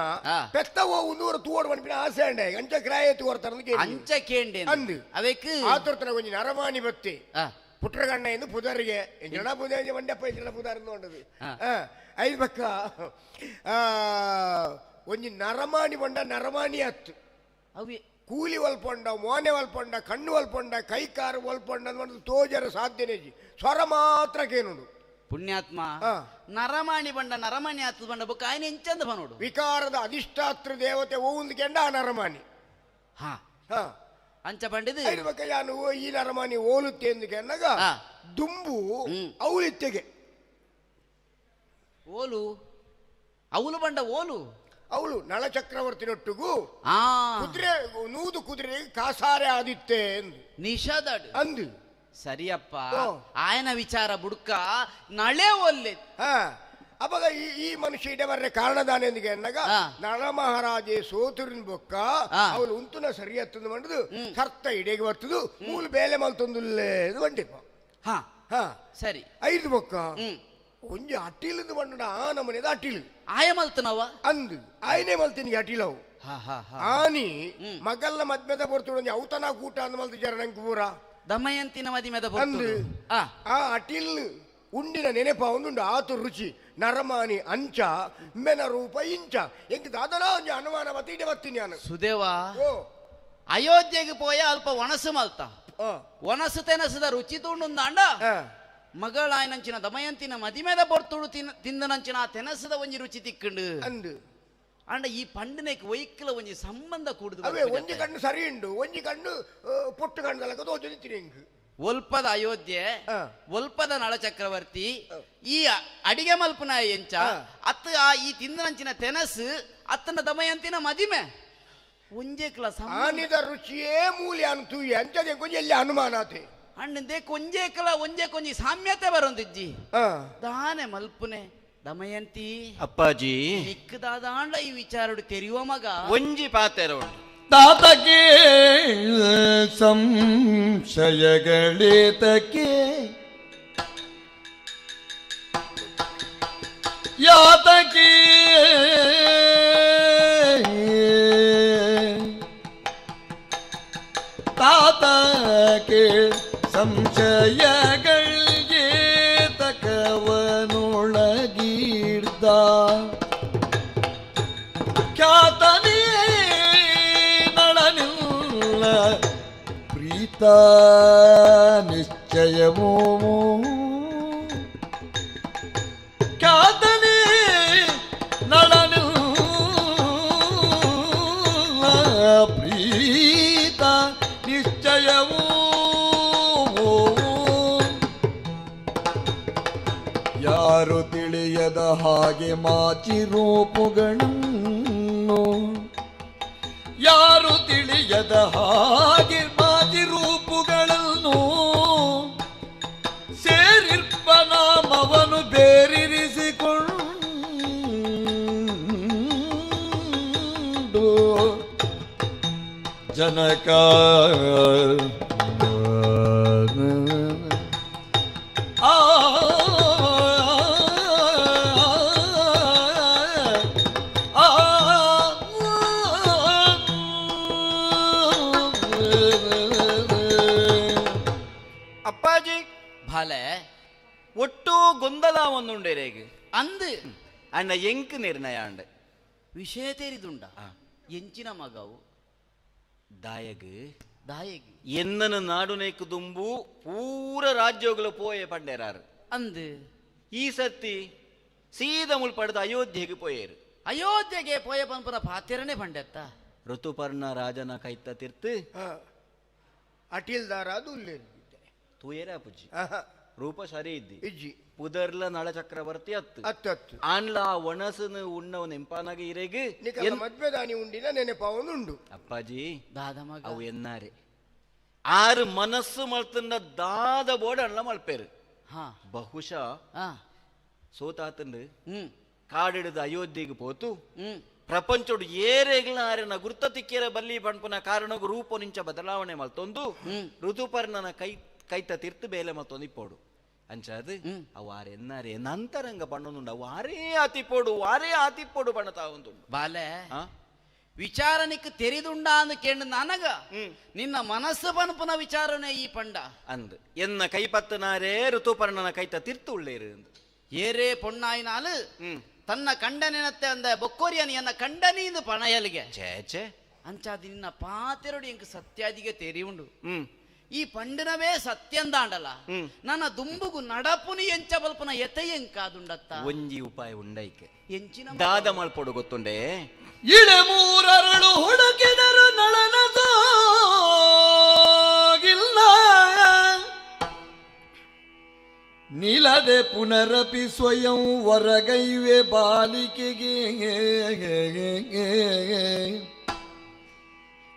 ಪೆತ್ತ ನೂರು ತೂವಡ್ ಮನ್ಪಿನ ಆಸೆ ಅಂಡೆ ಅಂಚ ಕ್ರಾಯ ತೋರ್ತಾರ ಅಂಚ ಕೇಂಡೆ ಅಂದು ಅವೆಕ್ ಆತೊರ್ತನ ಒಂಜಿ ನರಮಾನಿ ಬತ್ತಿ ಪುಟ್ರಗಣ್ಣ ಎಂದು ಪುದರಿಗೆ ಎಂಜನ ಪುದ ಮಂಡ್ಯಪ್ಪ ಎಂಜನ ಪುದಾರ್ ಉಂಡದು ಐದು ಪಕ್ಕ ಒಂಜಿ ನರಮಾನಿ ಬಂಡ ನರಮಾನಿ ಅತ್ತು ಕೂಲಿ ಒಲ್ಪೊಂಡ ಮೋನೆ ಒಲ್ಪೊಂಡ ಕಣ್ಣು ಒಲ್ಪೊಂಡ ಕೈ ಕಾರು ಒಲ್ಪೊಂಡ ತೋಜರ ಸಾಧ್ಯನೇ ಸ್ವರ ಮಾತ್ರ ಕೇನುಂಡು. ಪುಣ್ಯಾತ್ಮ ನರಮಾಣಿ ಬಂಡ ನರಮಾಣಿ ಆತದ ಬಂಡ ಬೊಕ್ಕ ಆಯ್ನ ಎಂಚಂದ ಬನೋಡು ವಿಕಾರದ ಅಧಿಷ್ಠಾತೃ ದೇವತೆ ಓಂದು ಕೆಂಡ ಆ ನರಮಾನಿ. ಹಾ ಹಾ ಅಂಚ ಬಂಡಿದ ಯಾನು ಈ ನರಮಾನಿ ಓಲುತ್ತೆ ಎಂದು ಕೆನ್ನಾಗ ದುಂಬು ಅವಳಿತ್ತೆಗೆ ಓಲು ಅವಳು ಬಂಡ ಓಲು ಅವಳು ನಳಚಕ್ರವರ್ತಿನೊಟ್ಟಿಗೂ ಕುದುರೆ ನೂದು ಕುದುರೆ ಕಾಸಾರೆ ಆದಿತ್ತೆ ಎಂದು ನಿಷಾದ ಅಂದು. ಸರಿಯಪ್ಪ, ಆಯನ ವಿಚಾರ ಬುಡ್ಕ ನಳೆ ಒಲ್ಲೆ. ಅವಾಗ ಈ ಮನುಷ್ಯ ಇಡೆ ಬರ್ರೆ ಕಾರಣದಾನೆಂದಿಗೆ ಅನ್ನಾಗ ನಳ ಮಹಾರಾಜೆ ಸೋತುರಿನ ಬೊಕ್ಕ ಅವಳು ಉಂತುನ ಸರಿ ಹತ್ತದು ಮಂಡದು ಕರ್ತ ಇಡೆಗೆ ಬರ್ತದು ಮೂಲು ಬೇಲೆ ಮಲ್ತೊಂದುಲ್ಲೇ ಬಂಡಿಪ್ಪ. ಹಾ ಹಾ ಸರಿ ಐದು ಬೊಕ್ಕ ಒಂಜಿ ಅಟ್ಟಿಲಿಂದ ಬಂಡ ಆ ನಮನೆದ ಅಟ್ಟಿಲು ಆಯ ಮಲ್ತನವ ಅಂದು ಆಯನೇ ಮಲ್ತಿನಿಗೆ ಅಟಿಲವು ಆನಿ ಮಗಲ್ಲ ಮದ್ಮೆದ ಬರ್ತುಡು ಒಂಜಿ ಔತನ ಕೂಟ ಅಂದ್ ಮಲ್ತು ಜರ ನಂಗೆ ಪೂರ ದಮಯಂತಿನ ಮದಿಮೆದ ಅಂದು ಆ ಅಟಿಲ್ ಉಂಡಿನ ನೆನಪ ಒಂದುಂಡು ಆತು ರುಚಿ ನರಮಾನಿ ಅಂಚ ಮೆನ ರೂಪ ಇಂಚ ಎಂಕ್ ದಾದನ ಒಂಜಿ ಅನುಮಾನ ಬತ್ತಿ ಬತ್ತೀನಿ ನಾನು. ಸುದೇವಾ, ಅಯೋಧ್ಯೆಗೆ ಪೋಯ ಅಲ್ಪ ಒಣಸು ಮಲ್ತ ಒಣಸು ತೆನಸದ ರುಚಿ ತೂಂಡುಂದಾಂಡ ಮಗಳಾಯನಂಚಿನ ದಮಯಂತಿನ ಮದಿಮೆದ ಬರ್ತುಡು ತಿಂದನಂಚಿನ ಆ ತೆನಸದ ಒಂಜಿ ರುಚಿ ತಿಕ್ಕಂಡು ಅಂದು. ಅಂಡ ಈ ಪಂಡನೆಕ್ ಒಯ್ಕಲ ಒಂಜಿ ಸಂಬಂಧ ಕೂಡುದು. ಒಂಜಿ ಕಣ್ಣು ಸರಿ ಉಂಡು ಒಂಜಿ ಕಣ್ಣು ಪೊಟ್ಟು ಕಣ್ಣು ತೋಚುತ್ತೀನಿ. ಒಲ್ಪದ ಅಯೋಧ್ಯೆ ಒಲ್ಪದ ನಳಚಕ್ರವರ್ತಿ ಈ ಅಡಿಗೆ ಮಲ್ಪನ ಎಂಚ ಅತ್ತ ಆ ಈ ತಿಂದನಂಚಿನ ತೆನಸು ಅತ್ತನ ದಮಯಂತಿನ ಮದಿಮೆ ಒಂಜೇ ಕ್ಲಾಸ್ ಆನಿದ ರುಚಿಯೇ ಮೂಲ್ಯ ಅಂತು ಅಂಚದೆ ಕೊಂಚ ಎಲ್ಲಿ ಅನುಮಾನ ಆತೆ ಅಣ್ಣಂದೆ ಕೊಂಜೇ ಕಲ ಒಂಜೇ ಕೊಂಜಿ ಸಾಮ್ಯತೆ ಬರೊಂದಿಜ್ಜಿ ದಾನೆ ಮಲ್ಪುನೆ ದಮಯಂತಿ ಅಪ್ಪಾಜಿ ನಿಕ್ಕದಾದಾಂಡ ಈ ವಿಚಾರಡು ತೆರೆಯುವ ಮಗ ಒಂಜಿ ಪಾತೆರ ಉಂಟು. ತಾತಕ್ಕೆ ಸಂಶಯಗಳೇತಕ್ಕೆ ಯಾತಕ್ಕೆ ತಾತಕ್ಕೆ ಸಂಶಯಗಳಿಗೆ ತಕವನೊಳಗೀರ್ದ ಖ್ಯಾತನೇ ನಳನಿಲ್ಲ ಪ್ರೀತ ನಿಶ್ಚಯವೋ ಖ್ಯಾತನೇ ನಳನಿಲ್ಲ ಪ್ರೀತ ನಿಶ್ಚಯವೋ ಯಾರು ತಿಳಿಯದ ಹಾಗೆ ಮಾಚಿರೂಪುಗಳನ್ನು ಯಾರು ತಿಳಿಯದ ಹಾಗೆ ಮಾಚಿರೂಪುಗಳನ್ನು ಜನಕ ಆ ಅಪ್ಪಾಜಿ ಭಾಲೆ ಒಟ್ಟು ಗೊಂದಲ ಒಂದುಂಡೇರೇಗ್ ಅಂದು ಅಣ್ಣ ಎಂಕ್ ನಿರ್ಣಯ ಅಂಡ ವಿಷಯ ತೇರಿದುಂಡ ಎಂಚಿನ ಮಗವು ದಾಯಗ್ ದಾಯಗ್ ಎನ್ನನ ನಾಡುನೇಕು ದುಂಬು ಪೂರ ರಾಜ್ಯಗಳು ಪೋಯೆ ಪಂಡೇರಾರು ಅಂದು ಈ ಸತಿ ಸೀದ ಮುಳ್ಪಡೆದು ಅಯೋಧ್ಯೆಗೆ ಪೋಯೇರು ಅಯೋಧ್ಯೆಗೆ ಪೋಯ ಪಂಪುರ ಪಾತಿರನೇ ಪಂಡೆತ್ತ ಋತುಪರ್ಣ ರಾಜನ ಕೈತ ತಿರ್ತು ಅಟಿಲ್ದಾರ ಅದು ಉಲ್ಲೇರು ತೂಯೇರ ಪುಜ್ಜಿ ರೂಪ ಸರಿ ಇದ್ದಿ ಇಜ್ಜಿ ಪುದರ್ಲ ನಳ ಚಕ್ರವರ್ತಿ ಅತ್ತು ಅತ್ತು ಅತ್ತು ಆನ್ಲ ಒಣಸನು ಉಣ್ಣವ ನೆಂಪಾನಾಗ ಇರೆಗ್ ಮದ್ವೆದಾನಿ ಉಂಡಿನ ನೆನಪಾವನು ಅಪ್ಪಾಜಿ ದಾದ ಮಗ ಅವು ಎನ್ನಾರೆ ಆರು ಮನಸ್ಸು ಮಲ್ತಂಡ ದಾದ ಬೋಡ ಅಣ್ಣ ಮಲ್ಪೇರು ಬಹುಶಃ ಸೋತಾತಂದು ಕಾಡಿಡದ ಅಯೋಧ್ಯೆಗೆ ಪೋತು ಪ್ರಪಂಚೋಡು ಏರೆಗ್ಲ ಆರೆನ ಗುರ್ತ ತಿಕ್ಕಿರ ಬಲ್ಲಿ ಪಣ್ಪುನ ಕಾರಣಗೂ ರೂಪ ನಿಂಚ ಬದಲಾವಣೆ ಮಲ್ತೊಂದು ಋತುಪರ್ಣನ ಕೈ ಕೈತ ತಿರ್ತು ಬೇಲೆ ಮತ್ತೊಂದು ಇಪ್ಪೋಡು ಅಂಚಾದು ಅವು ಆರೆ ಎನ್ನಾರೆ ನಂತರಂಗ ಪಣ್ಣೊಂದುಂಡು ಅವು ಆರೇ ಆತಿಪ್ಪೋಡು ವಾರೇ ಆತಿಪ್ಪೋಡು ಬಣ್ಣ ತಾವಂದುಂಡು ಬಾಲೆ ವಿಚಾರನಿಕ್ ತೆರಿದುಂಡ ಅಂದು ಕೇಂಡು ನನಗ ನಿನ್ನ ಮನಸ್ಸು ಪನ್ಪುನ ವಿಚಾರನೆ ಈ ಪಂಡ ಅಂದ್ ಎನ್ನ ಕೈಪತ್ತನಾರೇ ಋತುಪರ್ಣನ ಕೈತ ತಿರ್ತು ಉಳ್ಳೇರು ಅಂದು ಏರೇ ಪೊಣ್ಣಾಯಿನಾಲು ತನ್ನ ಕಂಡನೆನತ್ತೆ ಅಂದ ಬೊಕ್ಕೋರಿಯನ್ ಎನ್ನ ಕಂಡನೀಂದು ಪಣಯಲಿಗೆ ಛೇ ಛೇ ಅಂಚಾದಿ ನಿನ್ನ ಪಾತೆರಡು ಎಂಕ್ ಸತ್ಯಾದಿಗೆ ತೆರಿ ಉಂಡು ಈ ಪಂಡಿನವೇ ಸತ್ಯಂದಾಂಡಲ ನನ್ನ ದುಂಬುಗು ನಡಪುನಿ ಎಂಚ ಬಲ್ಪನ ಎತೆ ಎಂಕಾದುಂಡತ್ತ ಒಂಜಿ ಉಪಾಯ ಉಂಡೈಕೆ ಎಂಚಿನ ದಾದ ಮಲ್ಪೊಡು ಗೊತ್ತುಂಡೆ ಇಳೆ ಮೂರರಳು ಹುಡುಕಿದರು ನಳನ ಸೋಗಿಲ್ಲ ನಿಲದೆ ಪುನರಪಿ ಸ್ವಯಂ ಹೊರಗೈವೆ ಬಾಲಿಕೆಗೆ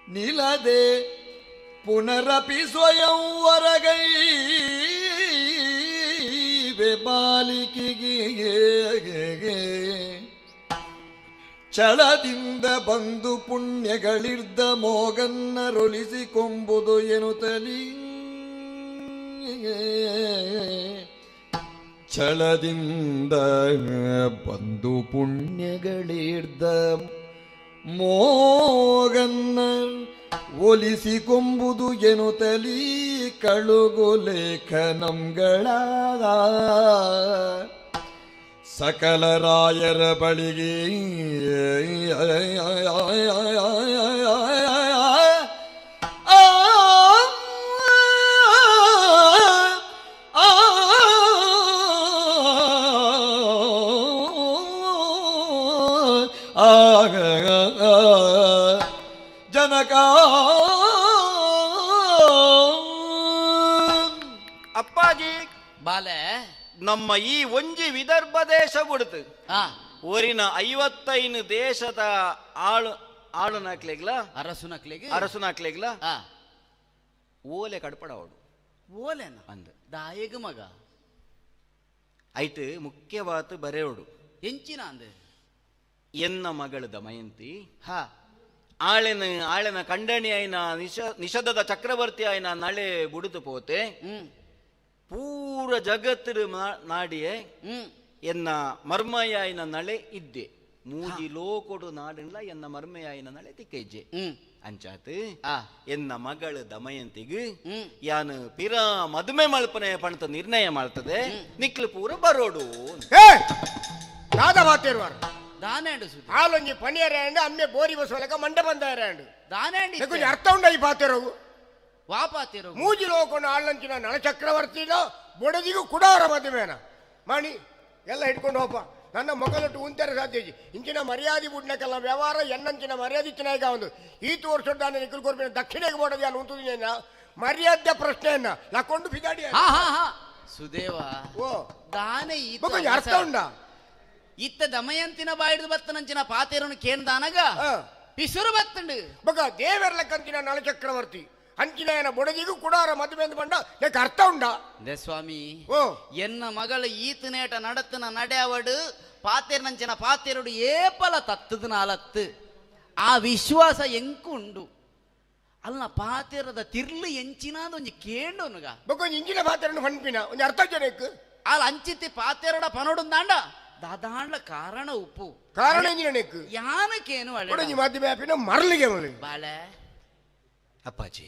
ನಿಲದೆ ಪುನರಪಿ ಸ್ವಯಂ ಹೊರಗೈವೆ ಬಾಲಿಕೆಗೆ ಛಳದಿಂದ ಬಂದು ಪುಣ್ಯಗಳಿರ್ದ ಮೋಗನ್ನರೊಲಿಸಿಕೊಂಬುದು ಎನ್ನುತ್ತಲೀ ಛಳದಿಂದ ಬಂದು ಪುಣ್ಯಗಳಿರ್ದ ಮೋಗನ್ನ ಒಲಿಸಿಕೊಂಬುದು ಎನ್ನುತ್ತಲೀ ಕಳುಗು ಲೇಖನಂಗಳ ಸಕಲ ರಾಯರ ಬಳಿಗೆ ಜನಕ ಅಪ್ಪಾಜಿ ಬಾಲೆ ನಮ್ಮ ಈ ಒಂಜಿ ವಿದರ್ಭ ದೇಶ ಬಿಡುತ್ತು ಊರಿನ 55 ದೇಶದ ಆಳು ಆಳುನಾಕ್ಲೆಗ್ಲ ಅರಸುನಕ್ಲೆಗ್ ಅರಸುನಾಕ್ಲೆಗ್ಲ ಓಲೆ ಕಡ್ಪಡವಡು ಓಲೆನ ಅಂದ ದಾಯಗ ಮಗ ಐಟ್ ಮುಖ್ಯವಾತು ಬರೆಯೋಡು ಎಂಚಿನ ಅಂದ ಎನ್ನ ಮಗಳು ದಮಯಂತಿ ಆಳೆನ ಆಳೆನ ಕಂಡಣಿ ಆಯ್ನ ನಿಷಧದ ಚಕ್ರವರ್ತಿ ಆಯ್ನ ನಳೆ ಬುಡುತು ಪೋತೆ ಪೂರ ಜಗತ್ತಿರು ನಾಡಿಯೇ ಎನ್ನ ಮರ್ಮಯಾಯಿನ ನಳೆ ಇದ್ದೆ ಮೂಜಿ ಲೋಕೊಡು ನಾಡಿಲ್ಲ ಎನ್ನ ಮರ್ಮಯಾಯಿನ ನಳೆ ತಿಕ್ಕೈಜೆ ಅಂಚಾತ್ ಎನ್ನ ಮಗಳು ದಮಯಂತಿಗ್ ಯಾನು ಪಿರ ಮದುವೆ ಮಲ್ಪನೆ ಪಣತ ನಿರ್ಣಯ ಮಾಡ್ತದೆ ನಿಕ್ಲು ಪೂರ ಬರೋಡು ದಾದ ಮಾತೇರುವಾರು ದಾನೇಂಡು ಹಾಲೊಂಜಿ ಪನಿಯರೇಂಡು ಅಮ್ಮೆ ಬೋರಿ ಬಸವಲಕ ಮಂಡ ಬಂದಾರೇಂಡು ದಾನೇಂಡಿ ಕೊಂಚ ಅರ್ಥ ಉಂಡ ಈ ಪಾತೆರೋಗು ವಾಪಾತಿರೋ ಮೂಜಿ ಲೋಕೊಂಡು ಆಳ್ಳಂಚಿನ ನಳಚಕ್ರವರ್ತಿನ ಬೊಡದಿಗೂ ಕುಡಾರ ಮದುವೆನ ಮಾಣಿ ಎಲ್ಲ ಹಿಡ್ಕೊಂಡು ಹೋಪ ನನ್ನ ಮೊಗಲೊಟ್ಟು ಉಂತಾರೆ ಸಾಧ್ಯ ಇಂಚಿನ ಮರ್ಯಾದೆ ಬುಡ್ನಕ್ಕೆಲ್ಲ ವ್ಯವಹಾರ ಎನ್ನಂಚಿನ ಮರ್ಯಾದೆ ಚಿನಾಯಕ ಒಂದು ಈತು ವರ್ಷ ನಿಖಿಲ್ ಕೊರ್ಪಿನ ದಕ್ಷಿಣಕ್ಕೆ ಬೋಡದಿ ಅಲ್ಲಿ ಉಂಟು ಮರ್ಯಾದೆ ಪ್ರಶ್ನೆಯನ್ನ ಲಕ್ಕೊಂಡು ಬಿದಾಡಿ ಸುದೇವ ಓ ದಾನೆ ಅರ್ಥ ಉಂಡ ಇತ್ತ ದಮಯಂತಿನ ಬಾಯಿಡ್ದು ಬತ್ತನಂಚಿನ ಪಾತೇರನು ಕೇಂದಾನಗ ಪಿಸುರು ಬತ್ತಂಡು ಬಗ ದೇವರ್ಲಕ್ಕಂತಿನ ನಳಚಕ್ರವರ್ತಿ ಅಂಚಿನ ಬೊಡದಿಗೂ ಕುಡಾರ ಮದುವೆ ಅಂತ ಬಂಡ ಯಾಕೆ ಅರ್ಥ ಉಂಡ ಸ್ವಾಮಿ ಎನ್ನ ಮಗಳ ಈತನೇಟ ನಡತನ ನಡೆಯವಡು ಪಾತೇರ್ನಂಚಿನ ಪಾತೇರುಡು ಏಪಲ ತತ್ತದ ನಾಲತ್ತು ಆ ವಿಶ್ವಾಸ ಎಂಕು ಉಂಡು. ಅಲ್ಲ ಪಾತೆರದ ತಿರ್ಲು ಎಂಚಿನಾದ ಒಂಜಿ ಕೇಂಡೋನುಗ ಬೊಕ್ಕ ಒಂಜಿ ಇಂಚಿನ ಪಾತೆರನು ಪನ್ಪಿನ ಒಂಜಿ ಅರ್ಥ ಜನಕ್ಕೆ ಅಲ್ಲ ಅಂಚಿತ್ತಿ ಪಾತೆರಡ ಪನೋಡುಂದಾಂಡ ದಾದಾಂಡ್ಲ ಕಾರಣ ಉಪ್ಪು ಕಾರಣ ಎಂಜಿನ ಯಾನಕೇನು ಒಂಜಿ ಮಾಧ್ಯಮ ಆಪಿನ ಮರಳಿಗೆ ಬಾಳೆ ಅಪ್ಪಾಜಿ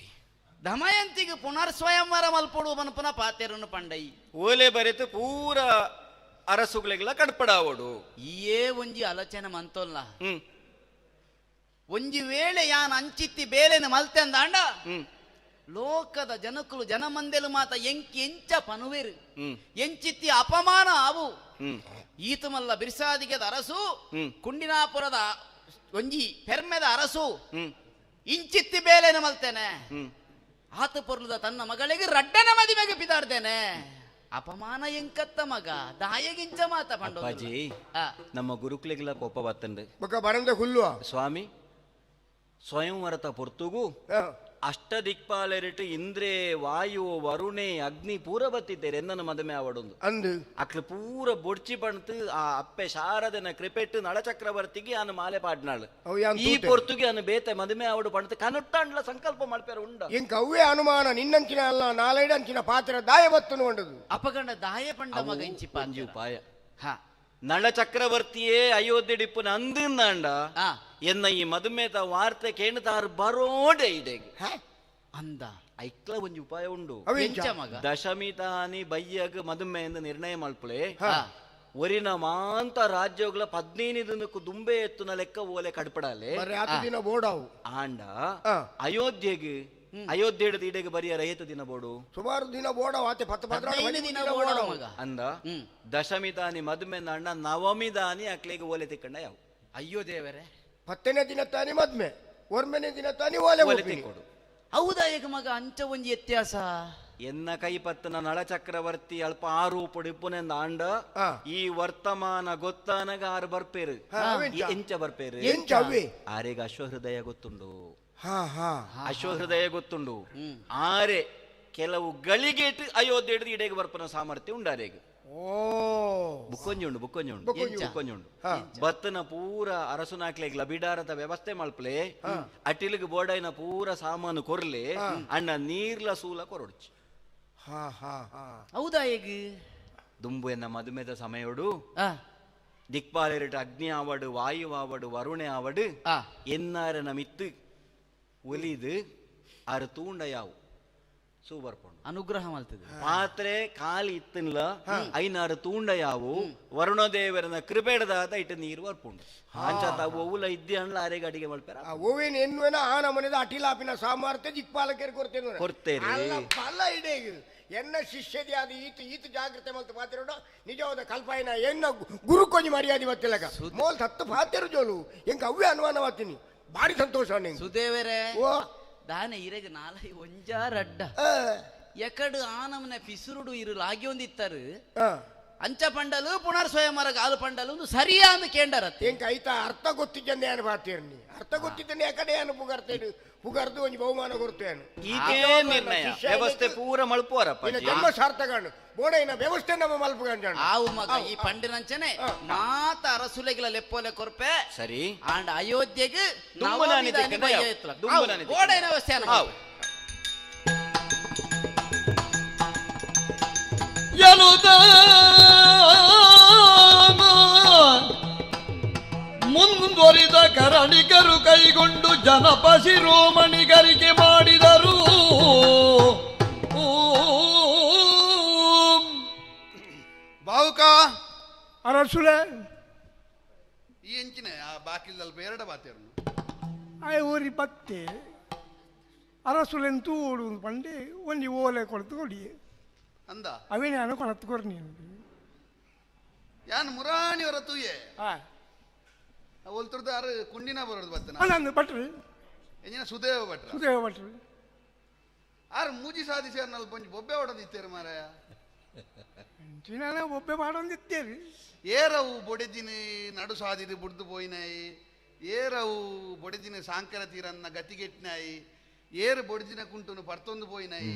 ದಮಯಂತಿಗೆ ಪುನರ್ ಸ್ವಯಂವರ ಮಲ್ಪೊಡು ಪನ್ಪುನ ಪಾತೆರನು ಪಂಡೈ ಓಲೆ ಬರೆತು ಪೂರ ಅರಸುಗಳಿಗೆಲ್ಲ ಕಡ್ಪಡಾವಡು ಈಯೇ ಒಂಜಿ ಆಲೋಚನೆ ಮಂತೋಲ್ಲ ಒಂಜಿ ವೇಳೆ ಯಾನ್ ಅಂಚಿತ್ತಿ ಬೇಲೆನ ಮಲ್ತೆಂದಾಂಡ ಲೋಕದ ಜನಕುಲು ಜನಮಂದೆಲು ಮಾತ ಎಂಕಿ ಎಂಚ ಪನುವೇರು ಎಂಚಿತ್ತಿ ಅಪಮಾನ ಆವು ಈತಮಲ್ಲ ಬಿರ್ಸಾದಿಗೆದ ಅರಸು ಕುಂಡಿನಾಪುರದ ಒಂಜಿ ಪೆರ್ಮೆದ ಅರಸು ಇಂಚಿತ್ತಿ ಬೇಲೆನ ಮಲ್ತೇನೆ ಆತ ಪೊರ್ಲುದ ತನ್ನ ಮಗಳಿಗೆ ರಡ್ಡನ ಮದಿಮೆಗೆ ಪಿದಾಡ್ದೇನೆ ಅಪಮಾನ ಎಂಕತ್ತ ಮಗ ದಾಯಗಿಂಚ ಮಾತ ಅಪ್ಪಾಜಿ ನಮ್ಮ ಗುರುಕುಲಿಗೆಲ್ಲ ಕೋಪ ಬತ್ತಂಡು ಬರಂದ ಹುಲ್ಲು ಸ್ವಾಮಿ ಸ್ವಯಂವರತ ಪೊರ್ತುಗು ಅಷ್ಟ ದಿಕ್ಪಾಲರಿಟ್ಟು ಇಂದ್ರೆ ವಾಯು ವರುಣೆ ಅಗ್ನಿ ಪೂರ ಬತ್ತಿದ್ದೇರೆ ಎನ್ನನ ಮದುವೆ ಆವಡೊಂದು ಅಂದು ಅಕ್ಲು ಪೂರ ಬೊಡ್ಚಿ ಬಣ್ತು ಆ ಅಪ್ಪೆ ಶಾರದನ ಕೃಪೆಟ್ಟು ನಳಚಕ್ರವರ್ತಿಗೆ ಆನು ಮಾಲೆ ಪಾಡ್ನಾಳು ಈ ಪೊರ್ತುಗೆ ಅನು ಬೇತೆ ಮದುವೆ ಆವಡು ಪಣ್ತು ಕನುಟ್ಟಾಂಡ್ಲ ಸಂಕಲ್ಪ ಮಾಡ್ಪೇರ ಉಂಡ ಇಂಕ ಅವೇ ಅನುಮಾನ ನಿನ್ನಂಚಿನ ಅಲ್ಲ ನಾಲೈಡಂಚಿನ ಪಾತ್ರ ದಾಯ ಬತ್ತನು ಉಂಡದು ಅಪಗಂಡ ದಾಯ ಪಂಡ ಮಗ ಇಂಚಿ ಪಂಜಿ ಉಪಾಯ ನಳಚಕ್ರವರ್ತಿಯೇ ಅಯೋಧ್ಯೆ ಡಿಪ್ಪುನ ಅಂದಿಂದಾಂಡ ಎನ್ನ ಈ ಮದುಮೇತ ವಾರ್ತೆ ಕೇಣುತಾರು ಬರೋಡೆ ಇಡೆಗೆ ಅಂದ ಐಕ್ಲ ಒಂಜಿ ಉಪಾಯ ಉಂಡು ದಶಮಿ ತಾನಿ ಬಯ್ಯಗ್ ಮದುಮೆ ಎಂದು ನಿರ್ಣಯ ಮಲ್ಪುಲೆ ಒರಿನ ಮಾಂತ ರಾಜ್ಯಗಳ 15 ದಿನಕ್ಕೂ ದುಂಬೆ ಎತ್ತುನ ಲೆಕ್ಕ ಓಲೆ ಕಡ್ಪಡಾಲೆ ಆಂಡ ಅಯೋಧ್ಯೆಗೆ ಅಯೋಧ್ಯೆ ಇಡೆಗೆ ಬರಿಯ ರೈತ ದಿನ ಬೋಡು ಸುಮಾರು ದಿನ ಬೋಡವು ಆತೆ 10 ದಿನ ಬೋಡವು ಅಂದ ದಶಮಿ ತಾನಿ ಮದುಮೆ ಅಣ್ಣ ನವಮಿ ದಾನಿ ಅಕ್ಲೆಗೆ ಓಲೆ ತಿಕ್ಕಂಡ ಯಾವ ಅಯ್ಯೋ ದೇವರೇ 10ನೇ ದಿನ ತಾನಿ ಮದ್ಮೆ ಒರ್ಮನೆ ದಿನ ತಾನಿ ಓಲೆ ಓಲೆ ತಿಕ್ಕೊಡು ಹೌದಾ ಈಗ ಮಗ ಅಂಚ ಒಂಜಿ ವ್ಯತ್ಯಾಸ ಎನ್ನ ಕೈ ಪತ್ತನ ನಳಚಕ್ರವರ್ತಿ ಅಲ್ಪ ಆರು ಪೊಡಿಪುನೆಂದ ಆಂಡ ಈ ವರ್ತಮಾನ ಗೊತ್ತಾನಗ ಆರು ಬರ್ಪೇರು ಎಂಚ ಬರ್ಪೇರು ಆರೆಗ ಅಶ್ವಹೃದಯ ಗೊತ್ತುಂಡು ಅಶ್ವಹೃದಯ ಗೊತ್ತುಂಡು ಆರೆ ಕೆಲವು ಗಳಿಗೇಟು ಅಯೋಧ್ಯೆ ಹಿಡಿದು ಇಡೆಗೆ ಬರ್ಪನ ಸಾಮರ್ಥ್ಯ ಉಂಡು ಆರೆಗೆ ಬುಕ್ಕೊಂಜುಂಡು ಬುಕ್ಕೊಂಜುಂಡು ಬುಕ್ಕೊಂಜುಂಡು ಬತ್ತನ ಪೂರ ಅರಸುನಾಕ್ಲೆಗ್ಲ ಬಿಡಾರದ ವ್ಯವಸ್ಥೆ ಮಲ್ಪಲೆ ಅಟಿಲಿಗೆ ಬೋಡೈನ ಪೂರ ಸಾಮಾನು ಕೊರ್ಲೆ ಅಣ್ಣ ನೀರ್ಲ ಸೂಲ ಕೊರೊಡ್ಚಿ ಹೌದಾ ಈಗ ದುಂಬು ಎನ್ನ ಮದುಮೆದ ಸಮಯೋಡು ದಿಕ್ಪಾಲರಿಟ ಅಗ್ನಿ ಆವಡು ವಾಯು ಆವಡು ವರುಣೆ ಆವಡು ಎನ್ನಾರನ ಮಿತ್ತು ಒಲಿದು ಆರು ತೂಂಡ ಯಾವು ಸೂಬರ್ಪೊಂಡು ಅನುಗ್ರಹ ಮಲ್ತದೆ ಪಾತ್ರೆ ಖಾಲಿ ಇತ್ತನ್ಲ ಐನಾರು ತೂಂಡ ಯಾವು ವರುಣದೇವರನ ಕೃಪೆಡದಾದ ಇಟ್ಟು ನೀರು ಬರ್ಪುಂಡು ಅಂಚಾತ ಒವುಲ ಇದ್ದೆ ಅನ್ಲ ಆರೆಗೆ ಅಡಿಗೆ ಮಲ್ಪೆರ ಓವೇನ್ ಎನ್ನುವೆನ ಆನ ಮನೆದ ಅಟಿಲಾಪಿನ ಸಾಮರ್ಥ್ಯ ದಿಕ್ಪಾಲಕರು ಕೊರ್ತೇನೆ ಕೊರ್ತೇನೆ ಪಲ್ಲ ಇಡೇ ಎನ್ನ ಶಿಷ್ಯದಿ ಅದು ಈತ ಈತ ಜಾಗೃತೆ ಮಲ್ತು ಪಾತಿರೋಡ ನಿಜವಾದ ಕಲ್ಪಾಯಿನ ಎನ್ನ ಗುರು ಕೊಂಜಿ ಮರ್ಯಾದೆ ಬತ್ತಿಲ್ಲಕ ಮೋಲ್ ಹತ್ತು ಪಾತಿರು ಜೋಲು ಎಂಕ ಅವೇ ಅನುಮಾನ ಮಾಡ್ತೀನಿ ಭಾರಿ ಸಂತೋಷ ಸುದೇವರೇ ದಾನೆ ಇರೆಗ್ ನಾಲೈ ಒಂಜಾರಡ್ಡ ಎಕಡು ಆನಮನೆ ಪಿಸುರುಡು ಇರು ಲಾಗಿಯೊಂದಿತ್ತರು ಅಂಚ ಪಂಡಲು ಪುನರ್ ಸ್ವಯಂವರ ಗಾಲು ಪಂಡಲು ಸರಿಯಾ ಅಂದು ಕೇಂಡರತ್ತೆ ಎಂಕ ಐತ ಅರ್ಥ ಗೊತ್ತಿದ್ದಂದೆ ಏನು ಬಾತೀರ್ನಿ ಅರ್ಥ ಗೊತ್ತಿದ್ದಾನೆ ಯಾಕಡೆ ಏನು ಪುಗರ್ತೇನು ಪುಗರ್ದು ಒಂಜಿ ಬಹುಮಾನ ಕೊರ್ತೇನು ನಿರ್ಣಯ ವ್ಯವಸ್ಥೆ ಪೂರ ಮಲ್ಪುವರಪ್ಪ ಜನ್ಮ ಸಾರ್ಥಕಣ್ಣು ಬೋಡೈನ ವ್ಯವಸ್ಥೆ ನಮ್ಮ ಮಲ್ಪುಗಂಜಾಣ ಆವು ಮಗ ಈ ಪಂಡಿನಂಚನೆ ಮಾತ ಅರಸುಲೆಗಿಲ ಲೆಪ್ಪೋಲೆ ಕೊರ್ಪೆ ಸರಿ ಆಂಡ ಅಯೋಧ್ಯೆಗೆ ಬೋಡೈನ ವ್ಯವಸ್ಥೆ ಮುಂದುವರಿದ ಕರಣಿಕರು ಕೈಗೊಂಡು ಜನಪ ಶಿರೋಮಣಿಗರಿಗೆ ಮಾಡಿದರು. ಬಾವುಕ ಅರಸುಲೆ ಈ ಎಂಚಿನ ಆ ಬಾಕಿಲ್ದಲ್ಪ ಎರಡ ಬಾತೇರ್ನು ಆಯ್ ಊರಿ ಬತ್ತೆ ಅರಸುಲೆನ್ ತೂಡು ಪಂಡೆ ಒಂಜಿ ಓಲೆ ಕೊಡ್ತು ಕೊಡಿ ಅಂದ ಅವೇನೆ ಅನು ಕೊಡತ್ತು ಕೊರ್ ನೀನು ಯಾನ್ ಮುರಾಣಿ ಅವರ ತೂಯೆ ಒಲ್ತುರ್ದು ಆರು ಕುಂಡಿನ ಬರೋದು ಬತ್ತನ ಅಲ್ಲ ಭಟ್ರು ಎಂಜಿನ ಸುದೇವ ಭಟ್ರ ಸುದೇವ ಭಟ್ರು ಆರು ಮೂಜಿ ಸಾಧಿಸಿ ನಲ್ಪ ಒಂಜಿ ಬೊಬ್ಬೆ ಹೊಡೆದಿತ್ತೇರು ಮಾರಾಯ ಎಂಚಿನ ಬೊಬ್ಬೆ ಮಾಡೋದಿತ್ತೇರಿ ಏರವು ಬೊಡೆದಿನ ನಡು ಸಾದಿದು ಬುಡ್ದು ಪೋಯಿನಾಯಿ ಏರವು ಬೊಡೆದಿನ ಸಾಂಕರ ತೀರನ್ನ ಗತಿಗೆಟ್ಟಿನಾಯಿ ಏರು ಬೊಡೆದಿನ ಕುಂಟುನು ಪರ್ತೊಂದು ಪೋಯಿನಾಯಿ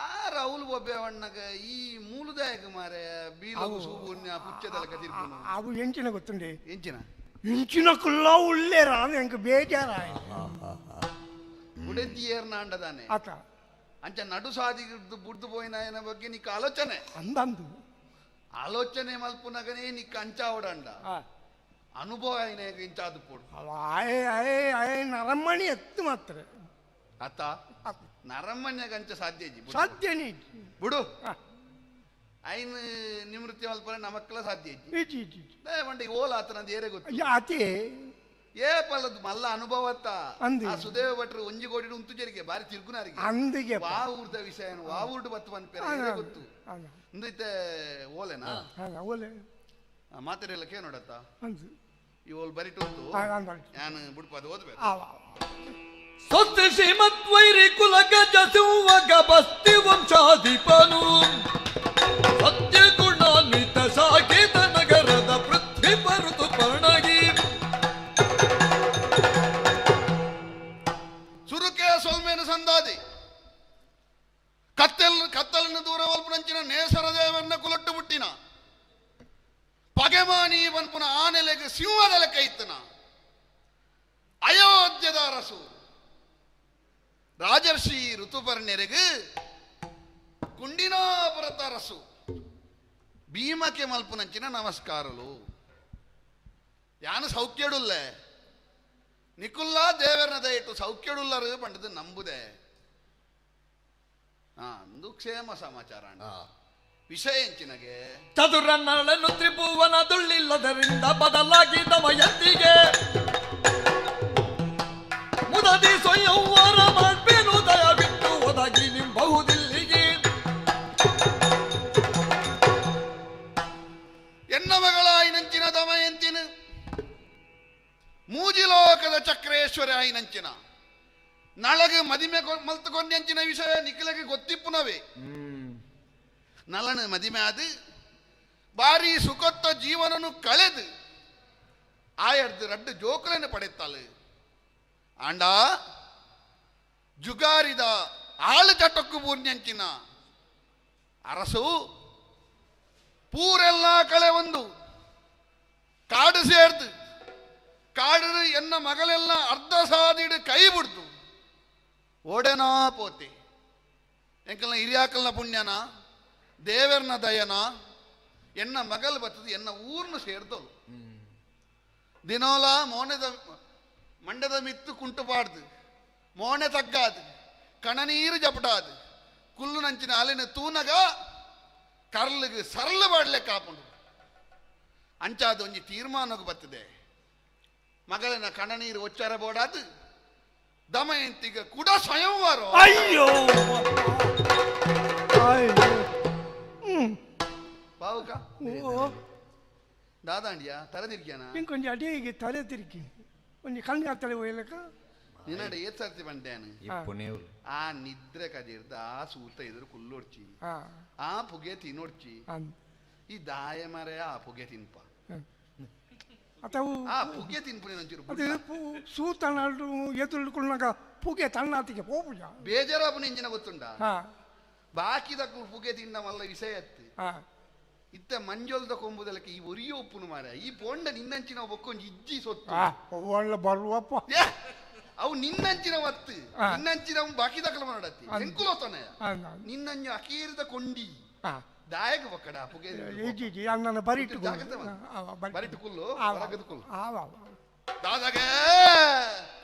ಆ ರೌಲು ಬೊಬ್ಬೆ ವಣ್ಣಗ ಈ ಮೂಲದಾಯಕ ಮಾರಾಯ ಬೀಲಗು ಸೂಬುನ್ಯ ಪುಚ್ಚದಲ ಕತಿರ್ಪುನು ಅವು ಎಂಚಿನ ಗೊತ್ತುಂಡೆ ಎಂಚಿನ ಇಂಚಿನ ಕುಲ್ಲ ಉಳ್ಳೇರ ಎಂಕ್ ಬೇಜಾರಾಯ್ ಬುಡೆದಿಯೇರ್ನಾಂಡದಾನೆ ಆತ ಅಂಚ ನಡು ಸಾದಿಗಿಡ್ದು ಬುಡ್ದು ಪೋಯಿನಾಯನ ಬಗ್ಗೆ ನಿಕ್ಕ ಆಲೋಚನೆ ಅಂದಂದು ಆಲೋಚನೆ ಮಲ್ಪುನಗನೇ ನಿಕ್ಕ ಅಂಚ ಅವಡಂಡ ಅನುಭವ ಆಯ್ನಾಗ ಇಂಚಾದು ಪೋಡು ಆಯೆ ಆಯೆ ಆಯೆ ನರಮಣಿ ಎತ್ತು ಮಾತ್ರ ಆತ ನರಮಣ್ಯಾಗ ಅಂಚ ಸಾಧ್ಯ ಇಜ್ಜಿ ಬುಡು. ಸಾಧ್ಯನೇ ಬುಡು ಐನ್ ನಿವೃತ್ತಿ ಮಲ್ಪರೆ ನಮಕ್ಲ ಸಾಧ್ಯ ಇಜ್ಜಿ ಇಜ್ಜಿ ಇಜ್ಜಿ ಮಂಡಿ ಓಲ ಆತನಂದು ಏರೆ ಗೊತ್ತು ಆತೆ ಏ ಪಲ್ಲದು ಮಲ್ಲ ಅನುಭವ ಅತ್ತ ಅಂದಿ. ಆ ಸುದೇವ ಭಟ್ರು ಒಂಜಿ ಕೋಟಿ ಉಂತು ಜರಿಗೆ ಬಾರಿ ತಿರ್ಗುನಾರಿಗೆ ಅಂದಿಗೆ ವಾ ಊರ್ದ ವಿಷಯ ವಾ ಊರ್ಡು ಬತ್ತು ಪನ್ಪೆರೆ ಏರೆ ಗೊತ್ತು ಇಂದೈತೆ ಓಲೆನಾ ಓಲೆ ಮಾತಾಡಿಲ್ಲ ಕೇ ನೋಡತ್ತ ಅಂದು ಈ ಓಲ್ ಬರಿಟು ಉಂಟು ಅಂದು. ನಾನು ಬುಡ್ಪದು ಓದ್ಬೇಕು ಆವ ಸ್ವಸ್ತಿ ಶ್ರೀಮದ್ವೈರಿ ಕುಲ ಗಜ ಸಿಂಹಗ ಬಸ್ತಿ ವಂಶಾಧಿಪನು ಸತ್ಯ ಗುಣಾನ್ವಿತ ಸಾಕೇತ ನಗರದ ಪೃಥ್ವಿ ಪರುತು ಪರ್ಣಗಿ ಸುರುಕೆ ಸೊಲ್ಮೇನು ಸಂದಾದಿ ಕತ್ತಲ್ ಕತ್ತಲನ್ನು ದೂರ ವಲ್ಪುನಂಚಿನ ನೇಸರದೇವನ್ನ ಕುಲಟ್ಟು ಬುಟ್ಟಿನ ಪಗೆಮಾನಿ ವನ್ಪುನ ಆನೆಲೆಗೆ ಸಿಂಹದ ಲೆಕ್ಕ ಇತ್ತನ ಅಯೋಧ್ಯದ ಅರಸು ರಾಜರ್ಷಿ ಋತುಪರ್ಣ್ಯರಿಗೆ ಕುಂಡಿನಾಪುರದ ಅರಸು ಭೀಮಕ್ಕೆ ಮಲ್ಪುನಂಚಿನ ನಮಸ್ಕಾರಲು ಯಾನು ಸೌಖ್ಯಡುಲ್ಲೆ ನಿಕುಲ್ಲಾ ದೇವರನ ದಯಟ್ಟು ಸೌಖ್ಯಡುಲ್ಲರು ಪಂಡದು ನಂಬುದೆ ಅಂದು ಕ್ಷೇಮ ಸಮಾಚಾರ ಅಣ್ಣ. ವಿಷಯ ಎಂಚಿನಗೆ ಚದುರ ನರಳನು ತ್ರಿಭುವನ ದುಳ್ಳಿಲ್ಲದರಿಂದ ಬದಲಾಗಿ ದಮಯಂತಿಗೆ ಮುದದಿ ಸ್ವಯಂವರ ಮಾಡ್ಪೇನು ದಯ ಬಿಟ್ಟು ಒದಗಿ ನಿಂಬಹುದಿಲ್ಲಿಗೆ ಎನ್ನ ಮಗಳಾಯಿನಂಚಿನ ದಮಯಂತಿನ ಮೂಜಿಲೋಕದ ಚಕ್ರೇಶ್ವರ ಆಯಿನಂಚಿನ ನಳಗೆ ಮದಿಮೆ ಮಲ್ತುಕೊಂಡಂಚಿನ ವಿಷಯ ನಿಖಿಲಗೆ ಗೊತ್ತಿಪ್ಪುನವೇ ನಲನ ಮದಿಮೆ ಅದು ಬಾರಿ ಸುಖತ್ತ ಜೀವನನು ಕಳೆದು ಆಯರ್ದು ರಡ್ಡು ಜೋಕುలను ಪಡೆತ್ತಾಳು ಆಂಡ ಜುಗಾರಿದ ಆಳು ಚಟಕ್ಕು ಪೂರ್ಣ್ಯಂಚಿನ ಅರಸು ಪೂರೆಲ್ಲ ಕಳೆ ಒಂದು ಕಾಡು ಸೇರ್ದು ಕಾಡು ಎನ್ನ ಮಗಳೆಲ್ಲ ಅರ್ಧ ಸಾದಿಡು ಕೈ ಬಿಡ್ತು ಓಡೆನಾ ಪೋತೆ ಎಂಕಲ್ನ ಹಿರಿಯಾಕಲ್ನ ಪುಣ್ಯನ ದೇವರ್ನ ದಯನ ಎನ್ನ ಮಗಲ್ ಬತ್ತದು ಎನ್ನ ಊರ್ನ ಸೇರ್ದಳು ದಿನೋಲ ಮೋನೆದ ಮಂಡದ ಮಿತ್ತು ಕುಂಟುಪಾಡ್ದು ಮೋನೆ ತಗ್ಗಾದು ಕಣನೀರು ಜಪಟಾದು ಕುಲ್ಲು ನಂಚಿನ ಅಲಿನ ತೂನಗ ಕರ್ಲಿಗೆ ಸರಳ ಬಾಡ್ಲೆ ಕಾಪುಂಡು ಅಂಚಾದ ಒಂಜಿ ತೀರ್ಮಾನಕ್ಕೆ ಬತ್ತದೆ ಮಗಳನ್ನ ಕಣನೀರು ಒಚ್ಚಾರ ಬೋಡಾದು ದಮಯಂತಿಗ ಕೂಡ ಸ್ವಯಂವರ ಅಯ್ಯೋ ಅಯ್ಯೋ ಬಾವುಕ ಓ ದಾದಾಂಡಿಯಾ ತಲೆ ತಿರ್ಗ್ಯಾನ ಇಂಕೊಂಜಿ ಅಡಿಗೆ ತಲೆ ತಿರುಗಿ ಒಂಜಿ ಕಣ್ಣು ತಲೆ ಒಯ್ಯಲಕ್ಕ ನಿನ್ನಡ ಏತ್ ಸರ್ತಿ ಬಂಡ್ಯಾನು ಪುಣೆಯವ್ರು ಆ ನಿದ್ರೆ ಕದಿರ್ದ ಆ ಸೂತ ಎದುರು ಕುಲ್ಲೊಡ್ಚಿ ಹಾ ಆ ಪುಗೆ ತಿನ್ನೊಡ್ಚಿ ಅಂದ್ ಈ ದಾಯ ಮರೆಯ ಆ ಪುಗೆ ತಿನ್ಪ ಅಥವಾ ಆ ಪುಗೆ ತಿನ್ಪುನಿ ಒಂಚೂರು ಅದು ಸೂತನಾಡು ಎದುರುకున్నాక ಪುಗೆ ತಣ್ಣಾತಿಗೆ ಪೋಪುಜ ಬೇಜಾರಾಪುನ ಇಂಜಿನ ಗೊತ್ತುಂಡ ಹಾ ಬಾಕಿದ ಪುಗೆ ತಿನ್ನ ಮಲ್ಲ ವಿಷಯ ಅತ್ತು ಹಾ ಇತ್ತ ಮಂಜೊಲ್ದ ಕೊಂಬುದಲಕ್ಕೆ ಈ ಒರಿಯ ಉಪ್ಪುನು ಮಾರ ಈ ಪೋಂಡ ನಿನ್ನಂಚಿನ ಬೊಕ್ಕೊಂಜಿ ಇಜ್ಜಿ ಸೊತ್ತು ಆ ಒಳ್ಳೆ ಬರುವಪ್ಪ ಏ, ಅವು ನಿನ್ನಂಚಿನ ಒತ್ತು ಆ. ನಿನ್ನಂಚಿನ ಅವು ಬಾಕಿ ದಕಲ ಮಾಡತ್ತಿ ಅಂದ್. ಎಂಕುಲೋತನ ಅಂದ್. ನಿನ್ನಂಜು ಅಕೀರ್ದ ಕೊಂಡಿ ಹಾ ದಾಯಕ ಬೊಕ್ಕಡ ಪುಗೆ ಇಜ್ಜಿ ಇಜ್ಜಿ ಅಣ್ಣನ ಬರಿಟ್ಟು ಜಾಗ್ರತೆ ಮಾಡು. ಬರಿಟ್ಟು ಕುಲ್ಲು ಹೊರಗದ ಕುಲ್ಲು ದಾದಾಗೆ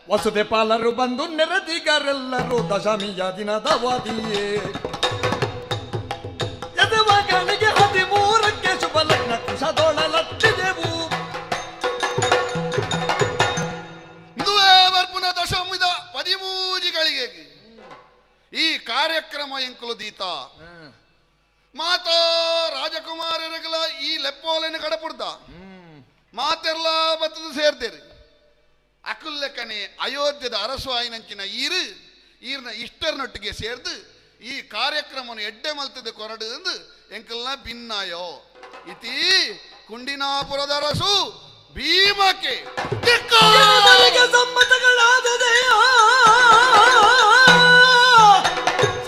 ವಸುದೆ ಪಾಲರು ಬಂದು ನೆರೆದಿಗರೆಲ್ಲರೂ ದಶಮಿಯ ದಿನದ ವಾದಿಯೇ ಯದವಗಳಿಗೆ 13ಕ್ಕೆ ಶುಭ ಲಗ್ನ ಕುಶದೊಳಲಟ್ಟಿದೆವು ಇಂದುವೇ ಬರ್ಪುನ ದಶಮಿದ ಪದಿಮೂಜಿಗಳಿಗೆ ಈ ಕಾರ್ಯಕ್ರಮ ಎಂಕುಲು ದೀತ ಮಾತಾ ರಾಜಕುಮಾರರಿಗಲ ಈ ಲೆಪ್ಪೋಲೆನ ಕಡಪುಡ್ದ ಮಾತೆಲ್ಲ ಬತ್ತದ ಸೇರ್ದೇರಿ ಅಕುಲ್ಲೆಕ್ಕನೆ ಅಯೋಧ್ಯದ ಅರಸು ಆಯಿನಂಚಿನ ಈರು ಈರ್ನ ಇಷ್ಟರ್ನೊಟ್ಟಿಗೆ ಸೇರ್ದು ಈ ಕಾರ್ಯಕ್ರಮವನ್ನು ಎಡ್ಡೆ ಮಲ್ತದ ಕೊರಡು ಎಂದು ಎಂಕಲ್ನ ಭಿನ್ನಾಯೋ ಇತಿ ಕುಂಡಿನಾಪುರದ ಅರಸು ಭೀಮಕ್ಕೆ ಇವರಿಗೆ ಸಮ್ಮತಗಳಾದುದೆಯ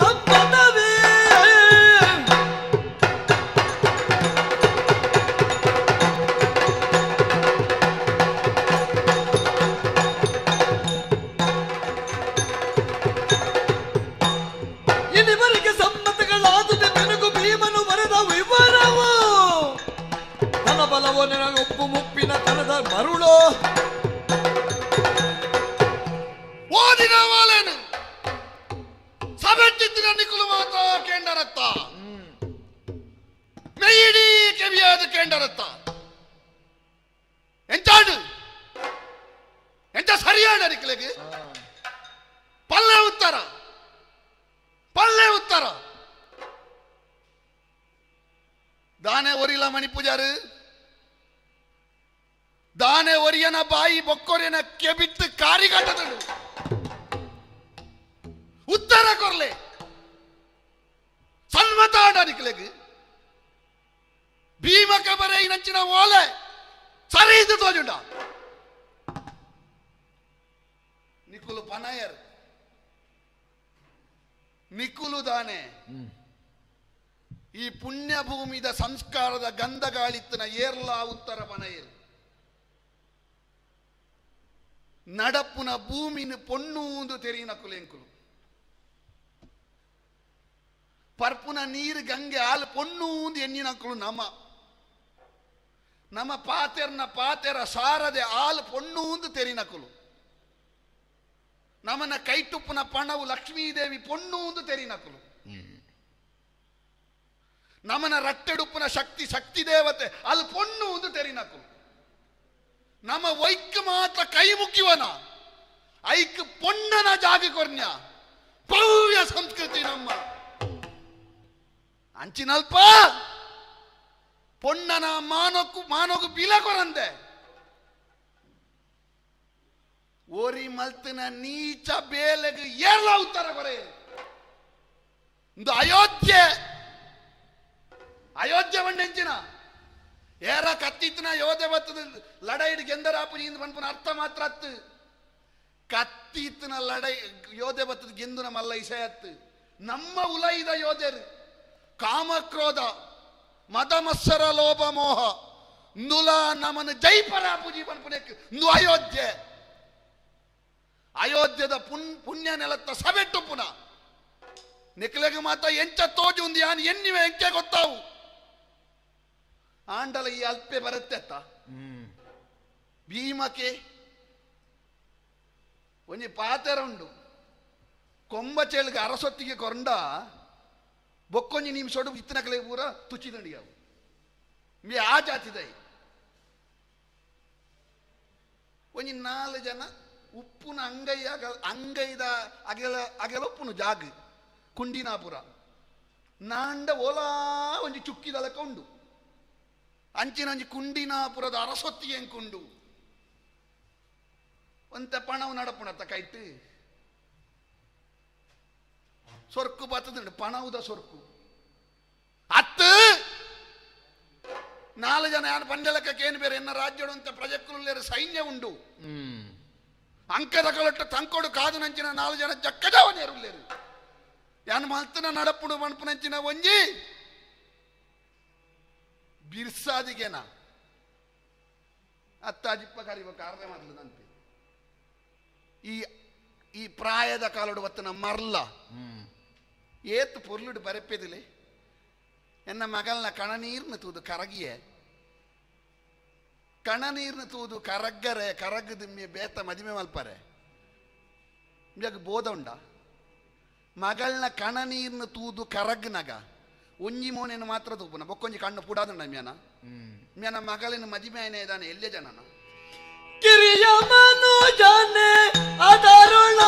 ಸಮ್ಮತವೇ ನನಗೊಪ್ಪು ಮುಪ್ಪಿನ ತನದ ಮರುಳೋ ಓದಿನ ವಾಲೇನು ಸಬೆಟ್ಟಿದ್ದಿನ ನಿಕುಲು ಮಾತ ಕೇಂಡರತ್ತ ಮೆಯ್ಯಿಡೀ ಕೆವಿಯಾದ ಕೇಂಡರತ್ತ ಎಂಚಾಡು ಎಂಚ ಸರಿಯಾಡ ನಿಕ್ಲೆಗೆ ಪಲ್ಲೆ ಉತ್ತರ ಪಲ್ಲೆ ಉತ್ತರ ದಾನೆ ಒರಿಲ ಮಣಿ ಪೂಜಾರು ದಾನೆ ಒರಿಯನ ಬಾಯಿ ಬೊಕ್ಕೊರಿಯನ ಕೆಬಿತ್ತು ಕಾರಿಗಟ್ಟದಳು ಉತ್ತರ ಕೊರ್ಲೆ ಸನ್ಮತ ಆಡನಿಕ್ಲೆಗ್ ಭೀಮಕ ಬರೆ ನಂಚಿನ ಓಲೆ ಸರಿ ಇದು ತೋಜುಂಡ ನಿಕುಲು ಪನಯರ್ ನಿಕುಲು ದಾನೆ ಈ ಪುಣ್ಯ ಭೂಮಿದ ಸಂಸ್ಕಾರದ ಗಂಧಗಾಳಿತ್ತನ ಏರ್ಲಾ ಉತ್ತರ ಪನಯರ್ ನಡಪ್ಪುನ ಭೂಮಿನ ಪೊಣ್ಣೂಂದು ತೆರಿನ ಕುಲೆಂಕುಲು ಪರ್ಪುನ ನೀರು ಗಂಗೆ ಹಾಲು ಪೊಣ್ಣೂಂದು ಎಣ್ಣಿನಕ್ಕಳು ನಮ ನಮ್ಮ ಪಾತೆರ್ನ ಪಾತೆರ ಸಾರದೆ ಹಾಲು ಪೊಣ್ಣೂಂದು ತೆರಿನಕುಲು ನಮನ ಕೈಟುಪ್ಪುನ ಪಣವು ಲಕ್ಷ್ಮೀದೇವಿ ಪೊಣ್ಣೂಂದು ತೆರಿನಕುಲು ನಮನ ರಟ್ಟೆಡುಪ್ಪುನ ಶಕ್ತಿ ಶಕ್ತಿ ದೇವತೆ ಅಲ್ಲಿ ಪೊಣ್ಣೂಂದು ತೆರಿನಕುಲು ನಮ್ಮ ವೈಕ್ ಮಾತ್ರ ಕೈ ಮುಗಿವನ ಐಕ್ ಪೊಣ್ಣನ ಜಾಗ ಕೊರ್ನ್ಯ ಭವ್ಯ ಸಂಸ್ಕೃತಿ ನಮ್ಮ ಅಂಚಿನಲ್ಪ ಪೊಣ್ಣನ ಮಾನಕ್ಕು ಮಾನೋಗು ಬಿಲ ಕೊರಂದೆ ಓರಿ ಮಲ್ತಿನ ನೀಚ ಬೇಲೆಗೆ ಏರ್ಲ ಉತ್ತರ ಕೊರೆ ಇಂದು ಅಯೋಧ್ಯೆ ಅಯೋಧ್ಯೆ ಬಂಡೆಂಚಿನ ಏರ ಕತ್ತಿತ್ತಿನ ಯೋಧೆ ಬತ್ತದ ಲಡೈಡ್ ಗೆಂದರಾಪು ಇಂದು ಪನ್ಪುನ ಅರ್ಥ ಮಾತ್ರ ಅತ್ತು ಕತ್ತಿತ್ತಿನ ಲಡೈ ಯೋಧೆ ಬತ್ತದ ಗೆಂದುನ ಮಲ್ಲ ಇಸೆಯತ್ತು ನಮ್ಮ ಉಲೈದ ಯೋಧೆರು ಕಾಮಕ್ರೋಧ ಮದಮತ್ಸರ ಲೋಭ ಮೋಹ ನುಲ ನಮನ ಜೈಪರ ಪೂಜಿ ಪನ್ಪುನೆಕ್ ನು ಅಯೋಧ್ಯೆ ಅಯೋಧ್ಯದ ಪುಣ್ಯ ನೆಲತ್ತ ಸಬೆಟ್ಟು ಪುನ ನಿಕ್ಲೆಗ್ ಮಾತ ಎಂಚ ತೋಜು ಒಂದು ಯಾನ್ ಎನ್ನಿವೆ ಎಂಕೆ ಗೊತ್ತಾವು ಆಂಡಲ ಈ ಅಲ್ಪೆ ಬರುತ್ತೆ ಅತ್ತ ಭೀಮಕ್ಕೆ ಒಂಜಿ ಪಾತೆರ ಉಂಡು ಕೊಂಬಚೇಳಿಗೆ ಅರಸೊತ್ತಿಗೆ ಕೊಂಡ ಬೊಕ್ಕೊಂಜಿ ನಿಮಿಷೋಡು ಇತ್ತನಕಲೆ ಪೂರ ತುಚ್ಚಿದಂಡಿಯಾವು ಮೇ ಆ ಜಾತಿದೈ ಒಂಜಿ ನಾಲ್ ಜನ ಉಪ್ಪುನ ಅಂಗೈ ಅಂಗೈದ ಅಗೆಲ ಅಗೆಲೊಪ್ಪುನು ಜಾಗ ಕುಂಡಿನಾಪುರ ನಾಂಡ ಓಲಾ ಒಂಜಿ ಚುಕ್ಕಿದಲಕ ಉಂಡು ಅಂಚಿನ ಒಂಜಿ ಕುಂಡಿನಾಪುರದ ಅರಸೊತ್ತಿಗೆ ಎಂಕುಂಡು ಒಂತ ಪಣವು ನಡಪುಣತ್ತ ಕೈಟ್ ಸೊರ್ಕು ಬತ್ತದುಂಡು ಪಣವುದ ಸೊರ್ಕು ಅತ್ತು ನಾಲ್ ಜನ ಯಾರು ಪಂಜಲಕ್ಕೇನು ಬೇರೆ ಎನ್ನ ರಾಜ್ಯಡು ಅಂತ ಪ್ರಜೆಕ್ಕುಲ್ಲೇರು ಸೈನ್ಯ ಉಂಡು ಅಂಕದ ಕಲೊಟ್ಟ ತಂಕೊಡು ಕಾದು ನಂಚಿನ ನಾಲ್ ಜನ ಜಕ್ಕಜಾವನೇರುಲ್ಲೇರು ಯಾನು ಮಲ್ತನ ನಡಪುಡು ಮಣ್ಪು ನಂಚಿನ ಒಂಜಿ ಬಿರ್ಸಾದಿಗೆನ ಅತ್ತಾಜಿಪ್ಪ ಕರಿಬೇಕು ಅರ್ಧ ಮೊದಲು ನಂತೆ ಈ ಈ ಪ್ರಾಯದ ಕಾಲೋಡು ಬತ್ತನ ಮರ್ಲ ಏತು ಪೊರ್ಲುಡು ಬರೆಪೆದಿಲೆ ಎನ್ನ ಮಗಳನ್ನ ಕಣನೀರ್ನ ತೂದು ಕರಗಿಯೆ ಕಣನೀರ್ನ ತೂದು ಕರಗ್ಗರೆ ಕರಗದಿಮ್ಮೆ ಬೇತ ಮದಿಮೆ ಮಲ್ಪರೆ ಇಂಜಾಗ ಬೋಧ ಉಂಡ ಮಗಳನ್ನ ಕಣನೀರ್ನ ತೂದು ಕರಗ್ನಗ ಒಂಜಿ ಮೋನೆಯನ್ನು ಮಾತ್ರ ತೂಪುನ ಬೊಕ್ಕೊಂಜಿ ಕಣ್ಣು ಪುಡಾದುಂಡ ಮ್ಯಾನ ಮ್ಯಾನ ಮಗಳಿನ ಮದಿಮೆ ಆಯ್ನೆ ಇದ್ದಾನೆ ಎಲ್ಲೇ ಜನನ ಕಿರಿಯ ಮನುಜನೆ ಅದರುಳ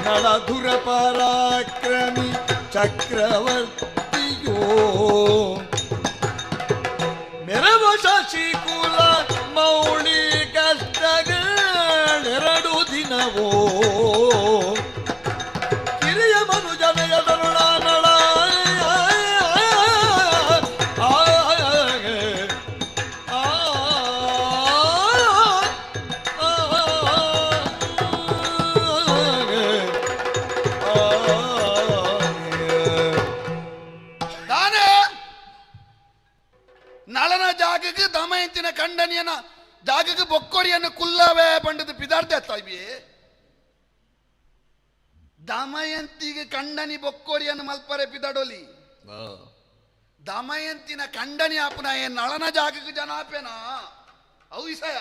ನಳಧುರ ಪರಾಕ್ರಮಿ ಚಕ್ರವರ್ತಿಯೋ ಮೆರವ ಶಶಿಕುಲ ಮೌಳಿ ಕಷ್ಟಗಳೆರಡು ದಿನವೋ ಕಿರಿಯ ಮನುಜನೆಯ ತರುಣ ನಳ ದಾನೆ ನಳನ ಜಾಗಕ್ಕೆ ದಮಯಂತಿನ ಕಂಡನಿಯನ ಜಾಗಕ್ಕೆ ಬೊಕ್ಕೊರಿಯನ್ನು ಕುಲ್ಲವೇ ಪಂಡದ ಪಿದಾರ್ಥ ಇವಿ ದಮಯಂತಿಗೆ ಕಂಡನಿ ಬೊಕ್ಕೋರಿಯನ್ನು ಮಲ್ಪರೆ ಪಿದಡೊಲಿ. ದಮಯಂತಿನ ಕಂಡನಿ ಆಪುನ ನಳನ ಜಾಗಕ್ಕೆ ಜನ ಆಪೇನಾ ಅವು ವಿಷಯ.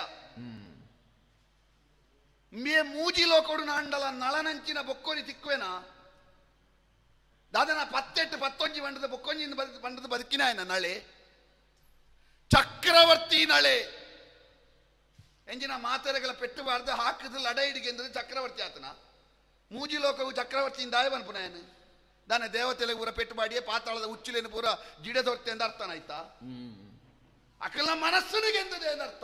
ಮೇ ಮೂಜಿ ಲೋಕೊಡು ನಾಂಡಲ ನಳನಂಚಿನ ಬೊಕ್ಕೋರಿ ತಿಕ್ಕುವೆನಾ? ದಾದನ 18 19 ಬಂಡದ ಬೊಕ್ಕೊಂಜಿನ ಬಂಡದ ಬದುಕಿನ ನಳೆ ಚಕ್ರವರ್ತಿ ನಳೆ ಎಂಜಿನ ಮಾತೆರೆಗಳ ಪೆಟ್ಟುಬಾರ್ದು ಹಾಕಿದ ಲಡೈಡಿಗೆ ಎಂದ್ರೆ ಚಕ್ರವರ್ತಿ ಆತನ. ಮೂಜಿ ಲೋಕವು ಚಕ್ರವರ್ತಿಯಿಂದ ಆಯ ಪುನಃ ದಾನ ದೇವತೆಲೆಗೆ ಪೂರ ಪೆಟ್ಟು ಮಾಡಿಯೇ ಪಾತಾಳದ ಉಚ್ಚುಲೇನು ಪೂರ ಜಿಡೆ ದೊರ್ತೆ ಅಂತ ಅರ್ಥನ ಆಯ್ತಾ? ಅಕಲ ಮನಸ್ಸುನಿಗೆ ಎಂದದೆ ಅರ್ಥ.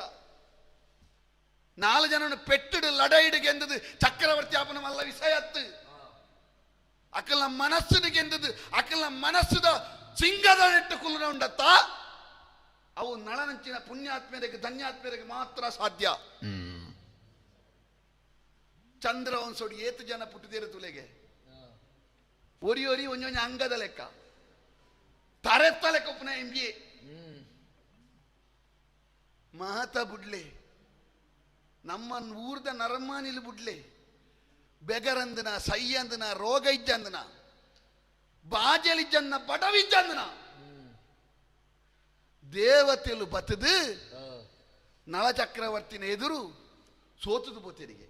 4 ಜನನು ಪೆಟ್ಟಿಡು ಲಡೈಡಿಗೆ ಎಂದದು ಚಕ್ರವರ್ತಿ ಆಪನ ಮಲ್ಲ ವಿಷಯ ಅತ್ತು. ಅಕಲ ಮನಸ್ಸುನಿಗೆ ಎಂದದು ಅಕಲ ಮನಸ್ಸುದ ಸಿಂಗದ ನೆಟ್ಟು ಕುಲ್ಲುನ ಉಂಡತ್ತ. ಅವು ನಳನಂಚಿನ ಪುಣ್ಯಾತ್ಮರಿಗೆ ಧನ್ಯಾತ್ಮರಿಗೆ ಮಾತ್ರ ಸಾಧ್ಯ. ಚಂದ್ರವಂಶೋಡು ಏತು ಜನ ಪುಟ್ಟಿದೇರು ತುಲೆಗೆ ಒರಿ ಒರಿ ಒಂಜೊಂಜಿ ಅಂಗದ ಲೆಕ್ಕ ತರೆತ್ತ ಲೆಕ್ಕ ಪುನಃ ಎಂಬಿ ಮಹತ ಬುಡ್ಲೆ ನಮ್ಮ ಊರ್ದ ನರಮಾನಿಲು ಬುಡ್ಲೆ ಬೆಗರಂದನ ಸೈಯಂದನ ರೋಗ ಇಜ್ಜಂದನ ಬಾಜಲಿಜ್ಜಂದನ ಬಡವಿಜ್ಜಂದನ ದೇವತೆಲು ಬತ್ತದು ನಳಚಕ್ರವರ್ತಿನ ಎದುರು ಸೋತುದು ಬೋತೇರಿಗೆ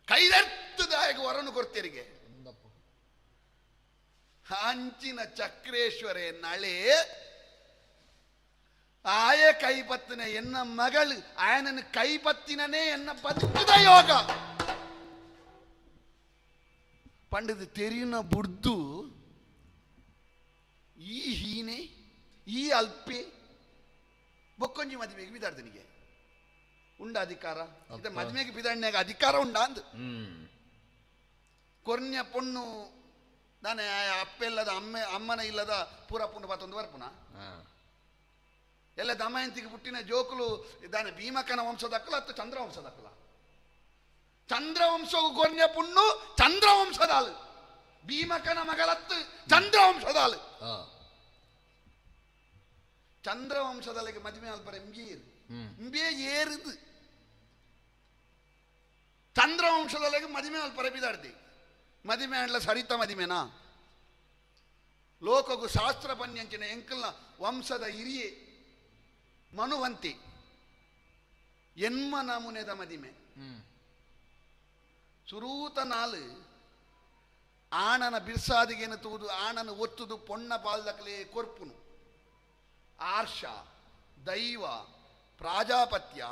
ಕೈದರ್ತದಾಯಕ ವರನು ಕೊಡ್ತೇರಿಗೆ. ಅಂಚಿನ ಚಕ್ರೇಶ್ವರೇ ನಳೆ ಆಯ ಕೈಪತ್ತಿನ ಎನ್ನ ಮಗಳು ಆಯನನ್ನು ಕೈಪತ್ತಿನೇ ಎನ್ನ ಬದುಕುದ ಯೋಗ ಪಂಡದ ತೆರಿನ ಬುಡ್ದು ಈ ಹೀನೆ ಈ ಅಲ್ಪೆ ಬೊಕ್ಕೊಂಜಿ ಮದುವೆಗೆ ಬಿದಾಡ್ದನಿಗೆ ಉಂಡ ಅಧಿಕಾರ. ಮದುವೆಗೆ ಬಿದಾಡ್ನ್ಯಾಗ ಅಧಿಕಾರ ಉಂಡ ಅಂದ್ ಕೊರ್ನ್ಯ ಪೊಣ್ಣು ನಾನೇ ಅಪ್ಪ ಇಲ್ಲದ ಅಮ್ಮ ಅಮ್ಮನ ಇಲ್ಲದ ಪೂರ ಪುಣ್ಣ ಪಾತೊಂದು ಬರ್ಪುನ ಎಲ್ಲ ದಮಯಂತಿಗೆ ಪುಟ್ಟಿನ ಜೋಕುಲು ಇದ್ದಾನೆ. ಭೀಮಕನ ವಂಶದಕ್ಕಲ ಅಥವಾ ಚಂದ್ರವಂಶದಕ್ಕಲ? ಚಂದ್ರವಂಶವು ಕೊರ್ನ್ಯ ಪುಣ್ಣು ಚಂದ್ರವಂಶದಾಳು, ಭೀಮಕನ ಮಗಳತ್ತು ಚಂದ್ರವಂಶದಾಳು. ಚಂದ್ರವಂಶದಲ್ಲಿಗೆ ಮದುವೆ ಅಲ್ಪರ ಎಂಬಿಯೇರು ಎಂಬಿಯೇ ಏರಿದು ಚಂದ್ರವಂಶದಲ್ಲಿಗೆ ಮದುವೆ ಅಲ್ಪರ ಬಿದಾಡ್ದಿ. ಮದಿಮೆ ಅಂಡ್ಲ ಸರಿತ ಮದಿಮೆನಾ? ಲೋಕಗು ಶಾಸ್ತ್ರ ಪನ್ಯಂಚಿನ ಎಂಕಲ್ನ ವಂಶದ ಹಿರಿಯೆ ಮನುವಂತಿ ಎನ್ಮ ನಮೂನೆದ ಮದಿಮೆ. ಸುರೂತ ನಾಲು ಆಣನ ಬಿರ್ಸಾದಿಗೇನು ತೂದು ಆಣನ ಒತ್ತುದು ಪೊಣ್ಣ ಪಾಲ್ದಕಲೆ ಕೊರ್ಪುನು. ಆರ್ಷ ದೈವ ಪ್ರಾಜಾಪತ್ಯ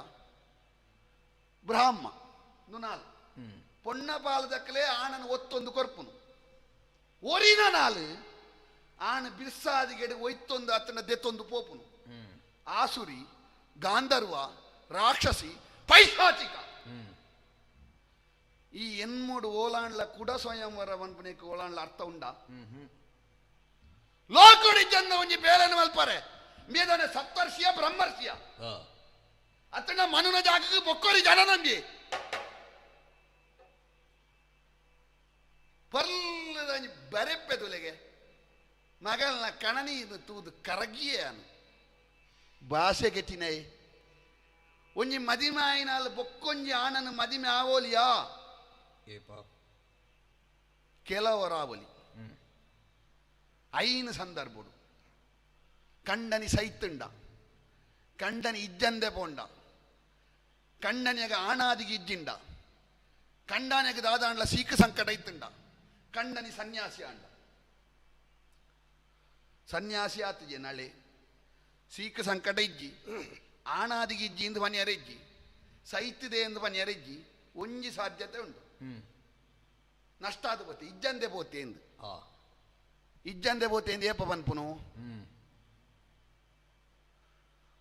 ಬ್ರಾಹ್ಮ ನಾಲು ಪೊಣ್ಣ ಪಾಲದಕ್ಕಲೇ ಆಣನ ಒತ್ತೊಂದು ಕೊರ್ಪುನು. ಒರಿನ ನಾಲು ಆಣ ಬಿರ್ಸಾದಿಗೆಡೆ ಒಯ್ತೊಂದು ಆತನ ದೆತ್ತೊಂದು ಪೋಪುನು. ಆಸುರಿ ಗಾಂಧರ್ವ ರಾಕ್ಷಸಿ ಪೈಶಾಚಿಕ ಈ ಎನ್ಮೂಡು ಓಲಾಂಡ್ಲ ಕುಡ ಸ್ವಯಂವರ ವನ್ಪುನೇಕ ಓಲಾಂಡ್ಲ ಅರ್ಥ ಉಂಡ. ಲೋಕುಡಿ ಜನ ಒಂಜಿ ಬೇಲೆನ ಮಲ್ಪರೆ ಮೇದಾನೆ ಸಪ್ತರ್ಷಿಯ ಬ್ರಹ್ಮರ್ಷಿಯ ಅತನ ಮನುನ ಜಾಗಕ್ಕೆ ಬೊಕ್ಕೋರಿ ಜನ ನಂಬಿ ಪರ್ಲದ ಬರೆಪ್ಪೆದುಲೆಗೆ ಮಗಲ್ನ ಕಣನಿ ತೂದು ಕರಗಿಯೇ ಅನು ಭಾಷೆ ಗೆಟ್ಟಿನೈ ಒಂಜಿ ಮದಿಮಾಯಿನಾಲ್ ಬೊಕ್ಕೊಂಜಿ ಆನನ ಮದಿಮೆ ಆವೋಲಿಯಾ ಕೆಲವರಾವಲಿ ಐನು ಸಂದರ್ಭಡು ಕಂಡನಿ ಸೈತುಂಡ ಕಂಡನಿ ಇಜ್ಜಂದೆ ಪೋಂಡ ಕಂಡನಿಯಾಗ ಆಣಾದಿಗೆ ಇಜ್ಜಿಂಡ ಕಂಡನಿಯಾಗ ದಾದಾಂಡ್ಲ ಸೀಕ ಸಂಕಟ ಇತ್ತುಂಡ ಕಂಡನಿ ಸನ್ಯಾಸಿ ಆಂಡ ಸನ್ಯಾಸಿ ಆತಜೆ ನಾಳೆ ಸೀಕ ಸಂಕಟ ಇಜ್ಜಿ ಆಣಾದಿಗೆ ಇಜ್ಜಿ ಎಂದು ಪನ್ಯಾರ ಇಜ್ಜಿ ಸೈತಿದೆ ಎಂದು ಪನ್ಯಾರ ಇಜ್ಜಿ ಒಂಜಿ ಸಾಧ್ಯತೆ ಉಂಟು ನಷ್ಟ ಆದ ಪೋತೆ ಇಜ್ಜಂದೆ ಪೋತೆ ಎಂದು ಇಜ್ಜಂದೆ ಪೋತೆ ಎಂದು ಏಪ ಪನ್ಪುನು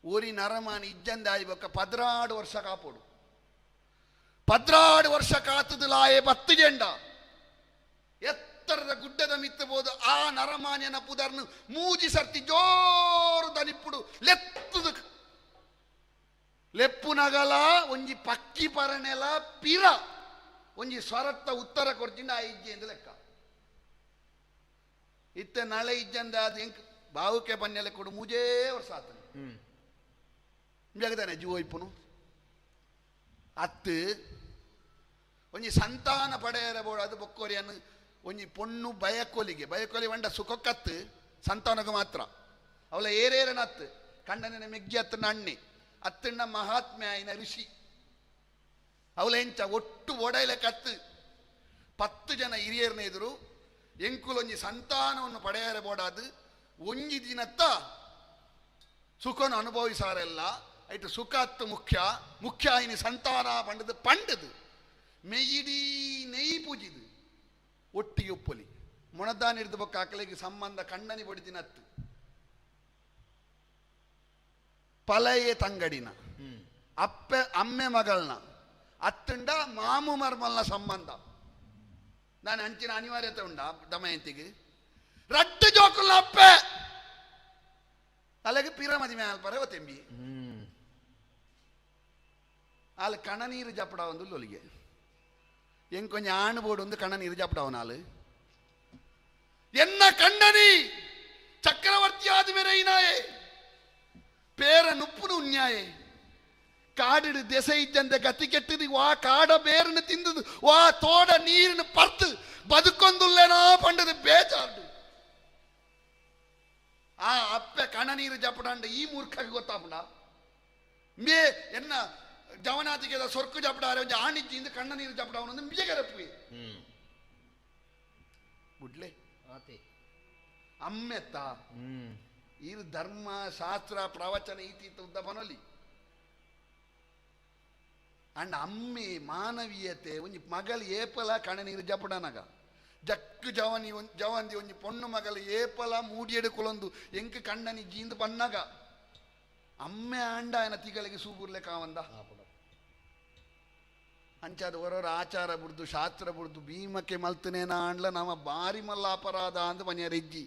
ಊರಿ ನರಮಾನಿ ಇಜ್ಜಂದೆ ಆಯ್ಬಕ್ಕ 12 ವರ್ಷ ಕಾಪೋಡು 12 ವರ್ಷ ಕಾತದು ಲಾಯೆ 10 ಜೆಂಡ ಎತ್ತರದ ಗುಡ್ಡದ ಮಿತ್ತಬಹುದು ಆ ನರಮಾನ್ಯನ ಪುದರ್ನು ಮೂಜಿ ಸರ್ತಿ ಜೋರು ದನಿಪ್ಪುಡು ಲೆತ್ತದು ಲೆಪ್ಪುನಗಲ ಒಂಜಿ ಪಕ್ಕಿ ಪರಣೆಲ ಪಿರ ಒಂಜಿ ಸ್ವರತ್ತ ಉತ್ತರ ಕೊಡ್ತಿಂಡ ಆ ಇಜ್ಜೆ ಎಂದು ಲೆಕ್ಕ ಇತ್ತೆ ನಾಳೆ ಇಜ್ಜಂದ ಅದು ಎಂಕ್ ಬಾವುಕೆ ಬನ್ನೆಲೆ ಕೊಡು ಮೂಜೇ ವರ್ಷ ಆತನು ಜಗದಾನೆ ಜೀವ ಇಪ್ಪುನು ಅತ್ತು ಒಂಜಿ ಸಂತಾನ ಪಡೆಯರ ಬೋಡು ಅದು ಬೊಕ್ಕೋರಿಯನ್ನು ಒಂಜಿ ಪೊಣ್ಣು ಬಯಕೋಲಿಗೆ ಬಯಕೋಲಿ ವಂಡ ಸುಖಕ್ಕತ್ತು ಸಂತಾನಕ್ಕೆ ಮಾತ್ರ ಅವಳ ಏರೇರನತ್ತು ಕಣ್ಣನ ಮೆಗ್ಗಿ ಅತ್ತನ ಅಣ್ಣಿ ಅತ್ತಣ್ಣ ಮಹಾತ್ಮೆ ಆಯಿನ ಋಷಿ ಅವಳ ಎಂಚ ಒಟ್ಟು ಒಡೈಲೆ ಕತ್ತು 10 ಜನ ಹಿರಿಯರನ್ನ ಎದುರು ಎಂಕುಲೊಂಜಿ ಸಂತಾನವನ್ನು ಪಡೆಯರ ಬೋಡಾದು ಒಂಜಿ ದಿನತ್ತ ಸುಖನ ಅನುಭವಿಸಾರೆಲ್ಲ ಐಟು ಸುಖ ಅತ್ತು ಮುಖ್ಯ ಮುಖ್ಯ ಆಯಿನ ಸಂತಾನ ಪಂಡದು ಪಂಡದು ಮೆಯ್ಯಿಡೀ ನೆಯ್ ಪೂಜಿದು ಒಟ್ಟಿಗೆ ಉಪ್ಪೊಲಿ ಮೊಣದಾನ ಹಿಡಿದು ಬೊಕ್ಕ ಆಕಲಿಗೆ ಸಂಬಂಧ ಕಣ್ಣನಿ ಬಡಿದಿನತ್ತು ಪಲಯೆ ತಂಗಡಿನ ಅಪ್ಪೆ ಅಮ್ಮೆ ಮಗಳನ್ನ ಅತ್ತಂಡ ಮಾಮು ಮರ್ಮಲ್ನ ಸಂಬಂಧ ನಾನು ಅಂಚಿನ ಅನಿವಾರ್ಯತೆ ಉಂಡ ದಮಯಂತಿಗೆ ರಡ್ಡು ಜೋಕುಲ್ನ ಅಪ್ಪೆ ಅಲ್ಲಿಗೆ ಪಿರಮದಿ ಮ್ಯಾಲ್ ಪರ ತೆಂಬಿ ಅಲ್ಲಿ ಕಣ ನೀರು ಜಪಡ ಒಂದು ಲೊಲಿಗೆ ಎಂಗ್ ಕೊಂಚ ಆಣು ಬೋರ್ಡು ಒಂದು ಕಣ ನೀರು ಜಪಡವನಾಲು ಎನ್ನ ಕಣ್ಣನಿ ಚಕ್ರವರ್ತಿ ಆದ ಮೇರೆ ಇನಾಯೆ ಪೇರ ನುಪ್ಪುನು ಉನ್ಯಾಯೆ ಕಾಡಿಡು ದೆಸೆ ಇದ್ದಂತೆ ಗತಿ ಕೆಟ್ಟದು ವಾ ಕಾಡ ಬೇರನ್ನು ತಿಂದದು ವಾ ತೋಡ ನೀರಿನ ಪರ್ತು ಬದುಕೊಂದುಲ್ಲೇನಾ ಪಂಡದು ಬೇಜಾರ್ಡು ಆ ಅಪ್ಪೆ ಕಣ ನೀರು ಜಪಡಂಡ ಈ ಮೂರ್ಖಗೆ ಗೊತ್ತಾಪುಂಡ ಮೇ ಎನ್ನ ಜವನಾತಿಗೆ ಸೊರ್ಕು ಜಪಡಾರೆ ಒಂಜಿ ಆಣಿಜ್ಜಿಂದ ಕಣ್ಣ ನೀರು ಜಪಡವನೊಂದು ಮಿಜಗರಪ್ಪಿ ಬುಡ್ಲೆ ಅಮ್ಮೆತ್ತ ಇದು ಧರ್ಮ ಶಾಸ್ತ್ರ ಪ್ರವಚನ ಈತಿ ಉದ್ದ ಬನೊಲಿ ಅಂಡ್ ಅಮ್ಮೆ ಮಾನವೀಯತೆ ಒಂಜಿ ಮಗಲ್ ಏಪಲ ಕಣ ನೀರು ಜಪಡನಗ ಜಕ್ಕು ಜವನಿ ಜವಂದಿ ಒಂಜಿ ಪೊಣ್ಣು ಮಗಲ್ ಏಪಲ ಮೂಡಿಯಡು ಕುಲೊಂದು ಎಂಕ್ ಕಣ್ಣನಿ ಜೀಂದು ಬನ್ನಗ ಅಮ್ಮೆ ಆಂಡ ಆಯನ ತಿಗಳಿಗೆ ಸೂಬುರ್ಲೆ ಕಾವಂದ ಅಂಚಾದ ಹೊರರ ಆಚಾರ ಬುಡ್ದು ಶಾಸ್ತ್ರ ಬುಡ್ದು ಭೀಮಕ್ಕೆ ಮಲ್ತನೇನ ಆಂಡ್ಲ ನಮ್ಮ ಬಾರಿ ಮಲ್ಲ ಅಪರಾಧ ಅಂದ್ ಮನೆಯರಿಜ್ಜಿ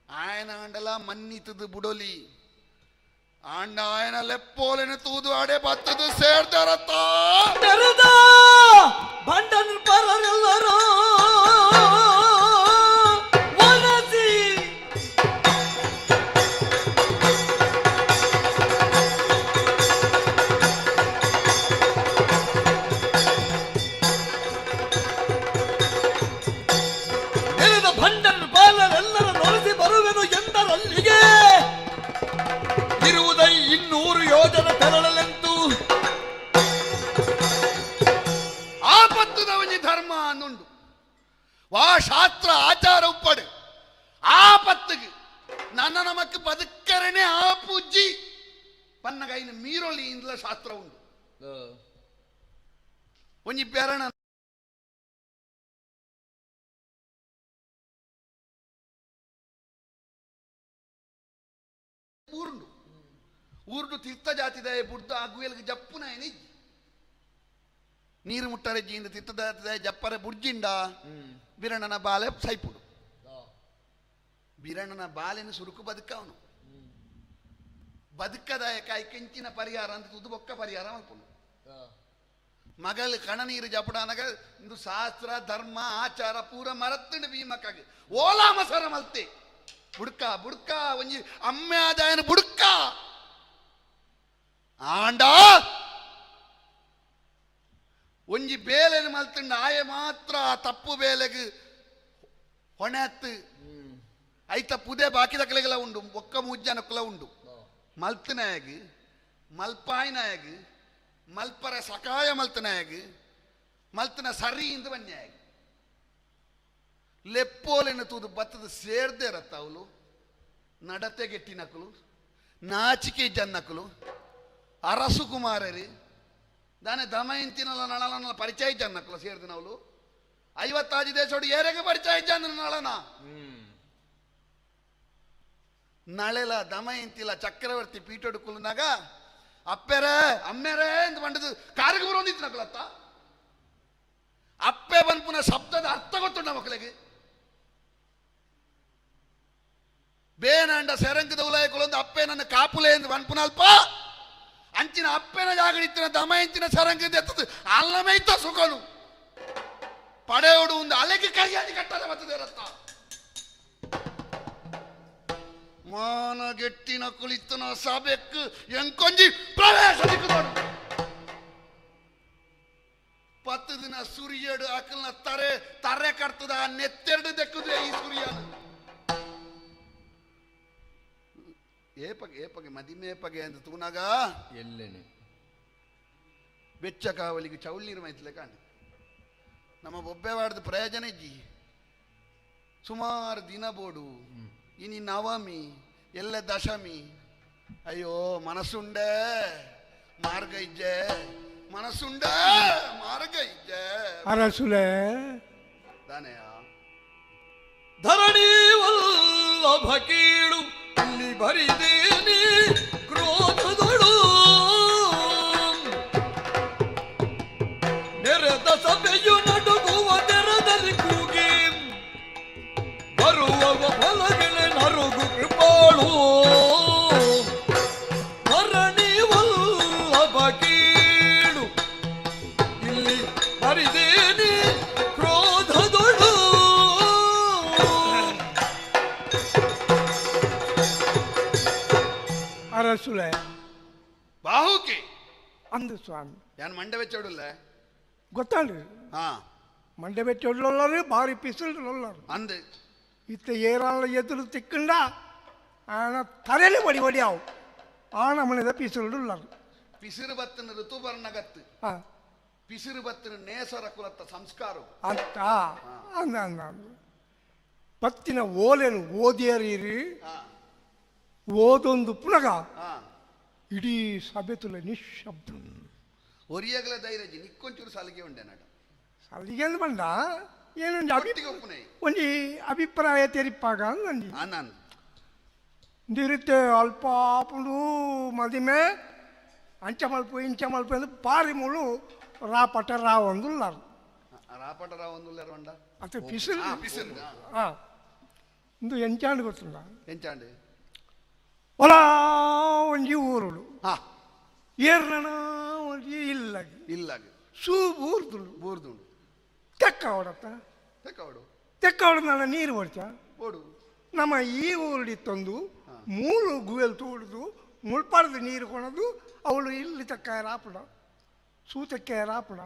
ಆಯನ ಆಂಡಲ ಮನ್ನಿತದು ಬುಡೊಲಿ ಆಂಡ ಆಯನ ಲೆಪ್ಪೋಲೆನ ತೂದು ಆಡೆ ಬತ್ತದು ಸೇರ್ದರತ್ತ ಬಂಡನ್ ಪರರೆಲ್ಲರೂ ವನಸಿ ನೆರೆದ ಭಂಡನ್ ಬಾಲರೆಲ್ಲರ ನೊರೆಸಿ ಬರುವೆನು ಎಂದರಲ್ಲಿಗೆ ಇರುವುದೈ 200 ಯೋಜನ ತೆರಳಲೆಂತು ಆಪತ್ತುದ ಒಂಜಿ ಧರ್ಮ ಅನ್ನುಂಡು ವಾ ಶಾಸ್ತ್ರ ಆಚಾರ ಉಪ್ಪಡು ಆಪತ್ತಿಗೆ ನನ್ನ ನಮಕ್ ಬದುಕರಣೆ ಆಪುಜ್ಜಿ ಪನ್ನಗೈನ ಮೀರೊಲಿ ಇಂದ್ಲ ಶಾಸ್ತ್ರ ಉಂಡು ಒಂಜಿ ಬೆರಣ ಊರುಂಡು ಊರುಡು ತೀರ್ಥ ಜಾತಿದಾಯ ಬುಡ್ದು ಆ ಗುಯಲ್ಗೆ ಜಪ್ಪುನ ನೀರು ಮುಟ್ಟರೆ ಜೀಂದ ತೀರ್ಥ ಜಾತಿದಾಯ ಜಪ್ಪರೆ ಬುಡ್ಜಿಂಡ ಬಿರಣನ ಬಾಲೆ ಸೈಪುಡು ಬಿರಣನ ಬಾಲೆನ ಸುರುಕು ಬದುಕವನು ಬದುಕದಾಯ ಕಾಯಿ ಕೆಂಚಿನ ಪರಿಹಾರ ಅಂತ ತುದು ಬೊಕ್ಕ ಪರಿಹಾರ ಮಲ್ಪುನು ಮಗಲ್ ಕಣ ನೀರು ಜಪಡಾನಗ ಇಂದು ಶಾಸ್ತ್ರ ಧರ್ಮ ಆಚಾರ ಪೂರ ಮರತ್ತಂಡು ಭೀಮಕ್ಕಾಗಿ ಓಲಾ ಮಸರ ಮಲ್ತೆ ಬುಡ್ಕ ಬುಡ್ಕ ಒಂಜಿ ಅಮ್ಮೆ ಆದಾಯನ ಬುಡ್ಕ ಆಂಡ ಒಂಜಿ ಬೇಲೆನ ಮಲ್ತಂಡ ಆಯೆ ಮಾತ್ರ ತಪ್ಪು ಬೇಲೆಗೆ ಹೊಣೆತ್ತು ಐತ ಪುದೆ ಬಾಕಿದ ಕಲೆಗೆಲ್ಲ ಉಂಡು ಒಕ್ಕ ಮೂಜ್ಜನಕ್ಕಲ ಉಂಡು ಮಲ್ತನಾಯಗ್ ಮಲ್ಪಾಯ್ನಾಯಗ್ ಮಲ್ಪರ ಸಕಾಯ ಮಲ್ತನಾಯಗ್ ಮಲ್ತನ ಸರಿ ಇಂದು ಬನ್ಯಾಯಗ್ ಲೆಪ್ಪೋಲೆನ ತೂದು ಬತ್ತದ ಸೇರ್ದೆ ರತ್ತ ಅವಳು ನಡತೆಗೆಟ್ಟಿನಕಲು ನಾಚಿಕೆ ಜನ್ನಕಲು ಅರಸು ಕುಮಾರರಿ ದಾನೆ ದಮಯಂತಿನಲ್ಲ ನಳನ ಪರಿಚಯ ಜನ್ನಕಲು ಸೇರ್ದಿನವಳು 55 ದೇಶೋಡು ಏರೆಗೆ ಪರಿಚಯ ಜನ ನಳನ ನಳೆಲ ದಮಯಂತಿಲ ಚಕ್ರವರ್ತಿ ಪೀಠೋಡು ಕುಲನಾಗ ಅಪ್ಪೆರೇ ಅಮ್ಮೆರೇ ಅಂತ ಬಂಡದು ಕಾರಿಗೆ ಬರೋಂದಿತ್ತು ನಕಲತ್ತ ಅಪ್ಪೆ ಬಂದ್ಪುನ ಶಬ್ದದ ಅರ್ಥ ಗೊತ್ತುಂಡ ಮಕ್ಕಳಿಗೆ ಬೇನಂಡ ಸೆರಂಗದ ಉಲಾಯಕುಲೊಂದು ಅಪ್ಪೆ ನನ್ನ ಕಾಪುಲೆ ಎಂದು ಬನ್ಪುನಲ್ಪ ಅಂಚಿನ ಅಪ್ಪೆನ ಜಾಗಡಿತ್ತಿನ ದಮಯಂತಿನ ಸೆರಂಗದ ಎತ್ತದು ಅಲ್ಲಮೈತ ಸುಖನು ಪಡೆಯೋಡು ಒಂದು ಅಲೆಗೆ ಕೈಯಾಗಿ ಕಟ್ಟದ ಬರ್ತದೆ ರತ್ತ ಮಾನಗೆಟ್ಟಿನ ಕುಳಿತನ ಸಬೆಕ್ ಎಂಕೊಂಜಿ ಪ್ರವೇಶ ದಿಕ್ಕುದೋಡು 10 ದಿನ ಸುರಿಯಡು ಅಕಲ್ನ ತರೆ ತರೆ ಕರ್ತದ ನೆತ್ತೆರಡು ದೆಕ್ಕುದು ಈ ಸುರಿಯನು ಏಪಗೆ ಏಪಗೆ ಮದಿಮೇಪಗೆ ಅಂತ ತೂನಾಗ ಎಲ್ಲೇನೆ ಬೆಚ್ಚ ಕಾವಲಿಗೆ ಚೌಲ್ ನೀರು ಮೈತ್ಲೆ ಕಾಂಡು ನಮ್ಮ ಬೊಬ್ಬೆ ವಾಡ್ದು ಪ್ರಯೋಜನ ಇಜ್ಜಿ ಸುಮಾರು ದಿನ ಬೋಡು ಇನಿ ನವಮಿ ಎಲ್ಲ ದಶಮಿ ಅಯ್ಯೋ ಮನಸ್ಸುಂಡೆ ಮಾರ್ಗ ಇಜ್ಜೆ ಮನಸ್ಸುಂಡೆ ಮಾರ್ಗ ಇಜ್ಜೆ ಅರಸುಲೆ ದಾನೆಯ ಧರಣಿ ವಲ್ಲಭ ಕೀಳು ಇಲ್ಲಿ ಬರಿದೇನಿ ಕ್ರೋಧದೊಳು ನೆರೆದ ಸಭೆಯು ನಡುಗುವ ತೆರದಲ್ಲಿ ಕೂಗಿ ಬರುವ ಫಲಗಳ ನರುಗು ಕೃಪಾಳು ಧರಣಿ ವಲ್ಲಭ ಕೀಳು ಇಲ್ಲಿ ಬರಿದೇನಿ ಕ್ರೋಧದೊಳು ಅರಸುಲೆ ಬಾಹುಕಿ ಅಂದು ಸ್ವಾಮಿ ಯಾನ್ ಮಂಡೆ ಬೆಚ್ಚೋಡುಲ್ಲ ಗೊತ್ತಾಂಡ್ರಿ ಹಾ ಮಂಡೆ ಬೆಚ್ಚೋಡ್ಲೊಲ್ಲರು ಬಾರಿ ಪಿಸಿಲ್ರೊಲ್ಲರು ಅಂದು ಇತ್ತ ಏರಾಳ ಎದುರು ತಿಕ್ಕಂಡ ಆನ ತಲೆಯಲ್ಲಿ ಒಡಿ ಒಡಿ ಅವು ಆನ ಮನೆದ ಪಿಸಿಲ್ರುಲ್ಲರು ಪಿಸಿರು ಬತ್ತಿನ ಋತುಪರ್ಣಗತ್ತು ಹಾ ಪಿಸಿರು ಬತ್ತಿನ ನೇಸರ ಕುಲತ್ತ ಸಂಸ್ಕಾರ ಅಂತ ಅಂದ ಅಂದ ಅಂದ. ಪತ್ತಿನ ಓಲೆನು ಓದಿಯರೀರಿ ಓದೊಂದು ಪುನಗ ಇಡೀ ಸಭೆ ತುಲೆ ನಿಶ್ಶಬ್ದ ಒರಿಯಗಲ ಧೈರ್ಯ ನಿಕ್ಕೊಂಚೂರು ಸಲಿಗೆ ಉಂಡೆ ನಡ ಸಲಿಗೆ ಅಂದ್ ಬಂದ ಏನೊಂದು ಒಟ್ಟಿಗೆ ಒಪ್ಪುನೆ. ಒಂಜಿ ಅಭಿಪ್ರಾಯ ತೆರಿಪಾಗ ಅಂದಿ ನಾನು ನಿರುತ್ತೆ ಅಲ್ಪ ಆಪುಂಡು ಮದಿಮೆ ಅಂಚ ಮಲ್ಪು ಇಂಚ ಮಲ್ಪು ಅಂದ್ ಬಾರಿ ಮುಳು ರಾಪಟ ರಾವೊಂದುಲ್ಲಾರು ರಾಪಟ ರಾವೊಂದುಲ್ಲಾರು ಉಂಡ ಅದು ಪಿಸಿರು ಪಿಸಿರು ಹಾ ಇಂದು ಎಂಚಾಂಡ್ ಗೊತ್ತುಂಡ ಎಂಚಾಂಡ್ ಒಲಾ ಒಂಜಿ ಊರುಡು ಏರ್ನಣ ಒಂಜಿ ಇಲ್ಲಗ್ ಇಲ್ಲಗ್ ಸೂ ಬೂರ್ದುಂಡು ಬೂರ್ದುಂಡು ತೆಕ್ಕ ಹೊಡತ್ತ ತೆಕ್ಕ ಹೊಡು ತೆಕ್ಕ ಹೊಡೆದ ನೀರು ಹೊಡ್ತ ಓಡು ನಮ್ಮ ಈ ಊರುಡಿತ್ತೊಂದು ಮೂರು ಗುವೆಲ್ ತೋಡುದು ಮುಳ್ಪಾರ್ದು ನೀರು ಕೊಣದು ಅವಳು ಇಲ್ಲಿ ತಕ್ಕ ರಾಪುಡ ಸೂತಕ್ಕೆ ರಾಪುಡ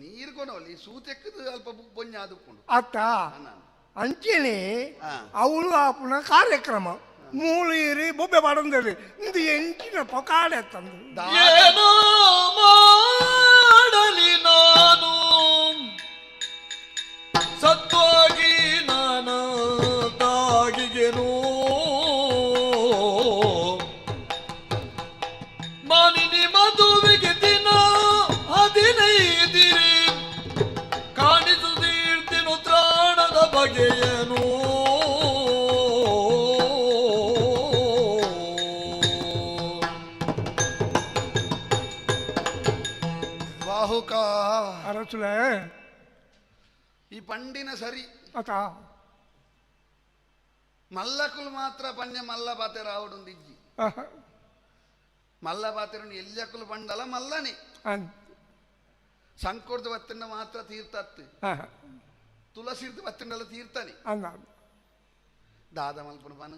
ನೀರು ಕೊನವಲ್ಲಿ ಸೂತೆಕ್ಕದು ಅಲ್ಪ ಬೊಂಜ ಆದುಕೊಂಡು ಅತ್ತ ಅಂಚೆನೆ ಅವಳು ಆಪುನ ಕಾರ್ಯಕ್ರಮ ಮೂಳು ಏರಿ ಬೊಬ್ಬೆ ಬಾಡಂದೇಳಿ ಇಂದು ಎಂಚಿನ ಪೊಕಾಡೆ ತಂದು ಏನೋ ಮಾಡಲಿ ನಾನು ಸತ್ವಾಗಿ ನಾನು ತಾಗಿಗೆನು ಮಾನಿನಿ ಮದುವೆಗೆ ದಿನ ಹದಿನೈದಿರಿ ಕಾಣಿಸುತ್ತೀರ್ತಿನು ತ್ರಾಣದ ಬಗೆಯನು ಬಾಹುಕ ಅರಸುಲೆ ಈ ಪಂಡಿನ ಸರಿ ಅತ ಮಲ್ಲಕುಲು ಮಾತ್ರ ಪಂಜ ಮಲ್ಲ ಬಾತೆ ರಾವಡುಂದು ಇಜ್ಜಿ ಮಲ್ಲ ಬಾತೆರುಂಡು ಎಲ್ಲಕುಲು ಪಂಡಲ ಮಲ್ಲನೆ ಸಂಕೋರ್ದು ಬತ್ತಿಂಡ ಮಾತ್ರ ತೀರ್ಥತ್ತು ತುಳಸಿರ್ದು ಬತ್ತಿಂಡಲ ತೀರ್ಥನೆ ಅಂದ ದಾದ ಮಲ್ಪನ ಪನ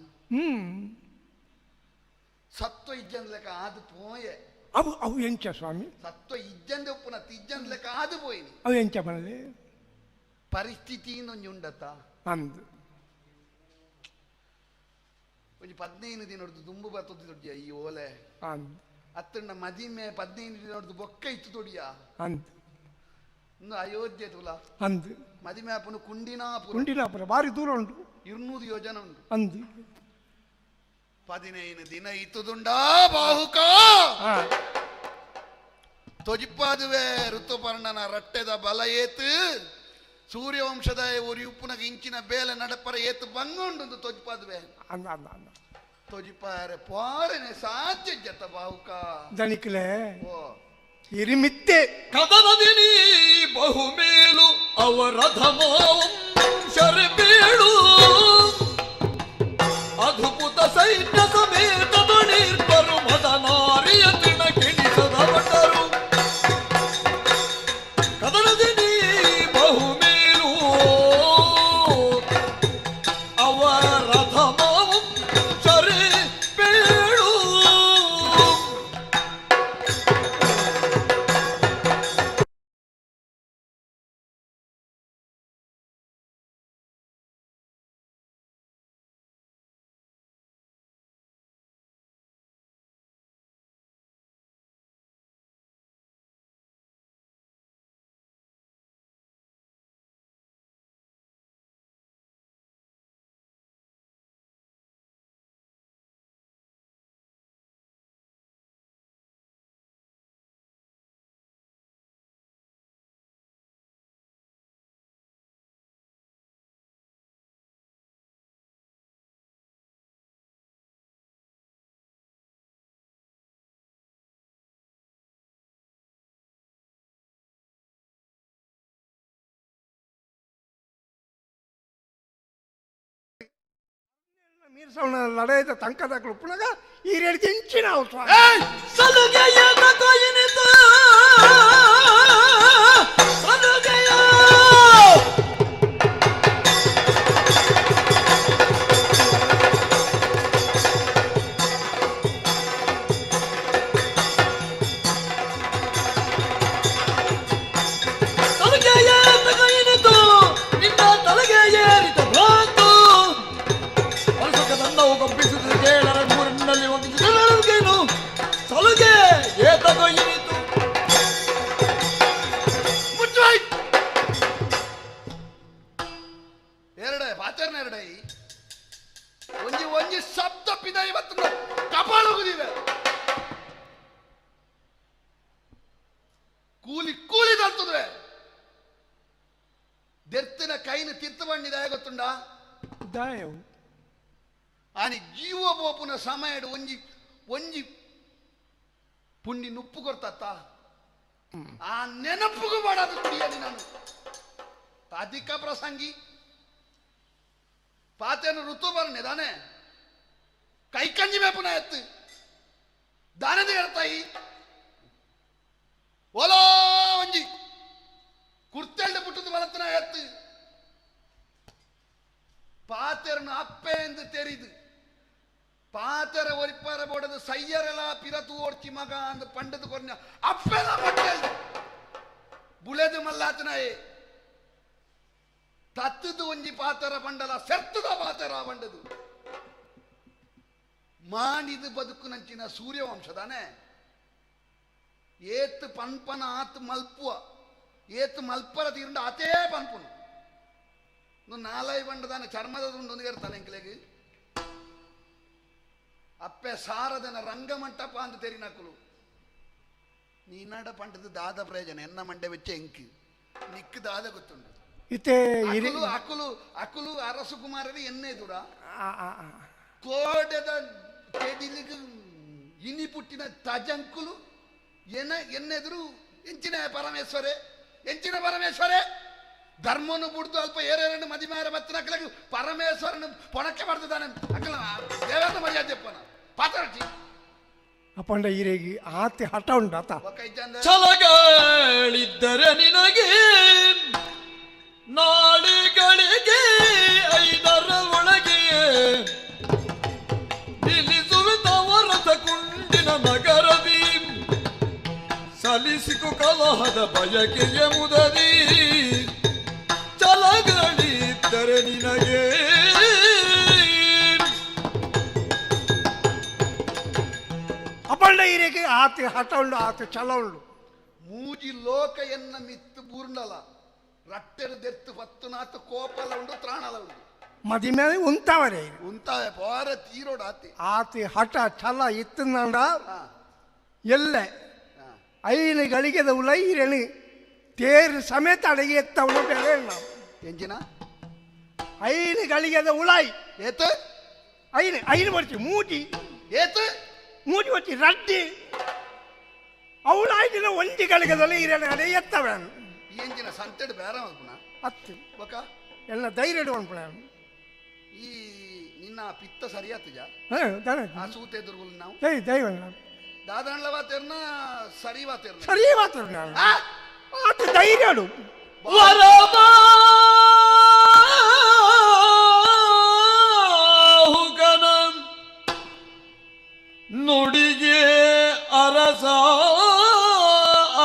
ಸತ್ವ ಇಜ್ಜಂದ್ ಲೆಕ್ಕ ಆದು ಪೋಯೆ ಅವು ಅವು ಎಂಚ ಸ್ವಾಮಿ ಸತ್ವ ಇಜ್ಜಂದೆ ಉಪ್ಪುನ ತಿಜ್ಜಂದ್ ಲೆಕ್ಕ ಆದು ಪೋಯಿನಿ ಅವು ಎಂಚ ಪನಲೆ ಪರಿಸ್ಥಿತಿ ಒಂಜಿ ಉಂಡತ್ತ ಅಂದು ಒಂಜಿ 15 ದಿನೊಡ್ದು ದುಂಬು ಬರ್ತದೆ ದೊಡ್ಡಿಯ ಈ ಓಲೆ ಅಂದು ಅತ್ತಂಡ ಮದಿಮೆ 15 ದಿನೊಡ್ದು ಬೊಕ್ಕ ಇತ್ತು ದೊಡಿಯ ಅಂದು ಇನ್ನು ಅಯೋಧ್ಯೆ ತುಲ ಅಂದು ಮದಿಮೆ ಅಪ್ಪನು ಕುಂಡಿನಾಪುರ ಕುಂಡಿನಾಪುರ ಭಾರಿ ದೂರ ಉಂಟು 200 ಯೋಜನೆ ಉಂಟು ಅಂದು 15 ದಿನ ಇತ್ತುದುಂಡಾ ಬಾಹುಕ ತೊಜಿಪ್ಪಾದುವೆ ಋತುಪರ್ಣನ ರಟ್ಟೆದ ಬಲ ಏತು ಸೂರ್ಯವಂಶದ ಒರಿ ಉಪ್ಪುನಗ ಇಂಚಿನ ಬೇಲೆ ನಡಪರ ಏತು ಬಂಗುಂಡು ತೊಜಿಪಾದುವೆ ಅಂದ ಅಂದ ಅಂದ ತೊಜಿಪಾರೆ ಪಾರನೆ ಸಾಧ್ಯ ಜತ ಬಾಹುಕ ದಣಿಕಲೆ ಓ ಹಿರಿಮಿತ್ತೆ ಕದನದಿನಿ ಬಹುಮೇಲು ಅವರ ಧಮಾವಂಶರ ಬೀಳು ಅಧುಪುತ ಸೈನ್ಯ ಸಮೇತ ದಣಿರ್ಪರು ಮದನಾರಿಯ ತೃಣ ಕೆಣಿಸದ ಭಟರು ಕದನದಿನಿ ಬಹುಮೇಲು ಅವರ ಧಮಾವಂಶರ ಬೀಳು. ಮೀರ್ಸವನ ಲಡಾಯಿದ ತಂಕದಾಕಲು ಪುನಗ ಈ ರೇಡಿಗೆ ಇಂಚಿನ ಸಲುಗೆಯ ಕೊಯಿನಿತು ಸಲುಗೆಯ ಸಲುಗೆಯ ತಗೊಯಿನಿತು ನಿನ್ನ ತಲೆಗೆ ಏರಿತ ಭ್ರಾಂತು ವರ್ಷದ ಕಂಪಿಸುತ್ತದೆ ಕೇಳರ ಮೂರಿನಲ್ಲಿ ಒಂದು ಸಲುಗೆ ಏತಗೊಯ್ಯಿತು ಎರಡೇ ಪಾಚರ್ನ ಎರಡೈ ಒಂಜಿ ಒಂಜಿ ಶಬ್ದ ಪಿದ ಇವತ್ತು ಕಪಾಳ ಹೋಗುದಿದೆ ಕೂಲಿ ಕೂಲಿ ತಲ್ತದೆ ದೆರ್ತಿನ ಕೈನ ತಿರ್ತು ಬಂಡಿದ ಗೊತ್ತುಂಡ ದಾಯವು ಆನಿ ಜೀವ ಬೋಪುನ ಸಮಯ ಒಂಜಿ ಒಂಜಿ ಪುಂಡಿ ನುಪ್ಪು ಕೊಡ್ತತ್ತ ಆ ನೆನಪುಗೂ ಮಾಡದು ಕುಡಿಯಲಿ ನಾನು ಅಧಿಕ ಪ್ರಸಂಗಿ ಪಾತೆನ ಋತು ಬರ್ನೆ ದಾನೆ ಕೈಕಂಜಿ ಮೇಪುನ ಎತ್ತು ದಾನದ ಹೇಳ್ತಾಯಿ ಓಲೋ ಒಂಜಿ ಕುರ್ತೆಲ್ಡ ಪುಟ್ಟದ ಬಲತ್ತನ ಎತ್ತು ಪಾತೆರನು ಅಪ್ಪೆ ಎಂದು ತೆರಿದು ಪಾತೆರ ಒರಿಪಾರ ಬೋಡದು ಸಯ್ಯರೆಲ ಪಿರತು ಓಡ್ಚಿ ಮಗ ಅಂದ್ ಪಂಡದು ಕೊರ್ನ ಅಪ್ಪೆಲ ಪಟ್ಟೆಲ್ದು ಬುಳೆದು ಮಲ್ಲಾತನಾಯೇ ತತ್ತದು ಒಂಜಿ ಪಾತೆರ ಬಂಡಲ ಸೆರ್ತದ ಪಾತೆರ ಬಂಡದು ಮಾಣಿದು ಬದುಕು ನಂಚಿನ ಸೂರ್ಯವಂಶದಾನೆ ಏತ್ ಪನ್ಪನ ಆತ್ ಮಲ್ಪುವ ಏತ್ ಮಲ್ಪರ ತೀರಂಡ ಆತೇ ಪನ್ಪುನು ನಾಲೈ ಬಂಡದಾನೆ ಚರ್ಮದ ಉಂಡು ಇರ್ತಾನೆ ಎಂಕ್ಲೆಗ್ ಅಪ್ಪೆ ಸಾರದನ ರಂಗಮಂಟಪ ಅಂತ ತೆರಿನಕುಲು ನೀನಾಡ ಪಂಡದ ದಾದ ಪ್ರಯೋಜನ ಎನ್ನ ಮಂಡೆ ವೆಚ್ಚ ಎಂಕ್ ನಿಕ್ ದಾದ ಗೊತ್ತುಂಡು ಇತ್ತೆ ಅಕುಲು ಅಕುಲು ಅಕುಲು ಅರಸು ಕುಮಾರರು ಎನ್ನೆ ದೂರ ಕೋಡೆದ ಕೆಡಿಲಿಗೆ ಇನಿ ಪುಟ್ಟಿನ ತಜಂಕುಲು ಎನ ಎನ್ನೆದುರು ಎಂಚಿನ ಪರಮೇಶ್ವರೇ ಎಂಚಿನ ಪರಮೇಶ್ವರೇ ಧರ್ಮನು ಬುಡ್ದು ಅಲ್ಪ ಏರೇರನ್ನು ಮದಿಮಾರ ಬತ್ತಿನಕ್ಕಲಾಗಿ ಪರಮೇಶ್ವರನು ಪೊಣಕ್ಕೆ ಮಾಡ್ತಿದ್ದಾನೆ ಅಕ್ಕಲ ದೇವರನ್ನ ಮರ್ಯಾದೆ ಪನ ಪಾತ್ರಟಿ ಅಪ್ಪಂಡ ಈರೇಗಿ ಆತಿ ಹಠ ಉಂಟು ಆತ ಛಲಗಳಿದ್ದರೆ ನಿನಗೆ ನಾಳೆಗಳಿಗೆ ಐದರ ಒಳಗೆ ನಿಲ್ಲಿಸುವೆ ತವರಥ ಕುಂಡಿನ ನಗರದಿ ಸಲಿಸಿಕು ಕಲಹದ ಬಯಕೆಯ ಮುದದಿ ಛಲಗಳಿದ್ದರೆ ನಿನಗೆ ಅಪ್ಪಂಡ ಈರೇಗಿ ಆತಿ ಹಠ ಉಂಡು ಆತಿ ಛಲ ಉಂಡು ಮೂಜಿ ಲೋಕ ಎನ್ನ ಮಿತ್ತು ಬೂರ್ಣಲ ರಟ್ಟೆರು ದೆತ್ತು ಪತ್ತು ಕೋಪಲ ಉಂಡು ತ್ರಾಣಲ ಉಂಡು ಮದಿ ಮೇಲೆ ಉಂತಾವರೆ ಉಂತಾವೆ ಪೋರ ತೀರೋಡ ಆತಿ ಆತಿ ಹಠ ಛಲ ಇತ್ತಂದ ಎಲ್ಲೆ ಐನು ಗಳಿಗೆದ ಉಲೈರಣಿ ತೇರು ಸಮೇತ ಅಡಗಿ ಎತ್ತವನು ಬೇರೆ ನಾವು ಎಂಜಿನ ಐನು ಗಳಿಗೆದ ಉಲಾಯ್ ಏತು ಐನು ಐನು ಬರ್ತಿ ಮೂಟಿ ಏತು ಮೂಟಿ ಬರ್ತಿ ರಡ್ಡಿ ಅವಳಾಯ್ತಿನ ಒಂಜಿ ಗಳಿಗೆದಲ್ಲಿ ಇರಣಿ ಅಡೆ ಎತ್ತವನು ಈ ಎಂಜಿನ ಸಂತೆಡು ಬೇರೆ ಮಲ್ಪುನ ಹತ್ತು ಬೊಕ ಎಲ್ಲ ಧೈರ್ಯ ಇಡುವನ್ಪುಣ ಈ ನಿನ್ನ ಪಿತ್ತ ಸರಿಯಾತುಜ ಆ ಸೂತೆ ದುರ್ಗುಲ್ ನಾವು ದೈ ದೈವ ದಾದಾಣ್ಲ ವಾತೇರ್ನ ಸರಿ ವಾತೇರ್ನ ಸರಿ ವಾತೇರ್ನ ಆತ ಧೈರ್ಯ ವರಬಾಹುಗನ ನುಡಿಗೆ ಅರಸ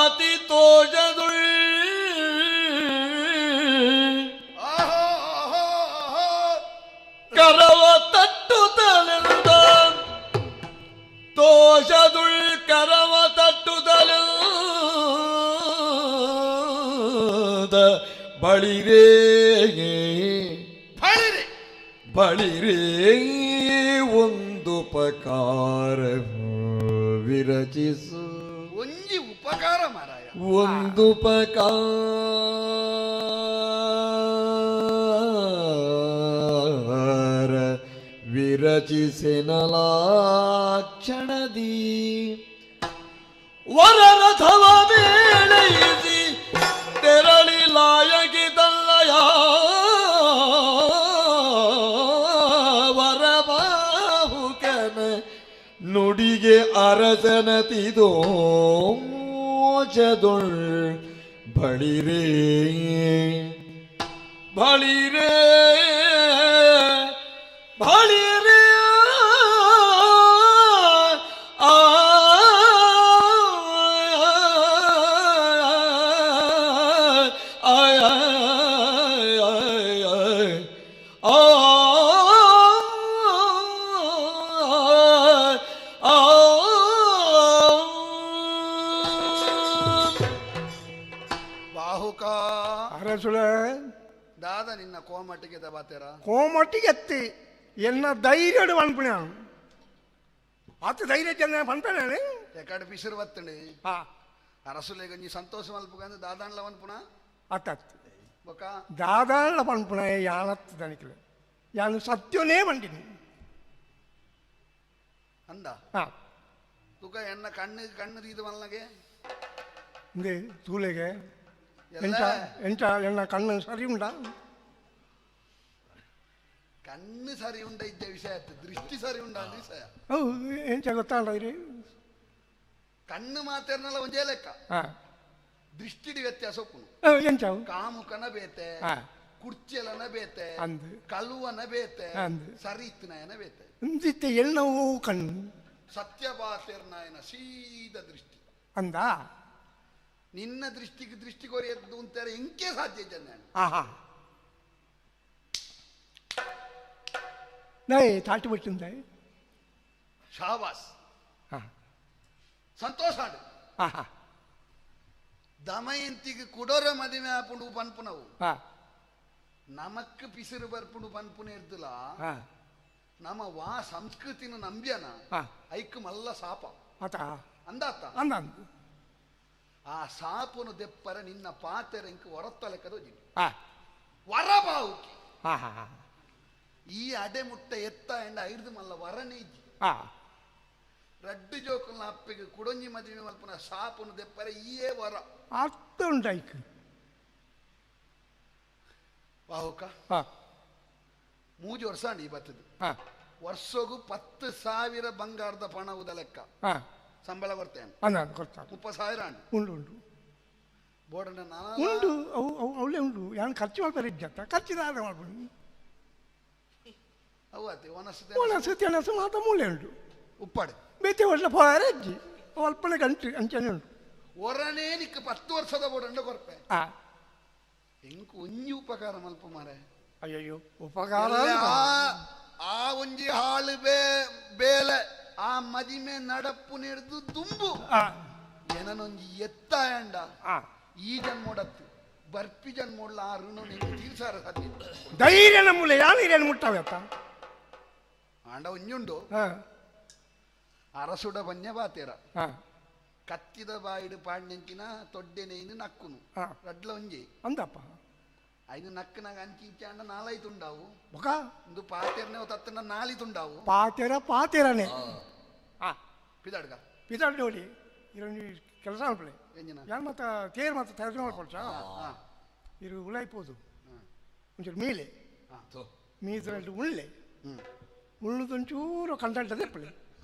ಅತಿ ತೋಜದುಳ್ ಕರವ ತಟ್ಟುತ್ತಲಿಂದ ತೋಷದುಳ್ ಕರವ ತಟ್ಟುತ್ತಲಿಂದ ಬಳಿರೇ ಬಳಿರೇ ಒಂದು ಉಪಕಾರ ವಿರಚಿಸು ಒಂಜಿ ಉಪಕಾರ ಮಾರಾಯ ಒಂದು ಉಪಕಾರ ವಿರಚಿಸೆನಲಾಕ್ಷಣದಿ ವರರಥವ ಬೇಳೆಯಿಸಿ ತೆರಳಿ ಲಾಯಗಿ ತಲ್ಲಯ ವರಬಾಹುಕನ ನುಡಿಗೆ ಅರಸನತಿದೋ ಚದುಳ್ ಬಳಿರೇ ಬಳಿರೇ ಬಳಿರೇ ಆ ದಾದ ನಿನ್ನ ಕೋಮಟಿಗೆ ದಬಾತೇರ ಕೋಮಟಿಗೆ ಎತ್ತಿ ಎನ್ನ ಧೈರ್ಯಡು ಪನ್ಪುಣ ಆತ ಧೈರ್ಯ ಜನ ಪನ್ಪಣೆ ಎಕಡೆ ಪಿಸಿರು ಬತ್ತಂಡಿ ಅರಸುಲೆ ಗಂಜಿ ಸಂತೋಷ ಮಲ್ಪುಗಂದು ದಾದಾಣ್ಲ ಪನ್ಪುಣ ಅತ್ತ ಬೊಕ ದಾದಾಣ್ಲ ಪನ್ಪುಣ ಯಾನತ್ತು ದನಿಕಲೆ ಯಾನು ಸತ್ಯನೇ ಬಂದಿನಿ ಅಂದ ತುಕ ಎನ್ನ ಕಣ್ಣು ಕಣ್ಣು ದೀದು ಮಲ್ನಗೆ ಇಂದೆ ತೂಲೆಗೆ ಎಂಟ ಎಂಟ ಎನ್ನ ಕಣ್ಣು ಸರಿ ಉಂಟಾ? ಕಣ್ಣು ಸರಿ ಉಂಡ ಇದ್ದ ವಿಷಯ ಆಯ್ತು, ದೃಷ್ಟಿ ಸರಿ ಉಂಡ ಅಂದ ವಿಷಯ. ಹೌದು, ಎಂಚ ಗೊತ್ತಾಂಡ್ರಿ? ಕಣ್ಣು ಮಾತಾಡ್ನಲ್ಲ ಒಂದೇ ಲೆಕ್ಕ, ದೃಷ್ಟಿಡಿ ವ್ಯತ್ಯಾಸ ಒಪ್ಪುನು. ಎಂಚ ಕಾಮುಕನ ಬೇತೆ, ಕುರ್ಚೆಲನ ಬೇತೆ, ಕಲುವನ ಬೇತೆ, ಸರಿ ಇತ್ತು ಬೇತೆ. ಇಂದಿತ್ತೆ ಎಣ್ಣವು ಕಣ್ಣು ಸತ್ಯ ಬಾತೇರ್ನಾಯನ ಸೀದ ದೃಷ್ಟಿ ಅಂದ. ನಿನ್ನ ದೃಷ್ಟಿಗೆ ದೃಷ್ಟಿ ಕೊರೆಯದ್ದು ಅಂತಾರೆ ಎಂಕೆ ಸಾಧ್ಯ ಜನ. ಆಹಾ ನೈ ತಾಟಿ ಬಿಟ್ಟಿಂದ. ಶಾಬಾಸ್, ಸಂತೋಷ. ಆಹಾ ದಮಯಂತಿಗೆ ಕುಡೋರ ಮದುವೆ ಆಪುಂಡು ಪನ್ಪುನವು ನಮಕ್ ಪಿಸಿರು ಬರ್ಪುಂಡು ಪನ್ಪುನ ಇರ್ದಿಲ್ಲ. ನಮ್ಮ ವಾ ಸಂಸ್ಕೃತಿನ ನಂಬ್ಯನ ಐಕ್ ಮಲ್ಲ ಸಾಪ ಅಂದಾತ. ಆ ಸಾಪುನು ದೆಪ್ಪರ ನಿನ್ನ ಪಾತೆರೆಂಕ್ ಹೊರತ್ತ ಲೆಕ್ಕದ ವರ ಬಾವುಕಿ ಈ ಅಡೆ ಮುಟ್ಟ ಎತ್ತ ಎಂಡ ಐದು ಮಲ್ಲ ವರನೇ ಇಜ್ಜಿ. ರಡ್ಡು ಜೋಕುಲ್ನ ಅಪ್ಪಿಗೆ ಕುಡೊಂಜಿ ಮದುವೆ ಮಲ್ಪುನ ಸಾಪುನು ದೆಪ್ಪರ ಈಯೇ ವರ ಅರ್ಥ ಉಂಟಾಯ್ತು. ಬಾಹುಕ ಮೂಜು ವರ್ಷ ಈ ಬತ್ತದು ವರ್ಷಗೂ 10,000 ಬಂಗಾರದ ಪಣವುದ ಲೆಕ್ಕ ಸಂಬಳ ಕೊಡ್ತೇನೆ. 30,000 ಉಂಟು ಉಂಟು ಬೋರ್ಡ್ ಉಂಟು ಅವು ಅವು ಅವಳೇ ಉಂಟು. ಯಾನು ಖರ್ಚು ಮಾಡ್ತಾರೆ ಇಜ್ಜತ್ತ ಖರ್ಚಿದಾದ ಮಾಡ್ಬೋದು. ಅವು ಅತ್ತೆ ಒಣಸು ಒಣಸು ತೆಣಸು ಮಾತ್ರ ಮೂಲೆ ಉಂಟು. ಉಪ್ಪಾಡು ಬೇತೆ ವರ್ಷ ಪೋರೆ ಅಜ್ಜಿ ಅಲ್ಪನೆ ಗಂಟು ಅಂಚನೆ ಉಂಟು. ಒರನೇ ನಿಕ್ಕ 10 ವರ್ಷದ ಬೋರ್ಡ್ ಕೊರ್ಪೆ ಎಂಕ್ ಒಂಜಿ ಉಪಕಾರ ಮಲ್ಪ ಮಾರೆ. ಅಯ್ಯಯ್ಯೋ ಉಪಕಾರ ಆ ಒಂಜಿ ಹಾಳು ಬೇಲೆ ಆ ಮದಿಮೆ ನಡಪ್ಪು ನೆಡ್ದು ತುಂಬು ಏನನೊಂಜಿ ಎತ್ತಾಯಂಡ ಈ ಜನ್ಮೋಡತ್ತು ಬರ್ಪಿ ಜನ್ಮೋಡ್ಲ ಆ ಋಣ ನಿಂಗೆ ತೀರ್ಸಾರ ಸಾಧ್ಯ. ಧೈರ್ಯ ನಮ್ಮಲೆ ಯಾರು ಹಿರಿಯನು ಮುಟ್ಟಾವತ್ತ ಆಂಡ ಒಂಜುಂಡು ಅರಸುಡ ಬನ್ಯ ಬಾತೇರ ಕತ್ತಿದ ಬಾಯಿಡು ಪಾಂಡ್ಯಂಕಿನ ತೊಡ್ಡೆನೇನು ನಕ್ಕುನು ರಡ್ಲ ಒಂಜಿ ಅಂದಪ್ಪ ಐನು ನಕ್ಕನಾಗ ಅಂಚಿಂಚ ಅಂಡ ನಾಲೈ ತುಂಡಾವು ಒಂದು ಪಾತೇರನೇ ತತ್ತನ ನಾಲಿ ತುಂಡಾವು ಪಾತೇರ ಪಾತೇರನೇ ಪಿದಾಡ್ಗ ಪಿದಾಡ್ ನೋಡಿ ಇರೊಂಜಿ ಕೆಲಸ ಅನ್ಪಲೆ ಯಾರು ಮತ್ತೆ ತೇರು ಮತ್ತೆ ತಯಾರು ಮಾಡ್ಕೊಳ್ಸ ಇರು ಉಳಾಯ್ಬೋದು ಒಂಚೂರು ಮೇಲೆ ಮೀದ್ರಲ್ಲಿ ಉಳ್ಳೆ ಉಳ್ಳುದೊಂಚೂರು ಕಂಡಂಟದೆ ಪಳೆ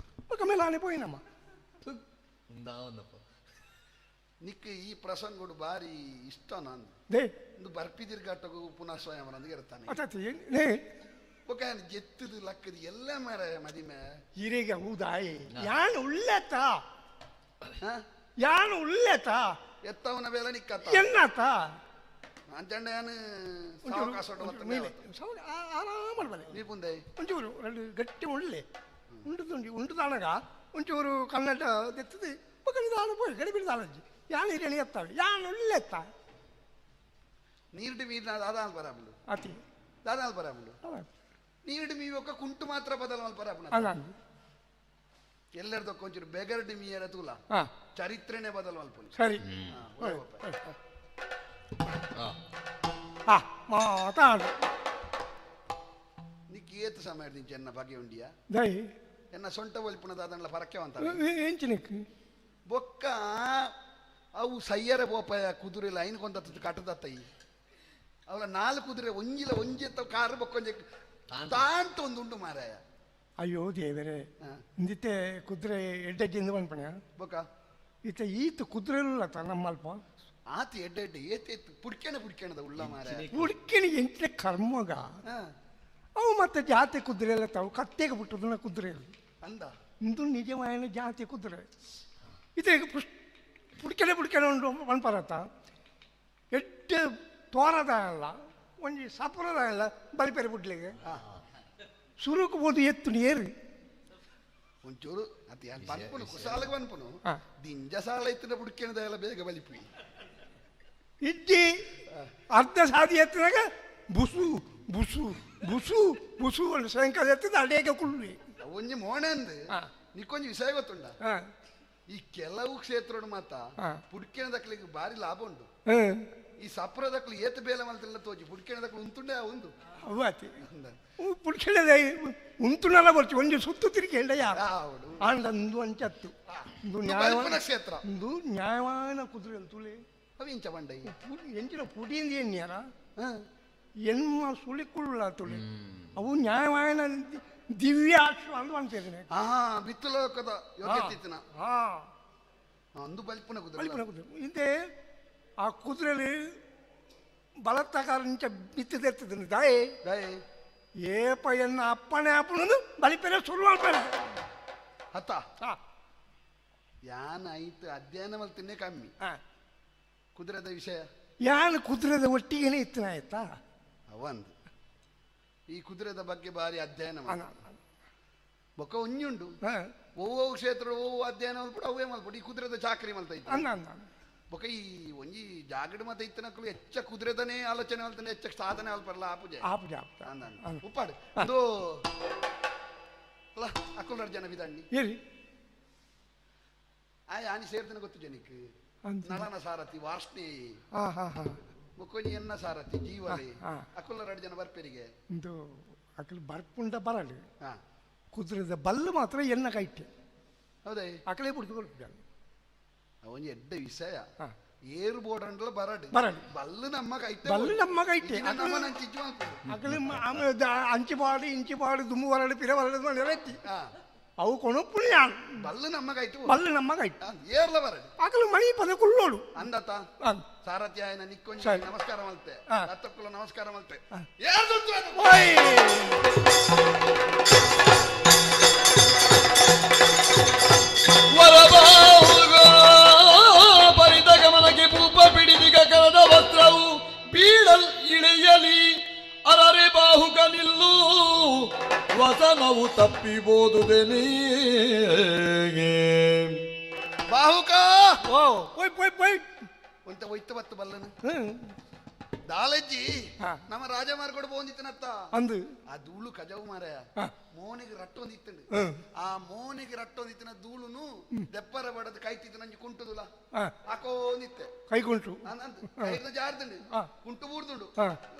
ఒక ಮೇಲೆ ಆನೆ ಪೋಯಿನಮ್ಮ. ನಿಕ್ ಈ ಪ್ರಸಂಗಡು ಬಾರಿ ಇಷ್ಟ ನಾನು ಒಂದು ಬರ್ಪಿ ತಿರ್ಗಾಟಗೂ ಪುನಃ ಸ್ವಯಂವರ ಇರ್ತಾನೆ ಜೆತ್ತದು ಲಕ್ಕದು ಎಲ್ಲ ಮರ ಮದಿಮೆ ಹಿರಿಗ ಹೌದಾಯಿ ಯಾನು ಉಳ್ಳೇತ ಯಾನು ಉಳ್ಳೇತ ಎತ್ತವನ ಬೇಲೆ ನಿಕ್ಕತ್ತ ಎನ್ನಾತ ಅಂಚಂಡ ಯಾನು ಆರಾಮ ನೀಪುಂದೆ ಒಂಚೂರು ಎರಡು ಗಟ್ಟಿ ಉಳ್ಳೆ ಉಂಡುದುಂಡಿ ಉಂಡುದಾನಗ ಒಂಚೂರು ಕನ್ನಡ ದೆತ್ತದು ಬೊಕ ನಿಧಾನ ಪೋಯಿ ಗಡಿಬಿಡಿ ದಾಲಜ್ಜಿ ಯಾನು ಹಿರಿಯಣಿ ಎತ್ತಾವೆ ಯಾನು ಉಳ್ಳೆತ್ತ ನೀರ್ಡು ಮೀರಿನ ದಾದಾಲ್ ಬರಾಬುಂಡು ಅತಿ ದಾದಾಲ್ ಬರಾಬುಂಡು ನೀರ್ಡು ಮೀ ಒಕ್ಕ ಕುಂಟು ಮಾತ್ರ ಬದಲ ಮಲ್ಪ ಅಲ್ಲ ಎಲ್ಲರದಕ್ಕ ಒಂಚೂರು ಬೆಗರ್ಡು ಮೀಯರ ತೂಲ ಚರಿತ್ರೆನೆ ಬದಲು ಮಲ್ಪ. ಸರಿ ಮಾತಾಡು ನಿಕ್ ಏತ್ ಸಮಯ ನಿಂಚೆ ಎನ್ನ ಬಗೆ ಉಂಡಿಯಾ ದೈ ಎನ್ನ ಸೊಂಟ ಒಲ್ಪುನ ದಾದನ್ಲ ಪರಕ್ಕೆ ಅಂತ ಎಂಚಿನಿಕ್ ಬೊಕ್ಕ ಅವು ಸಯ್ಯರ ಬೋಪಾಯ ಕುದುರೆ ಲೈನ್ ಕೊಂದ ಕಟ್ಟದತ್ತೈ ಅವಳ 4 ಕುದುರೆ ಒಂಜಿಲ ಒಂಜಿ ಕಾರು ಬೊಕ್ಕೊಂಜೆ ತಾಂತ ಒಂದು ಉಂಡು ಮಾರಾಯ. ಅಯ್ಯೋ ದೇವರೇ, ಇಂದಿತ್ತೆ ಕುದುರೆ ಎಡ್ಡೆಜ್ಜಿಂದ ಪನ್ಪಣ ಬೊಕ ಇತ್ತೆ ಈತ ಕುದುರೆ ಇಲ್ಲ ನಮ್ಮಲ್ಪ ಆತ ಎಡ್ಡೆ ಎಡ್ಡೆ ಏತೆ ಪುಡ್ಕೆಣ ಪುಡ್ಕೆಣದ ಉಳ್ಳ ಮಾರ ಪುಡ್ಕೆಣ ಎಂಚಿನ ಕರ್ಮಗ ಅವು ಮತ್ತೆ ಜಾತಿ ಕುದುರೆ ಎಲ್ಲ ತಾವು ಕತ್ತೆಗೆ ಬಿಟ್ಟದನ್ನ ಕುದುರೆ ಅಂದ ಇಂದು ನಿಜವಾಯನ ಜಾತಿ ಕುದುರೆ ಇದೇ ಪುಡ್ಕೆಣೆ ಪುಡ್ಕೆಣ ಉಂಟು ಪನ್ಪರತ್ತ ಎಡ್ಡೆ ತೋರದ ಅಲ್ಲ ಒಂಜಿ ಸಪುರದ ಅಲ್ಲ ಬಲಿಪೆರೆ ಬುಡ್ಲಿಗೆ ಸುರುಕು ಬೋದು ಎತ್ತು ನೀರು ಒಂಚೂರು ಅದು ಯಾನ್ ಪನ್ಪುನು ಕುಸಾಲಗೆ ಪನ್ಪುನು ದಿಂಜ ಸಾಲ ಇತ್ತಿನ ಬುಡ್ಕೆಣದ ಎಲ್ಲ ಬೇಗ ಬಲಿಪಿ ಇಜ್ಜಿ ಅರ್ಧ ಸಾದಿ ಎತ್ತಿನಾಗ ಬುಸು ಬುಸು ಬುಸು ಬುಸು ಒಂದು ಸಾಯಂಕಾಲ ಎತ್ತದ ಅಡೇಗೆ ಕುಳ್ಳಿ ಒಂಜಿ ಮೋಣೆ ಅಂದ್ ನಿಕ್ಕೊಂಜಿ ವಿಷಯ ಗೊತ್ತುಂಡ ಈ ಕೆಲವು ಕ್ಷೇತ್ರ ಮಾತ ಪುಡ್ಕೆಣ ದಕ್ಲಿಗೆ ಭಾರಿ ಲಾಭ ಉಂಟು. ಈ ಸಪ್ರ ದಕ್ಲು ಏತ ಬೇಲೆ ಮಲ್ತಿಲ್ಲ ತೋಜಿ ಪುಡ್ಕೆಣ ದಕ್ಲು ಉಂತುಂಡೆ ಒಂದು ಅವ್ವಾತಿ ಪುಡ್ಕೆಣದ ಉಂತುನಲ್ಲ ಬರ್ತಿ ಒಂಜಿ ಸುತ್ತು ತಿರುಗಿ ಹೇಳ ಯಾರು ಆಂಡ ಒಂದು ಅಂಚತ್ತು ನ್ಯಾಯವಾನ ಕ್ಷೇತ್ರ ಒಂದು ನ್ಯಾಯವಾನ ಕುದುರೆ ತುಳಿ ಅವು ಇಂಚ ಬಂಡ ಎಂಚಿನ ಪುಡಿಯಿಂದ ಎನ್ಯಾರ ಎನ್ಮ ಸುಳಿಕುಳ್ಳ ತುಳಿ ಅವು ನ್ಯಾಯವಾನ ದಿವ್ಯ ಅಶ್ವ ಅಂದು ಅನ್ಸಿದ್ದೀನಿ. ಬಿತ್ತಲೋಕದ ಯೋಗ್ಯತೆ ಅಂದು ಬಲ್ಪುನ ಕುದುರೆ ಬಲ್ಪುನ ಕುದುರೆ ಹಿಂದೆ ಆ ಕುದುರೆಯಲ್ಲಿ ಬಲತ್ತಕಾರ ನಿಂಚ ಬಿತ್ತಿದೆರ್ತದೆ ದಾಯೆ ದಾಯೆ ಏಪ ಎನ್ನ ಅಪ್ಪಣೆ ಅಪ್ಪಣದು ಬಲಿಪೆರೆ ಸುರುವಾಳ್ಪೆರೆ ಹತ್ತ ಯಾನ್ ಆಯ್ತು ಅಧ್ಯಯನ ಮಲ್ತಿನ್ನೇ ಕಮ್ಮಿ ಕುದುರೆದ ವಿಷಯ ಯಾನ್ ಕುದುರೆದ ಒಟ್ಟಿಗೆನೇ ಇತ್ತಿನ ಆಯ್ತಾ ಅವಂದು ಈ ಕುದುರೆದ ಬಗ್ಗೆ ಭಾರಿ ಅಧ್ಯಯನ ಬೊಕ್ಕ ಒಂಜುಂಡು ಒವ್ವೋ ಕ್ಷೇತ್ರ ಒವ್ವೋ ಅಧ್ಯಯನ ಮಲ್ಪಡು ಅವೇ ಮಲ್ಪಡು ಈ ಕುದುರೆದ ಚಾಕರಿ ಮಲ್ತ ಇತ್ತು ಬೊಕ್ಕ ಈ ಒಂಜಿ ಜಾಗಡ್ ಮತ ಇತ್ತನಕ್ಕಲು ಹೆಚ್ಚ ಕುದುರೆದನೇ ಆಲೋಚನೆ ಮಲ್ತಾನೆ ಹೆಚ್ಚ ಸಾಧನೆ ಮಲ್ಪರಲ್ಲ ಆಪುಜೆ ಆಪುಜೆ ಉಪ್ಪಾಡು ಅದು ಅಲ್ಲ ಅಕ್ಕುಲ್ರ ಜನ ಬಿದಂಡಿ ಹೇಳಿ ಆ ಆನಿ ಸೇರ್ತನೆ ಗೊತ್ತು ಜನಕ್ಕೆ ನಳನ ಸಾರಥಿ ವಾರ್ಷ್ಣಿ ಮುಕ್ಕೊಂಜಿ ಎನ್ನ ಸಾರಥಿ ಜೀವಲಿ ಅಕ್ಕುಲ್ಲ ಎರಡು ಜನ ಬರ್ಪೆರಿಗೆ ಇಂದು ಅಕ್ಕಲು ಬರ್ಪುಂಡ ಬರಲಿ ಕುದುರೆದ ಬಲ್ಲು ಮಾತ್ರ ಎನ್ನ ಕೈಟೆ ಹೌದೇ ಅಕಲೇ ಬಿಡ್ತು ಒಂಜಿ ಎಡ್ಡೆ ವಿಷಯ ಏರು ಬೋರ್ಡ್ ಬರಡು ಬರಡು ಬಲ್ಲು ನಮ್ಮ ಕೈತೆ ಬಲ್ಲು ನಮ್ಮ ಕೈಟೆ ಅಕಲು ಅಂಚಿ ಪಾಡು ಇಂಚಿ ಪಾಡು ದುಮ್ಮು ಬರಡು ಪಿರ ಬರಡು ನೆರತಿ ಅವು ಕೊಣ ಪುಣ್ಯ ಬಲ್ಲು ನಮ್ಮ ಕೈಟು ಬಲ್ಲು ನಮ್ಮ ಕೈಟು ಏರ್ಲ ಬರಡು ಅಕಲು ಮಣಿ ಪದ ಕುಳ್ಳೋಡು ಅಂದತ ಸಾರಥಿ ಆಯನ ನಿಕ್ಕೊಂಜಿ ನಮಸ್ಕಾರ ಮಲ್ತೆ ರತ್ತಕ್ಕುಲ ನಮಸ್ಕಾರ ಮಲ್ತೆ ಪರಿತ ಗಮನಕ್ಕೆ ಪೂಪ ಪಿಡಿದಿಗ ಕರದ ವಸ್ತ್ರವು ಬೀಳಲ್ ಇಳೆಯಲಿ ಅರರೆ ಬಾಹುಕ ನಿಲ್ಲು ವಸನವು ತಪ್ಪಿಬೋದುದೇನೇ ಬಾಹುಕ ಓ ಪೋಯ್ ಪೋಯ್ ಪೋಯ್ ಒಂತ ಒಯ್ತ ಬತ್ತು ಬಲ್ಲನ ದಾಲಜ್ಜಿ ನಮ್ಮ ರಾಜ ಮಾರ್ಗೋಡು ಬೋಂದಿತ್ತನತ್ತ ಅಂದು ಆ ಧೂಳು ಕಜವು ಮಾರಾಯ ಮೋನಿಗೆ ರಟ್ಟೊಂದಿತ್ತಂಡು ಆ ಮೋನಿಗೆ ರಟ್ಟೊಂದಿತ್ತಿನ ಧೂಳುನು ದೆಪ್ಪರ ಬಡದ ಕೈತಿತ್ತು ನಂಜಿ ಕುಂಟುದುಲ ಹಾಕೋಂದಿತ್ತೆ ಕೈ ಕುಂಟು ಕೈನ ಜಾರ್ದುಂಡು ಕುಂಟು ಬೂರ್ದುಂಡು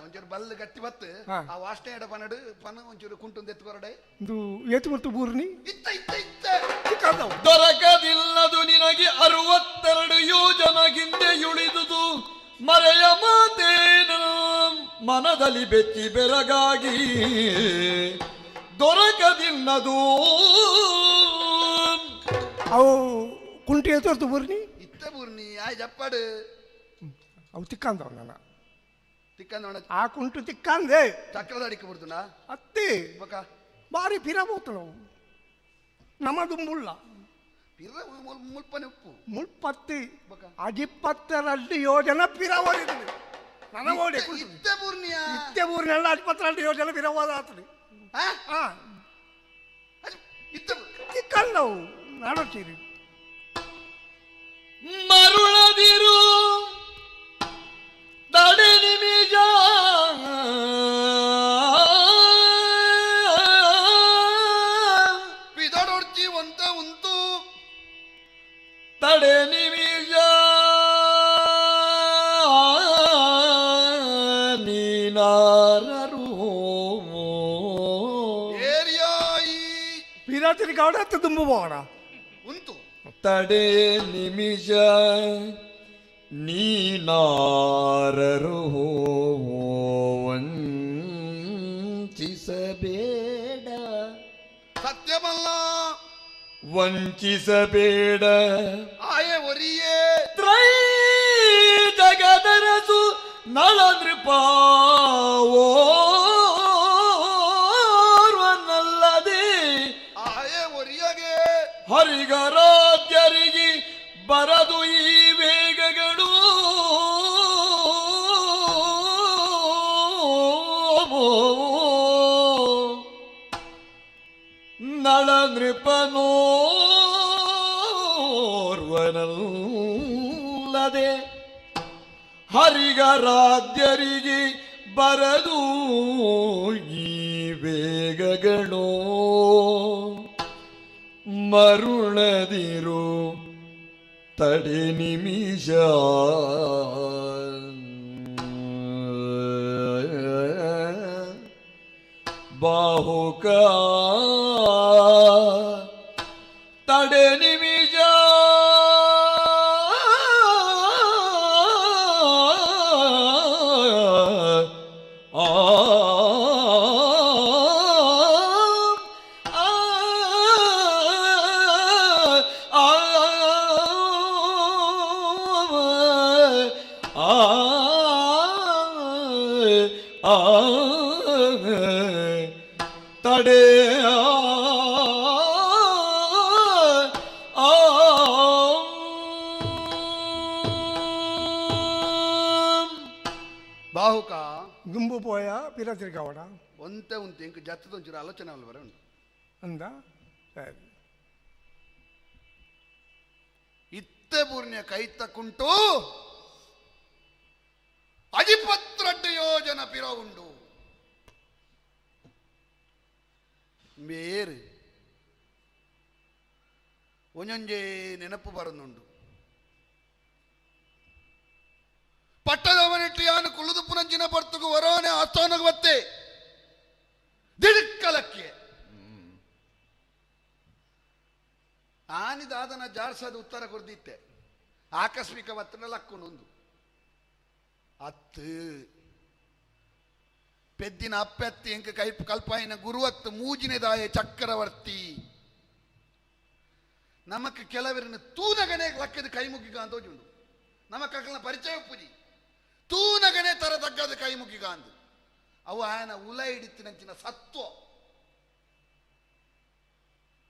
ಒಂಚೂರು ಬಲ್ಲು ಗಟ್ಟಿ ಬತ್ತು ಆ ವಾಸನೆ ಎಡ ಪನಡು ಪನ ಒಂಚೂರು ಕುಂಟು ಎತ್ತು ಕೊರಡೆ ಇದು ಏತು ಮತ್ತು ಬೂರ್ನಿ ಇತ್ತ ಇತ್ತ ಇತ್ತ ದೊರಕದಿಲ್ಲದು ನಿನಗೆ 62 ಯೋಜನ ಹಿಂದೆಯುಳಿದುದು ಮರೆಯ ಮಾತೇನು ಮನದಲ್ಲಿ ಬೆಚ್ಚಿ ಬೆರಗಾಗಿ ದೊರಕದಿಲ್ಲದು ಅವು ಕುಂಟಿ ಎತ್ತು ಬೂರ್ನಿ ಇತ್ತ ಬೂರ್ನಿ ಆಯ್ ಜಪ್ಪಾಡು ಅವು ತಿಕ್ಕಂದವ್ ನನ್ನ ತಿಕ್ಕಂದವಣ ಆ ಕುಂಟು ತಿಕ್ಕಂದೆ ಚಕ್ರದ ಅಡಿಕೆ ಬಿಡ್ತುನಾ ಅತ್ತಿ ಬಾರಿ ಪಿರ ಬೋತು ನಾವು ನಮ್ಮದು ಮುಳ್ಳ ಪಿರ ಮುಲ್ಪನೆ ಉಪ್ಪು ಮುಲ್ಪತ್ತಿ ಅಜಿಪ್ಪತ್ತರಲ್ಲಿ ಯೋಜನ ಪಿರ ಓದಿದ್ವಿ ನನ್ನ ಓಡಿ ಇತ್ತೆ ಬೂರ್ನಿಯ ಇತ್ತೆ ಬೂರ್ನೆಲ್ಲ ಅಜಿಪತ್ತರಲ್ಲಿ ಯೋಜನೆ ಪಿರ ಓದಾತ್ರಿ ತಿಕ್ಕಂದವು ನಾಡೋಚೀರಿ ಮರುಳದಿರು ತಡೆ ನಿಮಿಷ ಪಿದಡೊಡ್ಚಿ ಒಂತ ಉಂತು ತಡೆ ನಿಮಿಷ ನೀನಾರರು ಏರಿಯಾಯಿ ಪಿರಾತಿರಿ ಕಾಡ ತುಂಬುಬೋಣ ಉಂತು ತಡೆ ನಿಮಿಷ ನೀನಾರರು ವಂಚಿಸಬೇಡ. ಸತ್ಯವಲ್ಲ ವಂಚಿಸಬೇಡ ಆಯೆ ಒರಿಯೇ ತ್ರೈ ಜಗದರಸು ನಳ ನೃಪಾವೋರ್ವನಲ್ಲದೆ ಆಯೆ ಒರಿಯಗೆ ಹರಿಗರಾಧ್ಯರಿಗೆ ಬರದು ಈ ವೇಗಗಳು ನಳ ನೃಪನೋರ್ವನಲ್ಲದೆ ಹರಿಗರಾಧ್ಯರಿಗೆ ಬರದು ಈ ವೇಗಗಳು ಮರುಳದಿರು ತಡೆ ನಿಮಿಷ ಬಾಹುಕ ತಡೆ ನಿಮಿಷ ಆ ತಡೆ ಬಾಹುಕ ದುಂಬು ಪೋಯ ಪಿರತಿರ್ಕವಡ ಒಂತೆ ಉಂಟು ಎಂಕ್ ಜತ್ತದೊಂಚೂರು ಆಲೋಚನೆ ಅಲ್ಲ ಬರ ಉಂಟು ಅಂದ ಸರಿ ಇತ್ತೆ ಪೂರ್ಣ್ಯ ಕೈ ತಕ್ಕುಂಟು ಅಜಿಪತ್ರಡ್ಡು ಯೋಜನ ಪಿರ ಉಂಡು ಬೇರೆ ಒಂಜೊಂಜೆ ನೆನಪು ಬರನುಂಡು ಪಟ್ಟದವನಿಟ್ಟು ಯಾನು ಕುಳ್ಳುದು ಪುನಂಚಿನ ಪರ್ತುಗು ವರೋನೆ ಆಸ್ಥಾನಗು ಬತ್ತೆ ದಿಡುಕ್ಕಲಕ್ಕೆ ಆನಿದಾದನ ಜಾರ್ಸದ ಉತ್ತರ ಕೊರ್ದಿತ್ತೆ ಆಕಸ್ಮಿಕ ಬತ್ತನ ಲಕ್ಕುನೊಂದು ಅತ್ತು ಪೆದ್ದಿನ ಅಪ್ಪೆತ್ತಿ ಎಂಕ ಕೈ ಕಲ್ಪಾಯಿನ ಗುರುವತ್ತು ಮೂಜಿನೆದಾಯ ಚಕ್ರವರ್ತಿ ನಮಕ್ ಕೆಲವರನ್ನು ತೂನಗನೆ ಲಕ್ಕದ ಕೈ ಮುಗಿಗ ಅಂತ ಉಂಟು ನಮಕ್ ಅಕಲ್ನ ಪರಿಚಯ ಪೂಜಿ ತೂನಗನೆ ತರ ತಗ್ಗದ ಕೈ ಮುಗಿಗ ಅಂದು ಅವು ಆಯನ ಉಲ ಹಿಡಿತಿನಂಚಿನ ಸತ್ವ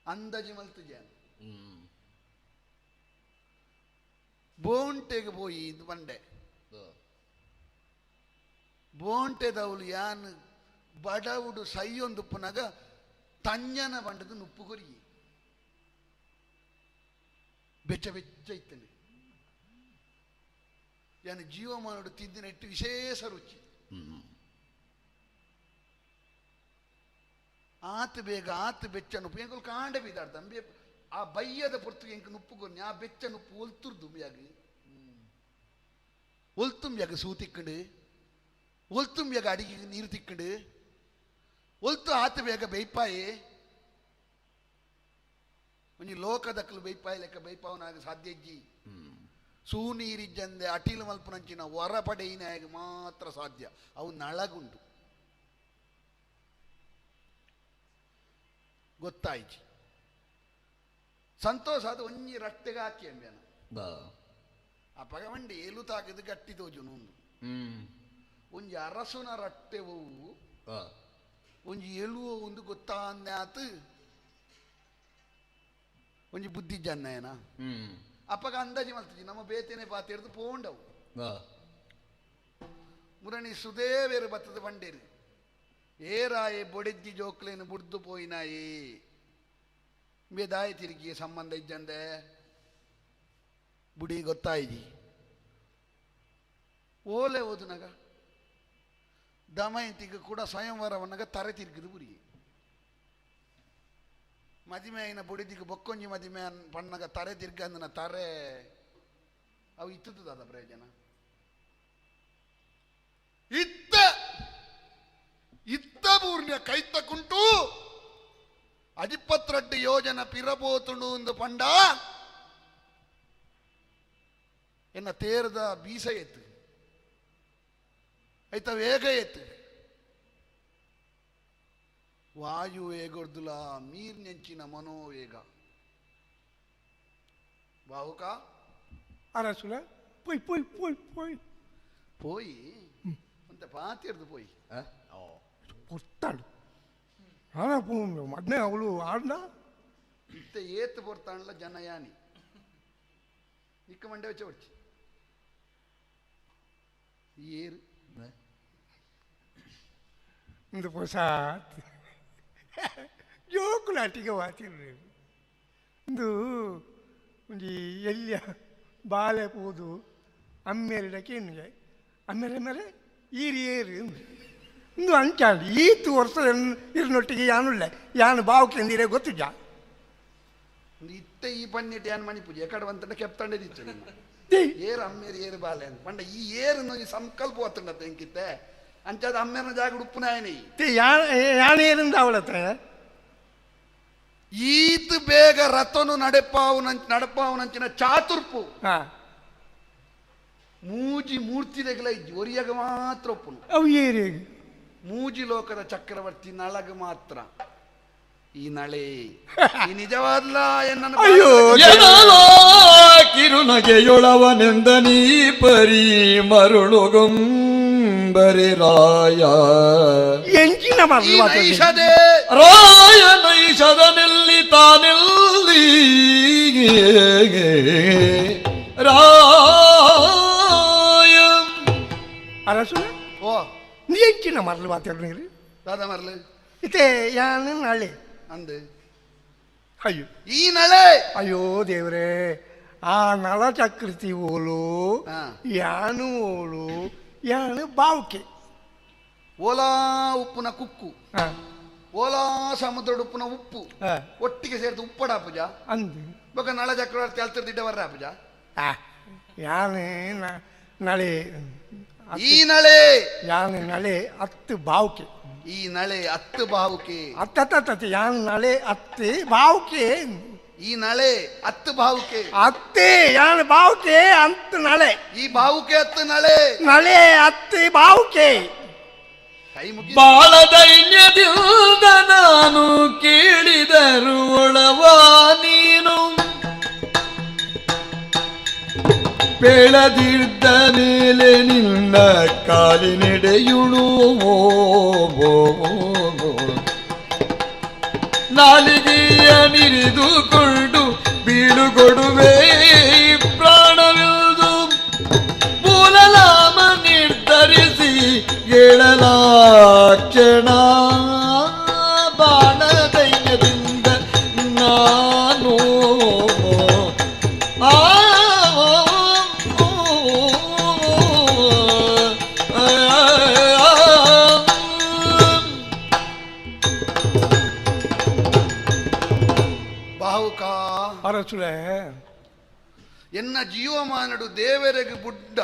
ಅಂದಾಜಿ ಮಲ್ತು ಜನ ಬೋಂಟೆಗೆ ಪೋಯಿ ಇದು ಬಂಡೆ ಬೋಂಟೆದವಳು ಯಾನ್ ಬಡವುಡು ಸೈಯೊಂದುಪ್ಪುನಗ ತಂಜನ ಬಂಡದ ನುಪ್ಪು ಕೊರಿ ಬೆಚ್ಚ ಬೆಚ್ಚ ಇತ್ತನೆ ಯಾನ್ ಜೀವಮಾನಡು ತಿಂದಿನ ಇಟ್ಟು ವಿಶೇಷ ರುಚಿ ಆತ ಬೇಗ ಆತ ಬೆಚ್ಚ ನುಪ್ಪು ಎಂಕುಲು ಕಾಂಡ ಬೀದಾಡ್ದ ಅಂಬೆ ಆ ಬಯ್ಯದ ಪೊರ್ತು ಎಂಕ್ ನುಪ್ಪು ಕೊರ್ನಿ ಆ ಬೆಚ್ಚ ನುಪ್ಪು ಒಲ್ತುರ್ದು ಯಾಗ ಒಲ್ತುಂಬ್ಯಾಗ ಸೂ ತಿಕ್ಕಂಡು ಒಲ್ತುಂಬ್ಯಾಗ ಅಡಿಗೆ ನೀರು ತಿಕ್ಕಂಡು ಒಲ್ತು ಆತ ಬೇಗ ಬೇಯ್ಪಾಯಿ ಒಂಜಿ ಲೋಕದಕ್ಕಲು ಬೇಯ್ಪಾಯಿ ಲೆಕ್ಕ ಬೇಯ್ಪಾವನಾಗ ಸಾಧ್ಯ ಇಜ್ಜಿ ಸೂ ನೀರಿಜ್ಜಂದೆ ಅಟಿಲು ಮಲ್ಪುನಂಚಿನ ಹೊರ ಪಡೆಯಿನಾಗ ಮಾತ್ರ ಸಾಧ್ಯ ಅವು ನಳಗುಂಡು ಗೊತ್ತಾಯ್ತು ಸಂತೋಷ ಅದು ಒಂಜಿ ರಟ್ಟೆಗೆ ಹಾಕಿ ಅಂಬ್ಯಾನ ಆ ಪಗವಂಡಿ ಏಲು ತಾಕದು ಗಟ್ಟಿ ತೋಜುನು ಒಂದು ಒಂಜಿ ಅರಸುನ ರಟ್ಟೆ ಹೂವು ಒಂಜಿ ಎಳುವ ಒಂದು ಗೊತ್ತಾಂದೆ ಆತು ಒಂಜಿ ಬುದ್ಧಿ ಜನ್ನ ಅಪ್ಪಗ ಅಂದಾಜಿ ಮಲ್ತಿಜಿ ನಮ್ಮ ಬೇತೇನೆ ಪಾತಿರ್ದು ಪೋಂಡವು ಮುರಣಿ ಸುದೇವೇರು ಬತ್ತದ ಬಂಡೇರು ಏರಾಯೆ ಬೊಡೆಜ್ಜಿ ಜೋಕ್ಲೇನು ಬುಡ್ದು ಪೋಯಿನಾಯಿ ಬೇದಾಯ ತಿರುಗಿ ಸಂಬಂಧ ಇಜ್ಜಂದೆ ಬುಡಿ ಗೊತ್ತಾಯಿಜಿ ಓಲೆ ಓದುನಗ ದಮಯಂತಿಗೆ ಕೂಡ ಸ್ವಯಂವರವನ್ನಗ ತರೆ ತಿರುಗಿದು ಬುರಿ ಮದಿಮೆಯಿನ ಬುಡಿದಿಗೆ ಬೊಕ್ಕೊಂಜಿ ಮದಿಮೆ ಪಣ್ಣಗ ತರೆ ತಿರ್ಗಂದನ ತರೆ ಅವು ಇತ್ತದಾದ ಪ್ರಯೋಜನ ಇತ್ತ ಇತ್ತ ಪೂರ್ಣ್ಯ ಕೈತ ಕುಂಟು ಅಜಿಪತ್ರಡ್ಡು ಯೋಜನ ಪಿರಬೋತುಂಡು ಒಂದು ಪಂಡ ಎನ್ನ ತೇರದ ಬೀಸ ಎತ್ತು ಐತ ವೇಗ ಎತ್ತು ವಾಯುವೇಗೊರ್ದುಲ ಮೀರ್ನೆಂಚಿನ ಮನೋವೇಗ ಬಾಹುಕ ಅರಸುಲ ಪೋಯ್ ಪೋಯ್ ಪೋಯ್ ಪೋಯ್ ಪೋಯಿ ಅಂತ ಪಾತಿರ್ದು ಪೋಯಿ ಪೊರ್ತಾಳು ಮದ್ನೆ ಅವಳು ಆಡ್ನ ಇತ್ತ ಏತ್ ಪೊರ್ತಾಣ್ಲ ಜನ ಯಾನಿ ನಿಕ್ಕ ಮಂಡೆ ವಚ್ಚ ಒಡ್ಚಿ ಏರು ಇಂದು ಪೊಸಾತ್ ಜೋಕುಲಾಟಿಗೆ ವಾತಿರ್ರಿ ಇಂದು ಒಂಜಿ ಎಲ್ಲಿಯ ಬಾಲೆ ಪೋದು ಅಮ್ಮೇರಿಡ ಕೇನ್ಗೆ ಅಮ್ಮೇರೆ ಮೇಲೆ ಈರಿ ಏರು ಇಂದು ಅಂಚಾಂಡ್ ಈತು ವರ್ಷ ಇರ್ನೊಟ್ಟಿಗೆ ಯಾನುಳ್ಳೆ ಯಾನು ಬಾವುಕೆಂದಿರೇ ಗೊತ್ತಿದ್ದ ಇತ್ತೆ ಈ ಪನ್ನಿಟ್ಟು ಯಾನ್ ಮಣಿ ಪೂಜೆ ಎಕಡೆ ಬಂತಂಡ ಕೆಪ್ತಂಡೆ ಏರು ಅಮ್ಮೇರು ಏರು ಬಾಲೆ ಅಂತ ಪಂಡ ಈ ಏರು ಸಂಕಲ್ಪ ಹೊತ್ತಂಡತ್ತ ಎಂಕಿತ್ತೆ ಅಂಚಾದ ಅಮ್ಮೇರನ ಜಾಗ ಉಪ್ಪುನಾಯನಿ ಯಾನೇರಿಂದ ಅವಳತ್ತ ಈತ್ ಬೇಗ ರಥನು ನಡೆಪಾವು ನಡಪಾವುನಂಚಿನ ಚಾತುರ್ಪು ಮೂಜಿ ಮೂರ್ತಿದೆಗಲ ಒರಿಯಗ ಮಾತ್ರ ಒಪ್ಪುನು ಅವು ಏರಿ ಮೂಜಿ ಲೋಕದ ಚಕ್ರವರ್ತಿ ನಳಗ ಮಾತ್ರ ಈ ನಳೆ ಈ ನಿಜವಾದ್ಲ ಅಯ್ಯೋ ಕಿರುನಗೆಯೊಳವನೆಂದ ನೀ ಪರಿ ಮರುಳುಗೊಂಬರಿ ರಾಯ ಎಂಚಿನ ರಾಯ ನೈಷದನೆಲ್ಲಿ ತಾನೆಲ್ಲಿ ರಾಯ ಅರಸು ಓ ನೀ ಎಂಚಿನ ಮರಳು ಮಾತಾಡ್ರಿ ದಾದಾ ಮರಳು ಇತ್ತೆ ಯಾನು ನಳೆ ಅಂದು ಅಯ್ಯೋ ಈ ನಳೆ ಅಯ್ಯೋ ದೇವ್ರೇ ಆ ನಳ ಚಕ್ರತಿ ಓಲು ಯಾನು ಓಲು ಯಾನು ಬಾವುಕೆ ಓಲಾ ಉಪ್ಪುನ ಕುಕ್ಕು ಓಲಾ ಸಮುದ್ರದ ಉಪ್ಪುನ ಉಪ್ಪು ಒಟ್ಟಿಗೆ ಸೇರಿದ ಉಪ್ಪಡ ಪೂಜಾ ಅಂದು ಬೊಕ ನಳ ಚಕ್ರವರ್ತಿ ಅಲ್ತಿರ್ದಿಡ್ಡ ವರ್ರ ಪೂಜಾ ಯಾನೆ ನಳೆ ಈ ನಳೆ ಯಾನು ನಳೆ ಅತ್ತು ಬಾವುಕೆ ಈ ನಳೆ ಅತ್ತು ಬಾವುಕೆ ಅತ್ತ ಯಾನ್ ನಳೆ ಅತ್ತೆ ಬಾವುಕೆ ಈ ನಳೆ ಅತ್ತು ಬಾವುಕೆ ಅತ್ತೆ ಯಾನ್ ಬಾವುಕೆ ಅಂತ ನಳೆ ಈ ಬಾವುಕೆ ಅತ್ತು ನಳೆ ನಳೆ ಅತ್ತೆ ಬಾವುಕೆ ಕೈ ಮುಗಿ ಬಾಳ ದೈನ್ಯದಿಂದ ನಾನು ಕೇಳಿದರು ಒಳವಾ ನೀನು ಪೇಳದಿದ್ದ ಮೇಲೆ ನಿನ್ನ ಕಾಲಿನೆಡೆಯುಳು ನಾಲಿಗೆಯ ನಿರಿದುಕೊಂಡು ಬೀಳುಗೊಡುವೆ ಪ್ರಾಣವಿಲ್ದು ಮೂಲಲಾಮ ನಿರ್ಧರಿಸಿ ಏಳಲಾಕ್ಷಣ ಬಾಣ ದೈನ್ಯದಿಂದ ನಾನು ಆ ಬಾಹುಕ ಅರಸುಳೆ ಎನ್ನ ಜೀವಮಾನಡು ದೇವರೆಗೆ ಬುಡ್ಡ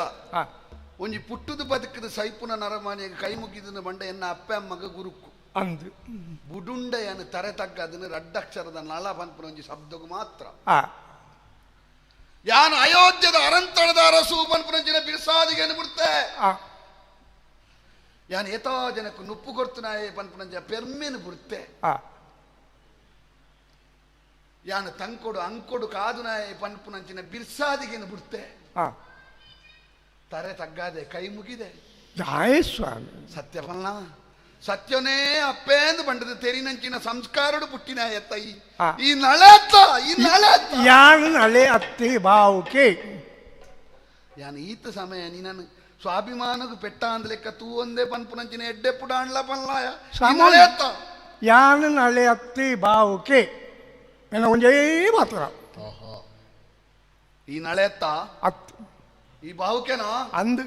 ಒಂಜಿ ಪುಟ್ಟುದು ಬದುಕದ ಸೈಪುನ ನರಮಾನಿಗೆ ಕೈ ಮುಗಿದನ ಬಂಡ ಎನ್ನ ಅಪ್ಪ ಅಮ್ಮಗ ಗುರುಕು ಅಂದು ಬುಡುಂಡೆಯನ್ನು ತರೆ ತಗ್ಗದನ್ನು ರಡ್ಡಕ್ಷರದ ನಳ ಪನ್ಪುನ ಒಂಜಿ ಶಬ್ದకు ಮಾತ್ರ ಯಾನು ಅಯೋಧ್ಯದ ಅರಂತಳದ ಅರಸು ಪನ್ಪುನಂಚಿನ ಬಿರ್ಸಾದಿಗೆ ಬಿಡ್ತೆ ಯಾನು ಏತೋ ಜನಕ್ಕೆ ನುಪ್ಪು ಕೊಡ್ತನಾಯೇ ಪನ್ಪುನಂಚಿನ ಪೆರ್ಮೆನು ಬಿಡ್ತೆ ಯಾನು ತಂಕೊಡು ಅಂಕೊಡು ಕಾದುನಾಯೇ ಪನ್ಪುನಂಚಿನ ಬಿರ್ಸಾದಿಗೆನು ಬಿಡ್ತೆ ತರೆ ತಗ್ಗಾದೆ ಕೈ ಮುಗಿದೆ ಸ್ವಾಮಿ ಸತ್ಯಪಲ್ಲ ಸತ್ಯನೇ ಅಪ್ಪೇಂದು ಬಂಡದ ತೆರಿನಂಚಿನ ಸಂಸ್ಕಾರಡು ಪುಟ್ಟಿನಾಯ ತೈ ಈ ನಳತ್ತ ಈ ನಳತ್ತ ಯಾನು ನಳೆ ಅತ್ತಿ ಬಾವುಕೆ ಯಾನು ಈತ ಸಮಯ ನೀನನ್ನು ಸ್ವಾಭಿಮಾನకు ಪೆಟ್ಟ ಅಂದ್ಲೆಕ್ಕ ತೂ ಒಂದೇ ಪನ್ಪುನಂಚಿನ ಎಡ್ಡೆ ಪುಡಾಣ್ಲ ಪಲ್ಲಾಯ ನಳೆತ್ತ ಯಾನು ನಳೆ ಅತ್ತಿ ಬಾವುಕೆ ನನ್ನ ಒಂದೇ ಮಾತ್ರ ಈ ನಳೆತ್ತ ಅತ್ ಈ ಬಾವುಕೆನಾ ಅಂದು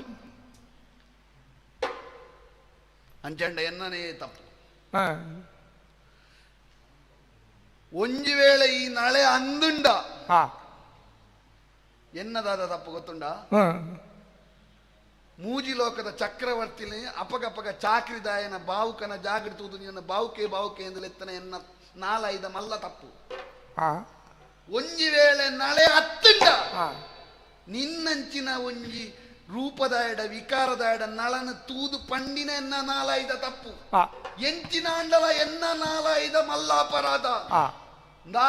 ಅಂಚಂಡ ಎನ್ನನೇ ತಪ್ಪು ಒಂಜಿ ವೇಳೆ ಈ ನಳೆ ಅಂದುಂಡ ಎನ್ನದಾದ ತಪ್ಪು ಗೊತ್ತುಂಡ ಮೂಜಿ ಲೋಕದ ಚಕ್ರವರ್ತಿಲಿ ಅಪಗಪಗ ಚಾಕ್ರಿದಾಯನ ಬಾವುಕನ ಜಾಗೃತುವುದು ನಿನ್ನ ಬಾವುಕೆ ಬಾವುಕೆ ಎಂದು ಲೆತ್ತನ ಎನ್ನ ನಾಲೈದ ಮಲ್ಲ ತಪ್ಪು ಒಂಜಿ ವೇಳೆ ನಳೆ ಅತ್ತುಂಡ ನಿನ್ನಂಚಿನ ಒಂಜಿ ರೂಪದಾಯಡ ವಿಕಾರದಾಯಡ ನಳನ ತೂದು ಪಂಡಿನ ಎನ್ನ ನಾಲಾಯ್ದ ತಪ್ಪು ಎಂಚಿನ ಅಂಡಲ ಎನ್ನ ನಾಲಾಯ್ದ ಮಲ್ಲ ಅಪರಾಧ ದಾ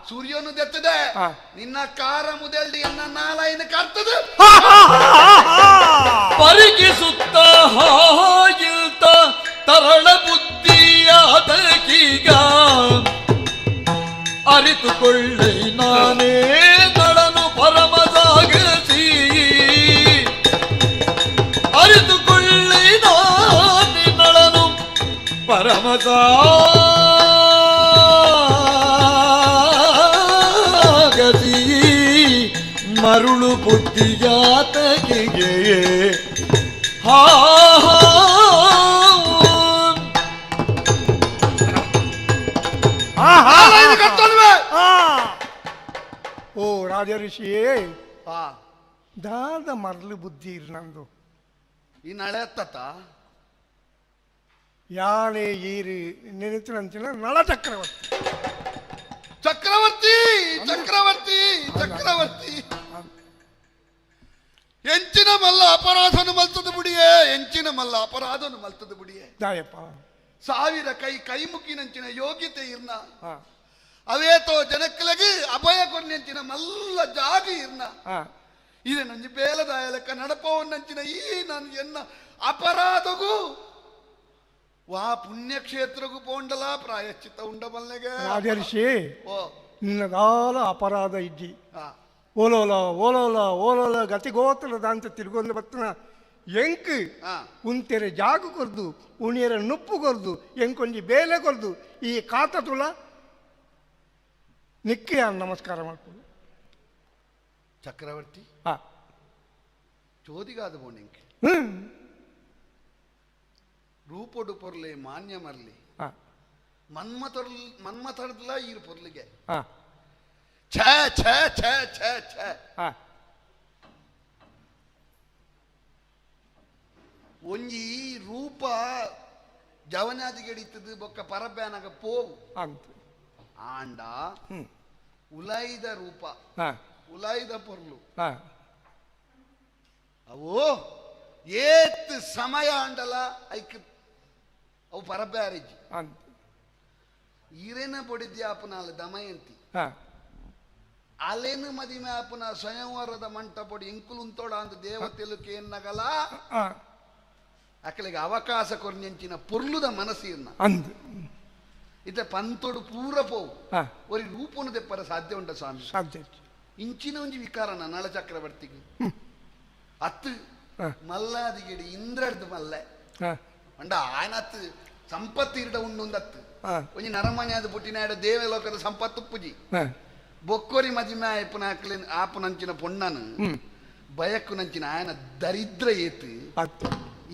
ಸೂರ್ಯನು ದೆತ್ತದೆ ನಿನ್ನ ಕಾರ ಮುದೆಲ್ಡಿ ಎನ್ನ ನಾಲಾಯಿನ ಕರ್ತದೆ ಪರಿಗಿಸುತ್ತ ಹಾಯಿಲ್ತ ತರಳ ಬುದ್ಧಿಯಾದಕೀಗ ಅರಿತುಕೊಳ್ಳಿ ನಾನೇ ನಳನು ಪರಮ ಜಾಗೃತಿ ಅರಿತುಕೊಳ್ಳಿ ನಾನೇ ನಳನು ಪರಮ ಜಾಗೃತಿ ಮರುಳು ಬುದ್ಧಿಯಾತಕಿಗೆ ಹಾ ಓ ರಾಜ ಋಷಿಯೇ ದಾದ ಮರಳು ಬುದ್ಧಿ ಇರ್ ನಂದು ಈ ನಳೆ ಅತ್ತತ್ತ ಯಾನೇ ಈರು ನೆನೆತಿನಂಚಿನ ನಳ ಚಕ್ರವರ್ತಿ ಚಕ್ರವರ್ತಿ ಚಕ್ರವರ್ತಿ ಚಕ್ರವರ್ತಿ ಎಂಚಿನ ಮಲ್ಲ ಅಪರಾಧನು ಮಲ್ತದ ಬುಡಿಯೇ ಎಂಚಿನ ಮಲ್ಲ ಅಪರಾಧನು ಮಲ್ತದ ಬುಡಿಯೇ ದಾಯಪ್ಪ ಸಾವಿರ ಕೈ ಕೈ ಮುಗಿನಂಚಿನ ಯೋಗ್ಯತೆ ಇರ್ನ ಅವೇತೋ ಜನಕ್ಕಲಗಿ ಅಭಯ ಕೊರ್ನೆಂಚಿನ ಮಲ್ಲ ಜಾಗ ಇರ್ನ ಇದೆ ನಂಜಿ ಬೇಲದಾಯಲಕ್ಕ ನಡಪವನ್ನಂಚಿನ ಈ ನಾನು ಎನ್ನ ಅಪರಾಧಗೂ ವಾ ಪುಣ್ಯಕ್ಷೇತ್ರಗೂ ಪೋಂಡಲ ಪ್ರಾಯಶ್ಚಿತ್ತ ಉಂಡ ಬಲ್ಲೆಗೆ ರಾಜರ್ಷಿ ಓ ನಿನ್ನದಾಲ ಅಪರಾಧ ಇಜ್ಜಿ ಓಲೋಲ ಓಲೋಲ ಓಲೋಲ ಗತಿಗೋತಲದ ಅಂತ ತಿರುಗೊಂದು ಬತ್ತನ ಎಂಕ್ ಉಂತೆರೆ ಜಾಗ ಕೊರ್ದು ಉಣಿಯರ ನುಪ್ಪು ಕೊರ್ದು ಎಂಕೊಂಜಿ ಬೇಲೆ ಕೊರ್ದು ಈ ಕಾತ ತುಳ ನಿಕ್ಕೆ ನಮಸ್ಕಾರ ಮಾಡ್ಬೋದು ಚಕ್ರವರ್ತಿ ಚೋದಿಗಾದ ಬೋಂಡೆಂಕ್ ರೂಪೊಡು ಪೊರ್ಲೆ ಮಾನ್ಯ ಮರ್ಲಿ ಮನ್ಮಥರ್ ಮನ್ಮಥರ್ದಲ ಈರು ಪೊರ್ಲಿಗೆ ಛೇ ಛೇ ಛೇ ಛೇ ಛೇ ಒಂಜಿ ರೂಪ ಜವನಾದಿಗೆಡಿತದು ಬೊಕ್ಕ ಪರಬ್ಯಾನಾಗ ಪೋವು ಆಂಡ ಉಲಾಯಿದ ರೂಪ ಉಲಾಯಿದ ಪೊರ್ಲು ಅವು ಏತ್ ಸಮಯ ಆಂಡಲ ಐಕ್ ಅವು ಪರಬ್ಯಾರಿಜ್ಜಿ ಈರೇನ ಪೊಡಿದ್ಯಾಪನಾಲ ದಮಯಂತಿ ಅಲೇನು ಮದಿಮೆ ಆಪನ ಸ್ವಯಂವರದ ಮಂಟಪೊಡಿ ಇಂಕುಲುಂತೋಡ ಅಂತ ದೇವತೆಲುಕೆ ಎನ್ನಗಲ ಅಕಲಿಗೆ ಅವಕಾಶ ಕೊರ್ನೆಂಚಿನ ಪೊರ್ಲುದ ಮನಸ್ಸಿರ್ನ ಅಂದು ಇತ ಪಂತೊಡು ಪೂರ ಪೋವು ಒರಿ ರೂಪನು ದೆಪ್ಪರ ಸಾಧ್ಯ ಉಂಟ ಸ್ವಾಮಿ ಸಾಧ್ಯ ಇಂಚಿನ ಒಂಜಿ ವಿಕಾರನ ನಳ ಚಕ್ರವರ್ತಿಗೆ ಅತ್ತು ಮಲ್ಲಾದಿಗೆಡಿ ಇಂದ್ರಡ್ದು ಮಲ್ಲೆ ಅಂಡ ಆಯನತ್ತು ಸಂಪತ್ತು ಇರಡ ಉಂಡುಂದತ್ತು ಒಂಜಿ ನರಮನೆ ಅದು ಪುಟ್ಟಿನಾಡ ದೇವಲೋಕದ ಸಂಪತ್ತು ಪುಜಿ ಬೊಕ್ಕೋರಿ ಮದಿಮೆ ಆಯ್ಪನ ಹಾಕ್ಲೇನ್ ಆಪನಂಚಿನ ಪೊಣ್ಣನು ಬಯಕ್ಕು ನಂಚಿನ ಆಯನ ದರಿದ್ರ ಏತು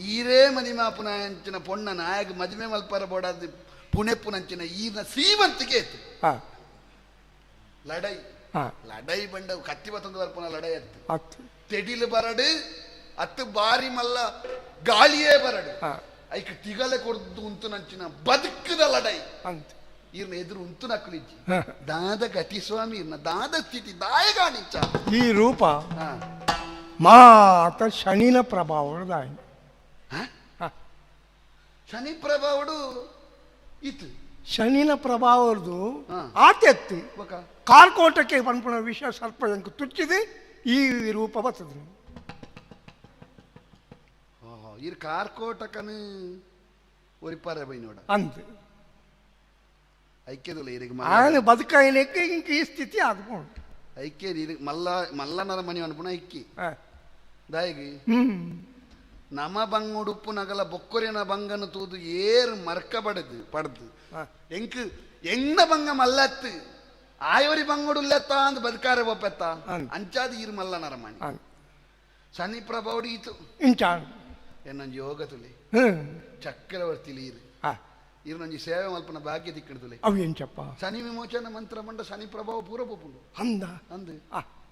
ಈರೇ ಮದಿಮೆ ಆಪನ ಅಂಚಿನ ಪೊಣ್ಣನ ಆಯಗ ಮದಿಮೆ ಮಲ್ಪರ ಬೋಡಾದ ಪುಣೆಪ್ಪುನಂಚಿನ ಈನ ಶ್ರೀಮಂತಿಗೆ ಏತು ಲಡೈ ಲಡೈ ಬಂಡ ಕತ್ತಿ ಬತ್ತಂದು ಬರ್ಪುನ ಲಡೈ ಅತ್ತು ತೆಡಿಲು ಬರಡು ಅತ್ತು ಬಾರಿ ಮಲ್ಲ ಗಾಳಿಯೇ ಬರಡು ಐಕ್ ತಿಗಲೆ ಕೊರ್ದು ಉಂತು ನಂಚಿನ ಬದುಕದ ಲಡೈ ಈರ್ನ ಎದುರು ಉಂತು ನಕ್ಕಲಿಜ್ಜಿ ದಾದ ಗತಿಸ್ವಾಮಿ ಇರ್ನ ದಾದ ಸ್ಥಿತಿ ದಾಯಗಾಣಿಚ್ಚ ಈ ರೂಪ ಮಾತ ಶನಿನ ಪ್ರಭಾವ ಶನಿ ಪ್ರಭಾವಡು ಇತ್ತು ಶನಿನ ಪ್ರಭಾವದ್ದು ಆತೆತ್ತು ಕಾರ್ಕೋಟಕ್ಕೆ ಪನ್ಪುಣ ವಿಷ ಸರ್ಪ ತುಚ್ಚಿದೆ ಈ ರೂಪ ಬರ್ತದೆ ಇರ್ ಕಾರ್ಕೋಟಕನು ಒರಿಪಾರೆ ಬೈನೋಡ ಅಂತ ಐಕ್ಯದಲ್ಲ ಇರಿಗೆ ఆయన ಬದುಕಾಯನಕ್ಕೆ ಇಂಕ ಈ ಸ್ಥಿತಿ ಆದ್ಕೊಂಡು ಐಕ್ಯ ಇರಿಗೆ ಮಲ್ಲ ಮಲ್ಲನರ ಮನಿ ಅನ್ಪುಣ ಐಕ್ಕಿ ದಾಯಿಗೆ ನಮ ಬಂಗುಡುಪ್ಪು ನಗಲ ಬೊಕ್ಕೊರಿನ ಬಂಗನು ತೂದು ಏರು ಮರ್ಕ ಪಡೆದು ಪಡೆದು ಎಂಕ್ ಎಂಗ್ನ ಬಂಗ ಮಲ್ಲತ್ತು ಆಯೋರಿ ಬಂಗುಡುಲ್ಲೆತ್ತ ಅಂದ್ ಬದುಕಾರೆ ಬೊಪ್ಪೆತ್ತ ಅಂಚಾದ ಈರು ಮಲ್ಲನರ ಮಣಿ ಶನಿ ಪ್ರಭಾವಡಿ ಈತು ಇಂಚಾನ್ ಎನ್ನೊಂಜಿ ಯೋಗ ತುಲಿ ಚಕ್ರವರ್ತಿ ಈರು ಇರು ನಂಜಿ ಸೇವೆ ಮಲ್ಪನ ಭಾಗ್ಯ ತಿಕ್ಕಣದುಲೆ ಅವು ಎಂಚಪ್ಪ ಶನಿ ವಿಮೋಚನ ಮಂತ್ರ ಮಂಡ ಶನಿ ಪ್ರಭಾವ ಪೂರ ಪೋಪುಂಡು ಅಂದ ಅಂದು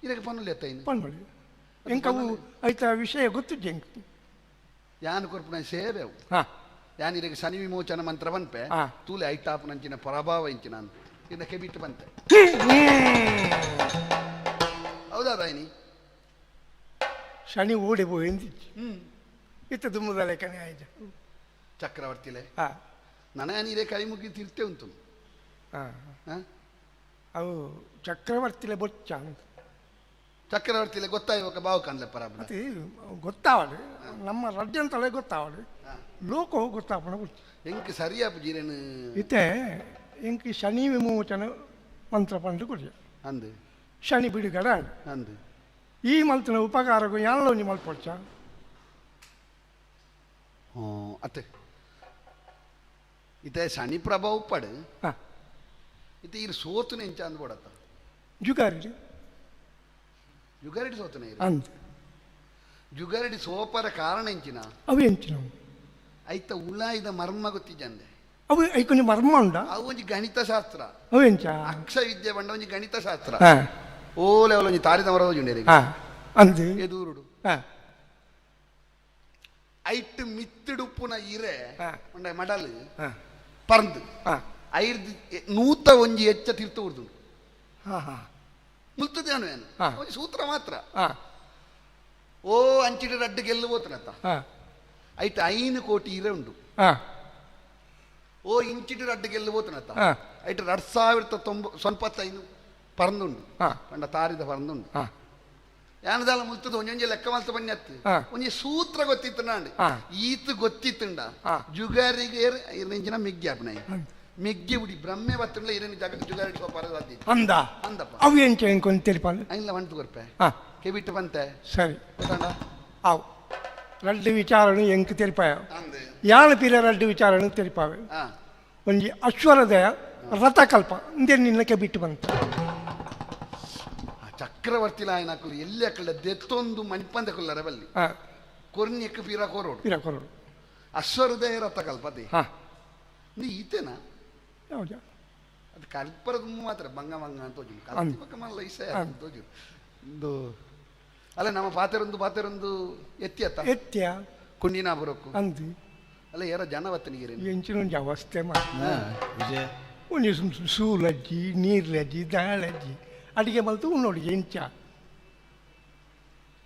ಇದಕ್ಕೆ ಪನ್ನುಲಿ ಎತ್ತೈನು ಪನ್ನುಲಿ ಎಂಕವು ಐತ ವಿಷಯ ಗೊತ್ತಿದ್ದೆ ಎಂಕ್ ಯಾನ್ ಕೊರ್ಪುನ ಸೇವೆ ಅವು ಯಾನ್ ಇದಕ್ಕೆ ಶನಿ ವಿಮೋಚನ ಮಂತ್ರ ಬನ್ಪೆ ತೂಲೆ ಐತಾಪನಂಚಿನ ಪ್ರಭಾವ ಇಂಚಿನ ಇದಕ್ಕೆ ಬಿಟ್ಟು ಬಂತೆ ಹೌದಾ ತಾಯಿನಿ Shani ಓಡಿ ಪೋಯಿಂದಿಜ್ಜಿ ಇತ್ತ ದುಮ್ಮದ ಲೆಕ್ಕನೆ ಆಯ್ತು ಚಕ್ರವರ್ತಿಲೆ ನನ ನೀರೇ ಕೈ ಮುಗಿ ತಿರ್ತೆ ಉಂಟು ಅವು ಚಕ್ರವರ್ತಿಲೆ ಬೊಚ್ಚ ಅಂತ ಚಕ್ರವರ್ತಿಲೆ ಗೊತ್ತಾಯ್ವಾಗ ಬಾವು ಪರಾಬ ಅದು ಗೊತ್ತಾವಡು ನಮ್ಮ ರಡ್ಡಂತಳೆ ಗೊತ್ತಾವಡು ಲೋಕ ಗೊತ್ತಾಪಣ ಗೊತ್ತು ಎಂಕ್ ಸರಿಯಾಪ ಜೀರೇನು ಇತ್ತೆ ಎಂಕ್ ಶನಿ ವಿಮೋಚನ ಮಂತ್ರ ಪಂಡು ಕೊಡಿ ಅಂದು ಶನಿ ಬಿಡುಗಡೆ ಅಂದು ಈ ಮಲ್ತಿನ ಉಪಕಾರಕ್ಕೂ ಯಾನಲೋ ಒಂಜಿ ಮಲ್ಪೊಡ್ಚ ಅತ್ತೆ ಇತ್ತೆ ಶನಿ ಪ್ರಭಾವ ಉಪ್ಪಡು ಇತ್ತೆ ಇರು ಸೋತುನೆ ಎಂಚ ಅಂದ್ ಬೋಡತ್ತ ಜುಗಾರಿ ಜುಗಾರಿಡಿ ಸೋತುನೆ ಅಂದ್ ಜುಗಾರಿಡಿ ಸೋಪರ ಕಾರಣ ಎಂಚಿನ ಅವು ಎಂಚಿನ ಐತ ಉಳಾಯಿದ ಮರ್ಮ ಗೊತ್ತಿಜ್ಜಂದೆ ಅವು ಐಕೊಂಜಿ ಮರ್ಮ ಉಂಡ ಅವು ಒಂಜಿ ಗಣಿತಶಾಸ್ತ್ರ ಅವು ಎಂಚ ಅಕ್ಷವಿದ್ಯೆ ಬಂಡ ಒಂಜಿ ಗಣಿತಶಾಸ್ತ್ರ ಓ ಲೆವೆಲ್ ಒಂಜಿ ತಾರಿದ ಮರ ಹೋಜುಂಡೇರಿ ಅಂದು ಎದೂರುಡು ಐಟ್ ಮಿತ್ತಿಡುಪ್ಪುನ ಇರೆ ಒಂಡ ಮಡಲ್ ಪರ್ಂದು ಐರ್ದು ನೂತ ಒಂಜಿ ಹೆಚ್ಚ ತೀರ್ಥ ಉರ್ದುಂಡು ಮುಲ್ತದೆ ಏನು ಒಂಜಿ ಸೂತ್ರ ಮಾತ್ರ ಓ ಅಂಚಿಡ ರಡ್ಡು ಗೆಲ್ಲು ಹೋತನತ್ತ ಐಟ್ 5 ಕೋಟಿ ಇರೆ ಉಂಡು ಓ ಇಂಚಿಡು ರಡ್ಡು ಗೆಲ್ಲು ಹೋತನತ್ತ ಐಟ್ 2095 ಪರಂದುಂಡು ಪಂಡ ತಾರಿದ ಪರಂದುಂಡು ಯಾನದಾಲ ಮುಲ್ತದ ಒಂಜೊಂಜಿ ಲೆಕ್ಕ ಮಲ್ತ ಬನ್ನಿ ಒಂಜಿ ಸೂತ್ರ ಗೊತ್ತಿತ್ತು ನಾಂಡ್ ಈತ ಗೊತ್ತಿತ್ತುಂಡ ಜುಗಾರಿಗೆ ಇರನಿಂಚಿನ ಮಿಗ್ಗಿ ಅಪ್ನ ಮಿಗ್ಗಿ ಉಡಿ ಬ್ರಹ್ಮೆ ಬತ್ತುಂಡ ಇರನಿ ಜಗ ಜುಗಾರಿ ಸೋಪಾರ ಸಾಧ್ಯ ಅಂದ ಅಂದಪ್ಪ ಅವು ಎಂಚ ಎಂಕೊಂದು ತೆರಿಪಾಲು ಐನ್ಲ వంట ಕೊರ್ಪೆ ಕೆಬಿಟ್ಟು ಬಂತೆ ಸರಿ ಗೊತ್ತಾಂಡ ಅವು ರಡ್ಡು ವಿಚಾರಣೆ ಎಂಕ್ ತೆರಿಪಾಯ ಯಾನ ಪೀರ ರಡ್ಡು ವಿಚಾರಣೆ ತೆರಿಪಾವೆ ಒಂಜಿ ಅಶ್ವರದಯ ರಥಕಲ್ಪ ಇಂದೇ ನಿನ್ನ ಕೆಬಿಟ್ಟು ಬಂತ ಚಕ್ರವರ್ತಿ ನಾಯನಕುಲು ಎಲ್ಲಿ ಅಕ್ಕಳ ದೆತ್ತೊಂದು ಮಣಿಪಂದ ಕುಲ್ಲರ ಬಲ್ಲಿ ಕೊರ್ನಿಯಕ್ಕೆ ಪೀರ ಕೋರೋಡು ಪೀರ ಕೋರೋಡು ಅಶ್ವಹೃದಯ ರಥಕಲ್ಪತೆ ನೀ ಈತೇನಾ ಯಾವ್ದು ಅದು ಕಲ್ಪರದ ಮಾತ್ರ ಬಂಗ ಬಂಗ ಅಂತ ಹೋಜು ಕಲ್ಪಕ ಮಲ್ಲ ಇಸೆ ಅಂತ ಹೋಜು ಒಂದು ಅಲ್ಲ ನಮ್ಮ ಪಾತೆರೊಂದು ಪಾತೆರೊಂದು ಎತ್ತಿ ಅತ್ತ ಎತ್ತಿಯ ಕುಂಡಿನಾಪುರಕ್ಕೂ ಅಂದು ಅಲ್ಲ ಯಾರೋ ಜನ ಬತ್ತನಿಗೆ ಎಂಚಿನ ಒಂಜಿ ಅವಸ್ಥೆ ಮಾತ್ರ ಒಂಜಿ ಸೂಲಜ್ಜಿ ನೀರ್ಲಜ್ಜಿ ದಾಳಜ್ಜಿ ಅಡಿಗೆ ಮಲ್ತು ಉಣ್ಣೋಡಿ ಎಂಚ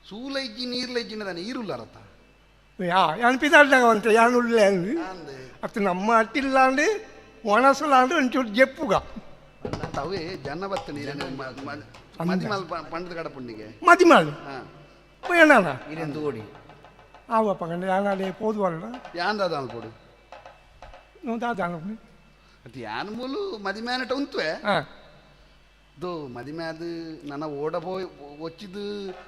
ಸೂಲಜ್ಜಿ ನೀರ್ಲಜ್ಜಿನ ತಾನೆ ಈರುಲ್ಲಾರತ್ತ ಯಾ ಯಾನ್ ಪಿದಾಡ್ದಾಗ ಯಾನ್ ಉಳ್ಳೆ ಅತ್ತು ನಮ್ಮ ಅಟ್ಟಿಲ್ಲಾಂಡು ಒಣಸಲಾಂಡು ಒಂಚೂರು ಜೆಪ್ಪುಗ ಅವೇ ಜನ ಬತ್ತ ನೀರು ಮದಿಮಾಲ್ ಪಂಡದ ಕಡಪುಂಡಿಗೆ ಮದಿಮಾಲ್ ಏನಾನ ಓಡಿ ಆವಪ್ಪ ಕಂಡ ಯಾನಾಡೆ ಪೋದುವಲ್ಲ ಯಾನ್ ದಾದ ಅನ್ಕೊಡು ದಾದ ಅದು ಯಾನ್ ಮೂಲು ಮದಿಮ್ಯಾನಟ ಉಂತುವೆ ದು ಮದಿಮ್ಯಾದ ನನ್ನ ಓಡ ಪೋಯ್ ಒಚ್ಚಿದ್ದು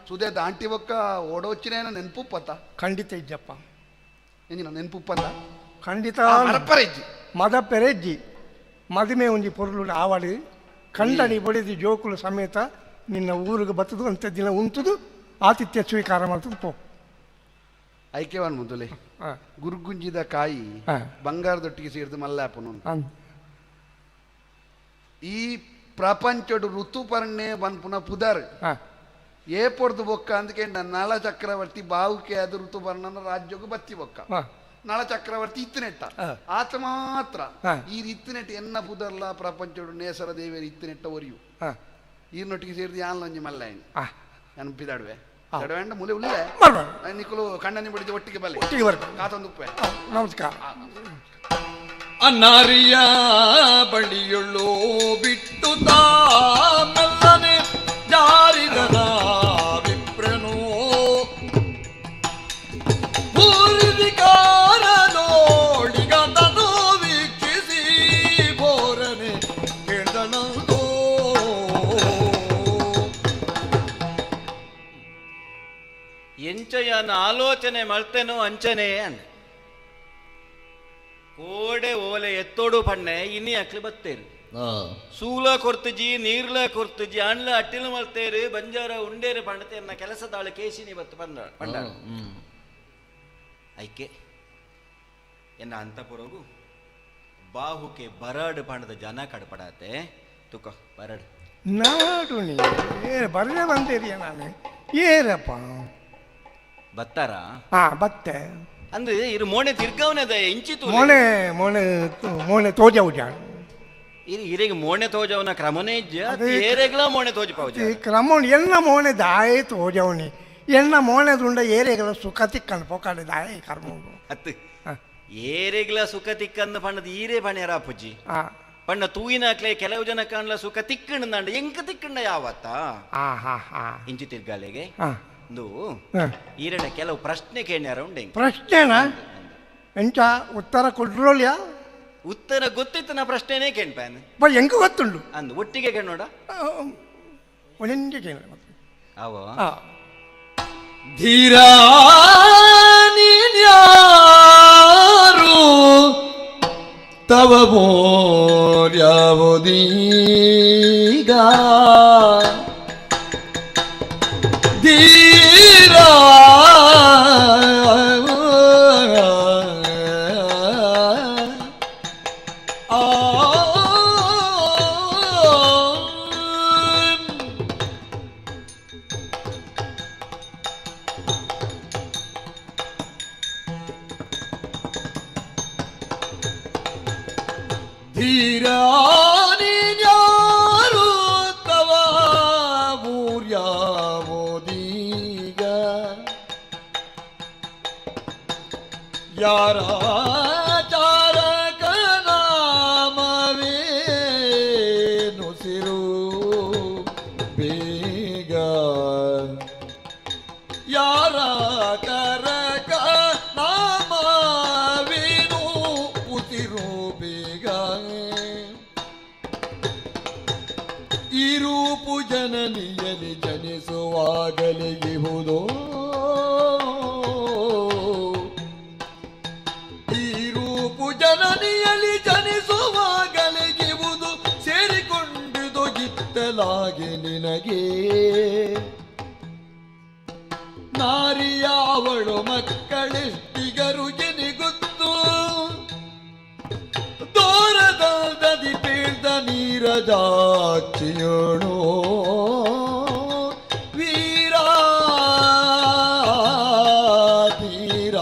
ಸುದೇ ದಾಂಟಿ ಬೊಕ್ಕ ಓಡ ಒಚ್ಚಿನೇನ ನೆನ್ಪುಪ್ಪತ್ತ ಖಂಡಿತ ಇಜ್ಜಪ್ಪ ಎಂಜಿನ ನೆನ್ಪುಪ್ಪಂದ ಖಂಡಿತ ಮರಪ್ಪರೆಜ್ಜಿ ಮದಪೆರೆಜ್ಜಿ ಮದುವೆ ಒಂಜಿ ಪೊರ್ಲು ಆವಡು ಕಂಡನಿ ಬಡಿದು ಜೋಕುಲು ಸಮೇತ ನಿನ್ನ ಊರಿಗೆ ಬತ್ತದು ಅಂತ ದಿನ ಉಂಟುದು ಆತಿಥ್ಯ ಸ್ವೀಕಾರ ಮಾಡ್ತದೆ ಪೋ ಐಕ್ಯವಾನ್ ಮುಂದುಲೆ ಗುರುಗುಂಜಿದ ಕಾಯಿ ಬಂಗಾರದೊಟ್ಟಿಗೆ ಸೇರಿದ ಮಲ್ಲಾಪನು ಈ ಪ್ರಪಂಚಡು ಋತುಪರ್ಣೆ ಬನ್ಪುನ ಪುದರ್ ಏ ಪೊಡ್ದು ಬೊಕ್ಕ ಅಂದಕ್ಕೆ ನಳ ಚಕ್ರವರ್ತಿ ಬಾವುಕೆ ಅದು ಋತುಪರ್ಣನ ರಾಜ್ಯಕ್ಕೂ ಬತ್ತಿ ಬೊಕ್ಕ ನಳ ಚಕ್ರವರ್ತಿ ಇತ್ತನೆಟ್ಟ ಆತ ಮಾತ್ರ ಈ ಇತ್ತನೆಟ್ಟ ಎನ್ನ ಪುದರ್ಲ ಪ್ರಪಂಚಡು ನೇಸರ ದೇವಿಯರು ಇತ್ತನೆಟ್ಟ ಒರಿಯು ಈರ್ನೊಟ್ಟಿಗೆ ಸೇರಿದ ಯಾನ್ಲೊಂಜಿ ಮಲ್ಲಾಯನ್ ನೆನಪಿದಾಡುವೆ ಎಡವೆಂಡ ಮೂಲೆ ಉಳ್ಳೆ ನಿಕ್ಕಲು ಕಣ್ಣನಿ ಬಡಿದ ಒಟ್ಟಿಗೆ ಬಲ್ಲೆ ಕಾತೊಂದು ಉಪ್ಪೆ ನಮಸ್ಕಾರ ಅನಾರಿಯ ಬಳಿಯುಳ್ಳೋ ಬಿಟ್ಟು ಮೆಲ್ಲನೆ ಜಾರಿದನ ವಿಪ್ರನೋ ಪೂರಿದಿಕಾರನೋಡಿಗತನು ವೀಕ್ಷಿಸಿ ಬೋರನೆ ಕೇಳ್ದನೋ ಎಂಚಯನ ಆಲೋಚನೆ ಮಲ್ತೆನೋ ಅಂಚನೆ ಅಂದ ಕೋಡೆ ಓಲೆ ಎತ್ತೋಡು ಪಣ್ಣೆ ಇನ್ನಿ ಅಕ್ಲು ಬತ್ತೇರು ಸೂಲ ಕೊರ್ತುಜಿ ನೀರ್ಲ ಕೊರ್ತುಜಿ ಅಣ್ಲ ಅಟ್ಟಿಲು ಮಲ್ತೇರು ಬಂಜಾರ ಉಂಡೇರು ಪಂಡತೇರ್ನ ಕೆಲಸದಾಳು ಕೇಸಿನಿ ಬತ್ತು ಪಂಡ ಪಂಡ ಐಕೆ ಎನ್ನ ಅಂತಪುರಗು ಬಾಹುಕೆ ಬರಡು ಪಂಡದ ಜನ ಕಡಪಡಾತೆ ತುಕ ಬರಡು ನಾಡು ನೀ ಬರಲೇ ಬಂದೇರಿಯ ನಾನು ಏರಪ್ಪ ಬತ್ತಾರ ಹಾ ಬತ್ತೆ ಅಂದ್ರೆ ಇರು ಮೋಣೆ ತಿರ್ಗವನದ ಇಂಚಿತು ಮೋಣೆ ಮೋಣೆ ಮೋಣೆ ತೋಜವುಜ ಇರು ಇರಿಗೆ ಮೋಣೆ ತೋಜವನ ಕ್ರಮನೇ ಇಜ್ಜ ಏರೆಗ್ಲ ಮೋಣೆ ತೋಜ ಪಾವುಜ ಕ್ರಮ ಎಲ್ಲ ಮೋಣೆ ದಾಯೆ ತೋಜವನಿ ಎನ್ನ ಮೋಣೆದುಂಡ ಏರೆಗಳ ಸುಖ ತಿಕ್ಕಂದು ಪೋಕಾಡಿದ ಕರ್ಮ ಅತ್ತು ಏರೆಗ್ಲ ಸುಖ ತಿಕ್ಕಂದು ಪಣ್ಣದ ಈರೇ ಪಣ್ಯರ ಅಪ್ಪುಜಿ ಪಣ್ಣ ತೂಯಿನಾಕ್ಲೆ ಕೆಲವು ಜನ ಕಾಣ್ಲ ಸುಖ ತಿಕ್ಕಂಡ ಎಂಕ ತಿಕ್ಕಂಡ ಯಾವತ್ತ ಇಂಚು ತಿರ್ಗಾಲೆಗೆ ಒಂದು ಈರಡ ಕೆಲವು ಪ್ರಶ್ನೆ ಕೇಳ್ಯಾರ ಉಂಡೆ ಪ್ರಶ್ನೆನಾ ಎಂಚ ಉತ್ತರ ಕೊಡ್ರೋಲ್ಯಾ ಉತ್ತರ ಗೊತ್ತಿತ್ತು ನಾ ಪ್ರಶ್ನೆನೇ ಕೇಳ್ಪಾನೆ ಬ ಎಂಕ ಗೊತ್ತುಂಡು ಅಂದು ಒಟ್ಟಿಗೆ ಕೇಳೋಡ ಒಂದೇ ಕೇಳ ಅವ ಧೀರಾ ನೀನ್ಯಾರು ತವ ಮೋರ್ಯಾವುದೀಗ ಧೀರಾ ಧೀರಾನಿನ್ಯಾರು ತವ ಮೂರ್ಯಾವೋದೀಗ ಯಾರ ಚಾರಕನಾಮವೇನು ಸಿರು ಬೇಗ ಯಾರ ಕರಕ ನಾಮವೇನು ಉಸಿರು ಬೇಗ ಈ ರೂಪು ಜನನಿಯಲಿ ಜನಿಸುವಾಗಲಿಗಿಹುದೋ ಈ ರೂಪು ಜನನಿಯಲಿ ಜನಿಸುವಾಗಲಿಗಿವುದು ಸೇರಿಕೊಂಡಿದು ಗಿತ್ತಲಾಗಿ ನಿನಗೆ ನಾರಿಯಾವಳು ಮಕ್ಕಳೆಷ್ಟಿಗರು ಜನಿಗುತ್ತು ದೋರದಲ್ದದಿ ಪೀಳ್ದ ನೀರಜಾಕ್ಷಿಯೋಳು ವೀರ ಧೀರ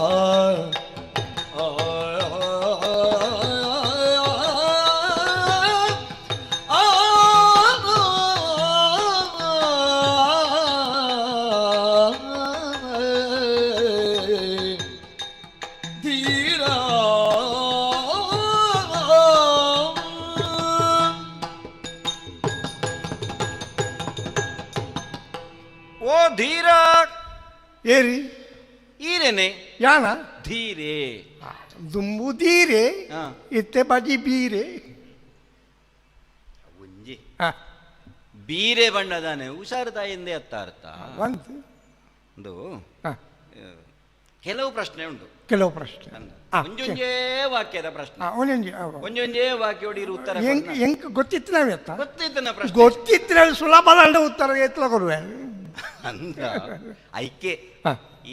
ಧೀರ ಓ ಧೀರ ಏರಿ ಈರೇನೆ ಯಾನ ಧೀರೆ ದುಂಬು ಧೀರೆ ಇತ್ತೆ ಬಜಿ ಬೀರೆ ಒಂಜಿ ಬೀರೆ ಬಣ್ಣದಾನೆ ಹುಷಾರು ತಾಯಿಂದೆ ಅತ್ತ ಅರ್ಥ ಒಂದು ಒಂದು ಕೆಲವು ಪ್ರಶ್ನೆ ಉಂಟು ಕೆಲವು ಪ್ರಶ್ನೆ ಒಂಜೊಂಜೇ ವಾಕ್ಯದ ಪ್ರಶ್ನೆ ಒಂಜೊಂಜೆ ಒಂಜೊಂಜೇ ವಾಕ್ಯ ಉತ್ತರ ಎಂಕ್ ಗೊತ್ತಿತ್ತು ನಾವೇ ಗೊತ್ತಿತ್ತು ಪ್ರಶ್ನೆ ಗೊತ್ತಿತ್ತು ನಾವು ಸುಲಭದ ಉತ್ತರ ಎತ್ತಲ ಕೊಡುವೆ ಅಂದ್ರ ಐಕೆ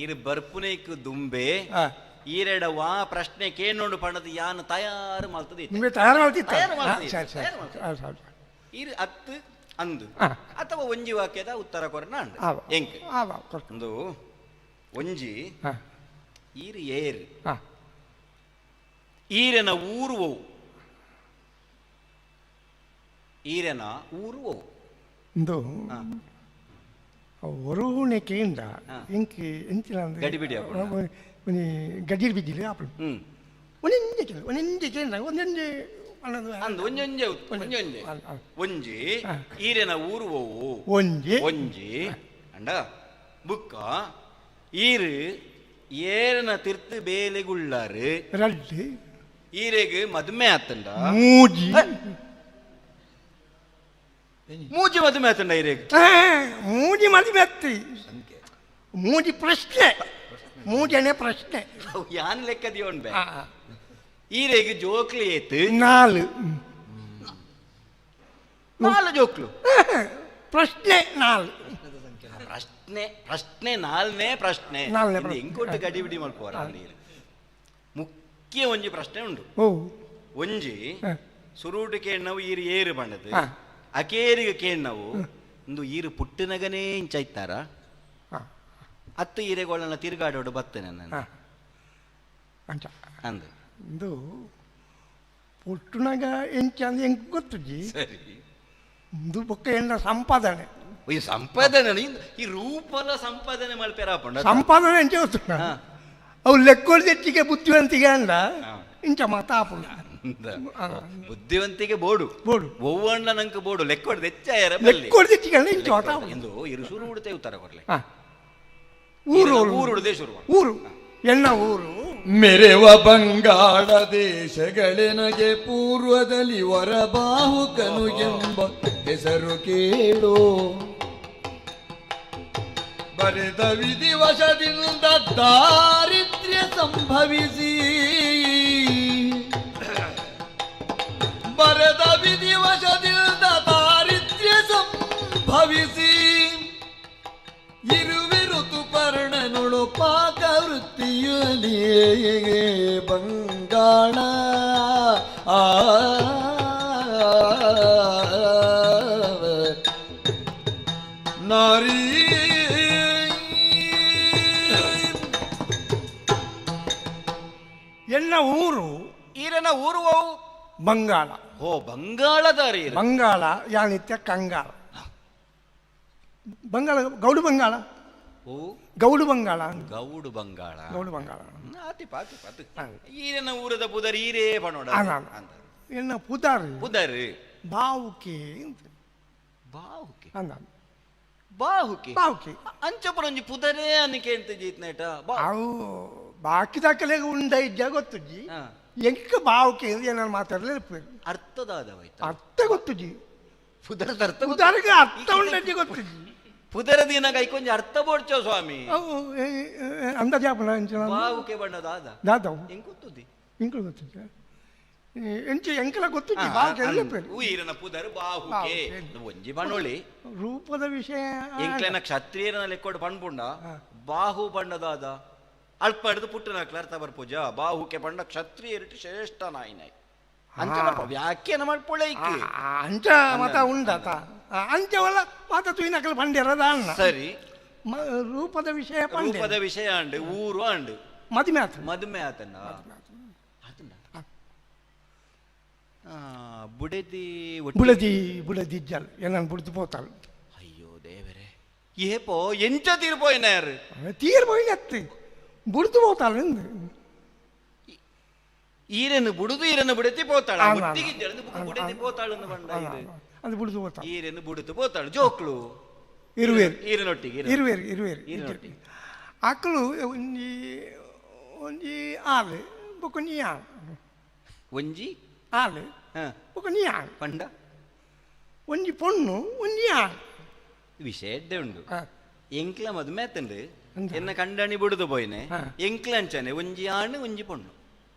ಈರು ಬರ್ಪುನೇಕ್ ದುಂಬೆ ಈರೆಡ ವಾ ಪ್ರಶ್ನೆ ಕೇನೋಡು ಪಣದ ಯಾನ್ ತಯಾರು ಮಾಡ್ತದೆ ನಿಮಗೆ ತಯಾರು ಮಾಡ್ತಿತ್ತು ಈರು ಅತ್ತು ಅಂದು ಅಥವಾ ಒಂಜಿ ವಾಕ್ಯದ ಉತ್ತರ ಕೊರನ ಅಂಡು ಎಂಕ್ ಒಂದು ಒಂಜಿ ಈರು ಏರು ಈರೆನ ಊರು ಒವು ಈರೆನ ಊರು ಒವು ಒಂದು ಒರುಣೆ ಕೇಂದ್ರ ಇಂಕ್ ಎಂಚಿನ ಗಡಿಬಿಡಿ ಒಂಜಿ ಗಡಿಬಿಡಿ ಬಿದ್ದಿಲ್ಲ ಆಪುಂಡು ಒಂದೊಂಜೆ ಕೇಂದ್ರ ಒಂದೊಂಜೆ ಕೇಂದ್ರ ಒಂದೊಂಜೆ ಅಂದು ಒಂಜೊಂಜೆ ಒಂಜೊಂಜೆ ಒಂಜಿ ಈರೆನ ಊರು ಒವು ಒಂಜಿ ಒಂಜಿ ಅಂಡ ಬುಕ್ಕ ಈರು ಏರನ ತಿರ್ತು ಬೇಲೆಗುಳ್ಳಾರು ರಡ್ಡು ಈರೆಗ್ ಮದುಮೆ ಆತಂಡ ಮೂಜಿ ಮೂಜಿ ಮದುಮೆ ಆತಂಡ ಈರೆಗ್ ಮೂಜಿ ಮದುವೆ ಆತ್ತಿ ಮೂಜಿ ಪ್ರಶ್ನೆ ಮೂಜನೆ ಪ್ರಶ್ನೆ ಯಾನ್ ಲೆಕ್ಕ ದಿಯೋಣ್ ಬೇ ಈರೆಗ್ ಜೋಕ್ಲಿ ಏತು ನಾಲು ನಾಲು ಜೋಕ್ಲು ಪ್ರಶ್ನೆ ನಾಲು ಪ್ರಶ್ನೆ ಪ್ರಶ್ನೆ ನಾಲ್ನೇ ಪ್ರಶ್ನೆ ಎಂಕೊಟ್ಟು ಗಡಿಬಿಡಿ ಮಲ್ಪೋರ ಮುಖ್ಯ ಒಂಜಿ ಪ್ರಶ್ನೆ ಉಂಟು ಒಂಜಿ ಸುರೂಟು ಕೇಣ್ಣವು ಈರು ಏರು ಬಣ್ಣದು ಅಕೇರಿಗೆ ಕೇಣ್ಣವು ಒಂದು ಈರು ಪುಟ್ಟಿನಗನೇ ಇಂಚೈತಾರ ಅತ್ತು ಈರೆಗೊಳ್ಳನ ತಿರುಗಾಡೋಡು ಬತ್ತೇನೆ ನಾನು ಅಂದು ಒಂದು ಪುಟ್ಟುನಗ ಎಂಚ ಅಂದ್ರೆ ಎಂಕ್ ಗೊತ್ತುಜಿ ಸರಿ ಒಂದು ಬೊಕ್ಕ ಎನ್ನ ಸಂಪಾದನೆ ಈ ಸಂಪಾದನೆ ಈ ರೂಪಲ ಸಂಪಾದನೆ ಮಲ್ಪೆರ ಆಪುಂಡು ಸಂಪಾದನೆ ಎಂಚ ಗೊತ್ತುಂಡ ಅವು ಲೆಕ್ಕೊಡ್ದೆಚ್ಚಿಗೆ ಬುದ್ಧಿವಂತಿಗೆ ಅಂಡ ಇಂಚ ಮಾತ ಆಪುಂಡು ಬುದ್ಧಿವಂತಿಗೆ ಬೋಡು ಬೋಡು ಒವ್ವಣ್ಣ ನಂಗೆ ಬೋಡು ಲೆಕ್ಕೊಡ್ದು ಹೆಚ್ಚಾಯರ ಲೆಕ್ಕೊಡ್ದೆಚ್ಚಿಗೆ ಅಂಡ ಇಂಚ ಮಾತ ಆಪುಂಡು ಎಂದು ಇರು ಶುರು ಉಡ್ತೆ ಉತ್ತರ ಕೊರ್ಲೆ ಊರು ಊರು ಶುರು ಊರು ಎಣ್ಣ ಊರು ಮೆರೆವ ಬಂಗಾಳ ದೇಶಗಳೆನಗೆ ಪೂರ್ವದಲ್ಲಿ ವರಬಾಹುಕನು ಎಂಬ ಹೆಸರು ಕೇಳು ಬರೆದ ವಿಧಿವಶದಿಂದ ದಾರಿದ್ರ್ಯ ಸಂಭವಿಸಿ ಬರೆದ ವಿಧಿವಶದಿಂದ ದಾರಿದ್ರ್ಯ ಸಂಭವಿಸಿ ಇರುವೆ ಋತುಪರ್ಣನುಳು ಪಾಕ ವೃತ್ತಿಯಲಿ ಬಂಗಾಳ ಆ ನಾರಿ ಎನ್ನ ಊರು ಈರನ ಊರು ಬಂಗಾಳ. ಓ ಬಂಗಾಳದಾರಿ. ಬಂಗಾಳ ಯಾನಿತ್ಯ ಕಂಗಾಳ. ಬಂಗಾಳ ಗೌಡು ಬಂಗಾಳ. ಓ ಗೌಡು ಬಂಗಾಳ. ಗೌಡು ಬಂಗಾಳ. ಗೌಡು ಬಂಗಾಳ. ಆತಿಪ ಆತಿಪ ಈರನ ಊರದ ಪುದರ್ ಈರೇ ಪಣೋಡ. ಎನ್ನ ಪುದರ್ ಪುದರ್ ಬಾವುಕೆ. ಬಾಹುಕೆ ಅಂದ ಬಾಹುಕೆ ಬಾಹುಕೆ ಅಂಚಪುರ ಒಂಜಿ ಪುದರೇ ಅನ್ನಕ್ಕೆ ಎಂತ ಜೀತ್ನೇಟ ಅವು ಬಾಕಿ ದಾಖಲೆಗೆ ಉಂಡ ಇದ್ದ ಗೊತ್ತುಜ್ಜಿ ಎಂಕ ಬಾವುಕೆ ಏನಾರು ಮಾತಾಡಲೇ ಅರ್ಥದಾದವಾಯ್ತು. ಅರ್ಥ ಗೊತ್ತುಜ್ಜಿ ಪುದರದ ಅರ್ಥ ಪುದರ್ಗೆ ಅರ್ಥ ಉಂಡಜ್ಜಿ ಗೊತ್ತುಜ್ಜಿ. ಪುದರ ದಿನ ಕೈಕೊಂಜಿ ಅರ್ಥ ಬೋಡ್ಚೋ ಸ್ವಾಮಿ. ಅಂದಾಜು ಆಪುಂಡ ಅಂಚಿನ ಬಾವುಕೆ ಬಣ್ಣದ ದಾದವು ಎಂಕ್ ಗೊತ್ತುದ್ದಿ ಎಂಕುಲು ಗೊತ್ತುಜ್ಜಿ ಎಂಚ ಎಂಕಲ ಗೊತ್ತುಜ್ಜಿ ಬಾವುಕೆ ಎಲ್ಲ ಪೇರು ಈರನ ಪುದರ್ ಬಾಹುಕೆ ಒಂಜಿ ಬಣ್ಣೊಳಿ ರೂಪದ ವಿಷಯ ಎಂಕ್ಲೆನ ಕ್ಷತ್ರಿಯರನ ಲೆಕ್ಕೋಡು ಪಣ್ಪುಂಡ ಬಾಹು ಬಣ್ಣದಾದ ಅಲ್ಪ ಹಿಡಿದು ಪುಟ್ಟನಾಕ್ಲ ಅರ್ಥ ಬರ್ಪೂಜ ಬಾಹುಕೆ ಬಣ್ಣ ಕ್ಷತ್ರಿಯರಿಟ್ಟು ಶ್ರೇಷ್ಠ ನಾಯಿನಾಯ್ ಅಂಚನಪ್ಪ ವ್ಯಾಖ್ಯಾನ ಮಾಡ್ಪೊಳೆ ಅಂಚ ಮತ ಉಂಡತ ಅಂಚವಲ್ಲ ಮಾತ ತುಯಿನಕಲ್ ಪಂಡ್ಯರದ ಅಣ್ಣ ಸರಿ ರೂಪದ ವಿಷಯ ರೂಪದ ವಿಷಯ ಅಂಡು ಊರು ಅಂಡು ಮದುವೆ ಆತ ಮದುವೆ ಆತನ ಬುಡದಿ ಬುಡದಿ ಬುಡದಿ ಇಜ್ಜಲ್ ಏನನ್ನು ಬುಡ್ದು ಪೋತಾಳು. ಅಯ್ಯೋ ದೇವರೇ ಏಪೋ ಎಂಚ ತೀರ್ಪೋಯಿನ ಯಾರು ತೀರ್ಪೋಯಿನ ಅತ್ತಿ ಬುಡ್ದು ಪೋತಾಳು ಎಂದು ಈರನ್ನು ಬುಡುದು ಈರನ್ನು ಬುಡತಿ ಪೋತಾಳು ಬುಡತಿ ಪೋತಾಳು ಬಂಡ ಅದು ಬುಡ್ದು ಪೋತಾಳು ಈರನ್ನು ಬುಡುತು ಪೋತಾಳು ಜೋಕ್ಲು ಇರುವೇರು ಈರನೊಟ್ಟಿಗೆ ಇರುವೇರು ಇರುವೇರು ಈರನೊಟ್ಟಿಗೆ ಆಕಳು ಒಂಜಿ ಒಂಜಿ ಆಲು ಬೊಕ್ಕ ನೀ ಆಳು ಒಂಜಿ ಆಲು ಬೊಕ್ಕ ನೀ ಆಳು ಪಂಡ ಒಂಜಿ ಪೊಣ್ಣು ಒಂಜಿ ಆಳು ವಿಷಯ ಎಡ್ಡೆ ಉಂಡು ಎಂಕ್ಲ ಮದುವೆ ಆತಂಡು ಎನ್ನ ಕಂಡಣಿ ಬುಡುದು ಪೋಯಿನೆ ಎಂಕ್ಲ ಅಂಚನೆ ಒಂಜಿ ಆಣು ಒಂಜಿ ಪೊಣ್ಣು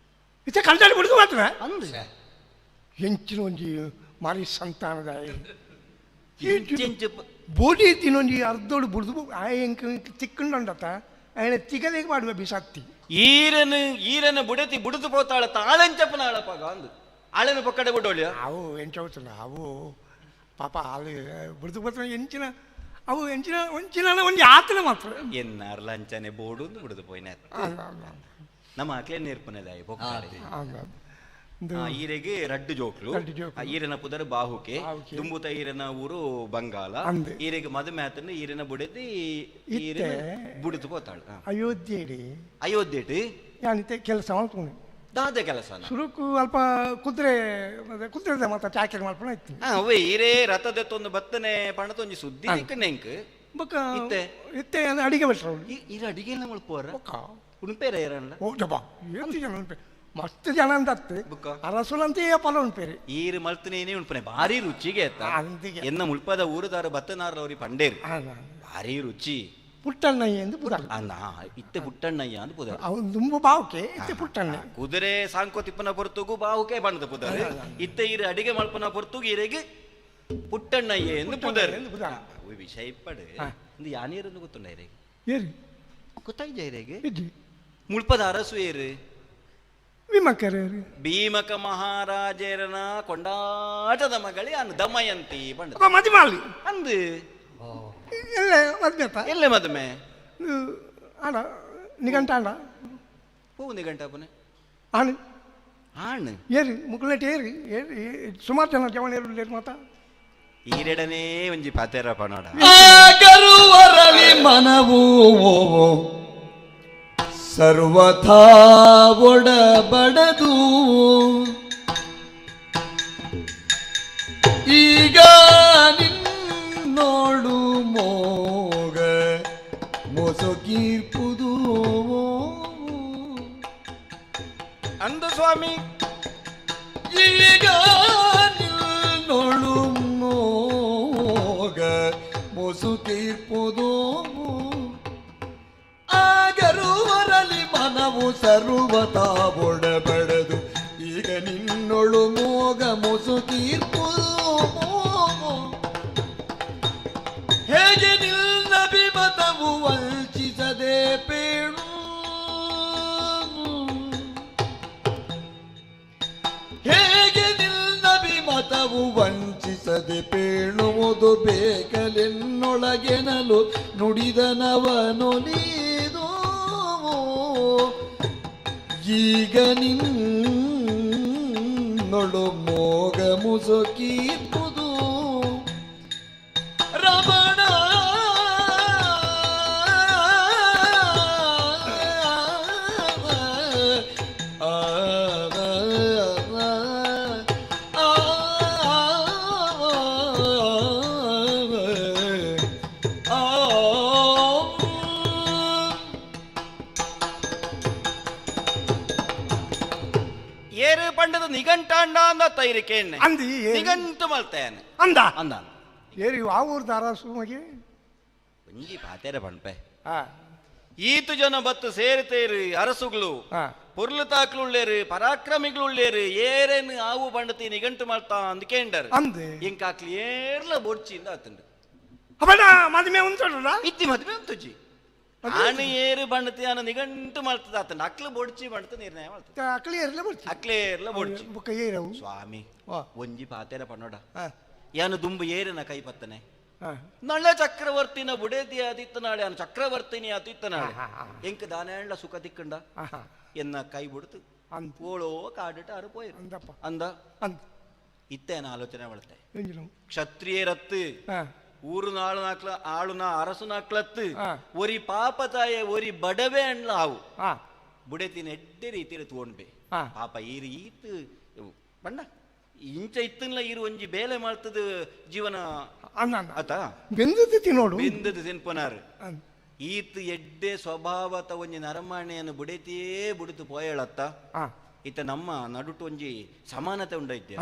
ಇತ್ತೆ ಕಂಡಣಿ ಬುಡುದು ಮಾತ್ರ ಅಂದು ಎಂಚಿನ ಒಂಜಿ ಮಾರಿ ಸಂತಾನದ ಬೋಡಿ ತಿನ್ನೊಂಜಿ ಅರ್ಧೋಡು ಬುಡ್ದು ಆ ಎಂಕ್ ತಿಕ್ಕಂಡತ ఆయన ತಿಗಲಿಗೆ ಮಾಡುವ ಬಿಸಾಕ್ತಿ ಈರನು ಈರನ ಬುಡತಿ ಬುಡುದು ಪೋತಾಳ ತಾಳಂಚಪ್ಪನ ಆಳಪ್ಪ ಅಂದು ಆಳನ ಪಕ್ಕಡೆ ಬಿಡೋಳಿ ಅವು ಎಂಚ ಅವು ಪಾಪ ಆಳು ಬುಡ್ದು ಪೋತ ಎಂಚಿನ ಅವು ಎಂಚಿನ ಒಂಚಿನ ಒಂಜಿ ಆತನ ಮಾತ್ರ ಎನ್ನಾರ್ಲ ಅಂಚನೆ ಬೋಡು ಬುಡುದು ಪೋಯಿನ ನಮ್ಮ ಆಕ್ಲೆ ನೇರ್ಪುನದಾಯಿ ಬೊಕ್ಕಾಡೆ ಈರೆಗೆ ರಡ್ಡು ಜೋಕ್ಲು ಈರನ ಪುದರ್ ಬಾಹುಕೆ ದುಂಬುತ ಈರನ ಊರು ಬಂಗಾಲ ಈರೆಗೆ ಮದುವೆ ಆತನ ಈರನ ಬುಡದಿ ಈರನ ಬುಡುದು ಪೋತಾಳು. ಅಯೋಧ್ಯೆ ಅಯೋಧ್ಯೆ ಯಾನಿತ್ತೆ ಕೆಲಸ ಮಾಡ್ಕೊಂಡು ದಾದ ಕೆಲಸ ಸುರುಕು ಅಲ್ಪ ಕುದುರೆ ಕುದುರೆದ ಮಾತ್ರ ಚಾಕರಿ ಮಾಡ್ಕೊಂಡು ಇತ್ತು. ಅವೇ ಈರೇ ರಥದೆತ್ತೊಂದು ಬತ್ತನೆ ಪಣತೊಂಜಿ ಸುದ್ದಿ ಎಂಕ್ ಬೊಕ್ಕ ಇತ್ತೆ ಇತ್ತೆ ಅಡಿಗೆ ಭಟ್ರು ಈರ ಅಡಿಗೆ ಎಲ್ಲ ಮಲ್ಪುವಾರ ಉಣ್ಪೇರ ಏರಲ್ಲ ಓ ಜಬಾ ಏತ್ ಜನ ಉಣ್ಪೇರು ಮಸ್ತ್ ಜನ ಅಂತ ಅರಸುಲಂತೆ ಪಲ ಉಣ್ಪೇರಿ ಈರು ಮಲ್ತನೇನೆ ಉಣ್ಪನೆ ಭಾರಿ ರುಚಿಗೆ ಎನ್ನ ಮುಳ್ಪದ ಊರುದಾರ ಬತ್ತನಾರ ಅವ್ರಿ ಪಂಡೇರು ಭಾರಿ ರುಚಿ ಪುಟ್ಟಣ್ಣಯ್ಯ ಎಂದು ಪುದರ್ ಇತ್ತೆ ಪುಟ್ಟಣ್ಣಯ್ಯ ಅಂತ ಪುದರ್ ಅವನು ತುಂಬ ಬಾವುಕೆ ಇತ್ತೆ ಪುಟ್ಟಣ್ಣ ಕುದುರೆ ಸಾಂಕೋ ತಿಪ್ಪನ ಪೊರ್ತುಗು ಬಾವುಕೆ ಬಣ್ಣದ ಪುದರ್ ಇತ್ತೆ ಈರು ಅಡಿಗೆ ಮಲ್ಪನ ಪೊರ್ತುಗು ಈರೆಗೆ ಪುಟ್ಟಣ್ಣಯ್ಯ ಎಂದು ಪುದರ್ ವಿಷಯ ಇಪ್ಪಡು ಒಂದು ಯಾನೇರನ್ನು ಗೊತ್ತುಂಡ ಈರೆಗೆ ಏರಿ ಗೊತ್ತಾಯ್ಜ ಈರೆಗೆ ಮುಳ್ಪದ ಅರಸು ಏರು ಭೀಮಕರೇರು ಭೀಮಕ ಮಹಾರಾಜರನ ಕೊಂಡಾಟದ ಮಗಳಿ ಅನ್ ದಮಯಂತಿ ಬಣ್ಣ ಮದುವೆ ಅಂದು ಎಲ್ಲೆ ಮದುವೆ ಎಲ್ಲೆ ಮದುವೆ ಆಡ ನಿಗಂಟ ಆಡ ಹೂ ನಿಗಂಟ ಪುನೆ ಆಣು ಆಣು ಏರಿ ಮುಕ್ಕುಲೆಟ್ ಏರಿ ಏರಿ ಸುಮಾರು ಜನ ಜವನ ಏರು ಮಾತ ಈರೆಡನೇ ಒಂಜಿ ಪಾತೆರ ಪನೋಡ ಗರುವರಲಿ ಮನವು ಸರ್ವಥಾ ಒಡಬಡದು ಈಗ ನಿನ್ನೋಡು ಮೋಗ ಮೊಸಗೀರ್ಪುದು ಅಂದು ಸ್ವಾಮಿ ಈಗ ನಿನ್ನೋಳು ಮೋಗ ಮೊಸುಕೀರ್ಪುದು ಆಗರುವರಲಿ ಮನವು ಸರ್ವತಾ ಒಡಬಡದು ಈಗ ನಿನ್ನೊಳು ಮೋಗ ಮೊಸುಕೀರ್ಪುದು ಹೇಗೆ ನಿನ್ನ ಬಿಮತವು ವಂಚಿಸದೆ ಪೇಣು ಹೇಗೆ ನಿನ್ನ ಬಿಮತವು ವಂಚಿಸದೆ ಪೇಣುವುದು ಬೇಕಲೆನ್ನೊಳಗೆನಲು ನುಡಿದನವನೊಲಿದು ಈಗ ನಿನ್ನೊಳು ಮೋಗ ಮುಸುಕೀರ್ಪುದು ರಮಣ ಏರು ಪಂಡದ ನಿಘಂಟಾಂಡ ಅಂದ ತೈರಿಕೆ ನಿಘಂಟು ಮಲ್ತೇನೆ ಅಂದ ಅಂದ ಏರಿ ಆ ಊರ್ದ ಅರಸು ಮಗೆ ಒಂಜಿ ಪಾತೆರ ಪಣ್ಪೆ ಈತು ಜನ ಬತ್ತು ಸೇರಿತೇರು ಅರಸುಗಳು ಪೊರ್ಲು ತಾಕ್ಲುಳ್ಳೇರು ಪರಾಕ್ರಮಿಗಳುಳ್ಳೇರು ಏರೇನು ಆವು ಬಂಡತಿ ನಿಘಂಟು ಮಾಡ್ತಾ ಅಂದ್ ಕೇಂಡರ್ ಅಂದೆ ಎಂಕಾಕ್ಲಿ ಏರ್ಲ ಬೊಡ್ಚಿಂದ ಆತಂಡು ಅವನ ಮದುವೆ ಉಂಟಲ್ಲ ಇತ್ತಿ ಮದುವೆ ಉಂಟುಜಿ ಆನು ಏರು ಬಂಡತಿ ಆನ ನಿಘಂಟು ಮಾಡ್ತದ ಆತಂಡು ಅಕ್ಲು ಬೊಡ್ಚಿ ಬಂಡತ ನಿರ್ಣಯ ಮಾಡ್ತದೆ ಅಕ್ಲಿ ಏರ್ಲ ಬೊಡ್ಚಿ ಅಕ್ಲೆ ಏರ್ಲ ಬೊಡ್ಚಿ ಬೊಕ್ಕ ಏರವು ಸ್ವಾಮಿ ಒಂಜಿ ಪಾತೆರ ಪಣ್ಣೋಡ ಯಾನು ದುಂಬು ಏರಿನ ಕೈ ಪತ್ತನೆ ನಳ್ಳ ಚಕ್ರವರ್ತಿನ ಬುಡೇದಿ ಆದಿತ್ತನಾಳೆ ಅನು ಚಕ್ರವರ್ತಿನಿ ಆದಿತ್ತನಾಳೆ ಎಂಕ ದಾನೇಂಡ ಸುಖ ತಿಕ್ಕಂಡ ಎನ್ನ ಕೈ ಬುಡ್ತು ಓಳೋ ಕಾಡಿಟ ಅರು ಪೋಯಿರು ಅಂದ ಇತ್ತೇನ ಆಲೋಚನೆ ಬಳತೆ ಕ್ಷತ್ರಿಯರತ್ತು ಊರು ನಾಳು ನಾಕ್ಲ ಆಳುನ ಅರಸು ನಾಕ್ಲತ್ತು ಒರಿ ಪಾಪ ತಾಯೆ ಒರಿ ಬಡವೆ ಅಣ್ಲ ಆವು ಬುಡೆತಿನ ಎಡ್ಡೆ ರೀತಿಯಲ್ಲಿ ತೋಣ್ಬೆ ಪಾಪ ಈರು ಈತ್ ಬಣ್ಣ ಇಂಚ ಇತ್ತನ್ಲ ಈರು ಒಂಜಿ ಬೇಲೆ ಮಾಡ್ತದ ಜೀವನ ಆತ ಬೆಂದದ್ದು ತಿನ್ನೋಡು ಬೆಂದದ್ದು ತಿನ್ಪನಾರು ಈತ್ ಎಡ್ಡೆ ಸ್ವಭಾವತ ಒಂಜಿ ನರಮಾಣೆಯನ್ನು ಬುಡೆತಿಯೇ ಬುಡಿತು ಪೋಯಳತ್ತ ಇತ ನಮ್ಮ ನಡುಟು ಒಂಜಿ ಸಮಾನತೆ ಉಂಡೈತೆ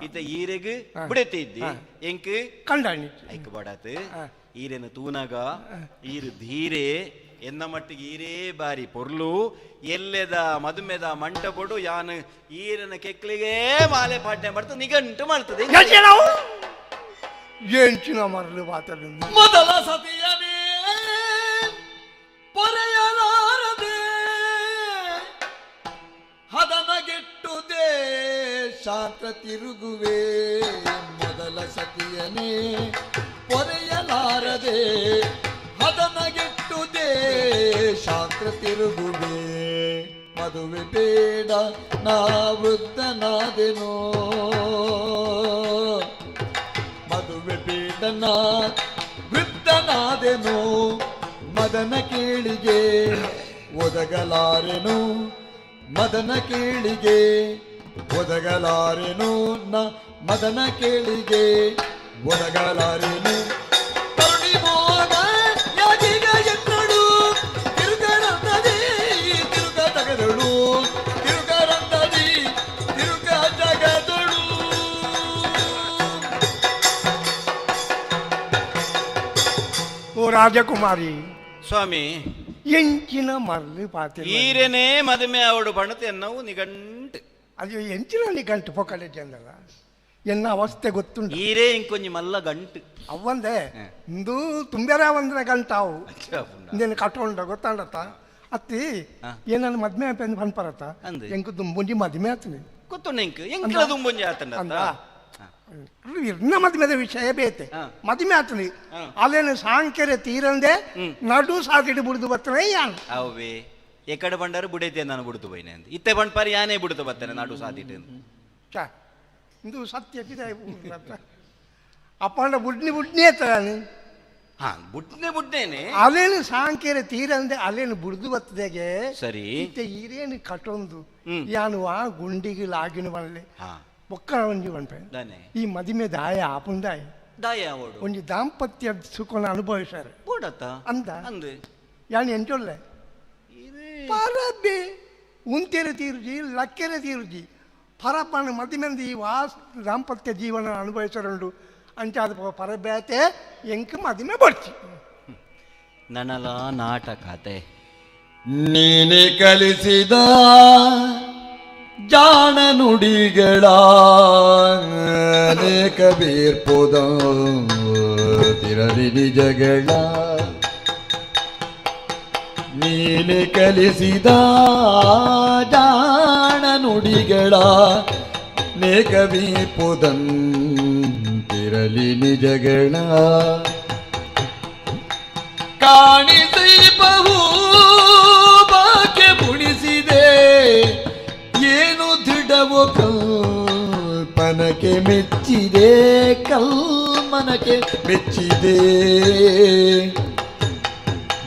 ಇತ ಈರೆಗ್ ಬುಡೆತಿ ಇದ್ದಿ ಎಂಕ್ ಕಂಡಾಣಿ ಐಕ್ ಬಡಾತ್ ಈರೆನ ತೂನಗ ಈರು ಧೀರೆ ಎನ್ನ ಮಟ್ಟಿಗೆ ಈರೇ ಬಾರಿ ಪೊರ್ಲು ಎಲ್ಲೆದ ಮದುಮೆದ ಮಂಟಪೊಡು ಯಾನು ಈರನ ಕೆಕ್ಲಿಗೆ ಮಾಲೆ ಪಾಟ್ನೆ ಮಾಡ್ತದೆ ನಿಘಂಟು ಮಾಡ್ತದೆ ಎಂಚಿನ ಮರಳು ಮಾತಾಡ ಮೊದಲ ಸತಿಯನೇ ಪೊರೆಯಲಾರದೆ ಹದನಗೆಟ್ಟುದೇ ಶಾಂತ ತಿರುಗುವೆ ಮೊದಲ ಸತಿಯನೇ ಪೊರೆಯಲಾರದೆ ಹದನಗೆಟ್ಟುದೇ ಶಾಂತ ತಿರುಗುವೆ ಮದುವೆ ಬೇಡ ನಾ ವೃದ್ಧನಾದೆನೋ ಮದುವೆ ಬೇಡ ನಾ ವೃದ್ಧನಾದೆನೋ ಮದನ ಕೇಳಿಗೆ ಒದಗಲಾರೆನು ಮದನ ಕೇಳಿಗೆ ಒದಗಲಾರೆನು ನ ಮದನ ಕೇಳಿಗೆ ಒದಗಲಾರೆನು ಕರುಣಿ ಮೋಗ ಯಾಗೀಗ ಎನ್ನಡು ತಿರುಗರಂದದಿ ತಿರುಗ ತಗದಳು ತಿರುಗರಂದದಿ ತಿರುಗ ಜಗದಳು ಓ ರಾಜಕುಮಾರಿ ಸ್ವಾಮಿ ಎಂಚಿನ ಮರಳು ಪಾತೆ ಈರೆನೇ ಮದುವೆ ಅವಡು ಬಣತೆ ಎನ್ನವು ನಿಘಂಟು ಅದು ಎಂಚಿನ ನಿಘಂಟು ಪೊಕ್ಕಲೆ ಚಂದಲ್ಲ ಎನ್ನ ಅವಸ್ಥೆ ಗೊತ್ತುಂಟು ಈರೇ ಇಂಕೊಂಜಿ ಮಲ್ಲ ಗಂಟು ಅವಂದೆ ಇಂದು ತುಂಬ್ಯಾರ ಒಂದ್ರ ಗಂಟಾವು ಇಂದೇನು ಕಟ್ಟೊಂಡ ಗೊತ್ತಾಂಡತ್ತ ಅತ್ತಿ ಏನನ್ನ ಮದ್ಮೆ ಆಪೆಂದು ಪನ್ಪರತ್ತ ಎಂಕು ದುಂಬುಂಜಿ ಮದ್ಮೆ ಆತನಿ ಗೊತ್ತುಂಡು ಎಂಕ್ ಎಂಕ್ಲ ದುಂಬುಂಜಿ ಆತಂಡ ಅಂದ ಇರ್ನ ಮದ್ಮೆದ ವಿಷಯ ಬೇತೆ ಮದ್ಮೆ ಆತನಿ ಅಲ್ಲೇನು ಸಾಂಕೆರೆ ತೀರಂದೆ ನಡು ಸಾತಿಡಿ ಬುಡಿದು ಬರ್ತನೆ ಯಾನ್ ಅವೇ ಎಕಡೆ ಬಂಡಾರು ಬುಡೈತೆ ನಾನು ಬುಡ್ತು ಬೈನೆ ಅಂತ ಇತ್ತೆ ಬಂಡ್ಪಾರಿ ಯಾನೇ ಬುಡ್ತು ಬರ್ತೇನೆ ನಡು ಸಾತಿಟ್ಟು ಚಾ ಇದು ಸತ್ಯ ಪಿದಾಯ. ಅಪ್ಪಂಡ ಬುಡ್ನಿ ಬುಡ್ನಿ ಎತ್ತಾನೆ ಹಾ ಬುಡ್ನೆ ಬುಡ್ನೇನೆ ಅಲೇನು ಸಾಂಕೇರೆ ತೀರಂದೆ ಅಲೇನು ಬುಡ್ದು ಬತ್ತದೆಗೆ ಸರಿ ಇತ್ತೆ ಈರೇನು ಕಟೊಂದು ಯಾನು ಆ ಗುಂಡಿಗೆ ಲಾಗಿನ ಬಲ್ಲೆ ಬೊಕ್ಕ ಒಂಜಿ ಪನ್ಪೆ ಈ ಮದಿಮೆ ದಾಯ ಆಪುಂದಾಯ ದಾಯ ಅವಳು ಒಂಜಿ ದಾಂಪತ್ಯ ಸುಖನ ಅನುಭವಿಸಾರೆ ಬೋಡತ್ತ ಅಂದ ಅಂದೆ ಯಾನು ಎಂಚೊಲ್ಲೆ ಪರಬೆ ಉಂತೆರೆ ತೀರುಜಿ ಲಕ್ಕೆರೆ ತೀರುಜಿ ಪರಪ್ಪನ ಮದಿಮೆಂದು ಈ ವಾಸ್ ದಾಂಪತ್ಯ ಜೀವನ ಅನುಭವಿಸರುಂಡು ಅಂಚಾದ ಪರಬೇತೆ ಎಂಕ್ ಮದಿಮೆ ಬರ್ಚಿ ನನಲ ನಾಟಕತೆ ನೀನೆ ಕಲಿಸಿದ ಜಾಣ ನುಡಿಗಳ ಅನೇಕ ಬೀರ್ಪುದ ತಿರಲಿ ನಿಜಗಳ ನೀನೆ ಕಲಿಸಿದ ಜಾಣ ನುಡಿಗಳ ಅನೇಕ ಬೀರ್ಪುದಂತಿರಲಿ ನಿಜಗಳ ಕಾಣಿಸಿ ಬಹು ಬಾಕೆ ಪುಣಿಸಿದೆ ಏನು ದೃಢವೋ ಕಲ್ಪನಕ್ಕೆ ಮೆಚ್ಚಿದೆ ಕಲ್ಮನಕ್ಕೆ ಮೆಚ್ಚಿದೆ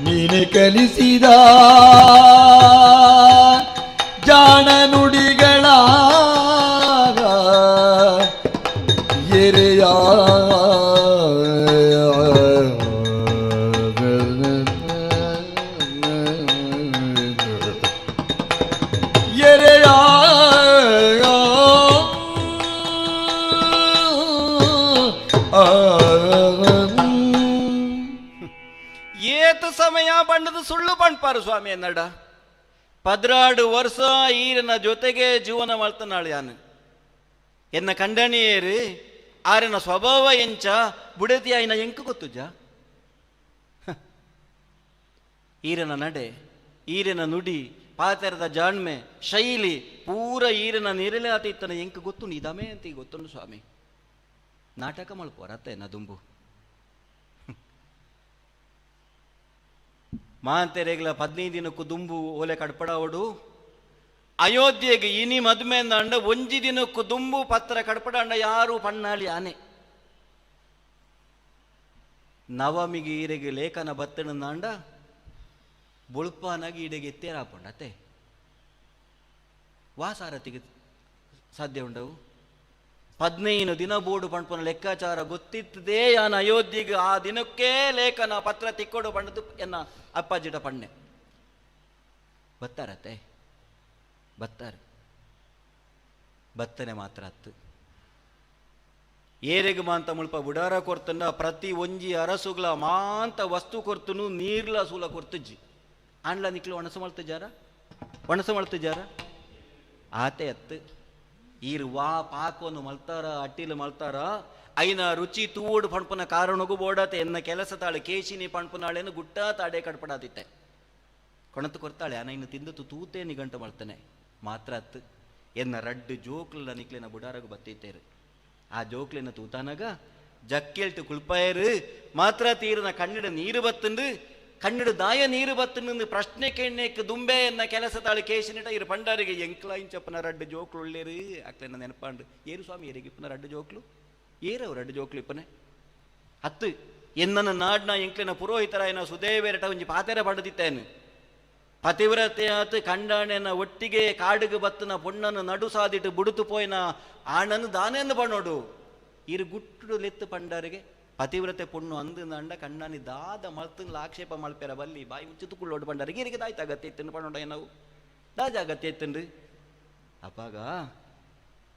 ನೀನೆ ಕಲಿಸಿದ ಜಾಣ ನುಡಿಗಳ ಎರೆಯ ಏತ ಸಮಯ ಬಣ್ಣದ ಸುಳ್ಳು ಪಣ್ಪಾರು ಸ್ವಾಮಿ ಎನ್ನಡ 14 ವರ್ಷ ಈರನ ಜೊತೆಗೆ ಜೀವನ ಮಾಡ್ತನಾಳು ಯಾನು ಎನ್ನ ಕಂಡಣಿಯೇರು ಆರನ ಸ್ವಭಾವ ಎಂಚ ಬುಡತಿ ಆಯ್ನ ಎಂಕು ಗೊತ್ತುಜ ಈರನ ನಡೆ ಈರನ ನುಡಿ ಪಾತೆರದ ಜಾಣ್ಮೆ ಶೈಲಿ ಪೂರ ಈರನ ನೀರಲೇ ಆತ ಇತ್ತನ ಎಂಕು ಗೊತ್ತು ಇದಮೇ ಅಂತ ಈಗ ಗೊತ್ತುಂಡು ಸ್ವಾಮಿ ನಾಟಕ ಮಲ್ಪೋರತ್ತೆ ಎನ್ನ ದುಂಬು ಮಾಂತೆರೆಗ್ಲ 15 ದಿನಕ್ಕೂ ದುಂಬು ಓಲೆ ಕಡ್ಪಡಾವಡು ಅಯೋಧ್ಯೆಗೆ ಇನಿ ಮದ್ಮೆ ಅಂಡ ಒಂಜಿ ದಿನಕ್ಕೂ ದುಂಬು ಪತ್ರ ಕಡ್ಪಡ ಅಂಡ ಯಾರು ಪಣ್ಣಾಳಿ ಆನೆ ನವಮಿಗೆ ಈರೆಗೆ ಲೇಖನ ಬತ್ತಣಂಡ ಬೊಳ್ಪಾನಾಗಿ ಈಡೆಗೆ ಎತ್ತೇರಾಪಂಡತೆ ವಾಸಾರತಿಗೆ ಸಾಧ್ಯ ಉಂಡವು 15 ದಿನ ಬೋರ್ಡು ಪಣ್ಪನ ಲೆಕ್ಕಾಚಾರ ಗೊತ್ತಿತ್ತದೇ ಯಾನ ಅಯೋಧ್ಯೆಗೆ ಆ ದಿನಕ್ಕೇ ಲೇಖನ ಪತ್ರ ತಿಕ್ಕೊಡು ಪಣ್ಣದು ಎನ್ನ ಅಪ್ಪಾಜಿಟ ಪಣ್ಣೆ ಬತ್ತಾರತ್ತೆ ಬತ್ತಾರೆ ಬತ್ತನೆ ಮಾತ್ರ ಅತ್ತು ಏರೆಗ್ ಮಾಂತ ಮುಲ್ಪ ಬುಡಾರ ಕೊರ್ತನ್ನ ಪ್ರತಿ ಒಂಜಿ ಅರಸುಗಳ ಮಾಂತ ವಸ್ತು ಕೊರ್ತನು ನೀರ್ಲ ಸೂಲ ಕೊರ್ತುಜ್ಜಿ ಆಂಡ್ಲ ನಿಕ್ಲು ಒಣಸು ಮಲ್ತಜಾರ ಒಣಸು ಮಲ್ತಜಾರ ಆತೆ ಅತ್ತು ಈರು ವಾ ಪಾಕೋನು ಮಲ್ತಾರ ಅಟ್ಟಿಲು ಮಲ್ತಾರ ಐನ ರುಚಿ ತೂಡು ಪಣ್ಪುನ ಕಾರಣಗೂ ಬೋಡತೆ ಎನ್ನ ಕೆಲಸ ತಾಳೆ ಕೇಶಿನಿ ಪಣ್ಪುನಾಳೆನು ಗುಟ್ಟ ತಾಡೆ ಕಡ್ಪಡಾತಿತ್ತೆ ಕೊಣತು ಕೊರ್ತಾಳೆ ಆನ ಇನ್ನು ತಿಂದು ತೂತೆ ನಿಗಂಟು ಮಲ್ತಾನೆ ಮಾತ್ರ ಅತ್ತು ಎನ್ನ ರಡ್ಡು ಜೋಕ್ಲ ನಿಕ್ಲಿನ ಬುಡಾರಗು ಬತ್ತಿತ್ತೇರು ಆ ಜೋಕ್ಲಿನ ತೂತಾನಾಗ ಜಕ್ಕೆಲ್ಟು ಕುಳ್ಪಾಯರು ಮಾತ್ರ ತೀರನ ಕಣ್ಣಿಡ ನೀರು ಬತ್ತಂದು ಕಣ್ಣಿಡ ದಾಯ ನೀರು ಬತ್ತಂದು ಪ್ರಶ್ನೆ ಕೆಣ್ಣೆಕ್ ದುಂಬೆ ಎನ್ನ ಕೆಲಸ ತಾಳು ಕೇಶಿನಿಟ ಇರು ಪಂಡಾರಿಗೆ ಎಂಕ್ಲಾಯಿಂಚಪ್ಪನ ರಡ್ಡು ಜೋಕ್ಲು ಉಳ್ಳೇರು ಅಕ್ಲೆನ ನೆನಪಾಂಡು ಏರು ಸ್ವಾಮಿ ಏರಿಗೆ ಇಪ್ಪನ ರಡ್ಡು ಜೋಕ್ಲು ಏರವು ರಡ್ಡು ಜೋಕ್ಲು ಇಪ್ಪನೆ ಹತ್ತು ಎನ್ನನ ನಾಡ್ನ ಎಂಕ್ಲಿನ ಪುರೋಹಿತರಾಯನ ಸುದೇವೇರಟ ಒಂಜಿ ಪಾತೆರ ಪಡೆದಿತ್ತೇನು ಪತಿವ್ರತೆಯಾತು ಕಂಡಾಣೆನ ಒಟ್ಟಿಗೆ ಕಾಡುಗು ಬತ್ತನ ಪೊಣ್ಣನು ನಡು ಸಾದಿಟ್ಟು ಬುಡುತು ಪೋಯ್ನ ಆಣನು ದಾನೆಯನ್ನು ಪಣ್ಣೋಡು ಇರು ಗುಟ್ಟುಡು ಲೆತ್ತು ಪಂಡಾರಿಗೆ ಪತಿವ್ರತೆ ಪೊಣ್ಣು ಅಂದು ಅಂಡ ಕಣ್ಣಾನಿ ದಾದ ಮಲ್ತಂಗ್ಲ ಆಕ್ಷೇಪ ಮಲ್ಪೆರ ಬಲ್ಲಿ ಬಾಯಿ ಉಚ್ಚುತುಕೊಳ್ಳೋಡು ಪಂಡಾರಿಗೆ ಇರಿಗೆ ದಾಯ್ತ ಅಗತ್ಯ ಇತ್ತಂಡು ಪಣ್ಣೋಡ ನಾವು ದಾಜ ಅಗತ್ಯ ಇತ್ತಂಡು ಅಪ್ಪಾಗ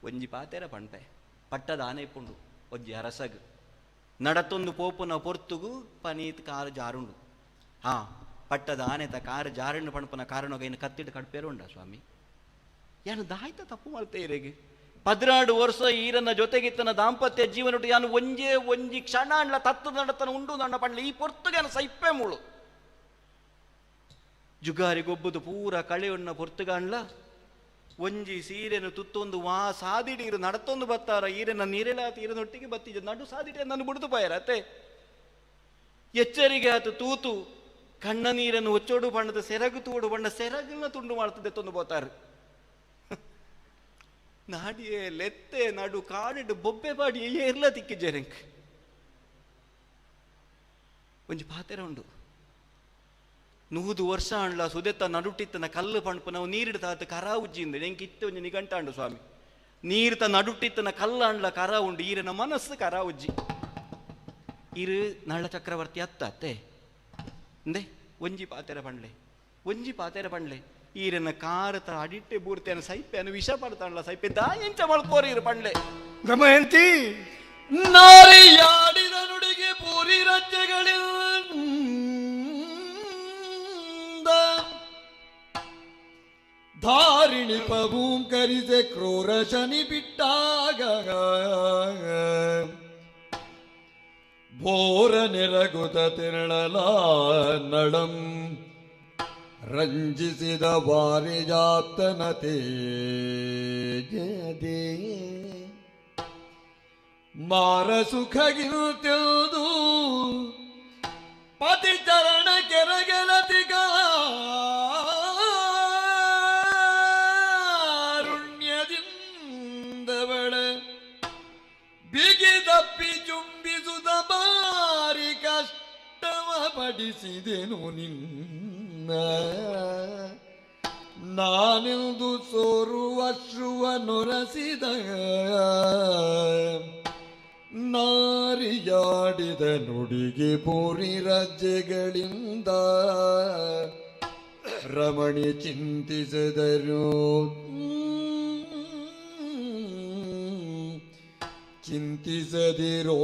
ಒಂಜಿ ಪಾತೆರ ಪಂಪೆ ಪಟ್ಟದ ಆನೆ ಪುಂಡು ಒಂಜಿ ಅರಸಗು ನಡತೊಂದು ಪೋಪುನ ಪೊರ್ತುಗು ಪನೀತ್ ಕಾರು ಜಾರುಂಡು ಹಾ ಪಟ್ಟದ ಆನೆತ ಕಾರು ಜಾರುಂಡು ಪಣಪನ ಕಾರಣೋಗ ಇನ್ನು ಕತ್ತಿಟ್ಟು ಕಡ್ಪೇರು ಉಂಡ ಸ್ವಾಮಿ ಯಾನು ದಾಯ್ತ ತಪ್ಪು ಮಾಡ್ತೇ ಇರೆಗೆ 14 ವರ್ಷ ಈರನ ಜೊತೆಗಿತ್ತನ ದಾಂಪತ್ಯ ಜೀವನ ಯಾನು ಒಂಜೇ ಒಂಜಿ ಕ್ಷಣ ಅಣ್ಣ ತತ್ತು ನಡತನ ಉಂಡು ನನ್ನ ಪಂಡ್ಲ ಈ ಪೊರ್ತುಗೆ ಸೈಪೆ ಮುಳು ಜುಗಾರಿ ಗೊಬ್ಬದು ಪೂರ ಕಳೆಯೊಣ್ಣ ಪೊರ್ತುಗಾಣ್ಲ ಒಂಜಿ ಸೀರೆನು ತುತ್ತೊಂದು ವಾ ಸಾದಿಡಿ ಇರು ನಡತೊಂದು ಬತ್ತಾರ ಈರನ ನೀರೆಲ್ಲ ಈರನೊಟ್ಟಿಗೆ ಬತ್ತಿಜ ನಡು ಸಾದಿಡಿ ನನ್ನ ಬುಡ್ದು ಪಾಯರ ಅತ್ತೆ ಎಚ್ಚರಿಗೆ ಆತು ತೂತು ಕಣ್ಣ ನೀರನ್ನು ಒಚ್ಚೋಡು ಬಣ್ಣದ ಸೆರಗು ತೋಡು ಬಣ್ಣ ಸೆರಗನ್ನ ತುಂಡು ಮಾಡ್ತದೆ ತೊಂದು ಬೋತಾರೆ ನಾಡಿಯೇ ಲೆತ್ತೆ ನಡು ಕಾಡಿಡು ಬೊಬ್ಬೆ ಬಾಡಿಯೇ ಏರ್ಲ ತಿಕ್ಕಿಜ್ಜೆರೆಂಕ್ ಒಂಜಿ ಪಾತೆರ ಉಂಡು. 100 ವರ್ಷ ಅಂಡ್ಲ ಸುದೆತ್ತ ನಡುಟ್ಟಿತ್ತನ ಕಲ್ಲು ಪಣ್ಪುನವು ನೀರಿಡ ತಾತ ಕರ ಉಜ್ಜಿಂದ ಎಂಕ್ ಇತ್ತೆ ಒಂಜಿ ನಿಘಂಟಾಂಡು ಸ್ವಾಮಿ. ನೀರ್ತ ನಡುಟ್ಟಿತ್ತನ ಕಲ್ಲ ಅಂಡ್ಲ ಕರ ಉಂಡು, ಈರನ ಮನಸ್ಸು ಕರ ಉಜ್ಜಿ. ಇರು ನಳ್ಳ ಚಕ್ರವರ್ತಿ ಅತ್ತ ಅತ್ತೆ ಅಂದೆ ಒಂಜಿ ಪಾತೆರ ಪಂಡ್ಲೆ, ಒಂಜಿ ಪಾತೆರ ಪಂಡ್ಲೆ. ಈರನ ಕಾರತ ಅಡಿಟ್ಟೆ ಬೂರ್ತೆನ ಸೈಪೆನ ವಿಷ ಪಡ್ತಾಂಡ್ಲ ಸೈಪೆ ದಾ ಎಂಚ ಮಲ್ಪೋರು ಇರು ಪಂಡ್ಲೆ. ದಮಯಂತಿ ನಾರಿಯಾಡಿದ ನುಡಿಗೆ ಪೂರಿ ರಾಜ್ಯಗಳಿಂದ ಧಾರಿಣಿ ಪೂಂಕರಿಸೆ ಕ್ರೂರ ಶನಿ ಬಿಟ್ಟಾಗ ಭೋರ ನೆರಗುತ ತಿರಳಲ ನಳಂ ರಂಜಿಸಿದ ವಾರಿಜಾತನ ತೇಜದೆ ಮಾರ ಸುಖಗಿಂತೆಂದು ಪತಿ ಚರಣ ಕೆರಗೆಲತಿ ಕಾರುಣ್ಯದಿಂದವಳ ಬಿಗಿ ತಪ್ಪಿ ಚುಂಬಿಸುತ್ತ ಬಾರಿ ಕಷ್ಟವ ಪಡಿಸಿದೆನು ನಿನ್ನ ನಾನೆಂದು ಸೋರುವ ಶ್ರುವ ನೊರಸಿದ ನಾರಿಯಾಡಿದ ನುಡಿಗೆ ಪೂರಿ ರಾಜ್ಯಗಳಿಂದ ರಮಣಿ ಚಿಂತಿಸಿದರು ಚಿಂತಿಸದಿರೋ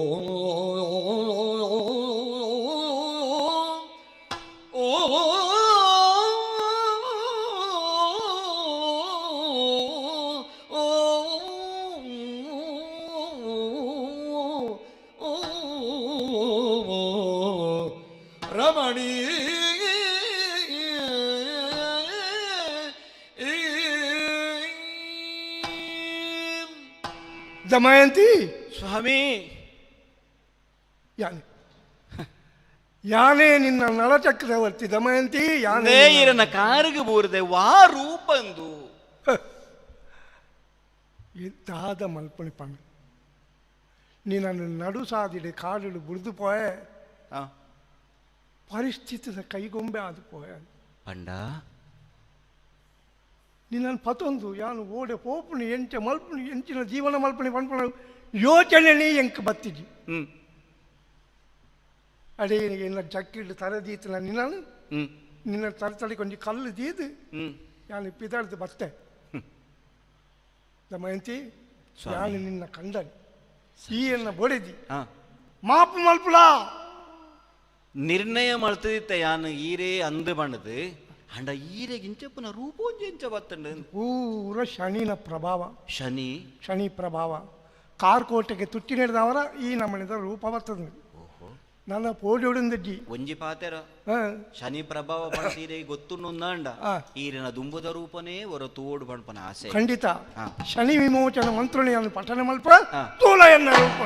ಓ ರಮಣಿ ದಮಯಂತಿ ಸ್ವಾಮಿ ಯಾನೆ ಯಾನೇ ನಿನ್ನ ನಳಚಕ್ರವರ್ತಿ ದಮಯಂತಿ ಯಾನೇ ಈರನ ಕಾರಿಗೆ ಬೂರದೆ ವಾ ರೂಪಂದು ದಾದ ಮಲ್ಪಣಿ ಪಂಡ ನಿನ್ನನ್ನು ನಡು ಸಾದಿಡೆ ಕಾಡು ಬುರಿದು ಪೋಯೆ ಪರಿಸ್ಥಿತಿದ ಕೈಗೊಂಬೆ ಆದು ಪೋಯೆ ಪಂಡ ನಿನ್ನನ್ನು ಪತೊಂದು ಯಾನು ಓಡೆ ಪೋಪುಣಿ ಎಂಚ ಮಲ್ಪುಣಿ ಎಂಚಿನ ಜೀವನ ಮಲ್ಪಣಿ ಪನ್ಪುಣ ಯೋಚನೆ ಎಂಕ್ ಬತ್ತಿಜಿ. ಅಡೇ ಎನ್ನ ಜಕ್ಕಿಡ್ ತರದೀತನ ನಿನ್ನನು ನಿನ್ನ ತರತಡಿ ಕೊಂಚ ಕಲ್ಲು ದೀದು ಯಾನು ಪಿದಾಡ್ದು ಬತ್ತೆ. ದಮಯಂತಿ ಯಾನು ನಿನ್ನ ಕಂಡನಿ ಸೀಯನ್ನ ಬೊಡೆದಿ ಮಾಪು ಮಲ್ಪುಲಾ ನಿರ್ಣಯ ಮಲ್ತದಿತ್ತ ಯಾನು ಈರೇ ಅಂದು ಬಣ್ಣದು ಅಂಡ ಈರೆ ಗಿಂಚಪ್ಪನ ರೂಪೋಂಜ ಬತ್ತಂಡ ಪೂರ ಶನಿನ ಪ್ರಭಾವ. ಶನಿ ಶನಿ ಪ್ರಭಾವ ಕಾರ್ಕೋಟೆಗೆ ತುಟ್ಟಿ ನಡೆದವರ ಈ ನಮ್ಮನಿದ ರೂಪ ಬರ್ತದೆ. ನನ್ನ ಪೋಡಿಯೋಡಂದಜ್ಜಿ ಒಂಜಿ ಪಾತೆರ ಶನಿ ಪ್ರಭಾವ ಪಡ್ತೀರೆ ಗೊತ್ತು ಈರಿನ ದುಂಬುದ ರೂಪನೇ ಹೊರ ತೋಡು ಬಣ್ಪನ ಆಸೆ ಖಂಡಿತ. ಶನಿ ವಿಮೋಚನ ಮಂತ್ರಣೆಯನ್ನು ಪಠಣ ಮಲ್ಪ ತೋಲ ಎನ್ನ ರೂಪ.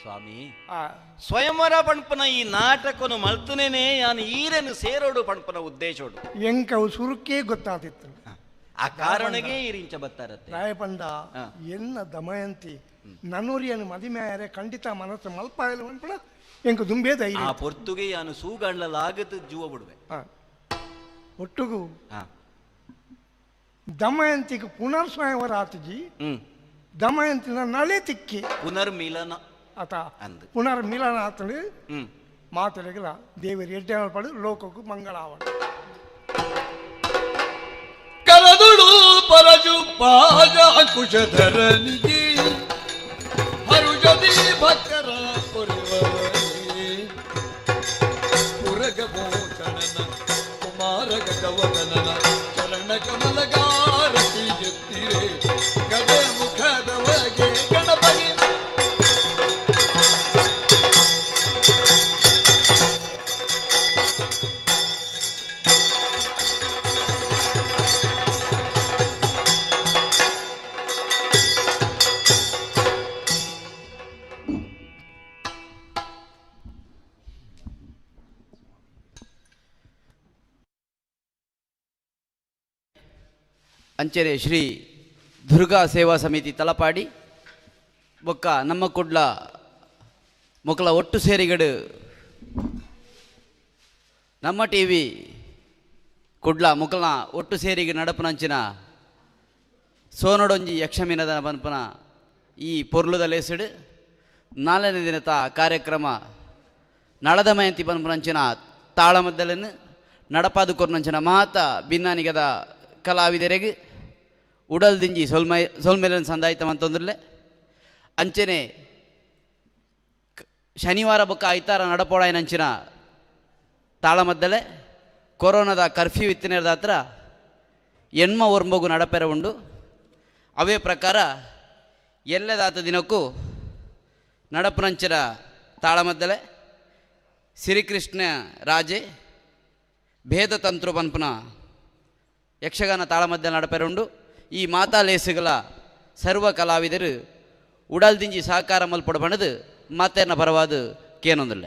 ಸ್ವಾಮಿ ಸ್ವಯಂವರ ಪಣ್ಪನ ಈ ನಾಟಕನು ಮಲ್ತನೇನೆ ಯಾನು ಈರನ್ನು ಸೇರೋಡು ಪಣ್ಪನ ಉದ್ದೇಶೋಡು ಎಂಕವು ಸುರುಕೇ ಗೊತ್ತಾದಿತ್ತು. ಆ ಕಾರಣಕ್ಕೆ ಈರಿಂಚ ಬತ್ತಾರತ್ತೆ ರಾಯಪಂಡ ಎನ್ನ ದಮಯಂತಿ ನನ್ನೂರಿಯನ್ನು ಮದಿಮೆಯಾರೆ ಖಂಡಿತ ಮನಸ್ಸು ಮಲ್ಪ ಪಣ್ಪನ ಎಂಕ ದುಂಬೇ ಧೈರ್ಯ. ಆ ಪೊರ್ತುಗೆ ಯಾನು ಸೂಗಂಡ್ಲಾಗದ ಜೀವ ಬಿಡುವೆ ಒಟ್ಟುಗು ದಮಯಂತಿಗೆ ಪುನರ್ ಸ್ವಯಂವರ ಆತಜಿ ದಮಯಂತಿನ ನಳೆ ತಿಕ್ಕಿ ಪುನರ್ಮಿಲನ ಆತ ಪುನರ್ಮಿಲನ ಆತಳು ಮಾತುಗಳ ದೇವರು ಎಡ್ಡೆ ಪಡು ಲೋಕಕ್ಕೂ ಮಂಗಳಾವಣ. ಕರದುಳು ಪರಜು ಪಾಜ ಕುಶಧರನಿಗೆ ಹರುಜದಿ ಭಕ್ತರ ಪುರಿವರೇ ಪುರಗ ಭೂಷಣನ ಕುಮಾರ ಗಜವದನನ ಚರಣ ಕಮಲಗಾರತಿ ಎತ್ತಿರೆ ಗಜ ಮುಖದವಗೆ ಗಣಪತಿ. ಅಂಚನೆ ಶ್ರೀ ದುರ್ಗಾ ಸೇವಾ ಸಮಿತಿ ತಲಪಾಡಿ ಬೊಕ್ಕ ನಮ್ಮ ಕುಡ್ಲ ಮೊಕಲ ಒಟ್ಟು ಸೇರಿಗಡು ನಮ್ಮ ಟಿ ವಿ ಕುಡ್ಲ ಮೊಕಲ್ನ ಒಟ್ಟು ಸೇರಿಗೆ ನಡಪುನಂಚಿನ ಸೋನಡೊಂಜಿ ಯಕ್ಷಮೀನದ ಪನ್ಪುನ ಈ ಪೊರ್ಲುದ ಲೇಸಿಡು ನಾಲ್ಕನೇ ದಿನದ ಕಾರ್ಯಕ್ರಮ ನಳದ ಮಯಂತಿ ಪನ್ಪುನಂಚಿನ ತಾಳಮದ್ದಲನ್ನು ನಡಪಾದು ಕೊರ್ನಂಚಿನ ಮಾತ ಭಿನ್ನಾನಿಗದ ಕಲಾವಿದರಿಗೆ ಉಡಲ್ದಿಂಜಿ ಸೊಲ್ಮೈ ಸೊಲ್ಮೇಲನ್ ಸಂದಾಯಿತ ಅಂತಂದ್ರಲೆ ಅಂಚನೆ ಶನಿವಾರ ಬೊಕ್ಕ ಐತಾರ ನಡಪೋಡಾಯನಂಚಿನ ತಾಳಮದ್ದಲೆ ಕೊರೋನಾದ ಕರ್ಫ್ಯೂ ಇತ್ತಿನೇರದ ಹತ್ರ ಎಣ್ಮ ಒರ್ಂಬಗು ನಡಪೆರ ಉಂಡು. ಅವೇ ಪ್ರಕಾರ ಎಲ್ಲದಾತ ದಿನಕ್ಕೂ ನಡಪುನಂಚಿನ ತಾಳಮದ್ದಲೆ ಸಿರಿಕೃಷ್ಣ ರಾಜೆ ಭೇದ ತಂತ್ರ ಪನ್ಪುನ ಯಕ್ಷಗಾನ ತಾಳಮದ್ದಲೆ ನಡಪೆರುಂಡು. ಈ ಮಾತಾ ಲೇಸುಗಳ ಸರ್ವ ಕಲಾವಿದರು ಉಡಲ್ದಿಂಜಿ ಸಹಕಾರ ಮಲ್ಪಡ ಬಣದು ಮಾತೆರ್ನ ಪರವಾದ ಕೇನೊಂದಿಲ್ಲ.